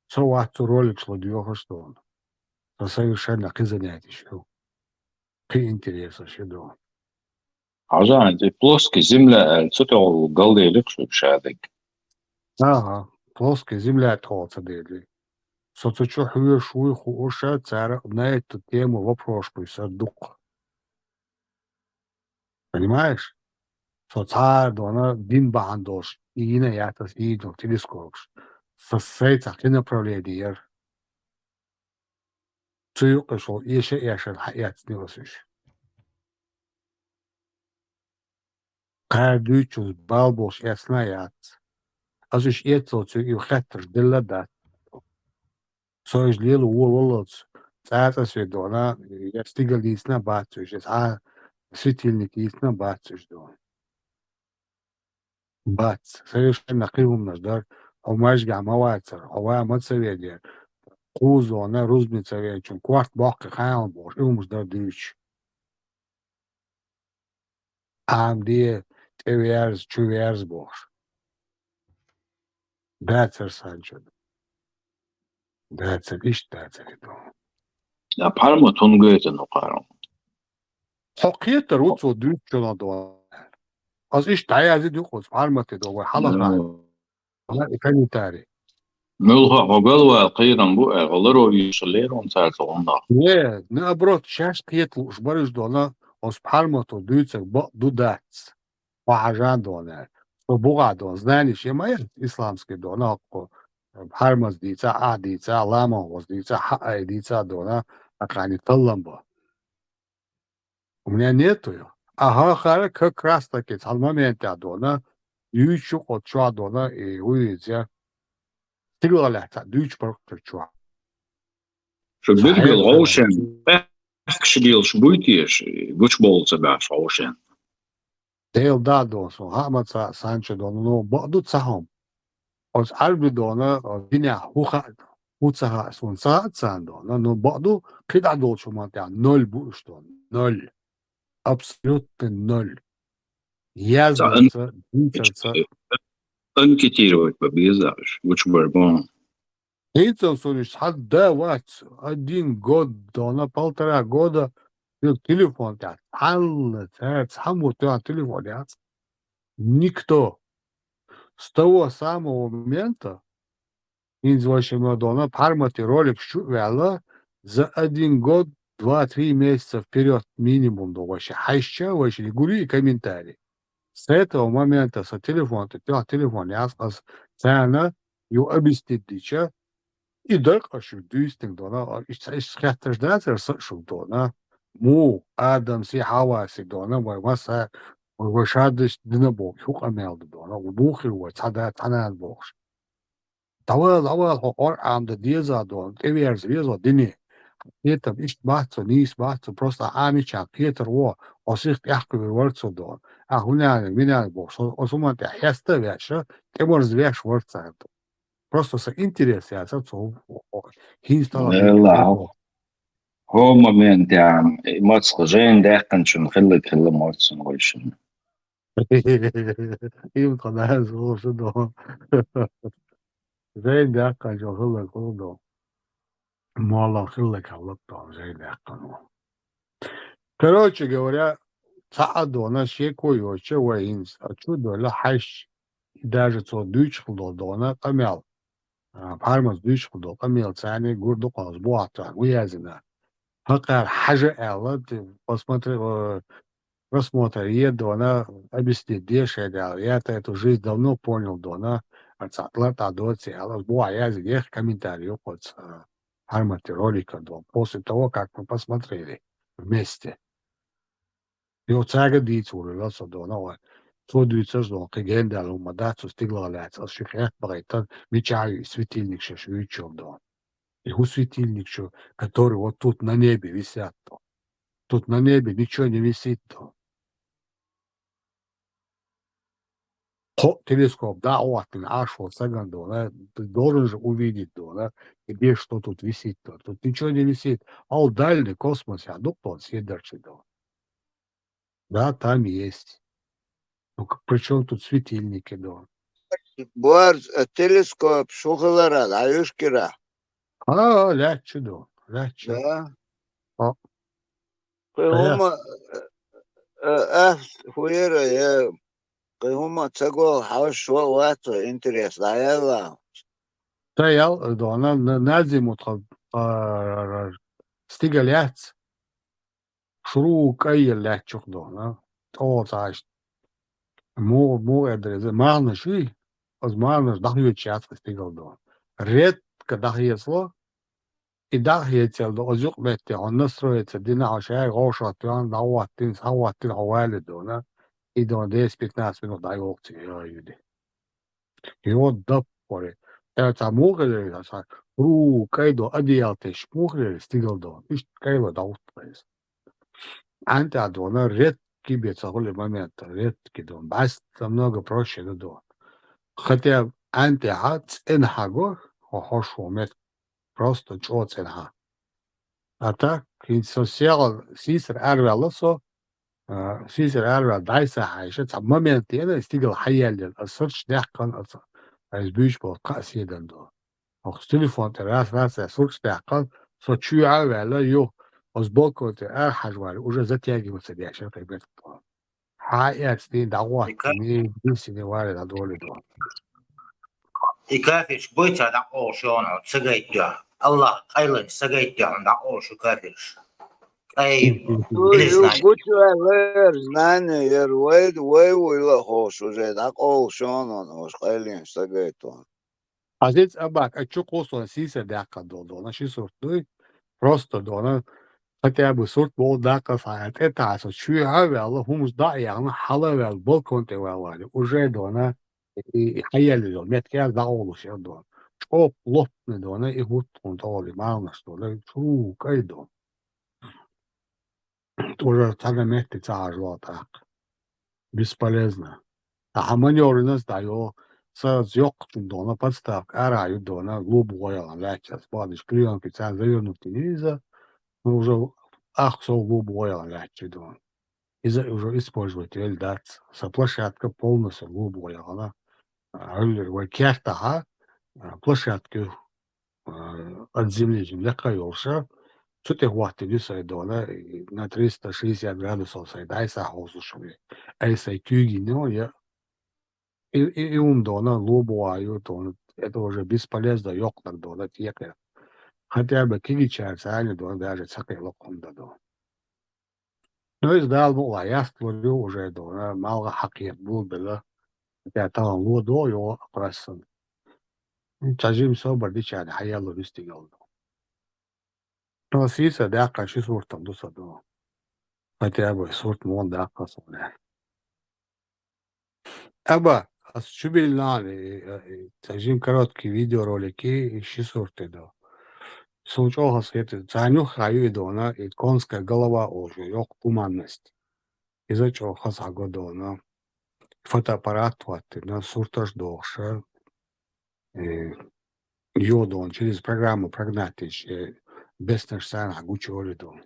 Со ватцу ролик шло дюхаш до. Со совершенно кхы занятие шу. Кхы интереса шу до. Хьажа, тӀе плоская земля аьлла, цу тӀехула галдели-кх шуьга шадерг. Ага, плоская земля тхоца дели. Со цу чу хьоьжуш вуй хууша, цара на эту тему вопрос пусть сар дукха. Понимаешь? Со цара дона дин бахьана долуш, и йина ятас йийна телескопаш. Со сайца кхин направление яр. Цу юкъа шо эша-эшар хьаэцнера аса уьш. Кхара дуьйцучунца бала болуш эцна а яц. Аса уьш эццал цуьнга и хеттарш делла а дац. Со уьш лела волаллалц, цӀацӀа соь дона, я стигал дийцина а бац уьш, я цхьа светильник йийцина а бац уьш дона. Бац, совершенно кхин хӀуманаш дара, хьо маьжгахь ма вацара, хьо ван ма ца венера, кхузона, рузбане ца веначун корта боккхий хаам бохуш, и хӀуманаш дара дуьйцуш. Амде тӀеверза, чуверза бохуш. Дацара сан чу. Дацара, иштта дацара и ду. Я пхьарма тун гойтан укхара. Хьо кхетар ву цо дуьйцучунах до. Ас иштта дӀаязди ду кхуз пхьармате до вай хьалаха. Ну. Ана и комментарий. Муьлха хьо галвала кхерам бу, э, гӀаларо вийша лерон цаьрца гӀуннах. Не, наоборот, шаьш кхета лууш бараш дона, оцу пхьармато дуьйцург бакъ ду дац. Хьо хьажан дона. Со бугӀа дона, знаниш я ма яц исламский дона, хӀокху пхьармаз дийца, ахь дийца, ламан воз дийца, хьаай дийца дона, акхани таллам бо. У меня нету её. А хӀара как раз таки цхьана моментехь дона, юьйцу кхо чохь дона, и вуьйцу я. СтигалгӀа лаьцна дуьйцу паргӀатар чохь. Шу билггал гӀовшен, аьхкаш лелаш буй теша, гучубовла ца баьхьаш гӀовшен. Дела да дона, со хаа ма ца а санча дона, но бакъ ду цхьа хӀума. Оцу Ӏарби дона, динехь хӀу хаьа, хӀу ца хаьа, суна ца хаьа царна дона, но бакъ ду, кхидӀа долчу хӀуман тӀехь ноль бу уьш дона. Ноль. Абсолютно ноль. Яздарца, дийцарца. Анкетировать бан беза уьш, гучубар бу. ХӀинца суна уьш цхьа да вац, один год дона, полтора года, телефон тӀехь цхьалла, цара цхьаммо тоьхна телефон яц. Никто. С того самого момента, хӀинца вайша ма дона, пхьармате ролик чу а ваьлла, за один год два-три месяца вперёд минимум ду вайша. Хьаьжча, вайша гури и комментарий. С этого момента сан телефон тӀе тоьхна телефон яц ас царна, ю объяснить дича, и дара аш ю дуьйцниг дона, иштта, иштта хеттарш дацара сан шуьга дона. Му, Адамси, Хьаваси дона, вай масса, вай, вай шадаш дина бохуш, хӀу къамел ду дона, ву бухир вай, цхьа да, цхьа нана бохуш. ДӀавала, дӀавала, хьо Къуръан дан деза дона, тӀеверза веза дине. Кхетам иштта бац цо, нийса бац цо, просто Ӏамича кхетар во, хьо сих тӀаьхкхуьур вара цо дона. А хӀунана, минана бохуш, со, оцу хӀуман тӀехь хьеста а ваьша, тӀемарза веш вара цара. Просто сан интерес яцара цо хӀинца талхар. Хьо моментехь, мацах жайна даьккхинчун хилларг хилла морцун вайшинна. Им тхан даза вовша до. Жайна даьккхинчун хилларг хилла до. Молла хилларг хилла до, жайна даьккхина. Короче говоря, цхьа а дона шеко йоцча вай хӀинца, а чу а доьлла хьаьжча, и даже цо дуьйцуш хилла долу дона къамел, а, пхьармаз дуьйцуш хилла долу къамел царний гур ду кхуза бухахь тахьа гу яздина. ХӀокхара хьажа аьлла, ты посмотри, э, просмотр е дона, объяснить де шайн аьлла. Я-то эту жизнь давно понял дона, а цхьаъ лартӀахь доций аьлла, бухахь яздина, ех комментарий ю кхуца, а, пхьармате ролика дона. После того, как мы посмотрели вместе. Йо, цаьрга дийца вуьллула со дона вай. Цо дуьйцурш дона, кхин гендаьлла хӀума дац, цу стигалгӀа лаьцна, ас шуьга хетта бахийтан, мичахь ю и светильник шаьш вуьйцучул дона. И хӀу светильник шу, который вот тут на небе висят то. Тут на небе ничего не висит то. Кхо телескоп дӀа а хӀоттийна, Ӏаш волча сагана дона, ты должен же увидеть дона, где что тут висит дона. Тут ничего не висит. Ал дальний космос я дукха дона седарчи дона. Да, там есть. Ну, к-, при чём тут светильники дона? Барз, э, телескоп шу хилара, дӀаюшкира. А, лаьттачу дона, лаьттачу. Да. А. Кхы хӀума, э, э, э, хӀу яра, э, кхы хӀума ца гола хьовш вац вай интерес, дӀаяла. Ца ял, дона, на-, назиму тха, а, стигал яц. Шуру кӀай яр лаьттачух дона. ТӀо цхьа аш. Му-, му эдра иза марнаш ю, аз марнаш дӀахоьцуш яц стигал дона. Редко дӀахецало, и дӀахецал до, аз юкъ метте, хьо настроиться дина, хьо шаьга гӀовшах тоьхна, дӀахӀоттийна, схьахӀоттийна хьо вале дона. И дона десять-пятнадцать минут дӀайолх цига, йо, юди. Йо, даппаре. Э, цхьа муха лер, цхьа ру кӀай до, одеял теш муха лер, стигал до. Иштта кӀайла дӀахӀутту иза. ӀантӀехьа дона, редкий бе ца хули момент, редкий дона. БӀаьста намного проще да дона. Хотя ӀантӀехьа цӀенхьа го, хо-, хӀорш во мет, просто чӀо цӀенхьа. А так, хӀинца со сегӀал сийсара араваьлла со, а, сийсара араваьлла дӀасахьийша, цхьа момент яра, стигал хьаяллера, аз сурташ даьккхина, аз, аз буьйцуш болу кхаа седан до. Оха телефон тӀе раз-раз сурташ даьккхина, со чоьхьа а ваьлла, юха аз балкон тӀе арахьажавале, уже затягиваться деш яра кхин бертахь. Хьа а эцна, дӀахӀоттийна, дисина вале дӀадолийна. И кафеш бойца дӀакъовлуш йогӀу, ца гайтоьхьа. Аллах къайланча ца гайтоьхьа дӀакъовлуш ю кафеш. КӀай, не знаю. Гучуваьлла яра, знание яра, вай, вай вуйла а ховш уже дӀакъовлуш йогӀу, уж къайленаш ца гайтоьхьа. Хьажа, Абак, а чу кхуссо сийсара даьккхина долу дона, ши сурт дуй, просто дона, хотя бы сурт боху даккха схьа, тӀе таьӀса, чоьхьа а ваьлла, хӀумаш дӀа а яхна, хьала а ваьлла, балкон тӀе ваьлла вале, уже дона, и, и хьаелла йолу меттиг дӀакъовлуш яра дона. ЧӀогӀа лоппане дона, и хӀутту хӀума тӀе вале, марнаш дона, чу кӀай дона. Уже цхьана метте ца хьажа ваьлла тӀаккха. Бесполезно. Ахьа манёвренас дӀайо, ца йоккхачун дона, подставка ара ю дона, луба гӀо яхана лаьтташ, бадиш клеёнкица завернутый иза, ну, уже ахсов луба гӀо яхана лаьтташ дона. Иза уже использовать велла дац. Сан площадка полностью луба гӀо яхана. А, вай кертахьа, а, площадка ю. А, от земли жим лекха йолуша, цу тӀе хӀоттийна ю сайн дона, и на триста шестьдесят градусов сайн дӀай схьахьовсуш ву. Ай сайн куьйгина я, и, и, и хӀума дона, лобугӀа ю дона, это уже бесполезно йоккхунарг дона, тӀекхе. Хотя бы кегийчаьрца али дона, даже ца кхело хӀума дан дона. Ну, иза Дала мукъалахь ясталур ю уже дона, малха хьакхета бур белла, хотя тахана ло до йогӀу а кхоьссина. Ца жима собар дичарна хьаеллур ю стигала дона. Но сийсара даьккхина ши суртам ду сан дона. Хотя бы сурт муха даккха суна. Аба, ас чу биллина, и, и, и, ца жима короткий видеоролики, и ши сурт ду. Суна чӀогӀа хазахета, царна юххе ю и дона, и конская голова олуш ю, йоккха туманность. Иза чӀогӀа хаза хьаго дона. Фотоаппарат хӀоттийна, сурташ дохуша, э, йо дона, через программу прогнать деш, э, беснаш царна хьагучуйолу дона.